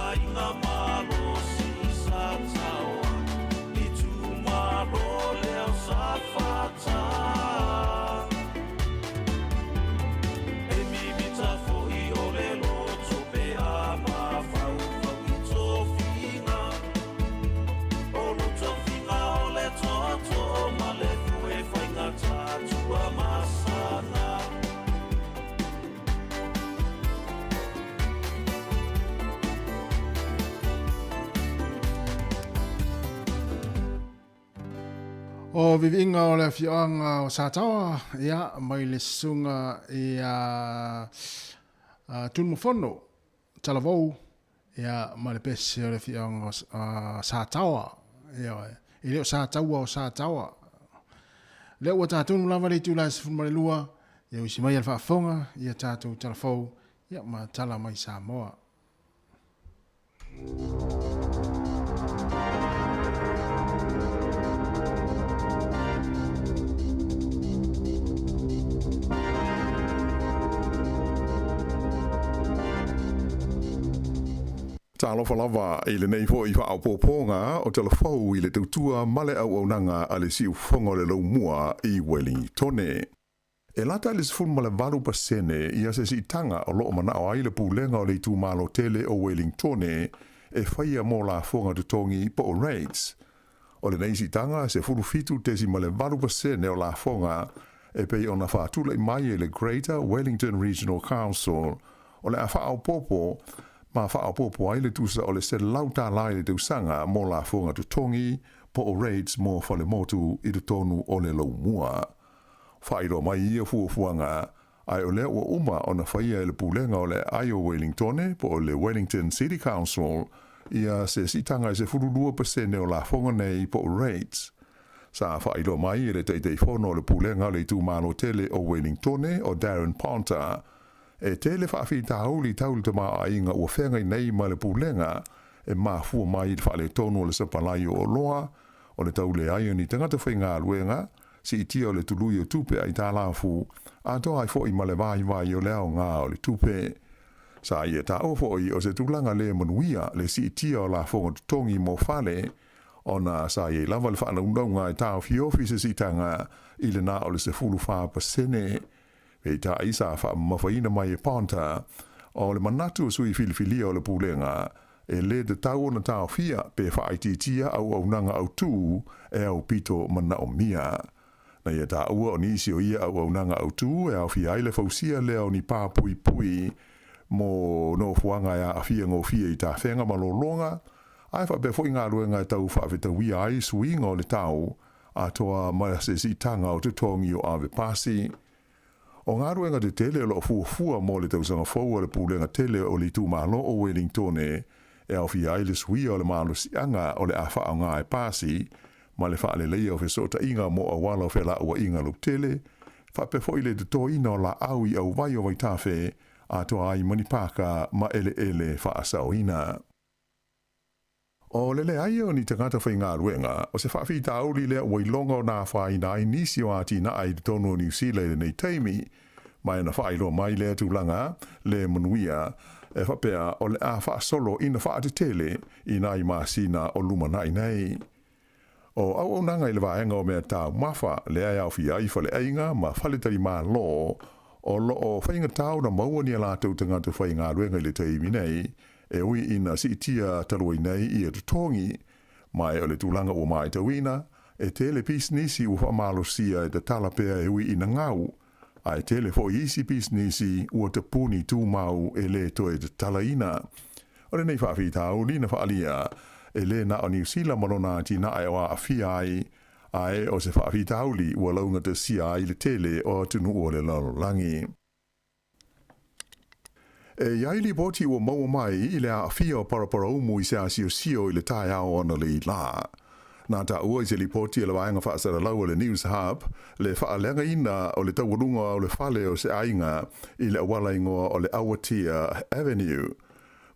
Aiga malosi i Sataoa itumalo lea o Safata. E mimita foʻi o le loto pe a mafaufau i tofiga. O lou tofiga o le tootoo ma le fue faigata Tuamasaga. O viviiga o le afioaga o Sataoa, ia, mai le susuga ia Tunumafono Talavou, ia, ma le pese o le afioaga o Sataoa, ioe, e le o Sataua o Sataoa. Lea ua tatonu lava le itula e 12, ia usi mai a le faafofoga ia tatou talafou, ia, ma tala mai Samoa. Talofa lava i lenei foi faaopoopoga o Talafou i le tautua ma le auaunaga a le Siufofoga o le Laumua i Uelingitone. E lata i le 18% ia se siitaga o loo manao ai le Pulega o le Itumalo tele o Uelingitone e faia mo lafoga totogi po o rates. O lenei siitaga e 17.8% o lafoga e pei ona faatulai mai e le Greater Wellington Regional Council o le a faaopoopo ma faaopoopo ai le tusa o le $100 i le tausaga mo lafoga totogi po o rates mo falemotu i totonu o le Laumua. Faailoa mai ia fuafuaga Ae o lea ua uma ona faia e le Pulega o le Aai o Welingtone po o le Wellington City Council ia se siitaga e 12% o lafoga nei po o rates. Sa faailoa mai e le Taitaifono o le Pulega o le Itumalo tele o Welingtone o Darren Ponter, e tele faafitauli tau le tamaoaiga ua feagai nei ma le Pulega e mafua mai i le faaletonu o le sapalai o oloa, o le tau leai o ni tagata faigaluega, siitia o le tului o tupe aitalafu, atoa ai foi ma le vaivai o le aoga o le tupe. Sa ia taua foi o se tulaga le manuia le siitia o lafoga totogi mo fale, ona sa i ai lava le faanaunauga e taofiofi se siitaga i le na o le 14%. Peitai sa faamamafaina mai e Ponter, o le manatu o sui filifilia o le Pulega, e lē tatau ona taofia pe faaitiitia auaunaga autū e aupito manaomia. Na ia taua o nisi o ia auaunaga autū e aofia ai le fausia lea o ni pā puipui mo nofoaga e aafia gofie i tafega ma lologa, ae faapea foi galuega e tau faafetauia ai suiga o le tau, atoa ma se siitaga o totogi o ave pasi. O galuega tetele o lo o fuafua mo le tausaga fou a le Pulega tele o le Itumalo o Welingtone e aofia ai le suia o le malosiaga o le a faaaoga e pasi ma le faaleleia o fesootaiga mo auala o felauaiga lautele, faapea foi le totoina o laau i auvai o vaitafe atoa ai ma ni paka ma eleele faasaoina. O le leai o ni tagata faigaluega, o se faafitauli lea ua iloga ona afaina ai nisi o atinae i totonu o Niu Sila i lenei taimi, ma e na faailoa mai lea tulaga le manuia e faapea o le a faasolo ina faatetele i nai masina o lumanai nei. O auaunaga i le vaega o mea taumafa lea e aofia ai faleaiga ma faletalimalo o lo o faigata ona maua ni a latou tagata faigaluega i le taimi nei, e ui ina siitia talu ai nei ia totogi, ma e o le tulaga ua matauina, e tele pisinisi ua faamalosia e tatala pea e ui ina gau, ae tele foi isi pisinisi ua tapuni tumau e lē toe tatalaina. O lenei faafitauli na faaalia, e lē na o Niu Sila ma lona atinae o aafia ai, ae o se faafitauli ua laugatasia ai le tele o atunuu o le lalolagi. E i ai lipoti ua maua mai i le aafia o Paraparaumu i se asiosio i le taeao analeila. Na taua i se lipoti a le vaega faasalalau a le News Hub le faaleagaina o le taualuga o le fale o se aiga i le auala igoa o le Awatea Avenue.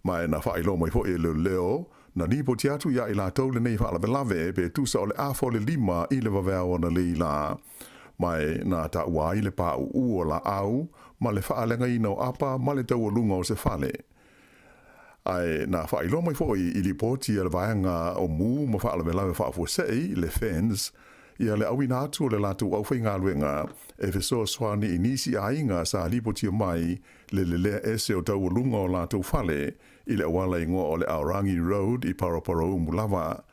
Ma e na faailoa mai foi e leoleo, na lipoti atu ia i latou lenei faalavelave pe tusa o le 4:30 i le vaveao analeila. Ma e na taua ai le pauu o laau ma le faaleagaina o apa ma le taualuga o se fale. Ae na faailoa mai foi i lipoti a le vaega o mu ma faalavelave faafuasei, le FENS, ia le auina atu o le latou aufaigaluega e fesoasoani i nisi aiga sa lipotia mai le lelea ese o taualuga o latou fale i le auala igoa o le Aorangi Road i Paraparaumu lava.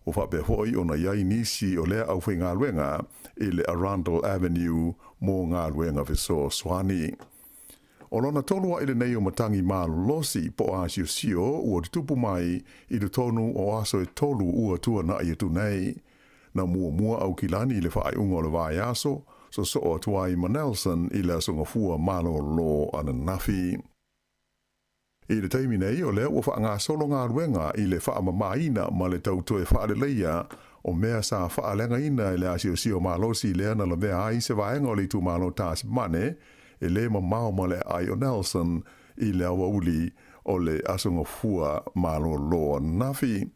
Ua faapea foi ona i ai nisi o lea aufaigaluega i le Arundel Avenue mo galuega fesoasoani. O lona tolu aʻe lenei o matagi malolosi po o asiosio ua tutupu mai i totonu o aso e tolu ua tuanaʻi atu nei. Na muamua Aukilani i le faaiuga o le vaiaso, sosoo atu ai ma Nelson i le Aso Gafua malolo ananafi. I le taimi nei, o lea ua faagasolo galuega i le faamamaina ma le tau toe faaleleia o mea sa faaleagaina e le asiosio malosi lea na lavea ai se vaega o le itumalo Tasmane e lē mamao ma le aai o Nelson i le aoauli o le Aso Gafua malolo ananafi.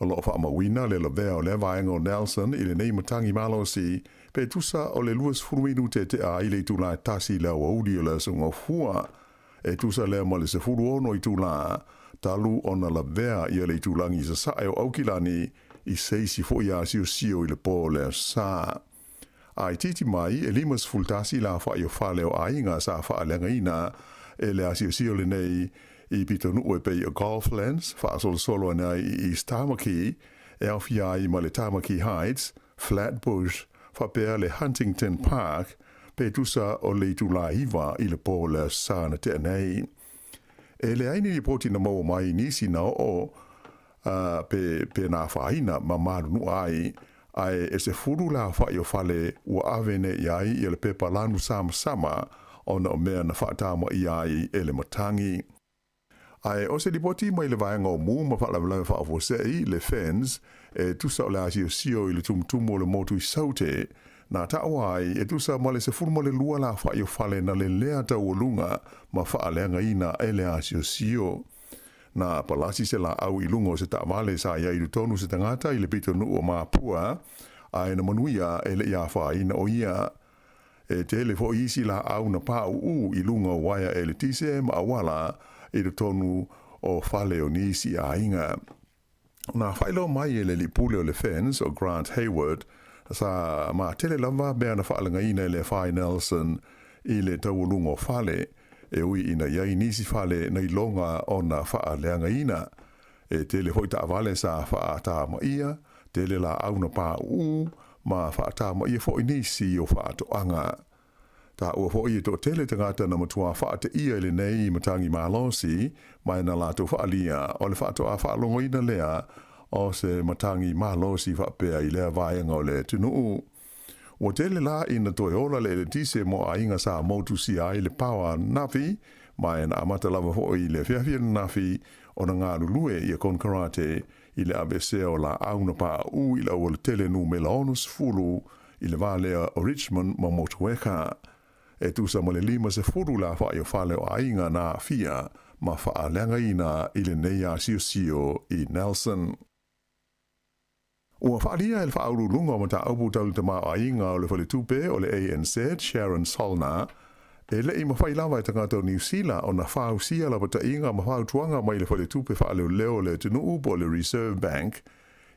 O lo o faamauina le lavea o lea vaega o Nelson i lenei matagi malosi pe tusa o le 20 minute tea ai le itula e 1 i le aoauli o le Aso Gafua. E tusa lea ma le 16 itula talu ona lavea ia le itulagi i sasae o Aukilani i se isi foi asiosio i le po o le Aso Sa. A itiiti mai, e 51 le aofai o fale o aiga sa faaleagaina e le asiosio lenei i pitonuu e pei o Golflands, faasolosolo ane ai i East Tamaki, e aofia ai ma le Tamaki Heights, Flat Bush, faapea le Huntington Park, pe tusa o le itula 9 i le po o le Aso Sa na tea nei. E leai ni lipoti na maua mai i nisi na oo pe na afaina ma malunua ai, ae e 10 le aofai o fale ua ave nei i ai ia le pepa lanu samasama ona o mea na faatāmaia ai e le matagi. Ae o se lipoti mai le Vaega o Mū ma Faalavelave Faafuasei, le FENS, e tusa o le asiosio i le tumutumu o le motu i Saute, na taua ai e tusa ma le 12 lafa'i o fale na lelea taualuga ma faaleagaina e le asiosio. Na palasi se laau i luga o se taavale sa i ai i totonu se tagata i le pitonuu o Māpua, ae na manuia e le i afaina o ia. E tele foi isi laau na pauu i luga o uaea eletise ma auala i totonu o fale o nisi aiga. Na faailoa mai e le alii pule o le FENS o Grant Hayward, sa matele lava mea na faaleagaina e le Afae Nelson i le taualuga o fale, e ui ina i ai nisi fale na iloga ona faaleagaina. E tele foi taavale sa faatamaia, tele laau na pauu, ma faatamaia foi nisi o faatoaga. Taua foi e toatele tagata na matua faateia i lenei matagi malosi, ma na latou faaalia o le faatoa faalogoina lea o se matagi malosi faapea i lea vaega o le atunuu. Ua tele la ina toe ola le eletise mo aiga sa motusia ai le paoa ananafi, ma e na amata lava foi i le afiafi ananafi ona galulue ia konekarate i le aveesea o laau na pauu i le aualatele numela 60 i le va lea o Richmond ma Motueka. E tusa ma le 50 le afa'i o fale o aiga na aafia ma faaleagaina i lenei asiosio i Nelson. Ua faaalia e le Faauluuluga o Mataupu Tau le Tamaoaiga o le Faletupe o le ANZ, Sharon Solna, e le'i mafai lava e tagata o Niu Sila ona fausia lapataiga ma fautuaga mai le Faletupe Faaleoleo o le atunuu po o le Reserve Bank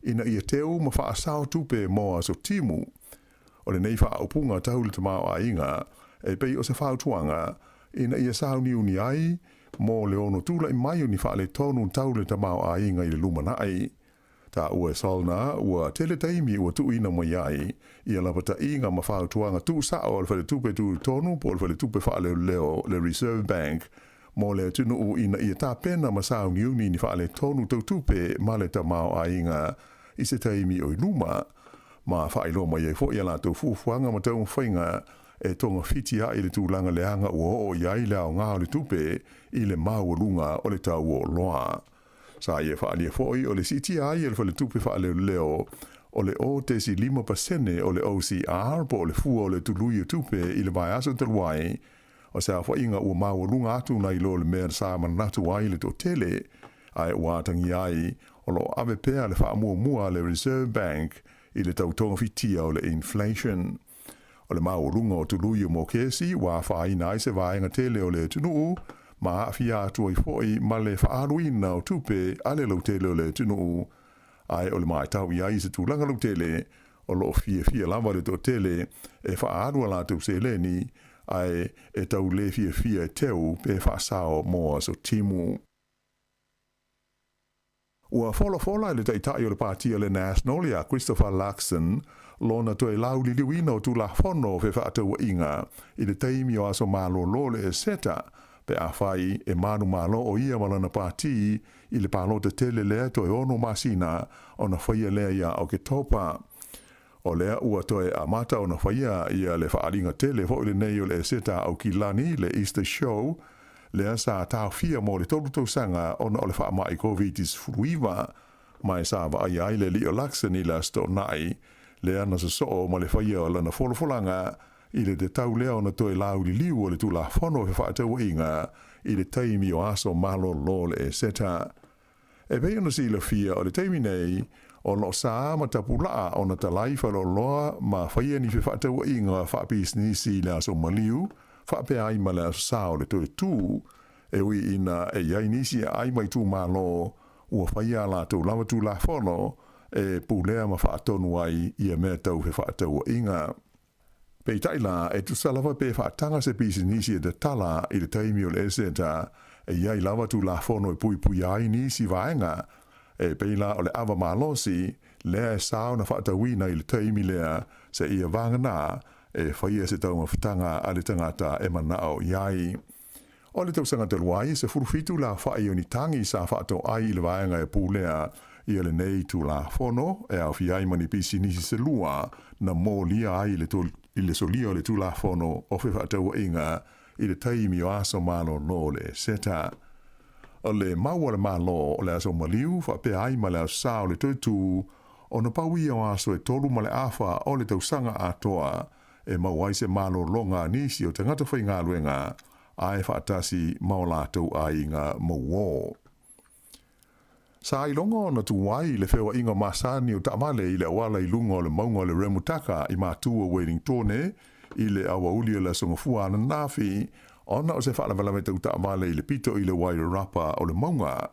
ina ia teu ma faasao tupe mo aso timu. O lenei faaupuga tau le tamaoaiga e pei o se fautuaga ina ia sauniuni ai mo le ono tula'i mai o ni faaletonu tau le tamaoaiga i le lumana'i. Taua e Solna, ua tele taimi ua tuuina mai ai ia lapataiga ma fautuaga tuusao a le Faletupe Tutotonu po o le Faletupe Faaleoleo, le Reserve Bank, mo le atunuu ina ia tapena ma sauniuni ni faaletonu tau tupe ma le tamaoaiga i se taimi o i luma, ma faailoa mai ai foi a latou fuafuaga ma taumafaiga e togafiti ai le tulaga leaga ua oo i ai le aoga o le tupe i le maualuga o le tau o oloa. Sa ia faaalia foi o le siitia ai e le Faletupe Faaleoleo o le 0.5% o le OCR po o le fua o le tului o tupe i le vaiaso talu ai, o se aofaiga ua maualuga atu nai lo le mea sa manatu ai le toatele, ae ua atagia ai o lo o ave pea le faamuamua a le Reserve Bank i le tau togafitia o le inflation. O le maualuga o tului o mokesi ua afaina ai se vaega tele o le atunuu ma aafia atu ai foi ma le faaaluina o tupe a le lautele o le atunuu, ae o le matau i ai i se tulaga lautele o lo o fiafia lava le toatele e faaalu a latou seleni ae e tau le fiafia e teu pe faasao mo aso timu. Ua folafola e le Taitai o le Pāti a le National ia Christopher Luxon lona toe lauliliuina o Tulafono o Fefaatauaiga i le taimi o aso malolo le Eseta pe afai e manumalo o ia ma lana pāti i le palota tele lea toe ono masina ona faia lea ia Oketopa. O lea ua toe amata ona faia ia le faaaliga tele foi lenei o le Eseta Aukilani, le Easter Show, lea sa taofia mo le tolu tausaga ona o le faamai Koviti-19, ma e sa vaaia ai le alii o Luxon i le Aso Toonai, lea na sosoo ma le faia o lana folafolaga i le tatau lea ona toe lauliliu o le Tulafono o Fefaatauaiga i le taimi o aso malolo o le Eseta. E pei ona silafia, o le taimi nei, o lo o sa ma tapulaa ona talai faleoloa ma faia ni fefaatauaiga faapisinisi i le aso maliu, faapea ai ma le aso sa o le toe tū, e ui ina e i ai nisi e aai mai itumalo ua faia a latou lava tulafono e pulea ma faatonu ai ia mea tau fefaatauaiga. Peitai la, e tusa lava pe faataga se pisinisi e tatala i le taimi o le Eseta, e i ai lava tulafono e puipuia ai nisi vaega, e pei la o le ava malosi lea e sa ona faatauina i le taimi lea seia vagana e faia se taumafataga a le tagata e manao i ai. O le tausaga talu ai, 17 le aofai o ni tagi sa faatoai i le vaega e pulea ia lenei Tulafono, e aofia ai ma ni pisinisi se lua na molia ai i le solia o le Tulafono o Fefaatauaiga i le taimi o aso malōlō o le Eseta. O le mau a le Malo o le aso maliu faapea ai ma le Aso Sa o le toe tū, ona pau ia o aso e tolu ma le afa o le tausaga atoa e maua ai se malōlōga a nisi o tagata faigaluega ae faatasi ma o latou aiga mauō. Sa iloga ona tu ai le feoaiga masani o taavale i le auala i luga o le mauga o le Remutaka i Matu o Wellingtone i le aoauli o le Aso Gafua ananafi ona o se faalavelave tau taavale i le pito i le Wairarapa o le mauga.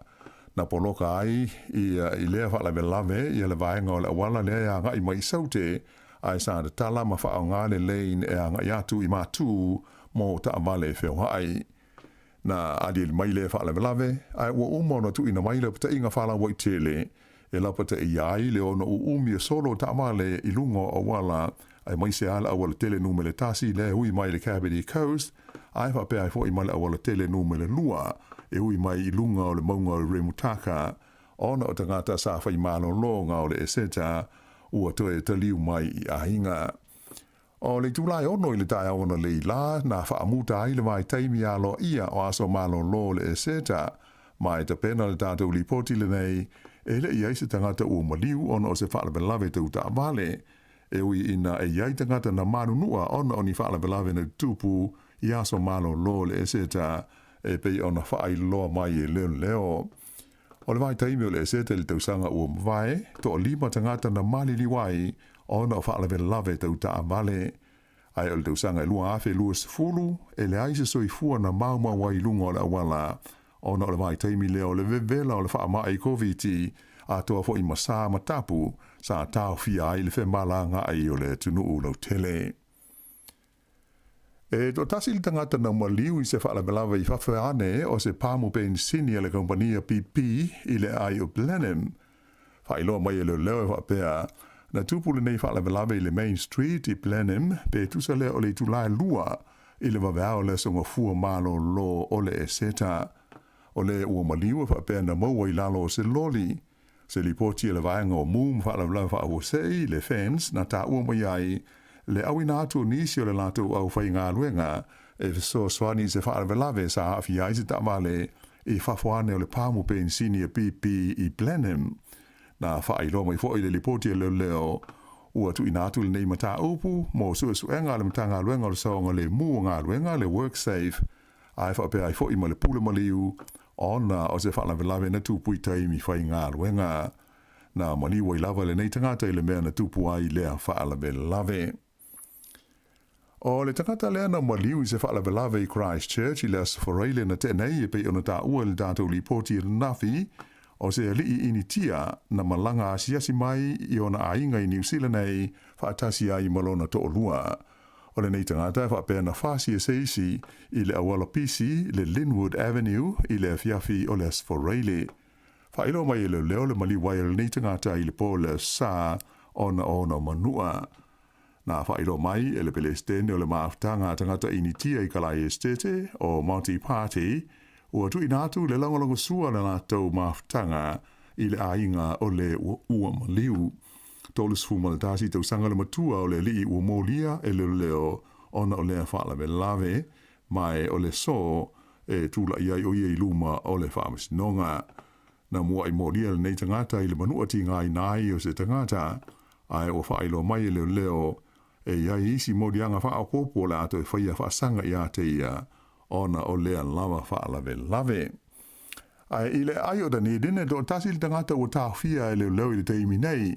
Na poloka ai i lea faalavelave ia le vaega o le auala lea e agai mai i Saute ae sa tatala ma faaaoga le lane e agai atu i Matu mo taavale e feoai. Na aliali mai lea faalavelave, ae ua uma ona tuuina mai le lapataiga faalauaitele e lapataia ai le ono uumi o solo taavale i luga o auala, aemaise lava le aualatele numele tasi lea e ui mai i le Kapiti Coast, ae faapea ai foi ma le aualatele numele lua e ui mai i luga o le mauga o Remutaka, ona o tagata sa fai malologa o le Eseta ua toe taliu mai i aiga. O le itula e ono i le taeao analeila, na faamuta ai le vaitaimi aloaia o aso malōlō o le Eseta, ma e tapena le tatou lipoti lenei, e le i ai se tagata ua maliu ona o se faalavelave tau taavale, e ui ina e i ai tagata na manunua ona o ni faalavelave na tutupu i aso malōlō o le Eseta, e pei ona faailoa mai e leoleo. O le vaitaimi o le Eseta i le tausaga ua mavae, toalima tagata na maliliu ai ona o faalavelave tau taavale. Ae o le tausaga e 2020, e leai se soifua na maumau ai i luga o le auala, ona o le vaitaimi lea o le vevela o le faamai Koviti, atoa foi ma sa ma tapu sa taofia ai le femalagaai o le atunuu lautele. E toatasi le tagata na maliu i se faalavelave i fafo ane o se pamu penisini a le kaupania BP i le aai o Blenheim. Faailoa mai e leoleo e faapea, na tupu lenei faalavelave i le Main Street i Blenheim pe tusa lea o le itula e lua i le vaveao o le aso Gafua malōlō o le Eseta. O le ua maliu e faapea na maua i lalo o se loli. Se lipoti a le vaega o Mu ma Faalavelave Faafuasei, le FENS, na taua mai ai le auina atu o nisi o le latou aufaigaluega e fesoasoani i se faalavelave sa aafia ai se taavale i fafo ane o le pamu penisini a BP i Blenheim. Na faailoa mai foi le lipoti a leoleo ua tuuina atu lenei mataupu mo suesuega a le Matagaluega o le Saogalemu o Galuega, le WorkSafe, ae faapea ai foi ma le pule maliu ona o se faalavelave na tupu i taimi faigaluega. Na maliu ai lava lenei tagata i le mea na tupu ai lea faalavelave. O le tagata lea na maliu i se faalavelave i Christchurch i le Aso Faraile na tea nei e pei ona taua i le tatou lipoti ananafi, o se alii Initia na malaga asiasi mai i ona aiga i Niu Sila nei faatasi ai ma lona toalua. O lenei tagata e faapea na fasi e se isi i le auala pisi le Linwood Avenue i le afiafi o le Aso Faraile. Faailoa mai e leoleo le maliu ai o lenei tagata i le po o le Aso Sa ona o ona manua. Na faailoa mai e le Pelesitene o le Mafutaga a Tagata Initia i Kalai Esitete o Monty Party ua tuuina atu le lagolagosua o le latou mafutaga i le aiga o le ua maliu. 31 tausaga le matua o le alii ua molia e leoleo ona o lea faalavelave, ma e o le so e tulai ai o ia i luma o le faamasinoga. Na mua'i molia lenei tagata i le manua tigaina ai o se tagata, ae ua faailoa mai e leoleo e i ai isi moliaga faaopoopo o le a toe faia faasaga ia te ia ona o lea lava faalavelave. Ae i le aai o Dunedin e toatasi le tagata ua taofia e leoleo i le taimi nei,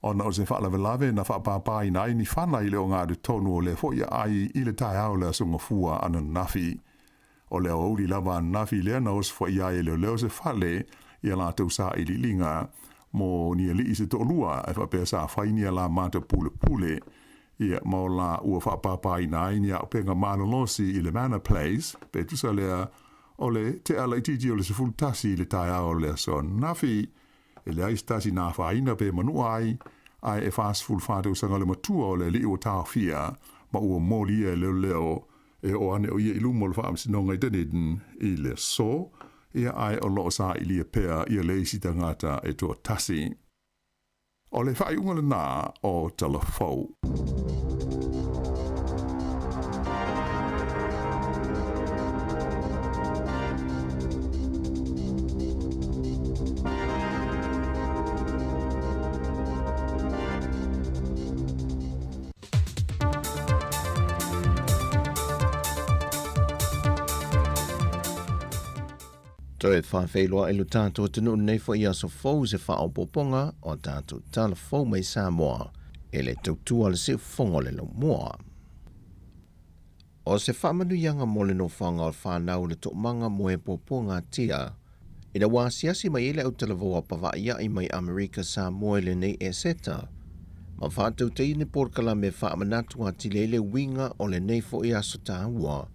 ona o se faalavelave na faapāpāina ai ni fana i le ogatotonu o lea foi aai i le taeao o le Aso Gafua ananafi. O le aoauli lava ananafi lea na osofaia ai e leoleo se fale i a latou sailiiliga mo ni alii se toalua e faapea sa fai ni alamata pulepule ia ma o la ua faapāpāina ai ni auupega malolosi i le Manor Place pe tusa lea o le tea laitiiti o le 11 i le taeao o le aso ananafi. E leai se tasi na afaina pe manua ai, ae e 44 tausaga le matua o le alii ua taofia ma ua molia e leoleo e oo ane o ia i luma o le faamasinoga i Dunedin i le aso, ia ae o lo o sailia pea ia le isi tagata e toatasi. O le faaiuga lena o Tala Fou. Toe faafeiloai lo tatou atunuu lenei foi aso fou i se faaopoopoga o a tatou tala fou mai Samoa e le tautua a le siufofoga o le laumua. O se faamanuiaga mo le nofoaga o le fanau o le toomaga moepuapuagatia ina ua asiasi mai ai le autalavou a Pavaaia'i mai Amerika Samoa i lenei Eseta ma faatautaia ni polokalame e faamanatu atili ai le uiga o lenei foi aso taua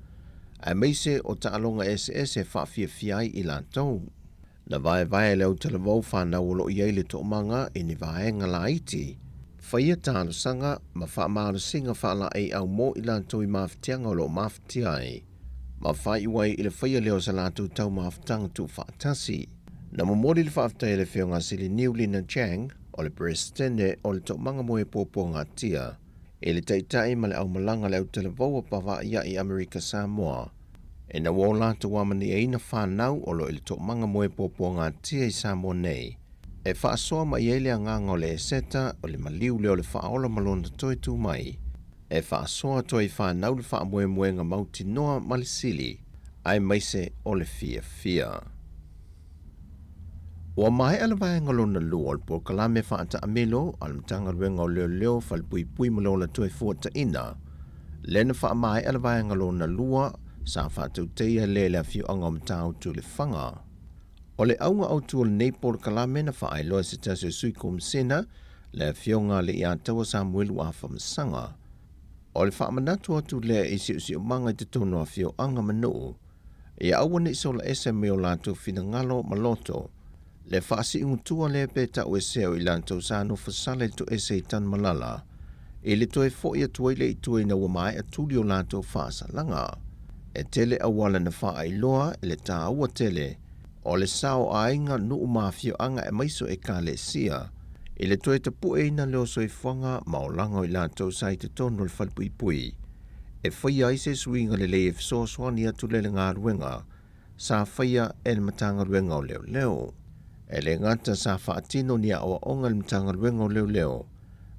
aemaise o taaloga eseese e faafiafia ai i latou. Na vaevae le autalavou fanau o lo o i ai le toomaga i ni vaega laiti, faia talosaga ma faamalosiga faalaeiau mo i latou i mafatiaga o lo o mafatia ai, ma faaiu ai i le faia lea o sa latou taumafataga tuufaatasi. Na momoli le faafetai a le Afioga a Siliniu Lina Chang, o le Peresetene o le Toomaga Moepuapuagatia, i le Taitai ma le Aumalaga a le Autalavou o Pavaaia'i Amerika Samoa, ina ua o latou amaniaina fanau o lo o i le toomaga moepuapuagatia i Samoa nei, e faasoa mai ai le agaga o le Eseta o le maliu lea o le Faaola ma lona toe tu mai, e faasoa atu ai i fanau le faamoemoega mautinoa ma le sili, aemaise o le fiafia. Ua maea le vaega lona lua o le polokalame faataamilo a le Matagaluega o Leoleo, Falepuipui ma le Ola Toefuataina, lea na faamaea le vaega lona lua sa faatautaia lea i le afioaga o Matautu Lefaga. O le auga autu o lenei polokalame na faaailoa e se tasi o Sui Komisena, le Afioga a Leiataua Samuelu Afamasaga. O le faamanatu atu lea i siusiumaga i totonu o afioaga ma nuu, ia aua ne i sola ese mai o latou finagalo ma loto, le faasiugutua lea pe ta'uesea o i latou sa nofo sala i le toese i Tanumalala, i le toe fo'i atu ai lea i tua ina ua maea tuli o latou faasalaga. E tele auala na faailoa i le tāua tele o le sao o aiga, nuu ma afioaga aemaise o Ekalesia, i le toe tapu'eina lea o soifuaga ma olaga o i latou sa i totonu o le falepuipui, e faia ai se suiga lelei e fesoasoani atu lea i le galuega sa faia e le Matagaluega o Leoleo. E le gata sa faatino ni aoaoga e le Matagaluega o Leoleo,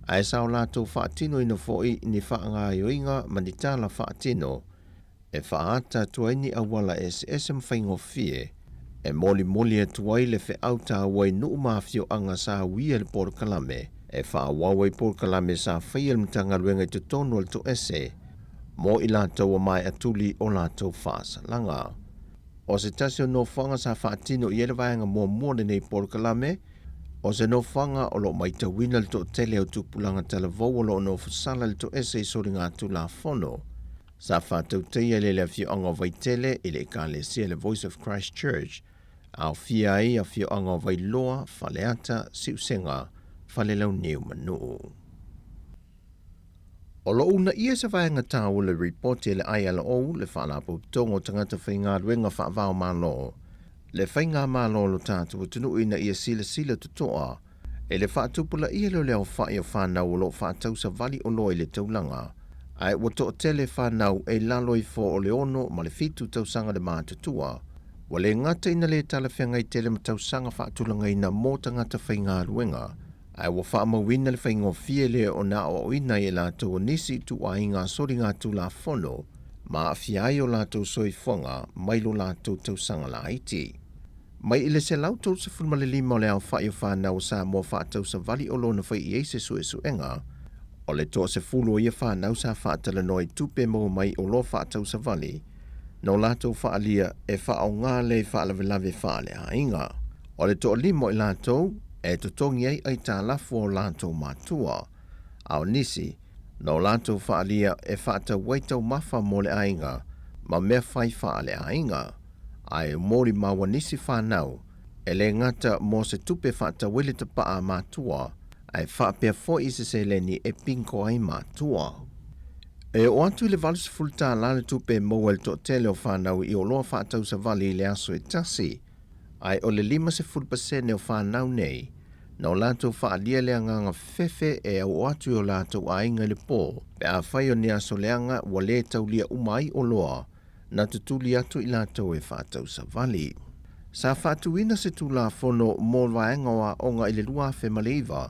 ae sa o latou faatinoina foi ni faagaoioiga ma ni tala faatino e faaata atu ai ni auala eseese ma faigofie e molimoli atu ai le feau taua i nuu ma afioaga sa uia i le polokalame e faaauau ai polokalame sa faia e le Matagaluega i totonu o le toese mo i latou ua maea tuli o latou faasalaga. O se tasi o nofoaga sa faatino i ai le vaega muamua o lenei polokalame, o se nofoaga o lo o matauina le toatele o tupulaga talavou o lo o nofosala i le toese i soligatulafono. Sa faatautaia lea i le afioaga o Vaitele i le Ekalesia le Voice of Christ Church, aofia ai afioaga o Vailoa, Faleata, Siusega, Falelauniu ma Nuu. O lo o uunaia se vaega taua le ripoti a le ILO, le Faalapotopotoga o Tagata Faigaluega Faava-o-Malo, le Faigamalo o lo tatou atunuu ina ia silasila totoa i le faatupulaia lea o le aofai o fanau o lo o faatau savali oloa i le taulaga, ae ua toatele fanau e i lalo ifo o le ono ma le fitu tausaga le matutua, ua le gata ina le talafeagai tele ma tausaga faatulagaina mo tagata faigaluega, ae ua faamauina le faigofie lea ona aoaoina ai e latou o nisi ituaiga soligatulafono ma aafia ai o latou soifuaga mai lo latou tausaga laiti. Mai i le 135 o le aofai o fanau o Samoa faatausavali o lona fai i ai se suesuega, o le toasefulu o ia fanau sa faatalanoa i tupe maua mai oloa faatausavali na o latou faaalia e faaaoga lea i faalavelave faaleaiga. O le toalima o i latou e totogi ai aitalafu a o latou matua, a o nisi, na o latou faaalia e faatau ai taumafa mo le aiga ma mea fai faaleaiga. Ae molimau a nisi fanau, e le gata mo se tupe faatau ai le tapaa a matua, ae faapea foi i se seleni e pinko ai matua. E oo atu i le $80 le tupe e maua e le toatele o fanau i oloa faatau savali i le aso e tasi, ae o le 50% o fanau nei na o latou faaalia le agaga fefe e aoo atu i o latou aiga i le po pe afai o ni aso leaga ua le taulia uma ai oloa na tutuli atu i latou e faatau savali. Sa faatuina se Tulafono mo Vaega o Aoga i le 2009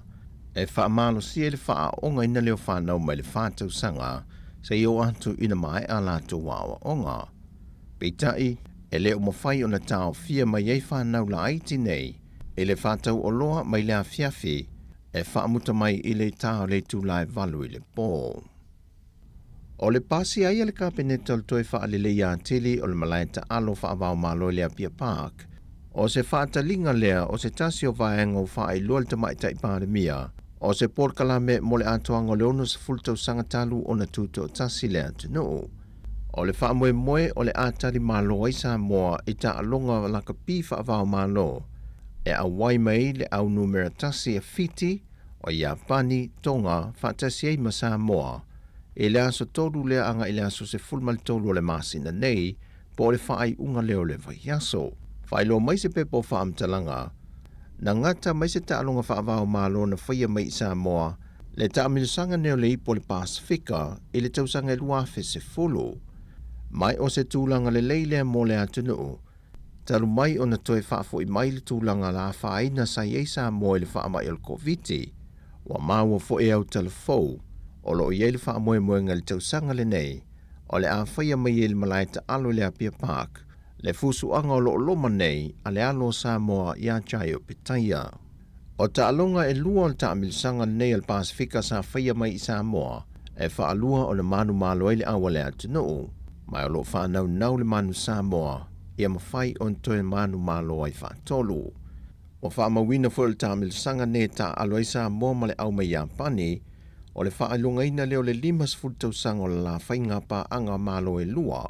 e faamalosia ai le faaaoogaina lea o fanau mai le fa tausaga seia oo atu ina maea a latou aoaoga. Peitai, E le o mafai ona taofia mai ai fanau laiti nei i le faatau oloa mai le afiafi e faamuta mai i le tā o le itula e 8 i le po. O le pasia ai a le Kapeneta o le toe faaleleia atili o le malae taalo faava-o-Malo i le Apia Park, o se faataliga lea o se tasi o vaega ua faailoa e le Tamaitai Palemia o se polokalame mo le atoaga o le 60 tausaga talu ona tutoatasi le atunuu. O le faamoemoe o le a tali malo ai Samoa i taaloga lakapi faava-o-Malo e auai mai le au numera tasi a Fiti, o Iapani, Tonga faatasi ai ma Samoa i le aso 3 lea agai i le aso 13 o le masina nei po o le faaiuga lea o le vaiaso. Faailoa mai se pepa o faamatalaga, na gata mai se taaloga faava-o-Malo na faia mai i Samoa le taamilosaga nei o le Ipu o le Pasefika i le tausaga e 2010. Mai o se tulaga lelei lea mo le atunuu, talu mai ona toe faafoi mai le tulaga la afaina sa i ai Samoa i le faamai o le Koviti, ua maua foi e autalavou o lo o i ai le faamoemoega i le tausaga lenei o le a faia mai ai le malae taalo i le Apia Park le fusuaga o lo o loma nei a le alo o Samoa ia Jai Opetaia. O taaloga e lua o le taamilosaga lenei a le Pasefika sa faia mai i Samoa e faalua ona manumalo ai le au a le atunuu, ma o lo o faanaunau le manu Samoa ia mafai ona toe manumalo ai faatolu. Ua faamauina foi o le taamilosaga nei e taaalo ai Samoa ma le au mai Iapani, o le faailogaina lea o le 50 tausaga o le la faiga paaga Malo e lua,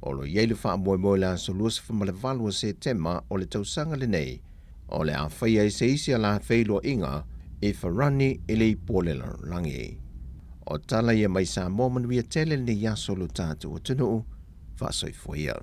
o lo o i ai le faamoemoe i le aso 28 o Setema o le tausaga lenei, o le a faia ai se isi ala feiloaiga i Farani i le ipu o le lalolagi. O tala ia mai Samoa manuia tele lenei aso lo tatou atunuu, faasoifua ia.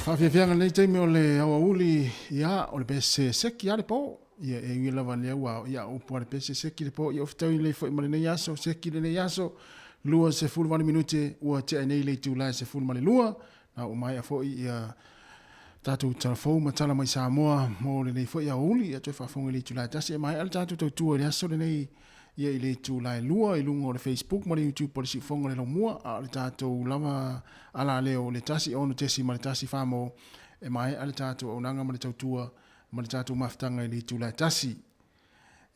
Faafiafiaga lenei taimi o le aoauli, ia, o le pese seki lava le po. Ia, e ui lava lea ua, ia, upu lava le pese seki le po, ia, ua fetaui lelei foi ma lenei aso, seki lenei aso, 28 minute ua tea nei le itula e 12, na ua maea foi ia tatou tala fou ma tala mai Samoa mo lenei foi aoauli. Ia, toe faafofoga i le itula e 1 e maea le tatou tautua i le aso lenei ia i le itula e 2 i luga o le Facebook ma le YouTube o le Siufofoga o le Laumua, a o le tatou lava alaleo o le 1 6.1 famo e maea le tatou auaunaga ma le tautua ma le tatou mafutaga i le itula e 1.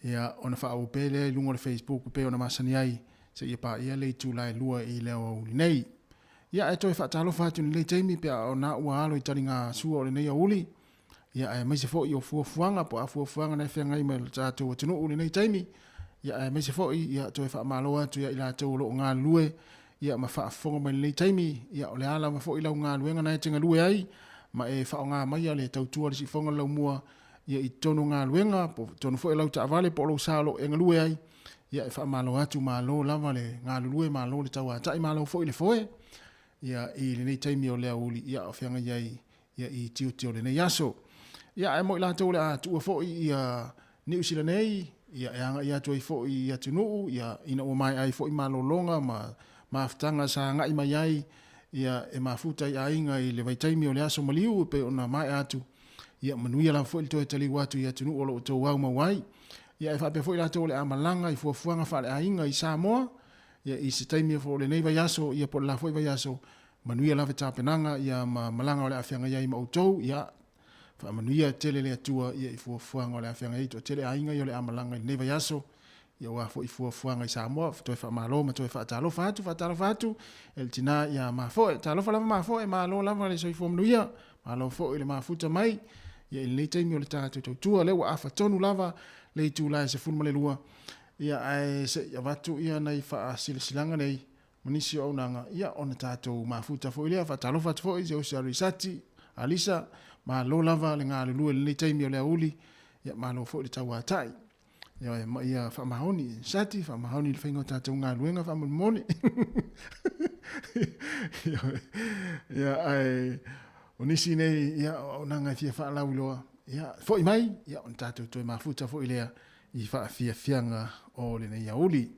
Ia, ona faaauau pea lea i luga o le Facebook pei ona masani ai seia paia le itula e 2 i le aoauli nei. Ia, ae toe faatalofa atu i lenei taimi pe a ona ua alo i taliga sua o lenei aoauli. Ia, aemaise foi o fuafuaga po o a fuafuaga na e feagai ma le tatou atunuu i lenei taimi. Ia, aemaise foi, ia, toe faamalo atu ia i latou o lo o galulue, ia, ma faafofoga mai i lenei taimi. Ia, o le a lava foi lau galuega na e te galue ai, ma e faaaoga maia le tautua a le siufofoga o le laumua, ia, i totonu o galuega, po o totonu foi o lau taavale po o lou sa o lo o e galue ai. Ia, e faamalo atu, malo lava le galulue, malo le tauatai, malo foi le foe, ia, i lenei taimi o le aoauli, ia, o feagai ai ia i tiute o lenei aso. Ia ae mo i latou o le a tuua foi ia Niu Sila nei, ia e agai atu ai foi i atunuu, ia ina ua maea ai foi malologa ma mafutaga sa agai mai ai, ia e mafuta i aiga i le vaitaimi o le aso maliu e pei ona maea atu, ia manuia lava foi le toe taliu atu i atunuu o lo o outou au mau ai. Ia ae faapea foi latou o le a malaga i fuafuaga faaleaiga i Samoa, ia i se taimi o lenei vaiaso, ia po o le la foi vaiaso, Manuia lava tapenaga ia ma malaga o le a feagai ai ma outou, ia faamanuia tele le Atua ia i fuafuaga o le a feagai ai toatele aiga ia o le a malaga i lenei vaiaso, ia aua foi fuafuaga i Samoa, toe faamalo ma toe faatalofa atu, faatalofa atu e le tina ia Mafoe, talofa lava Mafoe, malo lava le soifua manuia, malo foi le mafuta mai ia i lenei taimi o le tatou tautua, lea ua afa tonu lava le itula e 12, ia ae se i avatu ia nai faasilasilaga nei ma nisi o auaunaga, ia ona tatou mafuta foi lea. Faatalofa atu foi i si uso ia Risati, Alisa, malo lava le galulue i lenei taimi o le aoauli, ia malo foi le tauatai. Ioe, ma ia faamaoni, Risati, faamaoni i le faiga o tatou galuega faamolemole. Ioe, ia ae o nisi nei, ia, o auaunaga e fia faalauiloa, ia, foi mai, ia ona tatou toe mafuta foi lea i faafiafiaga o lenei aoauli.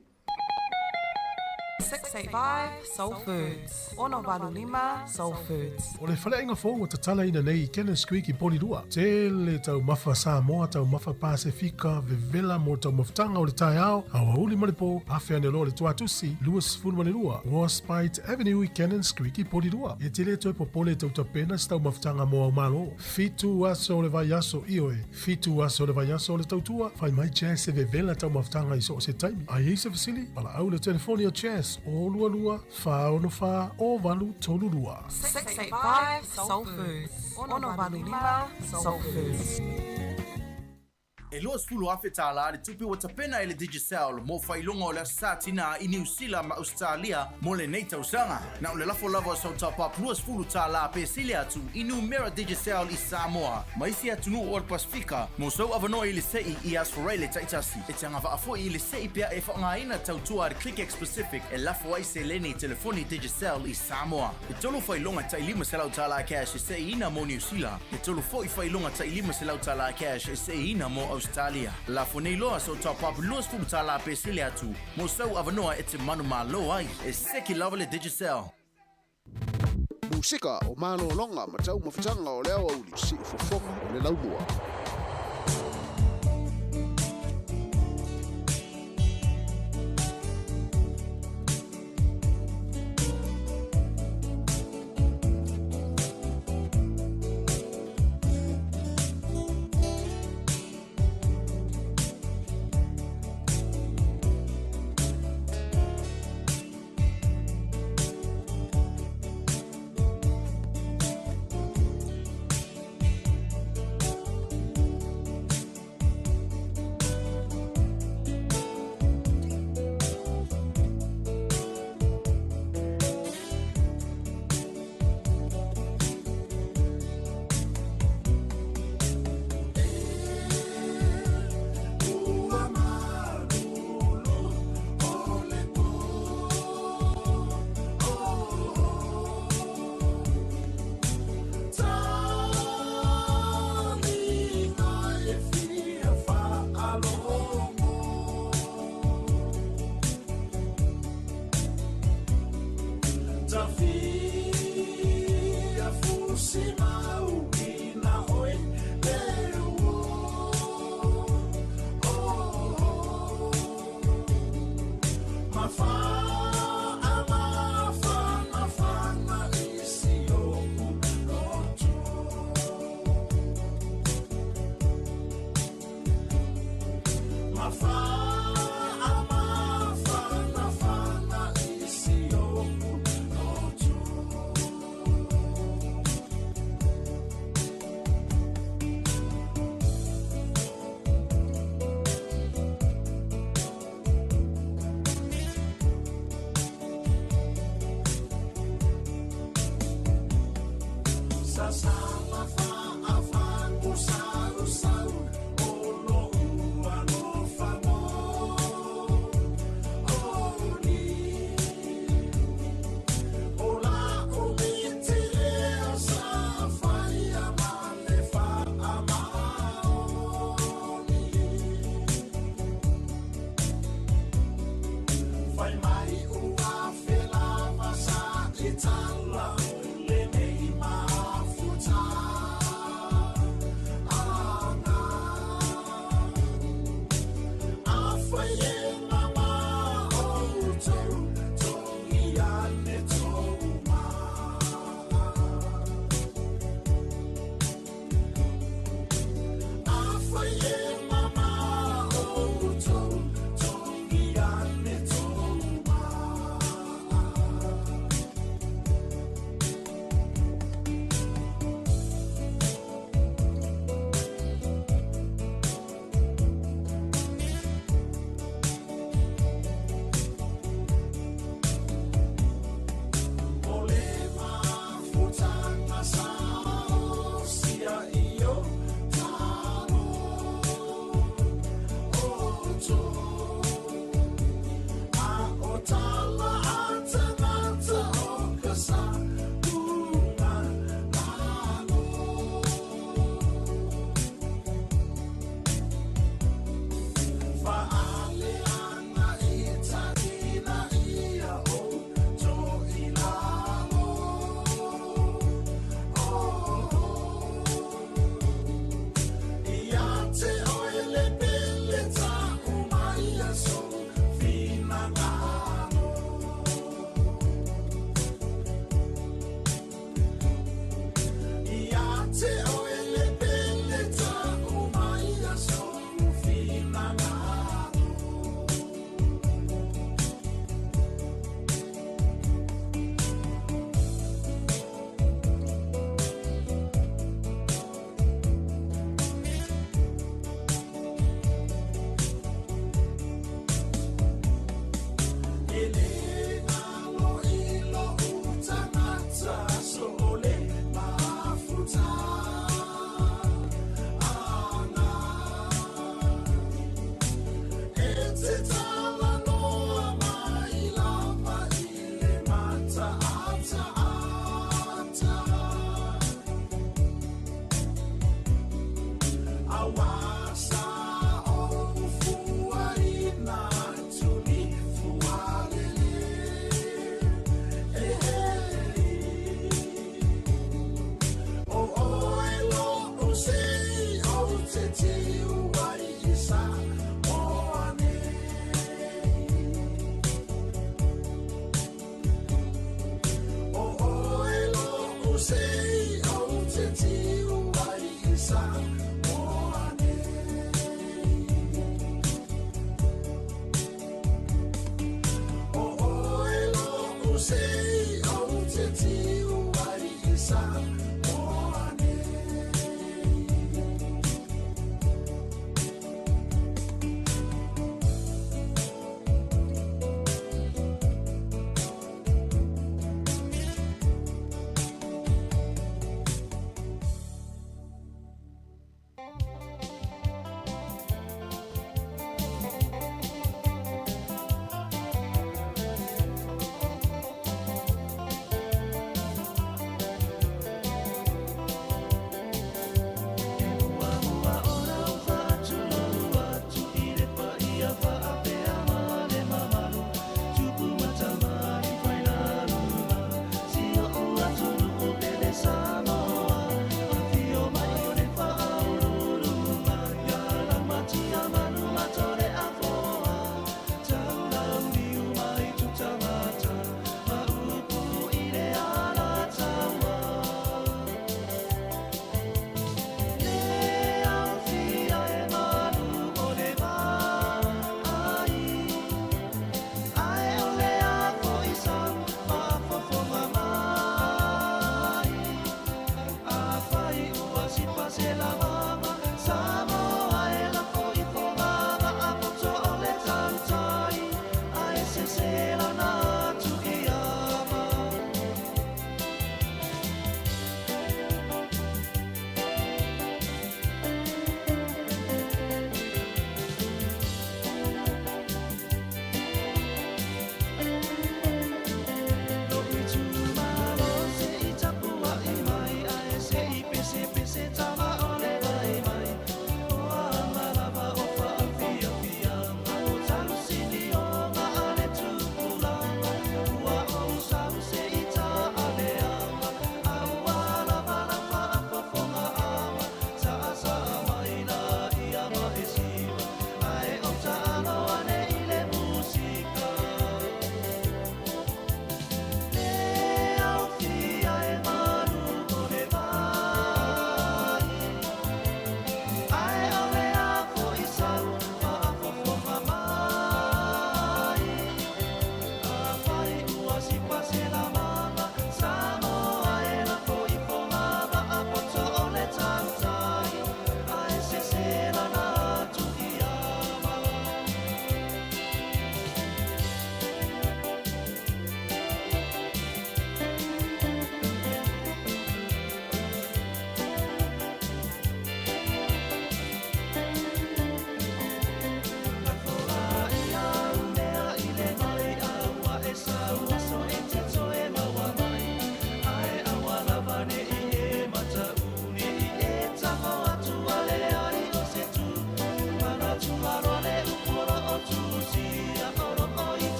685 Soul Foods, 685 Soul Foods. O le faleaiga fou ua tatalaina nei i Cannons Creek i Porirua. Tele taumafa Samoa, taumafa Pasefika, vevela mo taumafataga o le taeao, aoauli ma le po, afe ane loa le tuatusi, 22 Warspite Avenue i Cannons Creek i Porirua. E te le toe popole e tautapena se taumafataga mo au malo. Fitu aso o le vaiaso, ioe, Fitu aso o le vaiaso o le tautua, fai mai Jazz e vevela taumafataga i so o se taimi. A i ai se fesili, valaau i le telefoni a Jazz, 022 464 0832. 685 Soul Foods, 685 Soul Foods. E $20,000 tālā le tupe ua tapena e le Digicel mo faailoga o le Aso Sa Tinā i Niu Sila ma Ausetalia mo lenei tausaga. Na o le lafo lava o sau top-up $20 pe sili atu i numera Digicel i Samoa ma isi atunuu o le Pasefika mo sou avanoa i le se'i i Asoraile taitasi. E te agavaa foi i le se'i pea e faaaogaina tautua a le ClickX Pacific e lafo ai seleni i telefoni Digicel i Samoa. E tolu faailoga tai $500 cash e se'iina mo Niu Sila, e tolu foi faailoga tai $500 cash e se'iina mo Ausetalia. Lafo nei loa sou top-up $20 pe sili atu Mo sou avanoa e te manumalo ai, e seki lava le Digicel. Musika o malologa ma taumafataga o le aoauli, siufofoga o le laumua. Fai mai ua fela sa i tala le nei mafuta anga. A fai e mama o tau tongi ane tō ma. A fai e mama o tau tongi ane tō ma.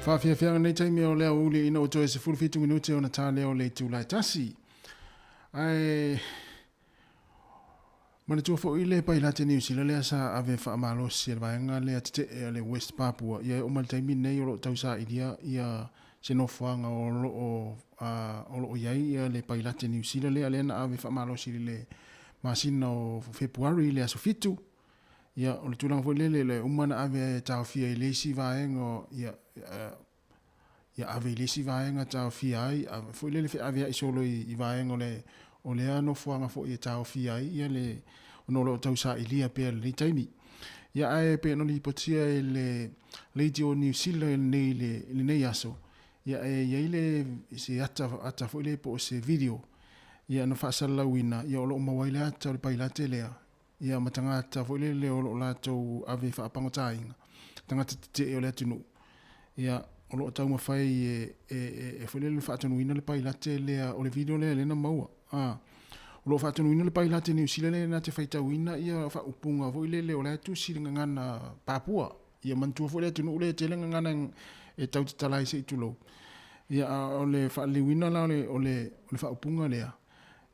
Faafiafiaga nei taimi o le aoauli ina ua toe 17 minute ona ta lea o le itula e tasi. Ae manatua foi le pailate Niu Sila lea sa ave faamalosi e le vaega lea tetee a le West Papua ia e oo mai le taimi lenei o lo o tausailia ia se nofoaga o lo o o lo o i ai ia le pailate Niu Sila lea lea na ave faamalosi i le masina o Fepuari i le aso 7. Ia o le tulaga foi lele le uma na ave e taofia i le isi vaega ia ia ave i le isi vaega taofia ai ave foi lele feaveai solo i vaega o le o lea nofoaga foi e taofia ai ia le ona o lo o tausailia pea i lenei taimi. Ia ae pei ona lipotia e le Lady o Niu Sila i lenei i lenei aso, ia e i ai le se ata ata foi lea po o se video ia na faasalalauina ia o lo o maua ai le ata o le pailate lea ia ma tagata foi lele o lo o latou ave faapagotaina, tagata tetee o le atunuu, ia o lo o taumafai e, e, e, e foi lele faatonuina le pailate lea, o le video lea lea na maua. A, o lo o faatonuina le pailate Niu Sila lea na te faitauina ia faaupuga foi lele o la e tusi le gagana Papua. Ia manatua foi le atunuu lea e tele gagana e tau tatala ai se i tulou. Ia a o le faaliliuina la o le, o le, o le faaupuga lea,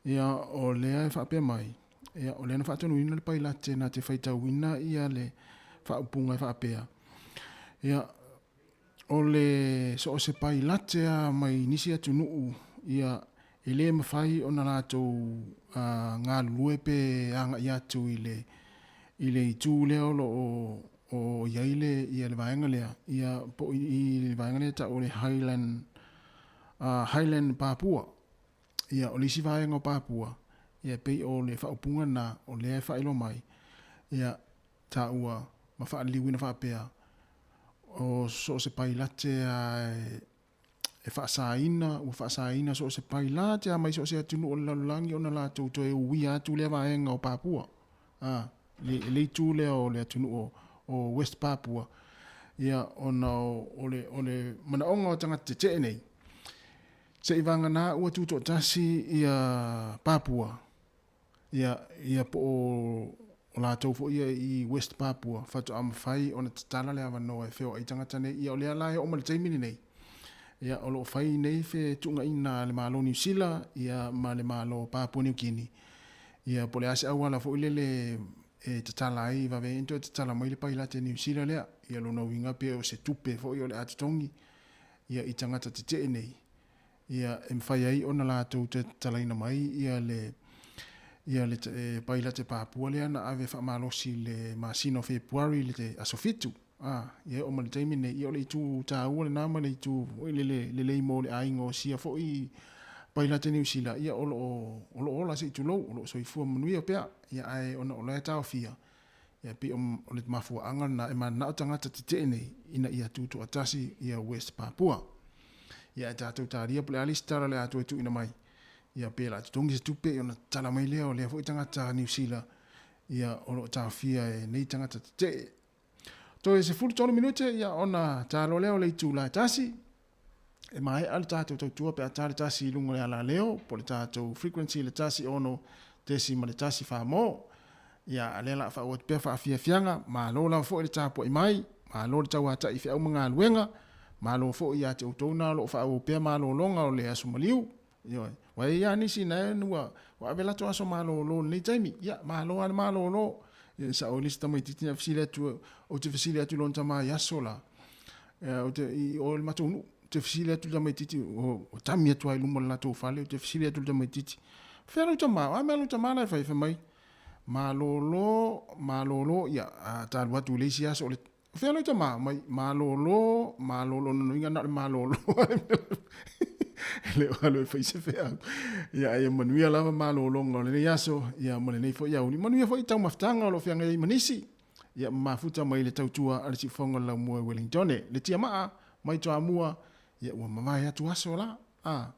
ia o lea e faapea mai, Ia, o lea na faatonuina le pailate na te faitauina ia le faaupuga e faapea, ia, o le so o se pailate lava mai nisi atunuu, ia, e le mafai ona latou galulue pe agai atu i le i le itu lea o lo o o i ai le ia le vaega lea, ia, po o i le vaega lea e tau o le Highland, Highland Papua. Ia, o le isi vaega o Papua, ia e pei o le faaupuga lena o lea e faailoa mai, ia, taua ma faaliliuina faapea, o so o se pailate lava e faasaina, ua faasaina so o se pailate lava mai so o se atunuu o le lalolagi ona latou toe uia atu lea vaega o Papua, a, le, le itu lea o le atunuu o West Papua, ia, ona o le, o le manaoga o tagata tetee nei, Seivagana ua tutoatasi ia Papua, ia, ia po o latou foi ia i West Papua, faatoa mafai ona tatala le avanoa e feoai tagata nei. Ia o lea la e oo mai le taimi lenei, ia o lo o fai nei fetuunaiga a le Malo o Niu Sila ia ma le Malo o Papua Niu Kini, ia po o le a se auala foi lele e tatala ai, vave ai ona toe tatala mai le pailate Niu Sila lea. Ia lona uiga pe o se tupe foi o le a totogi ia i tagata tetee nei, ia e mafai ai ona latou toe tatalaina mai ia le ia le pailate Papua lea na ave faamalosi i le masina o Fepuari i le aso 7. A, ia e oo mai le taimi lenei, ia o le itu taua lena ma le itu foi lele lelei mo le aiga o sia foi pailate Niu Sila, ia o lo o o lo o ola se i tulou, o lo o soifua manuia pea, ia ae ona o la e taofia, Ia pei o le mafuaaga lena e mananao tagata tetee nei ina ia tutoatasi ia West Papua. Ia ae tatou talia po o le a le isi tala o le a toe tuuina mai, ia pe o le a totogi se tupe ona tatala mai lea o lea foi tagata Niu Sila ia o lo o taofia e nei tagata tetee. Toe 13 minute ia ona ta loa lea o le itula e tasi. E maea le tatou tautua pe a ta le tasi i luga o le alaleo po o le tatou frequency le 106.1 fā-mō. Ia, a lea la a faaauau atu pea faafiafiaga, malo lava foi le tapuai mai, malo le tauata'i i feau ma galuega, malo foi ia te outou na o lo o faaauau pea malologa o le aso maliu. Ioe. Ua i ai lava nisi na ua ave latou aso malolo i lenei taimi. Ia, malo lava le malolo. Ia, e sao i le isi tamaitiiti na fesili atu, ou te fesili atu i lona tama i aso la, ou te, i o i le matou nuu, ou te fesili atu i le tamaitiiti, o tami atu lava i luma o le latou fale, ou te fesili atu i le tamaitiiti, fea lou tama, o a mea lou tama la e fai? Fai mai, malolo, malolo, ia, a ta alu atu i le isi aso, o le Fea lou tama mai malolo, malolo lona uiga na o le malolo e le o alu e fai se feau. Ia ae ia manuia lava malologa o lenei aso, ia ma lenei foi aoauli. Manuia foi taumafataga o lo o feagai ai ma nisi. Ia ma mafuta mai le tautua a le siufofoga o le laumua i Wellingtone. Le tiamaa mai Toamua, ia ua mavae atu aso la. A.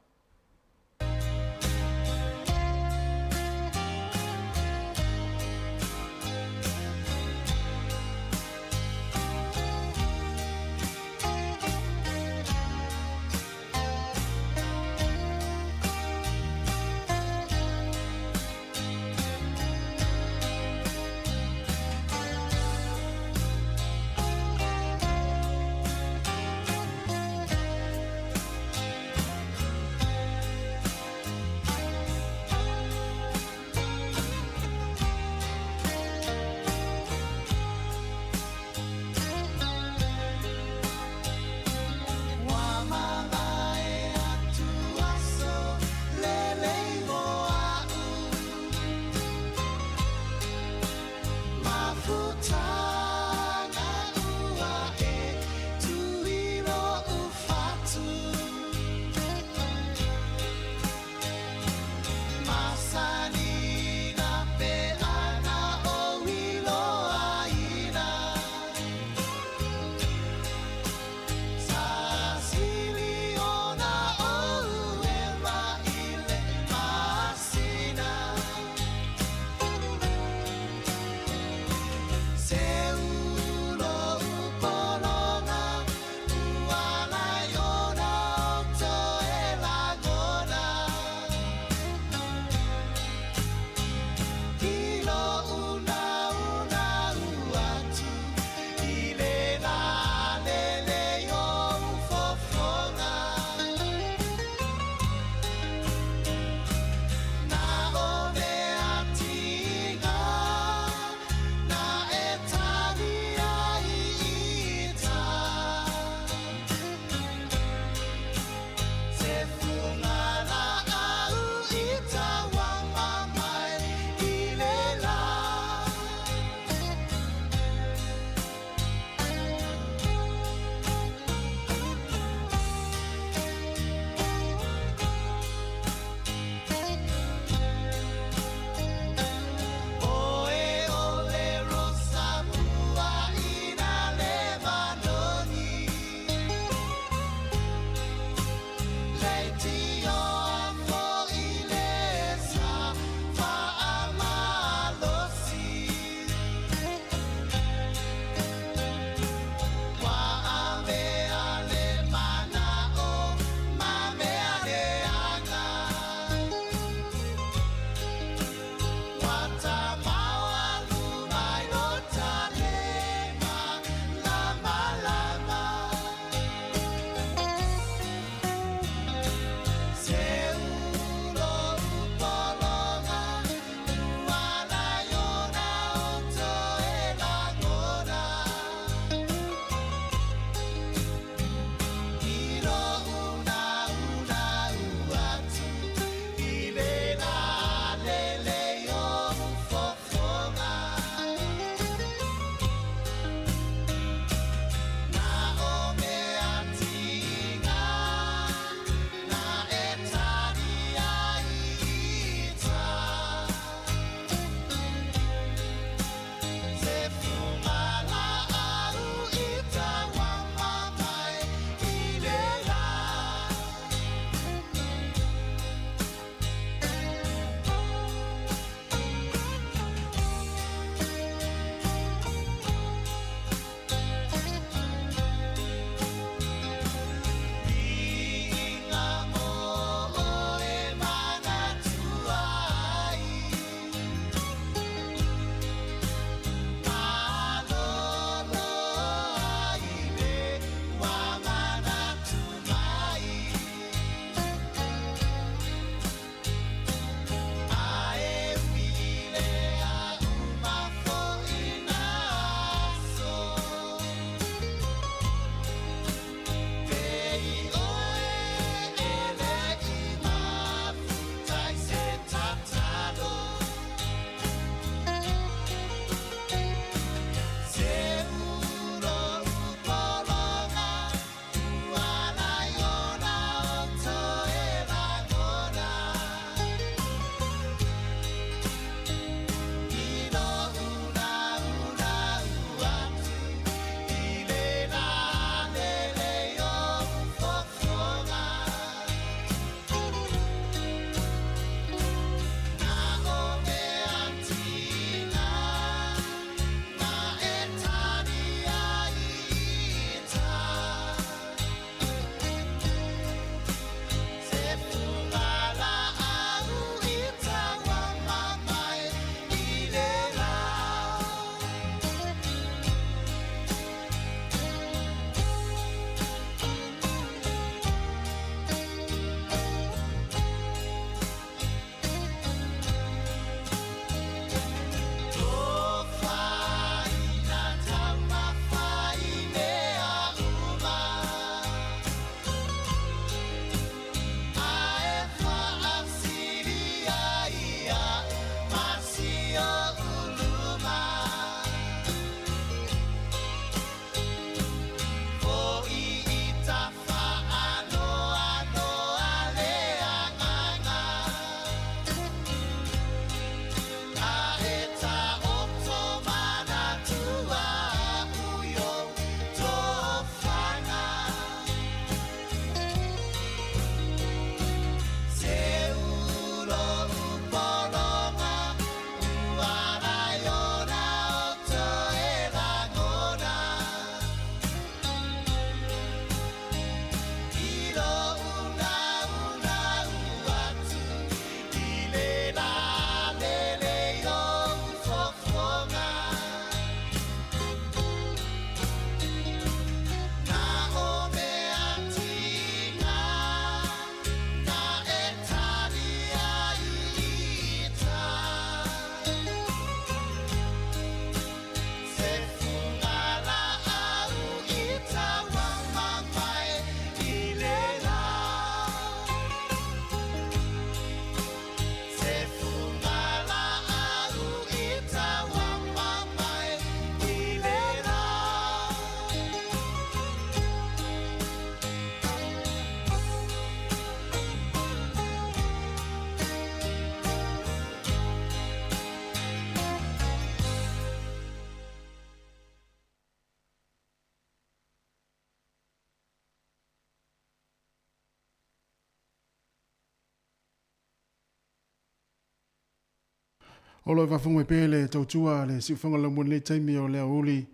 O lo e faafofoga mai pea i le tautua a le siufofoga o le laumua i lenei taimi o le aoauli,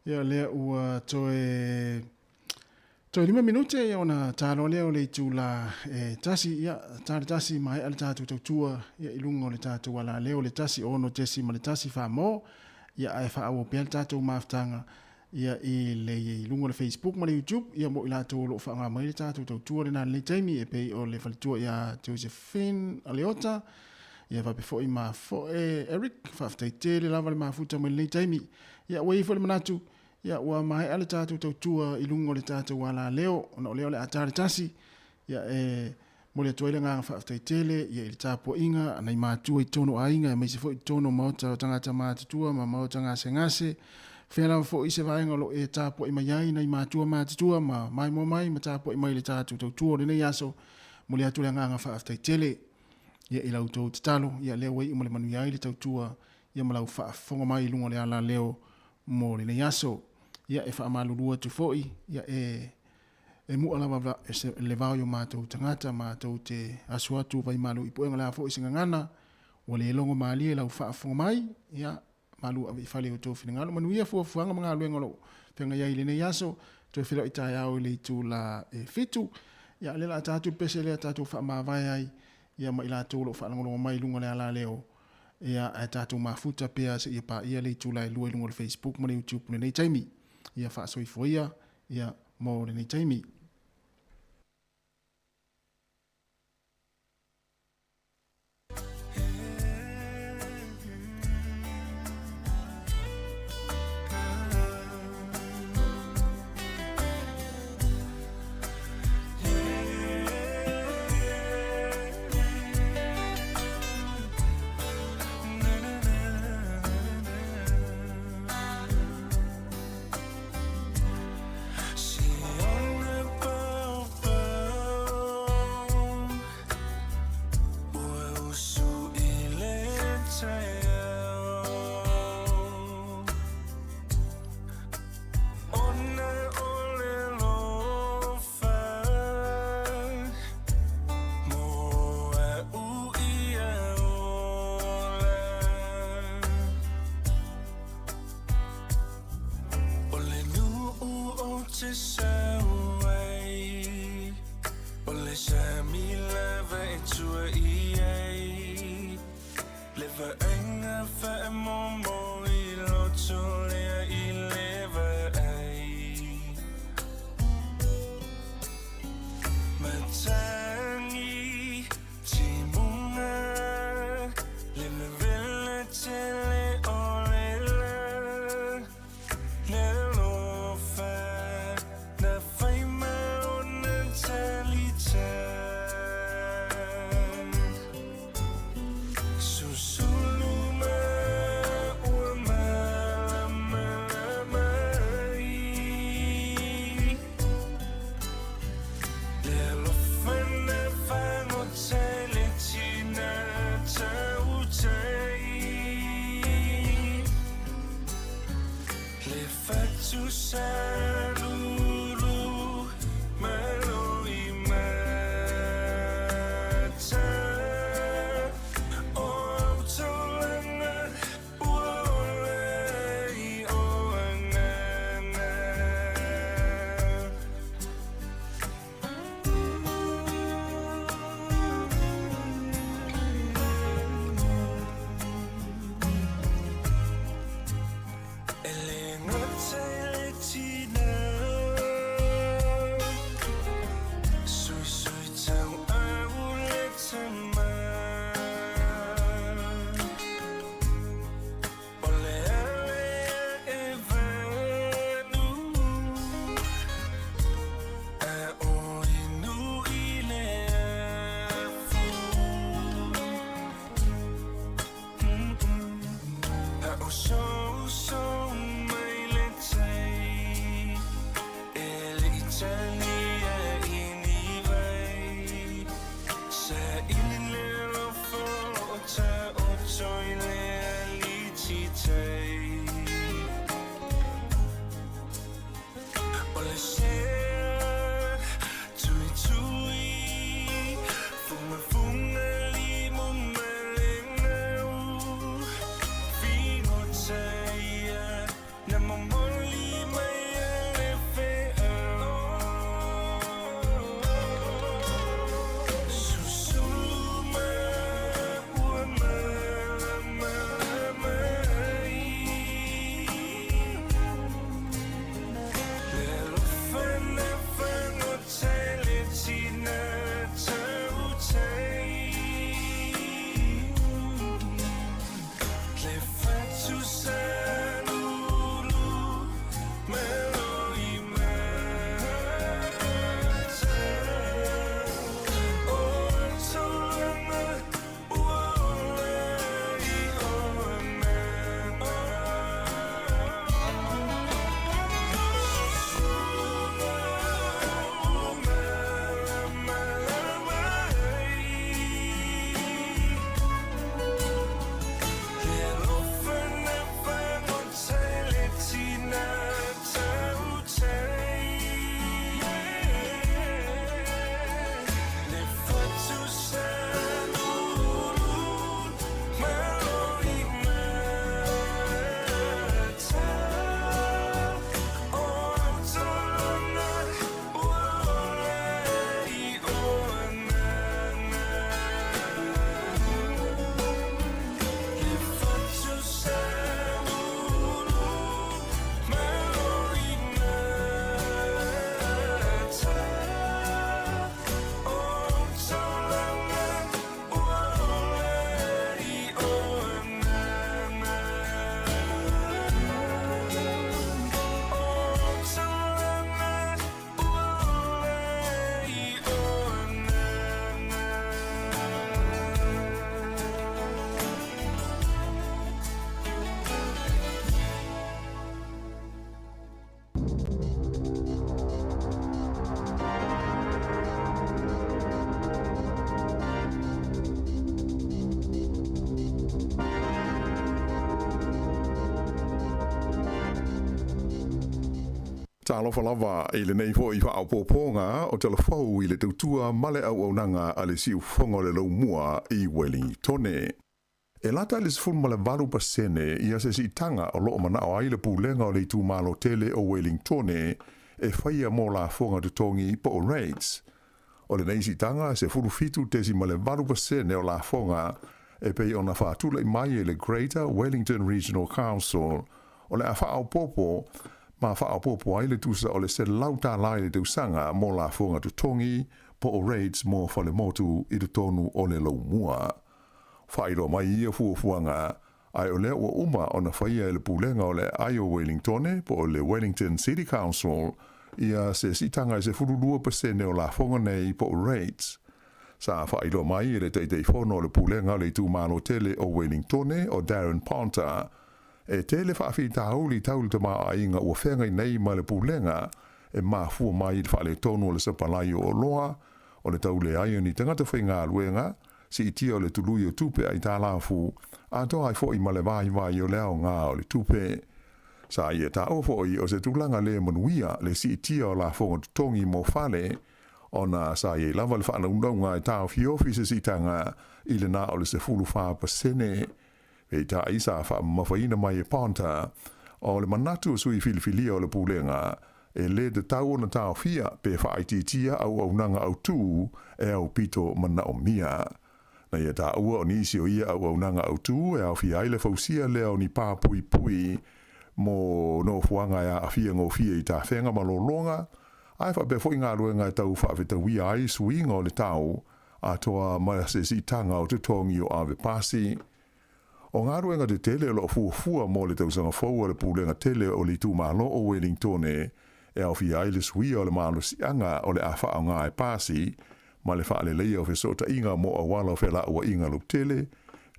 ia lea ua toe toe 5 minute ia ona ta loa lea o le itula e 1, ia ta le 1 maea le tatou tautua ia i luga o le tatou alaleo le 1 6.1 Samoa, ia ae faaauau pea le tatou mafutaga ia i le i luga o le Facebook ma le YouTube ia mo i latou o lo o faaaoga mai le tatou tautua lena i lenei taimi e pei o le faletua ia Josephine Aleota ia faapea foi ma Foe Eric. Faafetai tele lava le mafuta mai lenei taimi. Ia ua i ai foi le manatu ia ua maea le tatou tautua i luga o le tatou alaleo ona o lea o le a ta le 1. Ia e momoli atu ai le agaga faafetai tele ia i le tapuaiga a nai matua i totonu o aiga aemaise foi i totonu o maota o tagata matutua ma maota gasegase. Fea lava foi se vaega o lo o e tapuai mai ai nai matua matutua ma maimoa mai ma tapuai mai i le tatou tautua o lenei aso. Momoli atu le agaga faafetai tele ia i la outou tatalo ia lea ua iu ma le manuia ai le tautua ia ma lau faafofoga mai i luga o le alaleo mo lenei aso. Ia e faamalulu atu foi ia e E mu'a lava le vao i o matou tagata, matou te asu atu vaimalu i puega le a foi se gagana, ua le logo malie lau faafofoga mai, ia, malu ave i fale i outou finagalo. Manuia fuafuaga ma galuega o lo o feagai ai i lenei aso, toe feiloai taeao i le itula e 7. Ia, o lea o le a ta atu le pese lea tatou faamavae ai, ia ma i latou o lo o faalogologo mai i luga o le alaleo, ia, ae tatou mafuta pea seia paia le itula e 2 i luga o le Facebook ma le YouTube i lenei taimi. Ia faasoifua ia, ia, mo lenei taimi. O le nuu ou te sau ai, O le sami lava e tua i ai, Le vaaiga faamomo i loto lea i le vaai. Matagi timuga, Le vevela tele o le la, Le alofa na fai ma ona talita. Susulu ma ua malamalama ai, Le alofa. Talofa lava i lenei foi faaopoopoga o Tala Fou i le tautua ma le auaunaga a le Siufofoga o le Laumua i Uelingitone. E lata i le 18% ia se siitaga o loo manao ai le pulega o le itumalo tele o Uelingitone e faia mo lafoga totogi po o rates. O lenei siitaga e 17.8% o lafoga e pei ona faatulai mai e le Greater Wellington Regional Council o le a faaopoopo ma faaopoopo ai le tusa o le $100 i le tausaga mo lafoga totogi po o rates mo falemotu i totonu o le laumua. Faailoa mai ia fuafuaga, ae o lea ua uma ona faia e le Pulega o le Aai o Welingtone po o le Wellington City Council ia se siitaga e 12% o lafoga nei po o rates. Sa faailoa mai e le Taitaifono o le Pulega o le Itumalo tele o Welingtone o Darren Ponter, e tele faafitauli tau le tamaoaiga ua feagai nei ma le Pulega e mafua mai i le faaletonu o le sapalai o oloa, o le tau leai o ni tagata faigaluega, siitia o le tului o tupe aitalafu, atoa ai foi ma le vaivai o le aoga o le tupe. Sa ia taua foi o se tulaga le manuia le siitia o lafoga totogi mo fale, ona sa i ai lava le faanaunauga e taofiofi se siitaga i le na o le 14%. Peitai sa faamamafaina mai e Ponter, o le manatu o sui filifilia o le Pulega, e lē tatau ona taofia pe faaitiitia auaunaga autū e aupito manaomia. Na ia taua o nisi o ia auaunaga autū e aofia ai le fausia lea o ni pā puipui mo nofoaga e aafia gofie i tafega ma lologa, ae faapea foi galuega e tau faafetauia ai suiga o le tau, atoa ma se siitaga o totogi o ave pasi. O galuega tetele o loo fuafua mo le tausaga fou a le Pulega tele o le itumalo o Welingtone e aofia ai le suia o le malosiaga o le a faaaoga e pasi ma le faaleleia o fesootaiga mo auala o felauaiga lautele,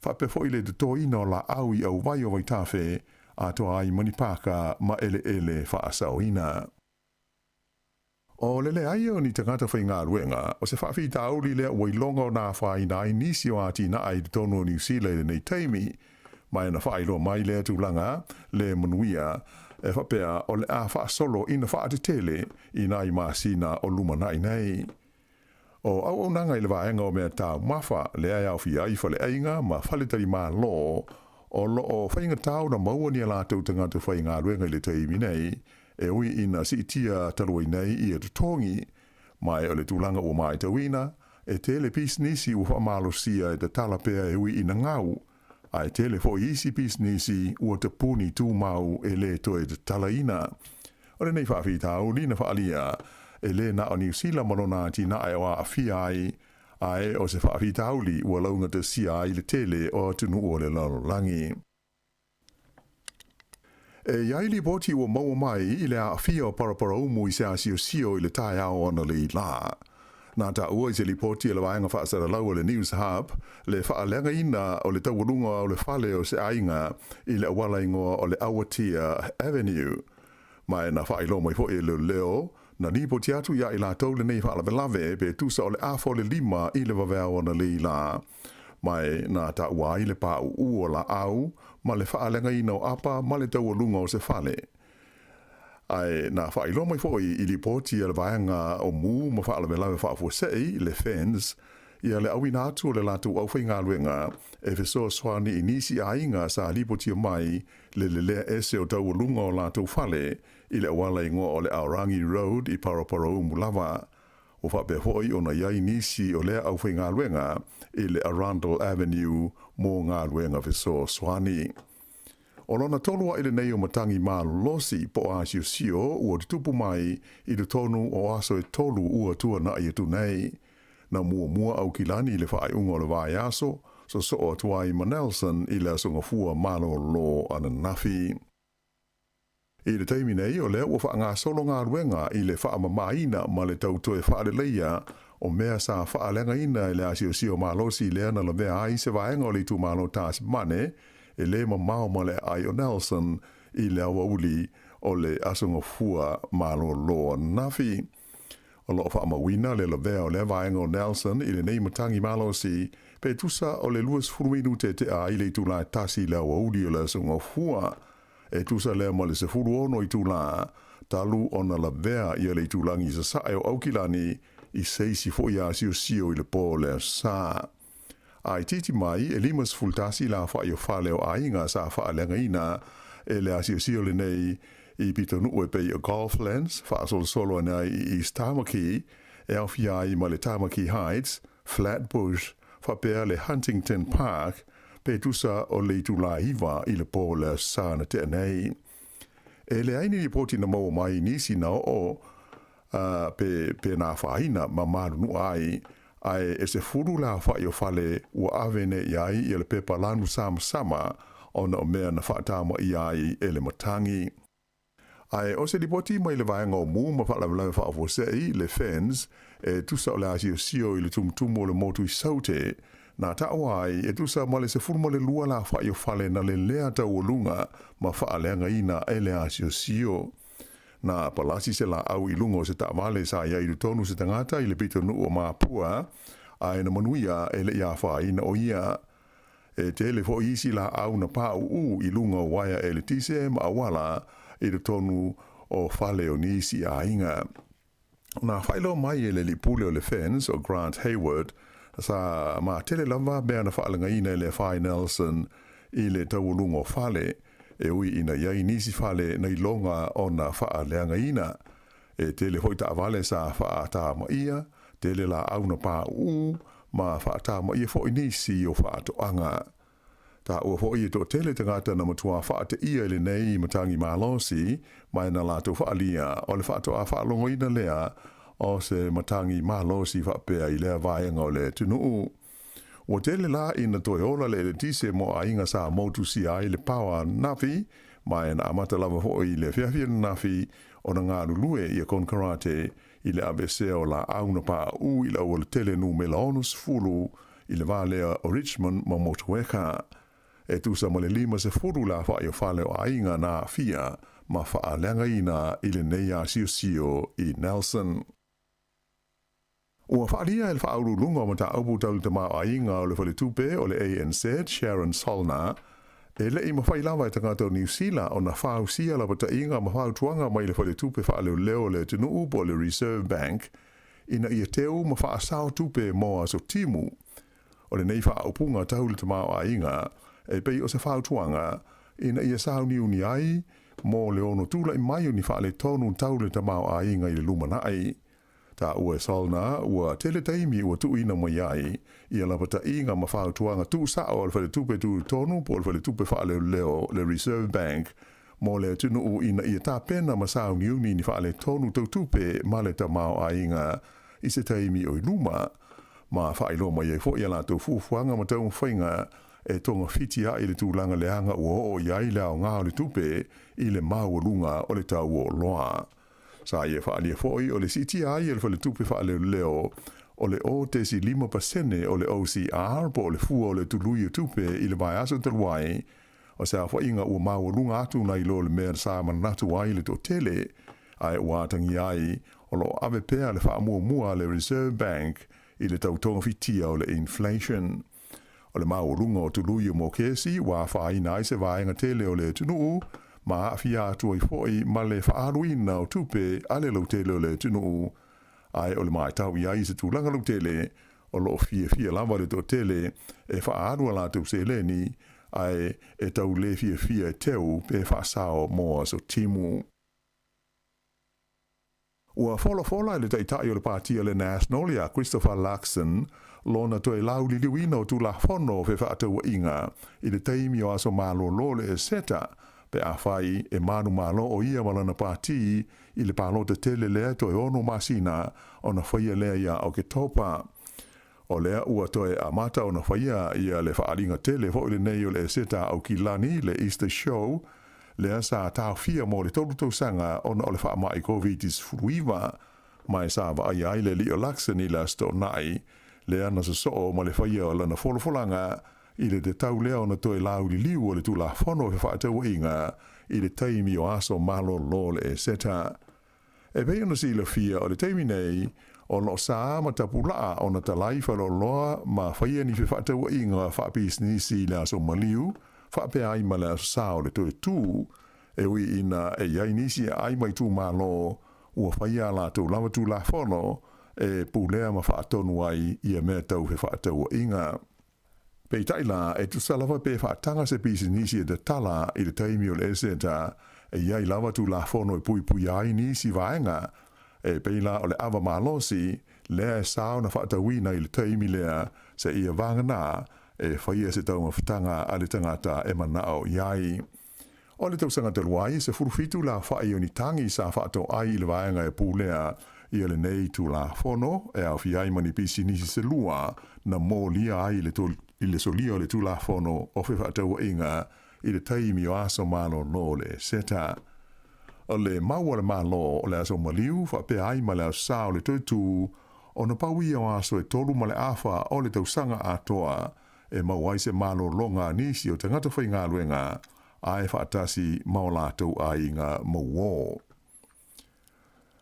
faapea foi le totoina o laau i auvai o vaitafe atoa ai ma ni paka ma eleele faasaoina. O le leai o ni tagata faigaluega, o se faafitauli lea ua iloga ona afaina ai nisi o atinae i totonu o Niu Sila i lenei taimi, ma e na faailoa mai lea tulaga le manuia e faapea o le a faasolo ina faatetele i nai masina o lumanai nei. O auaunaga i le vaega o mea taumafa lea e aofia ai faleaiga ma faletalimalo o loo faigata ona maua ni a latou tagata faigaluega i le taimi nei, e ui ina siitia talu ai nei ia totogi, ma e o le tulaga ua matauina, e tele pisinisi ua faamalosia e tatala pea e ui ina gau, ae tele foi isi pisinisi ua tapuni tumau e lē toe tatalaina. O lenei faafitauli na faaalia, e lē na o Niu Sila ma lona atinae o aafia ai, ae o se faafitauli ua laugatasia ai le tele o atunuu o le lalolagi. E i ai lipoti ua maua mai i le aafia o Paraparaumu i se asiosio i le taeao analeila. Na taua i se lipoti a le vaega faasalalau a le News Hub le faaleagaina o le taualuga o le fale o se aiga i le auala igoa o le Awatea Avenue. Ma e na faailoa mai foi e leoleo, na lipoti atu iā i latou lenei faalavelave pe tusa o le 4:30 i le vaveao analeila. Ma e na taua ai le paʻuʻu o laau ma le faaleagaina o apa ma le taualuga o se fale. Ae na faailoa mai foi i lipoti a le vaega o mu ma faalavelave faafuasei, le FENS, ia le auina atu o le latou aufaigaluega e fesoasoani i nisi aiga sa lipotia mai le lelea ese o taualuga o latou fale i le auala igoa o le Aorangi Road i Paraparaumu lava. Ua faapea foi ona i ai nisi o lea aufaigaluega i le Arundel Avenue mo galuega fesoasoani. O lona tolu aʻe lenei o matagi malolosi po o asiosio ua tutupu mai i totonu o aso e tolu ua tuanaʻi atu nei. Na muamua Aukilani i le faaiuga o le vaiaso, sosoo atu ai ma Nelson i le Aso Gafua malolo ananafi. I le taimi nei, o lea ua faagasolo galuega i le faamamaina ma le tau toe faaleleia o mea sa faaleagaina i le asiosio malosi lea na lavea ai se vaega o le itumalo Tasimane e lē mamao ma le aai o Nelson i le aoauli o le Aso Gafua malolo ananafi. O loo faamauina le lavea o lea vaega o Nelson i lenei matagi malosi pe tusa o le 20 minute tea ai le itula e 1 i le aoauli o le Aso Gafua. E tusa lea ma le 16 itula talu ona lavea ia le itulagi i sasae o Aukilani i se isi foi asiosio i le po o le Aso Sa. A itiiti mai, e 51 le aofai o fale o aiga sa faaleagaina e le asiosio lenei i pitonuu e pei o Golflands, faasolosolo ane ai i East Tamaki, e aofia ai ma le Tamaki Heights, Flat Bush, faapea le Huntington Park, pe tusa o le itulā 9 i le po o le Aso Sa na tea nei. E leai ni lipoti na maua mai i nisi na oo pe, pe na afaina ma malunua ai, ae e 10 le aofai o fale ua ave nei i ai ia le pepa lanu samasama ona o mea na faatamaia ai e le matagi. Ae o se lipoti mai le vaega o Mu ma Faalavelave Faafuasei, le FENS, e tusa o le asiosio i le tumutumu o le motu i Saute, na taua ai e tusa ma le 12 le aofai o fale na lelea taualuga ma faaleagaina e le asiosio. Na palasi se laau i luga o se taavale sa i ai i totonu se tagata i le pitonuu o Māpua, ae na manuia e le i afaina o ia. E tele foi isi laau na pauu i luga o uaea eletise ma auala i totonu o fale o nisi aiga. Na faailoa mai e le alii pule o le FENS o Grant Hayward, sa matele lava mea na faaleagaina e le Afai Nelson i le taualuga o fale, e ui ina i ai nisi fale na iloga ona faaleagaina. E tele foi taavale sa faatamaia, tele laau na pauu, ma faatamaia foi nisi o faatoaga. Taua foi e toatele tagata na matua faateia i lenei matagi malosi, ma na latou faaalia o le faatoa faalogoina lea o se matagi malosi faapea i lea vaega o le atunuu. Ua tele la ina toe ola le eletise mo aiga sa motusia ai le paoa ananafi, ma na amata lava foi i le afiafi ananafi ona galulue ia konekarate i le aveesea o laau na pauu i le aualatele numera 60 i le va lea o Richmond ma Motueka. E tusa ma le 50 le aofai o fale o aiga na aafia ma faaleagaina i lenei asiosio i Nelson. Ua faaalia e le Faauluuluga o Mataupu Tau le Tamaoaiga o le Faletupe o le ANZ, Sharon Solna, e le i mafai lava e tagata o Niu Sila ona fausia lapataiga ma fautuaga mai le Faletupe Faaleoleo o le atunuu po o le Reserve Bank ina ia teu ma faasao tupe mo aso timu. O lenei faaupuga tau le tamaoaiga e pei o se fautuaga ina ia sauniuni ai mo le ono tulai mai o ni faaletonu tau le tamaoaiga i le lumanai. Taua e Solna ua tele taimi ua tuuina mai ai ia lapataiga ma fautuaga tuusao a le Faletupe Tutotonu po o le Faletupe Faaleoleo le Reserve Bank mo le atunuu ina ia tapena ma sauniuni ni faaletonu tau tupe ma le tamaoaiga i se taimi o i luma, ma faailoa mai ai foi a latou fuafuaga ma taumafaiga e togafiti ai le tulaga leaga ua oo i ai le aoga o le tupe i le maualuga o le tau o oloa. Sa ia faaalia foi o le siitia ai e le Faletupe Faaleoleo o le 0.5% o le OCR po o le fua o le tului o tupe i le vaiaso talu ai, o se aofaiga ua maualuga atu nai lo le mea sa manatu ai le toatele, ae ua atagia ai o lo o ave pea le faamuamua a le Reserve Bank i le tau togafitia o le inflation. O le maualuga o tului o mokesi ua afaina ai se vaega tele o le atunuu ma aafia atu ai foi ma le faaaluina o tupe a le lautele o le atunuu, ae o le matau i ai i se tulaga lautele o lo o fiafia lava le toatele e faaalu a latou seleni ae e tau le fiafia e teu pe faasao mo aso timu. Ua folafola e le Taitai o le Pati a le National ia Christopher Luxon lona toe lauliliuina o Tulafono o Fefaatauaiga i le taimi o aso malolo le Eseta pe afai e manumalo o ia ma lana pati i le palota tele lea toe 6 masina ona faia lea ia Oketopa. O lea ua toe amata ona faia ia le faaaliga tele foi lenei o le Eseta a Aukilani, le Easter Show, lea sa taofia mo le 3 tausaga ona o le faamai Koviti-19, ma e sa vaaia ai le alii o Luxon i le Aso Toonai, lea na sosoo ma le faia o lana folafolaga i le tatau lea ona toe lauliliu o le Tulafono o Fefaatauaiga i le taimi o aso malolo o le Eseta. E pei ona silafia, o le taimi nei, o lo o sa ma tapulaa ona talai faleoloa ma faia ni fefaatauaiga faapisinisi i le aso maliu, faapea ai ma le aso sa o le toe tū. E ui ina e i ai nisi e ʻai mai itumalo ua faia a latou lava Tulafono e pulea ma faatonu ai ia mea tau fefaatauaiga. Peitai la, e tusa lava pe faataga se pisinisi e tatala i le taimi o le Eseta, e i ai lava Tulafono e puipuia ai nisi vaega, e pei la o le ava malosi, lea e sa ona faatauina i le taimi lea seia vagana e faia se taumafataga a le tagata e manao i ai. O le tausaga talu ai, e 17 le aofai o ni tagi sa faatoai i le vaega e pulea ia lenei Tulafono e aofia ai ma ni pisinisi se lua na molia ai i le solia o le Tulafono o Fefaatauaiga i le taimi o aso malolo o le Eseta. O le mau a le Malo o le aso maliu faapea ai ma le aso sa o le toe tū ona pau ia o aso e tolu ma le afa o le tausaga atoa e mau ai se malologa a nisi o tagata faigaluega ae faatasi ma o latou aiga mauō.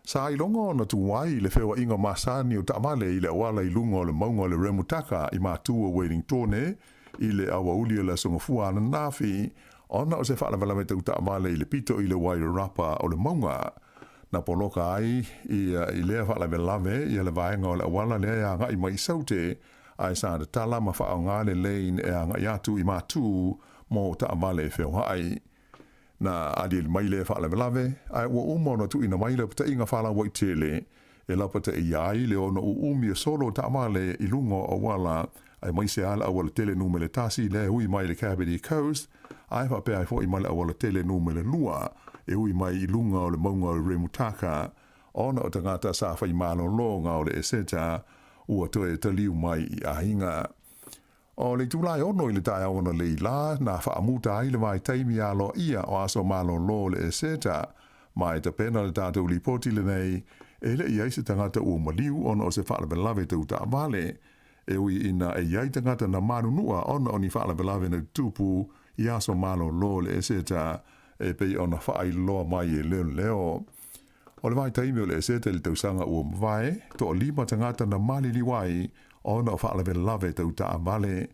Sa iloga ona tu ai le feoaiga masani o taavale i le auala i luga o le mauga o le Remutaka i Matua Wellingtone i le aoauli o le Aso Gafua ananafi ona o se faalavelave tau taavale i le pito i le Wairarapa o le mauga. Na poloka ai i lea faalavelave ia le vaega o le auala lea e agai mai i Saute ae sa tatala ma faaaoga le lane e agai atu i Matu mo taavale e feoai. Na aliali mai lea faalavelave, ae ua uma ona tuuina mai lapataiga faalauaitele e lapataia ai le ono uumi o solo o taavale i luga o auala, aemaise lava le aualatele numele tasi lea e ui mai i le Kapiti Coast, ae faapea ai foi ma le aualatele numele lua e ui mai i luga o le mauga o Remutaka, ona o tagata sa fai malologa o le Eseta ua toe taliu mai i aiga. O le itula e ono i le taeao analeila la, na faamuta ai le vaitaimi aloaia o aso malolo o le Eseta, ma e tapena le tatou lipoti lenei, e le i ai se tagata ua maliu ona o se faalavelave tau taavale, e ui ina e i ai tagata na manunua ona o ni faalavelave na tutupu i aso malolo o le Eseta e pei ona faailoa mai e leoleo. O le vaitaimi o le Eseta i le tausaga ua mavae, toalima tagata na maliliu ai ona o faalavelave tau taavale.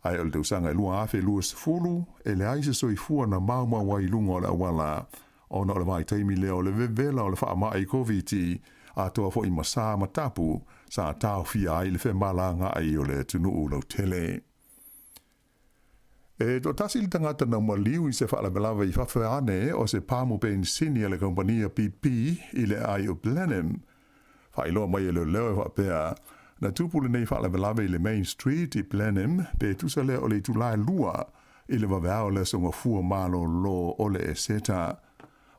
Ae o le tausaga e 2020, e leai se soifua na maumau ai i luga o le auala ona o le vaitaimi lea o le vevela o le faamai Koviti, atoa foi ma sa ma tapu sa taofia ai le femalagaai o le atunuu lautele. E toatasi le tagata na maliu i se faalavelave i fafo ane o se pamu penisini a le kaupania BP i le aai o Blenheim. Faailoa mai e leoleo e faapea, na tupu lenei faalavelave i le Main Street i Blenheim pe tusa lea o le itula e lua i le vaveao o le aso Gafua malolo o le Eseta.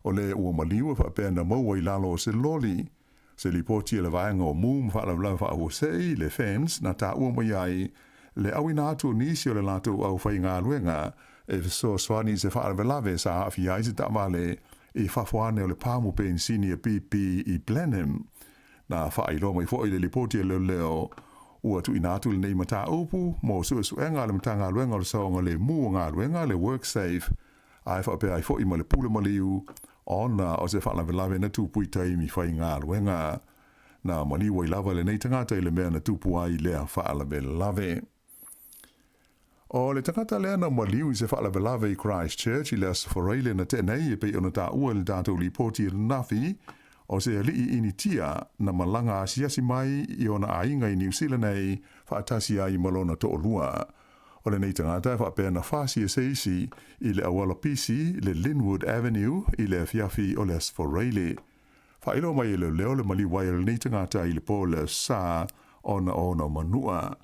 O le ua maliu e faapea na maua i lalo o se loli. Se lipoti a le vaega o Mu ma Faalavelave Faafuasei, le FENS, na taua mai ai le auina atu o nisi o le latou aufaigaluega e fesoasoani i se faalavelave sa aafia ai se taavale i fafo ane o le pamu penisini a BP i Blenheim. Na faailoa mai foi le lipoti a leoleo ua tuuina atu lenei mataupu mo suesuega a le Matagaluega o le Saogalemu o Galuega, le WorkSafe, ae faapea ai foi ma le pule maliu ona o se faalavelave na tupu i taimi faigaluega. Na maliu ai lava lenei tagata i le mea na tupu ai lea faalavelave. O le tagata lea na maliu i se faalavelave i Christchurch i le Aso Faraile na tea nei e pei ona taua i le tatou lipoti ananafi, o se alii Initia na malaga asiasi mai i ona aiga i Niu Sila nei faatasi ai ma lona toalua. O lenei tagata e faapea na fasi e se isi i le auala pisi le Linwood Avenue i le afiafi o le Aso Faraile. Faailoa mai e leoleo le maliu ai o lenei tagata i le po o le Aso Sa ona o ona manua.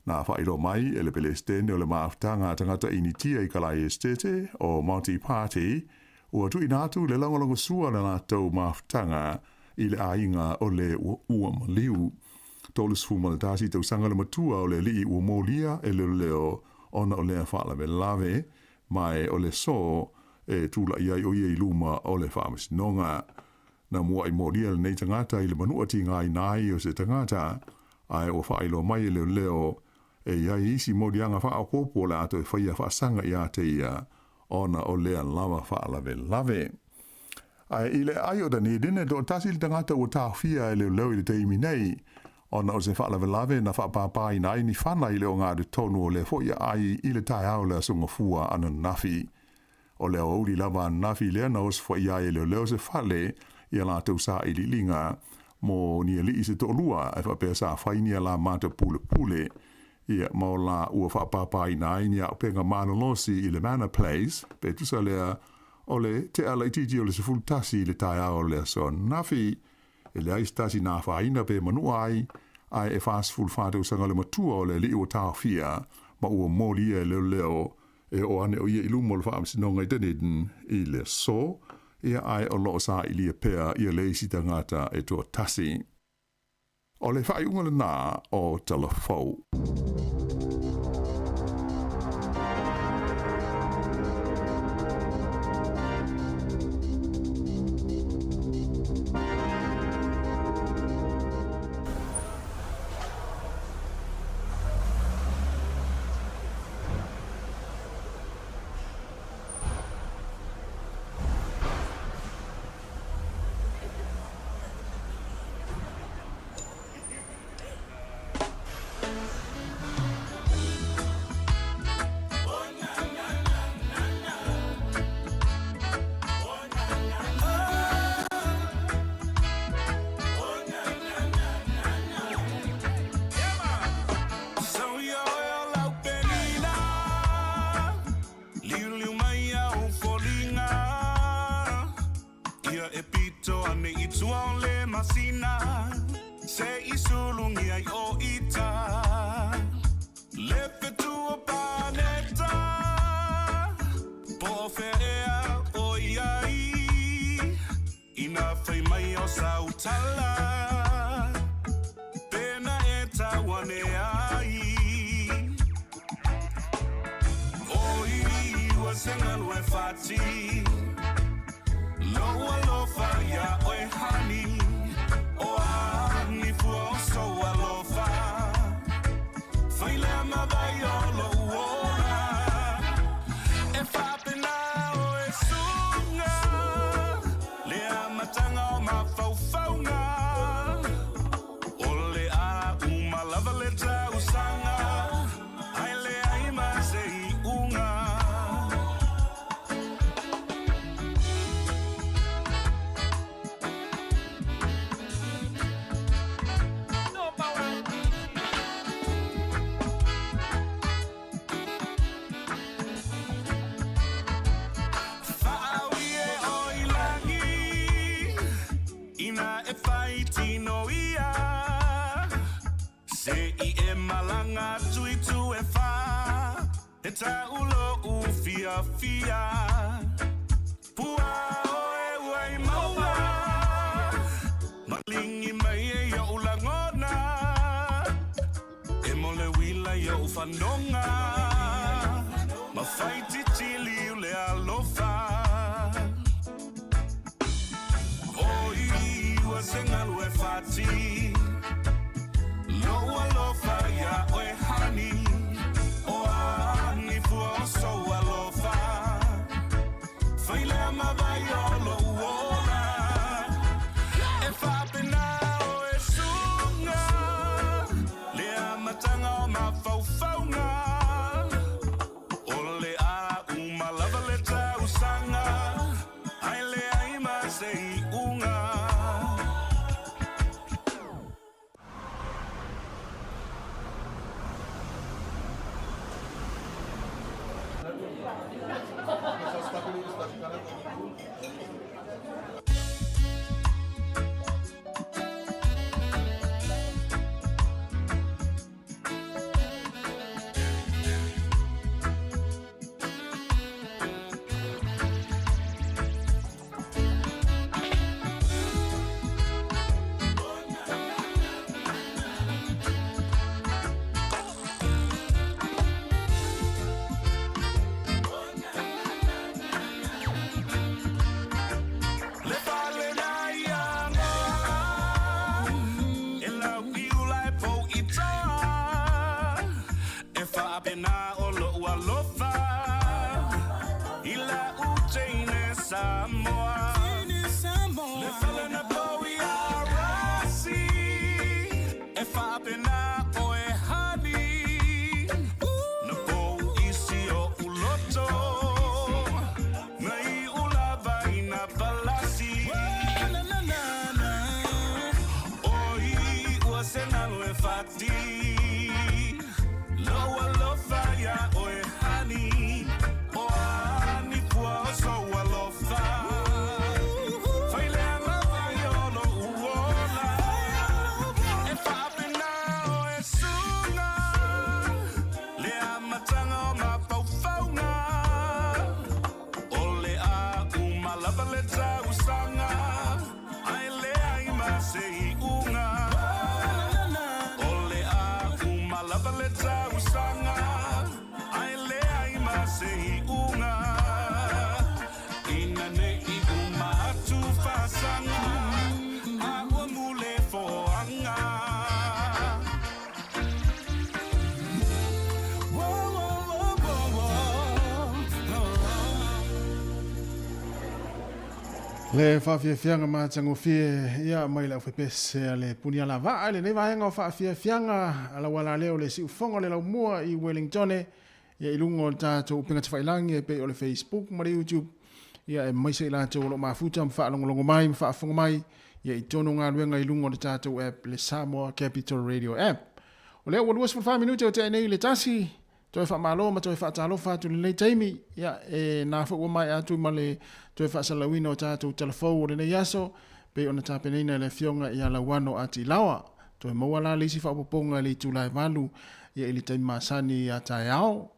Na faailoa mai e le Pelesitene o le Mafutaga a Tagata Initia i Kalai Esitete o Monty Party ua tuuina atu le lagolagosua o le latou mafutaga i le aiga o le ua maliu. 31 tausaga le matua o le alii ua molia e leoleo ona o lea faalavelave, ma e o le aso e tulai ai o ia i luma o le faamasinoga. Na mua'i molia lenei tagata i le manua tigaina ai o se tagata, ae ua faailoa mai e leoleo e i ai isi moliaga faaopoopo o le a toe faia faasaga ia te ia ona o lea lava faalavelave. Ae i le aai o Dunedin e toatasi le tagata ua taofia e leoleo i le taimi nei, ona o se faalavelave na faapāpāina ai ni fana i le ogatotonu o lea foi aai i le taeao o le Aso Gafua ananafi. O le aoauli lava ananafi lea na osofaia ai e leoleo se fale i a latou sailiiliga mo ni alii se toalua ae faapea sa fai ni alamata pulepule ia ma o la ua faapapaina ai ni auupega malolosi i le Manor Place pe tusa lea o le tea laitiiti o le 11 i le taeao o le aso ananafi. E leai se tasi na afaina pe manua ai, ae e 44 tausaga le matua o le alii ua taofia ma ua molia e leoleo e oo ane o ia i luma o le faamasinoga i Dunedin i le aso, ia ae o lo o sailia pea ia le isi tagata e toatasi. O le faaiuga lena o Tala Fou. toe fati. Lou alofa iā oe honey, o a ni pua o sou alofa. Fai leaga mai o lo'u ola, e faapena oe suga, le amataga o mafaufauga. O le a uma lava le tausaga, ae leai ma se iʻuga. O le a uma lava le tausaga, ae leai ma se iʻuga. Ina nei uma atu fasaga, a ua mule foaga. Whoa, whoa, whoa, whoa, whoa. Le faafiafiaga matagofie ia mai le aufepese a le Punialavaa i lenei vaega o faafiafiaga a lauala lea o le siufoga o le laumua i Wellingtone ia i luga o le tatou upega tafailagi e pei o le Facebook ma le YouTube ia aemaise i latou o lo o mafuta ma faalogologo mai ma faafofoga mai ia i totonu o galuega i luga o le tatou app le Samoa Capital Radio App. O lea ua 24 minute o tea nei i le tasi, toe faamalo ma toe faatalofa atu i lenei taimi, ia e na foi ua maea atu ma le toe faasalauina o tatou talafou o lenei aso, pei ona tapenaina e le Afioga ia Lauano Atilaoa. Toe maua la le isi faaopoopoga i le itula e 8 ia i le taimi masani ia taeao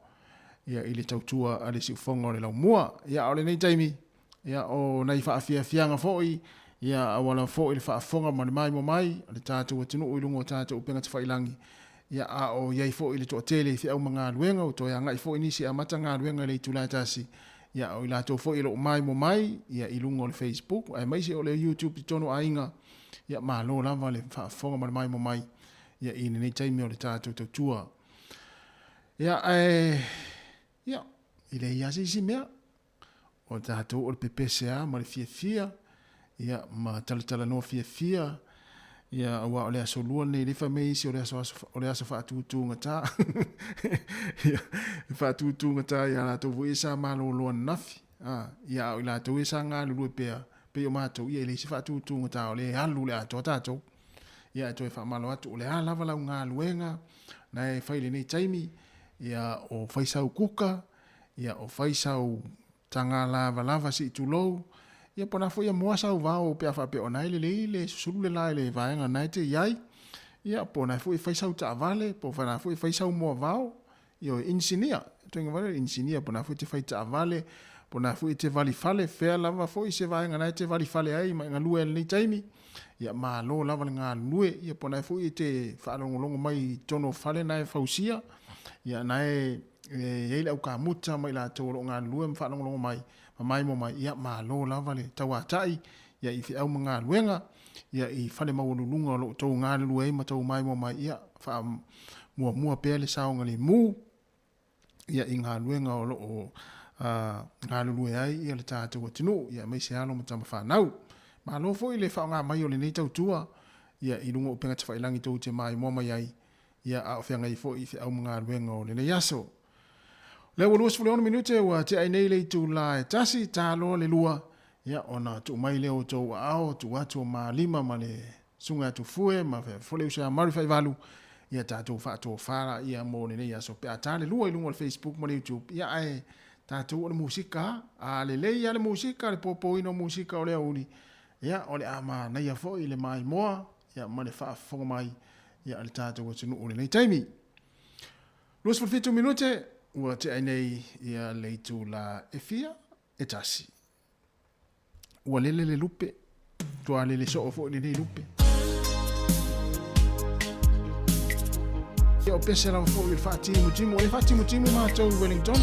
ia i le tautua a le siufoga o le laumua. Ia a o lenei taimi, ia o nai faafiafiaga foi ia auala foi le faafofoga ma le maimoa mai a le tatou atunuu i luga o tatou upega tafailagi, ia a o i ai foi le toatele i feau ma galuega ua toe agai foi nisi e amata galuega i le itula e 1, ia o i latou foi o lo o maimoa mai ia i luga o le Facebook aemaise o le YouTube i totonu o aiga, ia malo lava le faafofoga ma le maimoa mai ia i lenei taimi o le tatou tautua. Ia ae ia e leai lava se isi mea o tatou o le pepese lava ma le fiafia ia ma talatalanoa fiafia ia aua o le aso lua lenei lea fai mai isi o le aso aso o le aso faatutugata ia e faatutugata ia latou foi ia sa malolo ananafi a ia a o i latou ia sa galulue pea pei o matou ia e leai se faatutugata o lea e alu le atoa tatou. Ia e toe faamalo atu o le a lava lau galuega na e fai i lenei taimi, ia o fai sau kuka, ia o fai sau taga lavalava se i tulou, ia po o le a foi ia moa sau vao pe a faapea o na e lelei le susulu le la i le vaega na e te i ai, ia po o na foi e fai sau taavale, po o na foi e fai sau moa vao, Ioe, inisinia, ituaiga foi lea inisinia, po o le a foi e te fai taavale, po o le a foi e te vali fale, fea lava foi se vaega na e te vali fale ai ma e galue ai i lenei taimi, ia malo lava le galulue, ia po o le a foi e te faalogologo mai i totonu o fale na e fausia, ia na e i ai le aukamuta ma i latou o lo o galulue ma faalogologo mai ma maimoa mai, ia malo lava le tauatai ia i feau ma galuega, ia i fale maualuluga o lo o outou galulue ai ma outou maimoa mai, ia faamuamua pea le saogalemu ia i galuega o lo o galulue ai ia le tatou atunuu, ia aemaise alo ma tama fanau. Malo foi le faaaoga mai o lenei tautua ia i luga o upega tafailagi tou te maimoa mai ai, ia a o feagai foi i feau ma galuega o lenei aso. O lea ua 26 minute ua tea ai nei le itula e 1, ta loa le 2, ia ona tuu mai lea o outou aao, tuu atu o ma lima ma le susuga ia Tufue ma foi le uso ia Murray Faivalu, ia tatou faatofa laia mo lenei aso pe a ta le 2 i luga o le Facebook ma le YouTube, ia ae tatou o le musika a, a lelei lava le musika, le popoina o musika o le aoauli, ia o le a manaia foi le maimoa ia ma le faafofoga mai ia a le tatou atunuu i lenei taimi. 27 minute ua tea ai nei ia le itula e fia e tasi. Ua lele le lupe, tua lele soo foi lenei lupe. Ia o pese lava foi o le faatimutimu, o le faatimutimu matou i Wellington.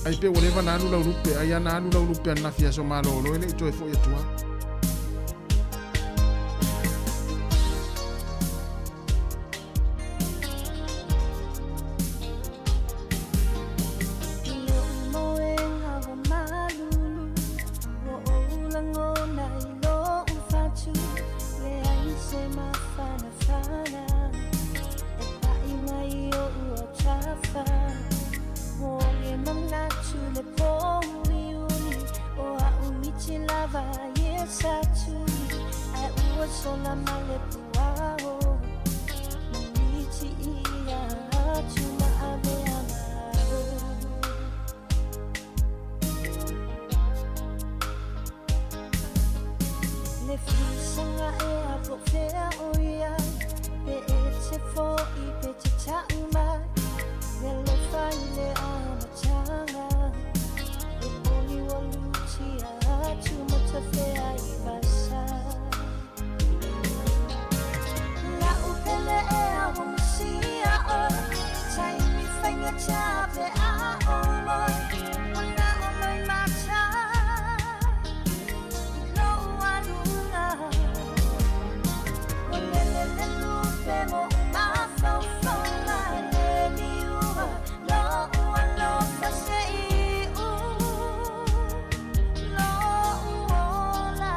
Ai pe ua leva na alu lau lupe, ai ana alu lau lupe ananafi aso malolo e le i toe foi atu lava. lava ia sa tui Ai ua sola ma le puao Miti ia atu ma ave anga Le fisanga e a po fea o ia Pe e te fo i pe te tau mai Le lofa i le amatanga E oli wa lutia atu ma ta fea i vasa La upele e a wa masia o Taimi whainga tā pe a o moi Ona o moi mata Lo alunga O le le le lupe mo mafaufauga le liua Lo ua lofa se iu Lo uola.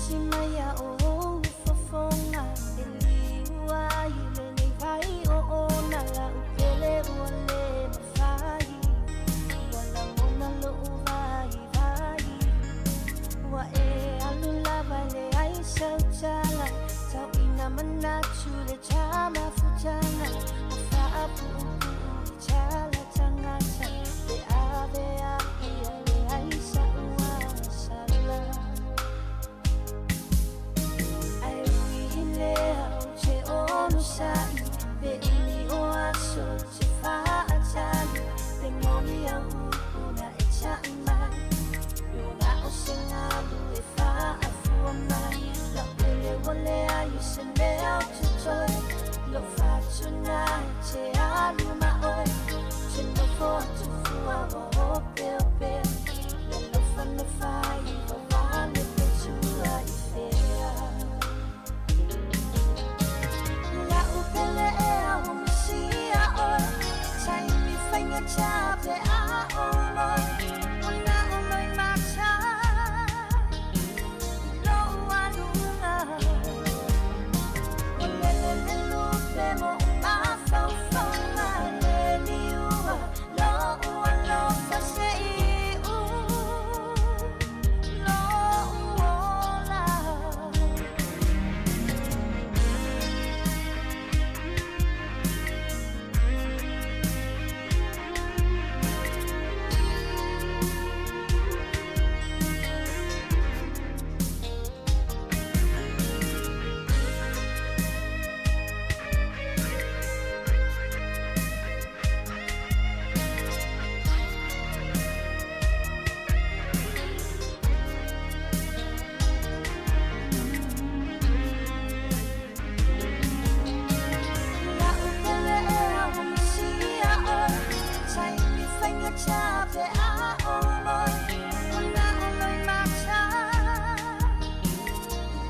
Te mai a o ou fofoga E liua i lenei vai o ona La upele ua le mafai Ua lagona lou vaivai Ua e alu lava e leai sau tala Tauina manatu le tamafutaga O faapuupuu i tala tagata Pe ave ai leai sa'u agasala Ai ui lea o te onosai Pe umi o aso te faatali Pe moni au upu na e taʻu mai Luna o se galu e faafua mai Lau pele ua leai o se mea o totoe Lou fatuna e te alu ma oe Te nofo atu fua ua opeopea Le alofa na fai vavale pe tua i fea La upele e a ua masia oe Taimi faigata pe a o moi Ona o moi mata Lou aluga O le le le lupe mo mafaufauga le liua Lou alofa se iu Lou ola. La upele e a ua masia oe Taimi faigata pe a o moi Ona o moi mata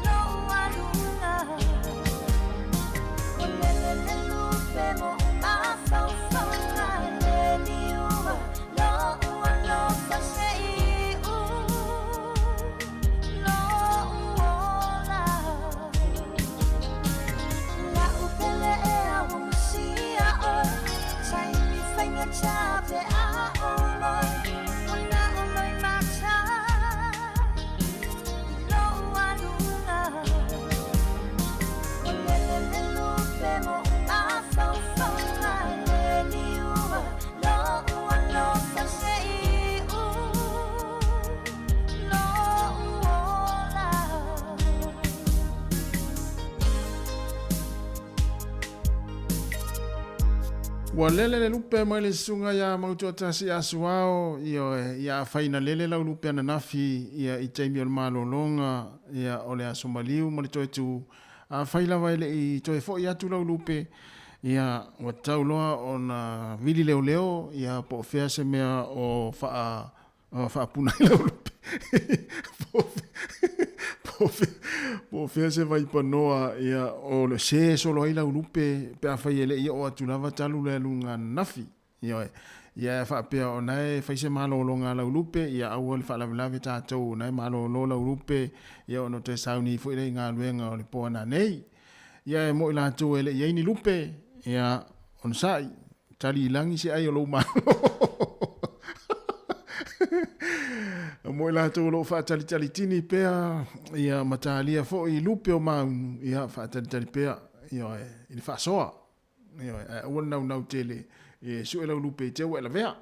Lou aluga O le le le lupe mo mafaufauga le liua Lou alofa se iu Lou ola. La upele e a ua masia oe Taimi faigata pe a o moi Ona o moi mata Lou aluga O le le le lupe mo mafaufauga le liua Lou alofa se iu Lou ola. Ua lele le lupe mai le susuga iā Mautuatasi Asuao, ioe, ia afai na lele lau lupe ananafi, ia, i taimi o le malologa, ia, o le aso maliu ma le toe tu, afai lava e le i toe foʻi atu lau lupe, ia, ua tatau loa ona vili leoleo, ia, po o fea se mea o faa, o faapuna ai lau lupe. Po o fea se vaipanoa, ia, o le se e solo ai lau lupe, pe afai e le i oo atu lava talu le aluga ananafi. Ioe. Ia a faapea o na e fai se malologa a lau lupe, ia aua le faalavelave tatou o na e malolo lau lupe, ia ona toe sauni foi lea i galuega o le po ananei. Ia e mo i latou e le i ai ni lupe, ia onosai, tali i lagi se ai o lou malo. Mo i latou o lo o faatalitalitini pea, ia ma talia foi i lupe o maunu, ia faatalitali pea, ioe, i le faasoa. Ioe, ae aua le naunau tele e sue lau lupe i te ua e lavea.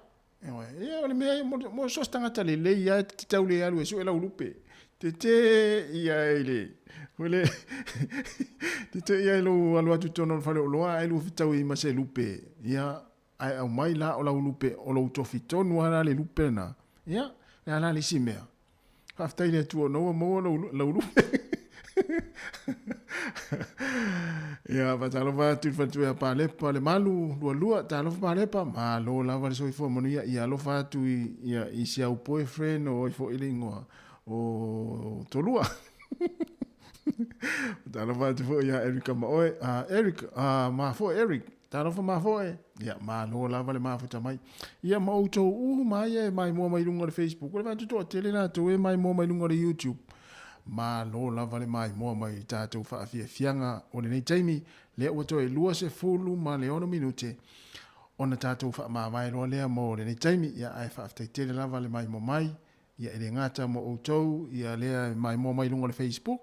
Ioe, ia o le mea mo so o se tagata lelei lava e te tau le alu e sue lau lupe. Tete ia i le, foi le, tete ia i lou alu atu i totonu o le faleoloa ae lua fetaui ma se lupe, ia, ae aumai la o lau lupe o lou tofi tonu lava la le lupe lena. Ia, o le a la le isi mea? Faafetai i le Atua ona ua maua lau lupe. Ia, faatalofa atu i le faletua ia Palepa le Malu, lualua, talofa Palepa, malo lava le soifua manuia. Ia alofa atu i, ia, i si au boyfriend o ai foi le igoa o Tolua. Talofa atu foi ia Erika ma oe. Eric, ma foi Eric. Talofa ma foi. Ia, malo lava le mafuta mai. Ia, ma outou uma ia e maimoa mai luga o le Facebook. O le vaai atu toatele latou e maimoa mai luga o le YouTube. Malo lava le maimoa mai i tatou faafiafiaga o lenei taimi. Lea ua toe 26 minute ona tatou faamavae loa lea mo lenei taimi. Ia, ae faafetai tele lava le maimoa mai. Ia e le gata mo outou ia lea e maimoa mai luga o le Facebook,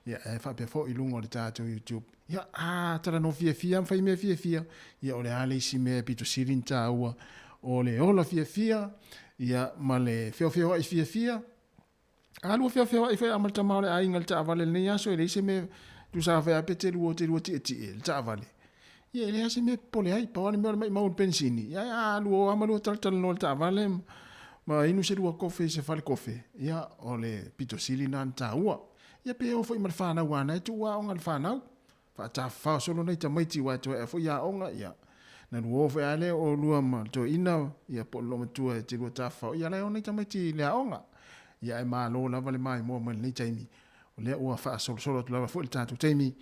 ia e faapea foi i luga o le tatou YouTube. Ia a talanoa fiafia ma fai mea fiafia, ia o le a le isi mea e pito sili ona taua o le ola fiafia, ia ma le feofeoai fiafia. A lua feofeoai foi a ma le tama o le aiga i le taavale i lenei aso, e leai se mea tusa lava foi a pe te lua o te lua tietie i le taavale. Ia e leai lava se mea e popole ai, pau lava le mea o le maimau o le penisini, ia a alu o lava ma lua talatalanoa i le taavale ma inu se lua kofe i se fale kofe, ia o le pito sili lena ona taua. Ia pe o foi ma le fanau aua na e tuu aoga i le fanau, faatafafao solo nai tamaiti aua e toe ae foi aoga, ia na lua o foi lava lea o oulua ma le toeaina, ia po o le loomatua e te lua tafafao, ia la e o nai tamaiti i le aoga. Ia ae malo lava le maimoa mai lenei taimi. O lea ua faasolosolo atu lava foi le tatou taimi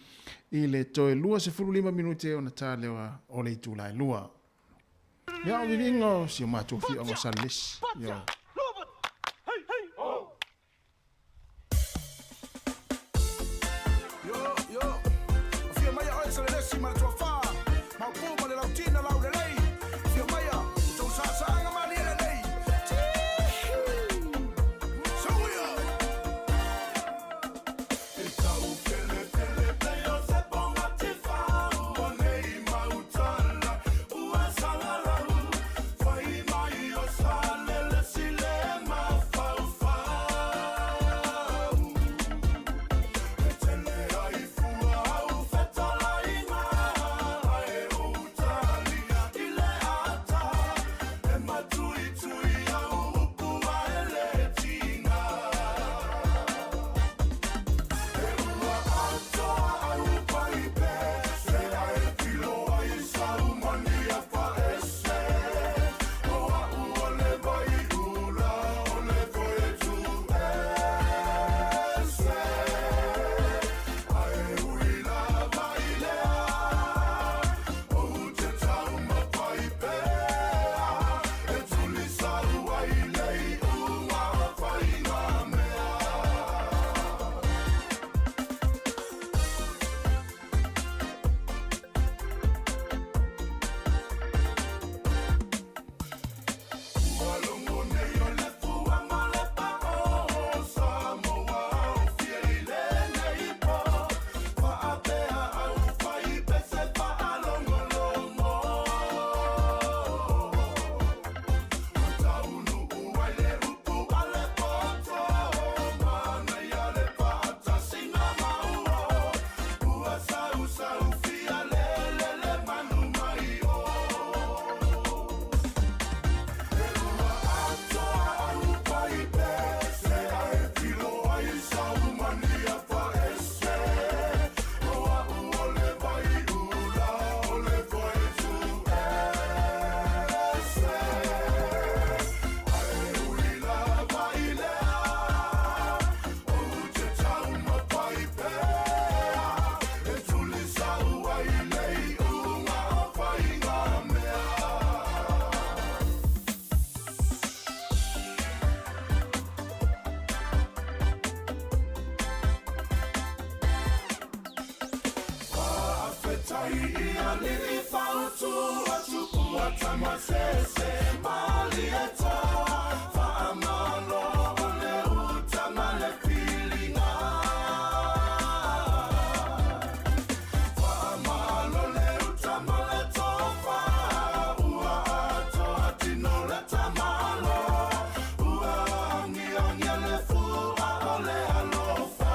i le toe 25 minute ona ta lea o le itula e 2. Ia, o viviiga o si o matou afioaga o Salelesi. Ia. Yo, yo, afio mai oe Salelesi ma le tuafa, Maopu ma le Lautina Laulelei, afio maia, o tou saasaaga malie lelei. Mai i alii fautua Tupua tamasese Malieta Faamalo o le uta ma le filiga Faamalo le uta ma le tofa Ua atoa tino le tamalo Ua angiangia le fua o le alofa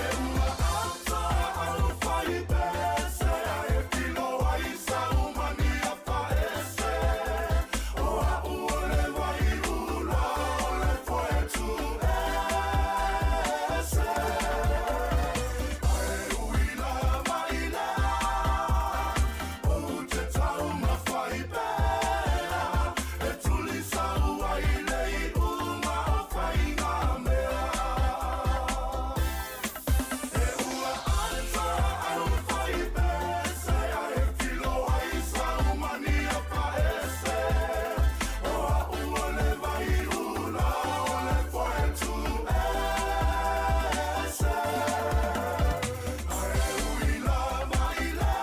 E ua atoa au faipese Ae filo ai saumania faese O au o le waiula o le foe tu ese Ae uila maila O te taumafai pea E tulisau ai le iuga o faiga mea E ua atoa au faipese Ae filo ai saumania faese O au o le vaiula o le foe tu ese Ae uila maila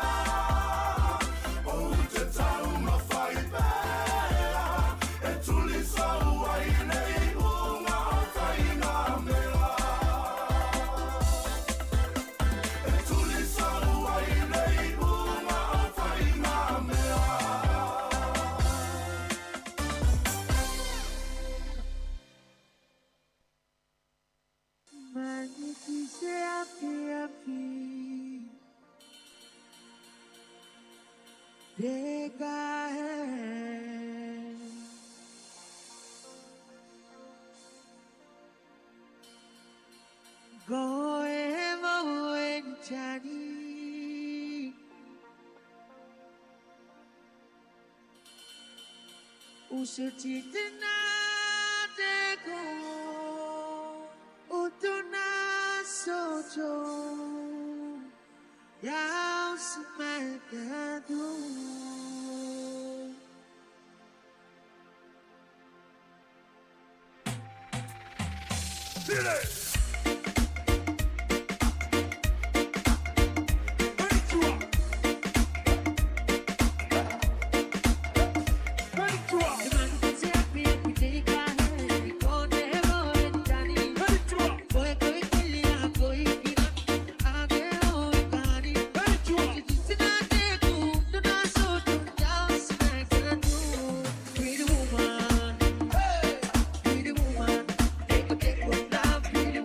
O te taumafai pea E tulisau ai le iuga o faiga mea E tulisau ai le iuga o faiga mea. Magnifice api api देखा है गोए मोए जानी उस जितना देखो उतना सोचो या उसमें कह दूं। Pretty woman,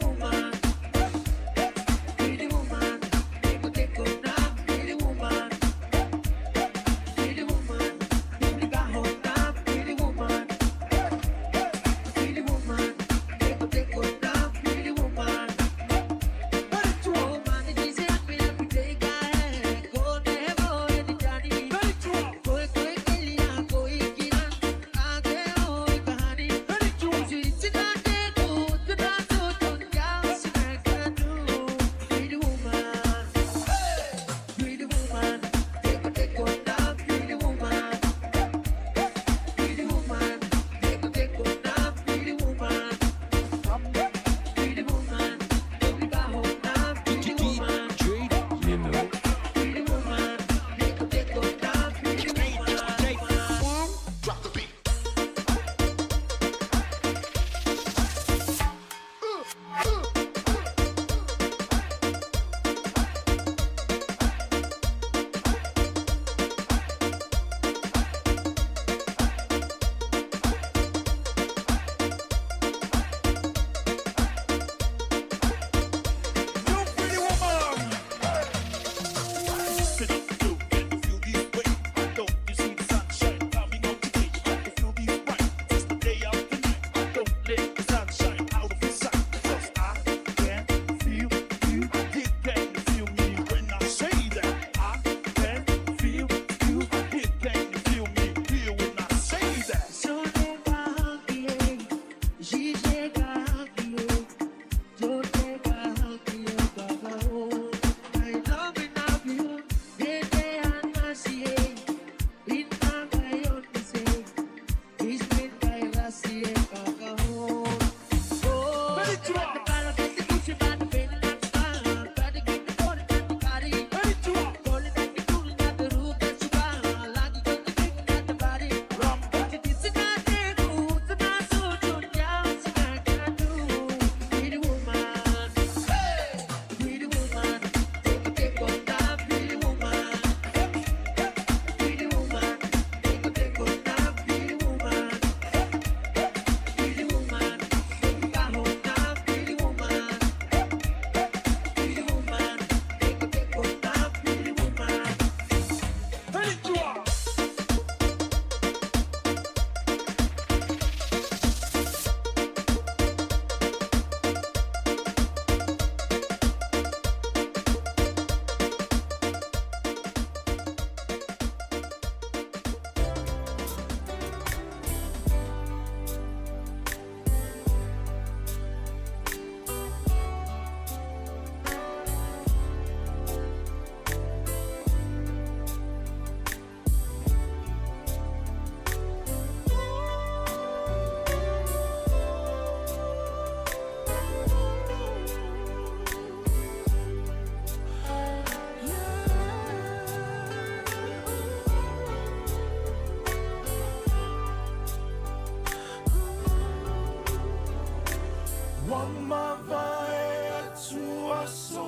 Ua mavae atu aso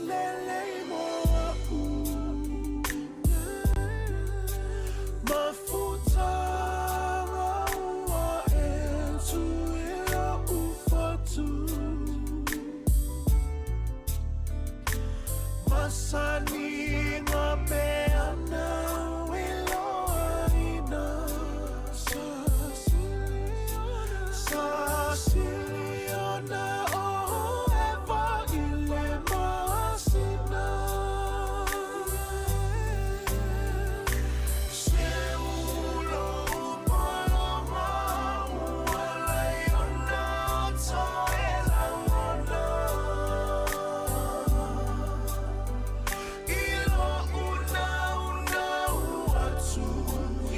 lelei mo a'u Mafutaga ua e tui lo'u fatu Masaniga pe ana iloaina Sa sili ona o ʻEva i le masina Se ulou pologa ua lai ona toe lagona I lo'u naunau atu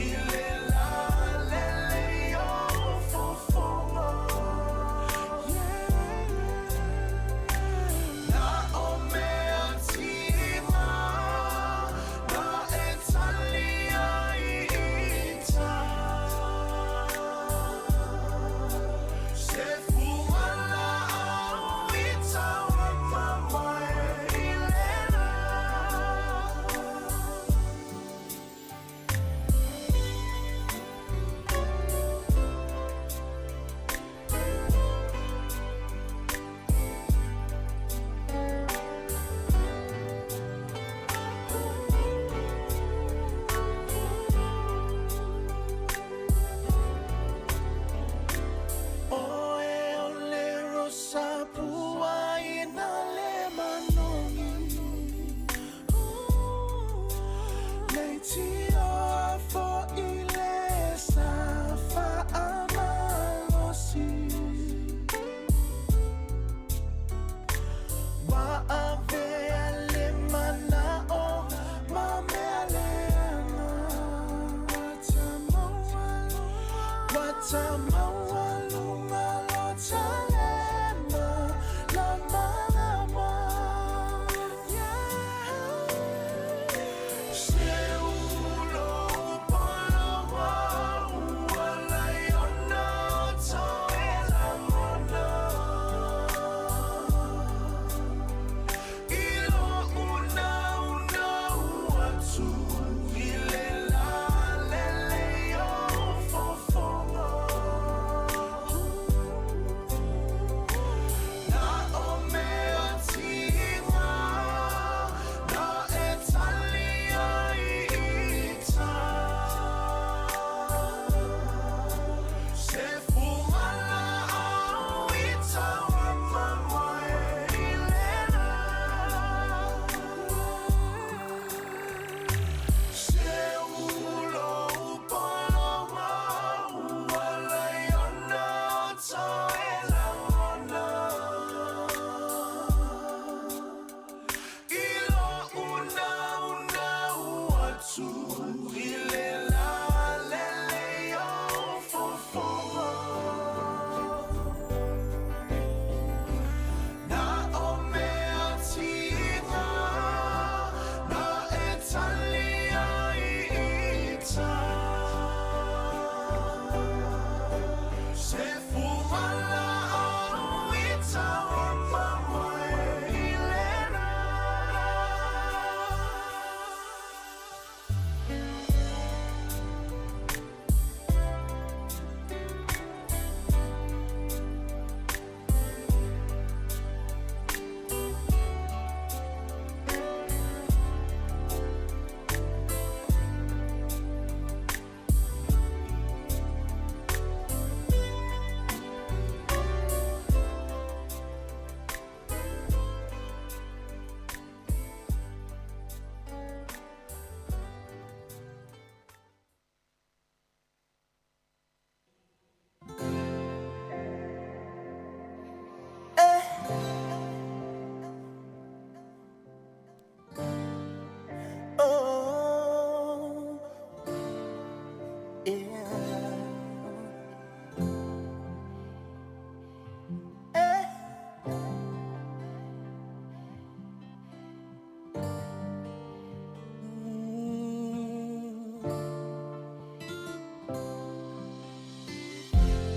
i le lalelei o fofoga Na o mea tiga na e tali ai i uta Se fugalaau i tauamamae i le la. Oe o le rosa pua ina le manogi Leitioa fo'i le sa fa'amalosi Ua avea le mana'o ma mea leaga Ua tamaualuga lo talema lamalama Se ulou pologa ua lai ona toe lagona I lo'u naunau atu i le lalelei o fofoga Na o mea tiga na e tali ai i uta Se fugalaau i tauamamae i le la Se ulou pologa ua lai ona toe lagona I lo'u naunau atu i le lalelei o fofoga Na o mea tiga na e tali ai i uta Se fugalaau i tauamamae i le la. Oh, yeah. Eh.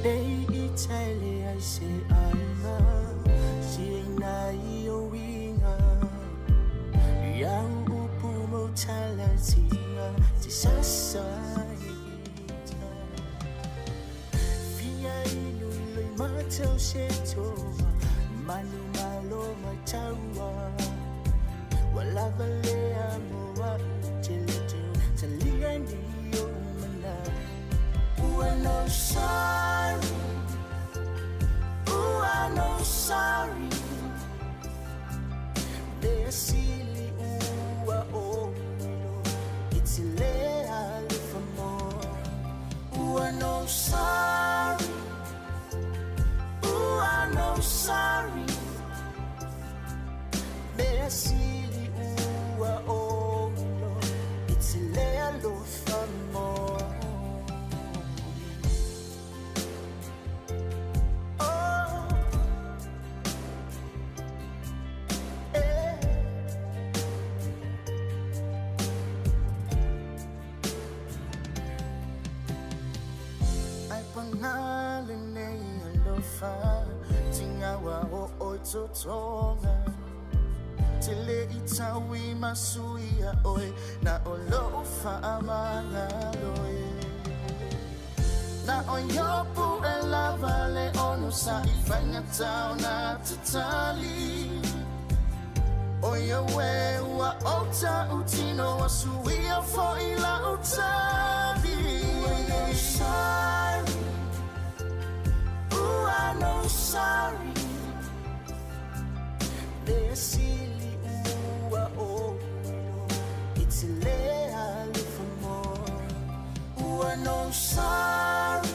Nei tai le ai se aiga Si ina i o winga Ia upu mo tala tinga Te sasa ita Fia inu loi matau se toa Manu malo mataua Walava lea moa te le teo Talia ni o mana Ua no sorry Ua no sorry Mea sili ua o ilo I te lea alofa mo Ua no sorry Ua no sorry Mea sili ua o ilo I te lea alofa mo Oh eh. Ai pangale nei alofa Tingawa o oi totonga Te le i taui masuia oi Na o lou whaamangalo e Na o yopu e lava le ono sa i whainga tau na tatali O ia we ua ota utino a suia fo i la utali Ua no sorry Ua no sorry Mea sili ua o ilo I te lea alofa mo Ua no sorry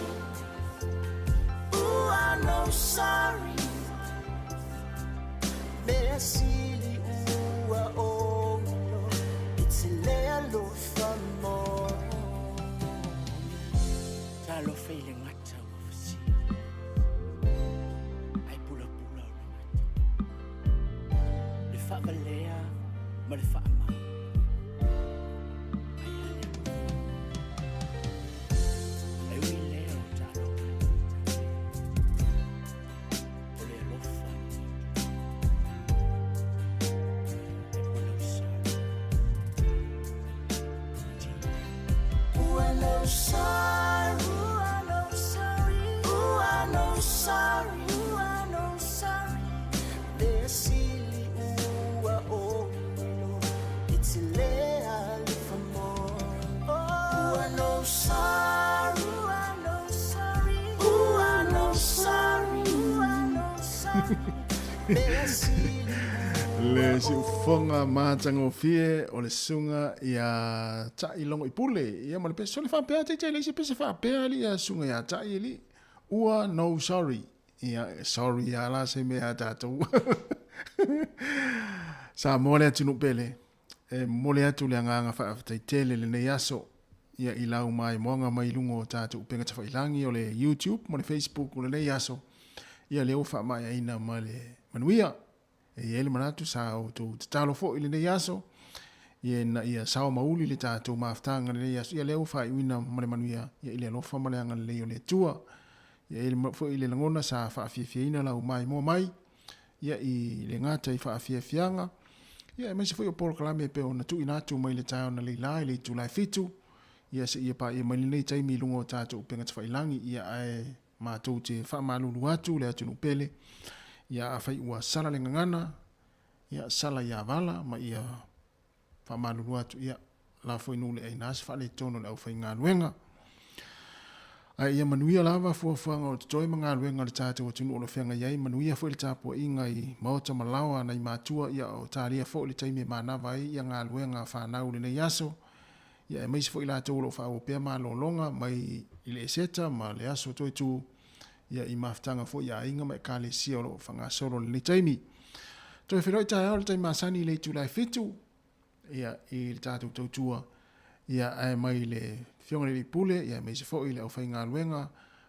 Ua no sorry Mea sili ua o ilo I te lea alofa mo Talofa i le gata ua fasia Ai pulapula o le gata Le faavalea ma le faamau Ai a le alofa Ai ui lea o taaloga O le alofa E pula usalo Ua no sorry Ua no sorry Ua no sorry Ua no sorry Mea sili ua o ilo I te lea alofa mo Ua no sorry Ua no sorry Ua no sorry Ua no sorry Mea sili Le siufoga matagofie o le susuga ia Ta'i Logoipule ia ma le pese sole faapea taitai le isi pese faapea alii ia susuga ia Ta'i alii ua no sorry ia sorry ia la se mea a tatou Samoa le atunuu pele e momoli atu le agaga faafetai tele lenei aso ia i lau maimoaga mai luga o tatou upega tafailagi o le YouTube ma le Facebook o lenei aso ia lea ua faamaeaina ma le manuia. E i ai le manatu sa outou tatalo foi i lenei aso ia ina ia sao ma uli le tatou mafutaga i lenei aso ia lea ua faaiuina ma le manuia ia i le alofa ma le agalelei o le Atua. Ia e i ai foi le lagona sa faafiafiaina lau maimoa mai ia i le gata i faafiafiaga ia aemaise foi o polokalame e pei ona tuuina atu mai le taeao analeila i le itula e 7 ia seia paia mai lenei taimi i luga o tatou upega tafailagi ia ae matou te faamalulu atu le atunuu pele ia afai ua sala le gagana ia sala ia vala ma ia faamalulu atu ia la foi nuu le aina se faaletonu o le aufaigaluega. Ae ia manuia lava fuafuaga o totoe ma galuega a le tatou atunuu o lo o feagai ai, manuia foi le tapuaiga i maota ma laoa nai matua ia o talia foi le taimi e manava ai ia galuega a fanau i lenei aso, ia aemaise foi latou o lo o faaauau pea malologa mai i le Eseta ma le aso toe tu ia i mafutaga foi a aiga ma ekalesia o lo o faagasolo i lenei taimi. Toe feiloai taeao i le taimi masani i le itula e 7 ia i le tatou tautua ia ae mai le Afioga i le Alii Pule ia aemaise foi le aufaigaluega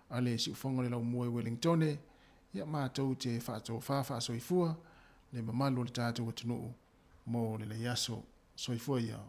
a le Siufoga o le Laumua i Wellingtone ia matou te faatofa faasoifua le mamalu o le tatou atunuu mo lenei aso. Soifua ia.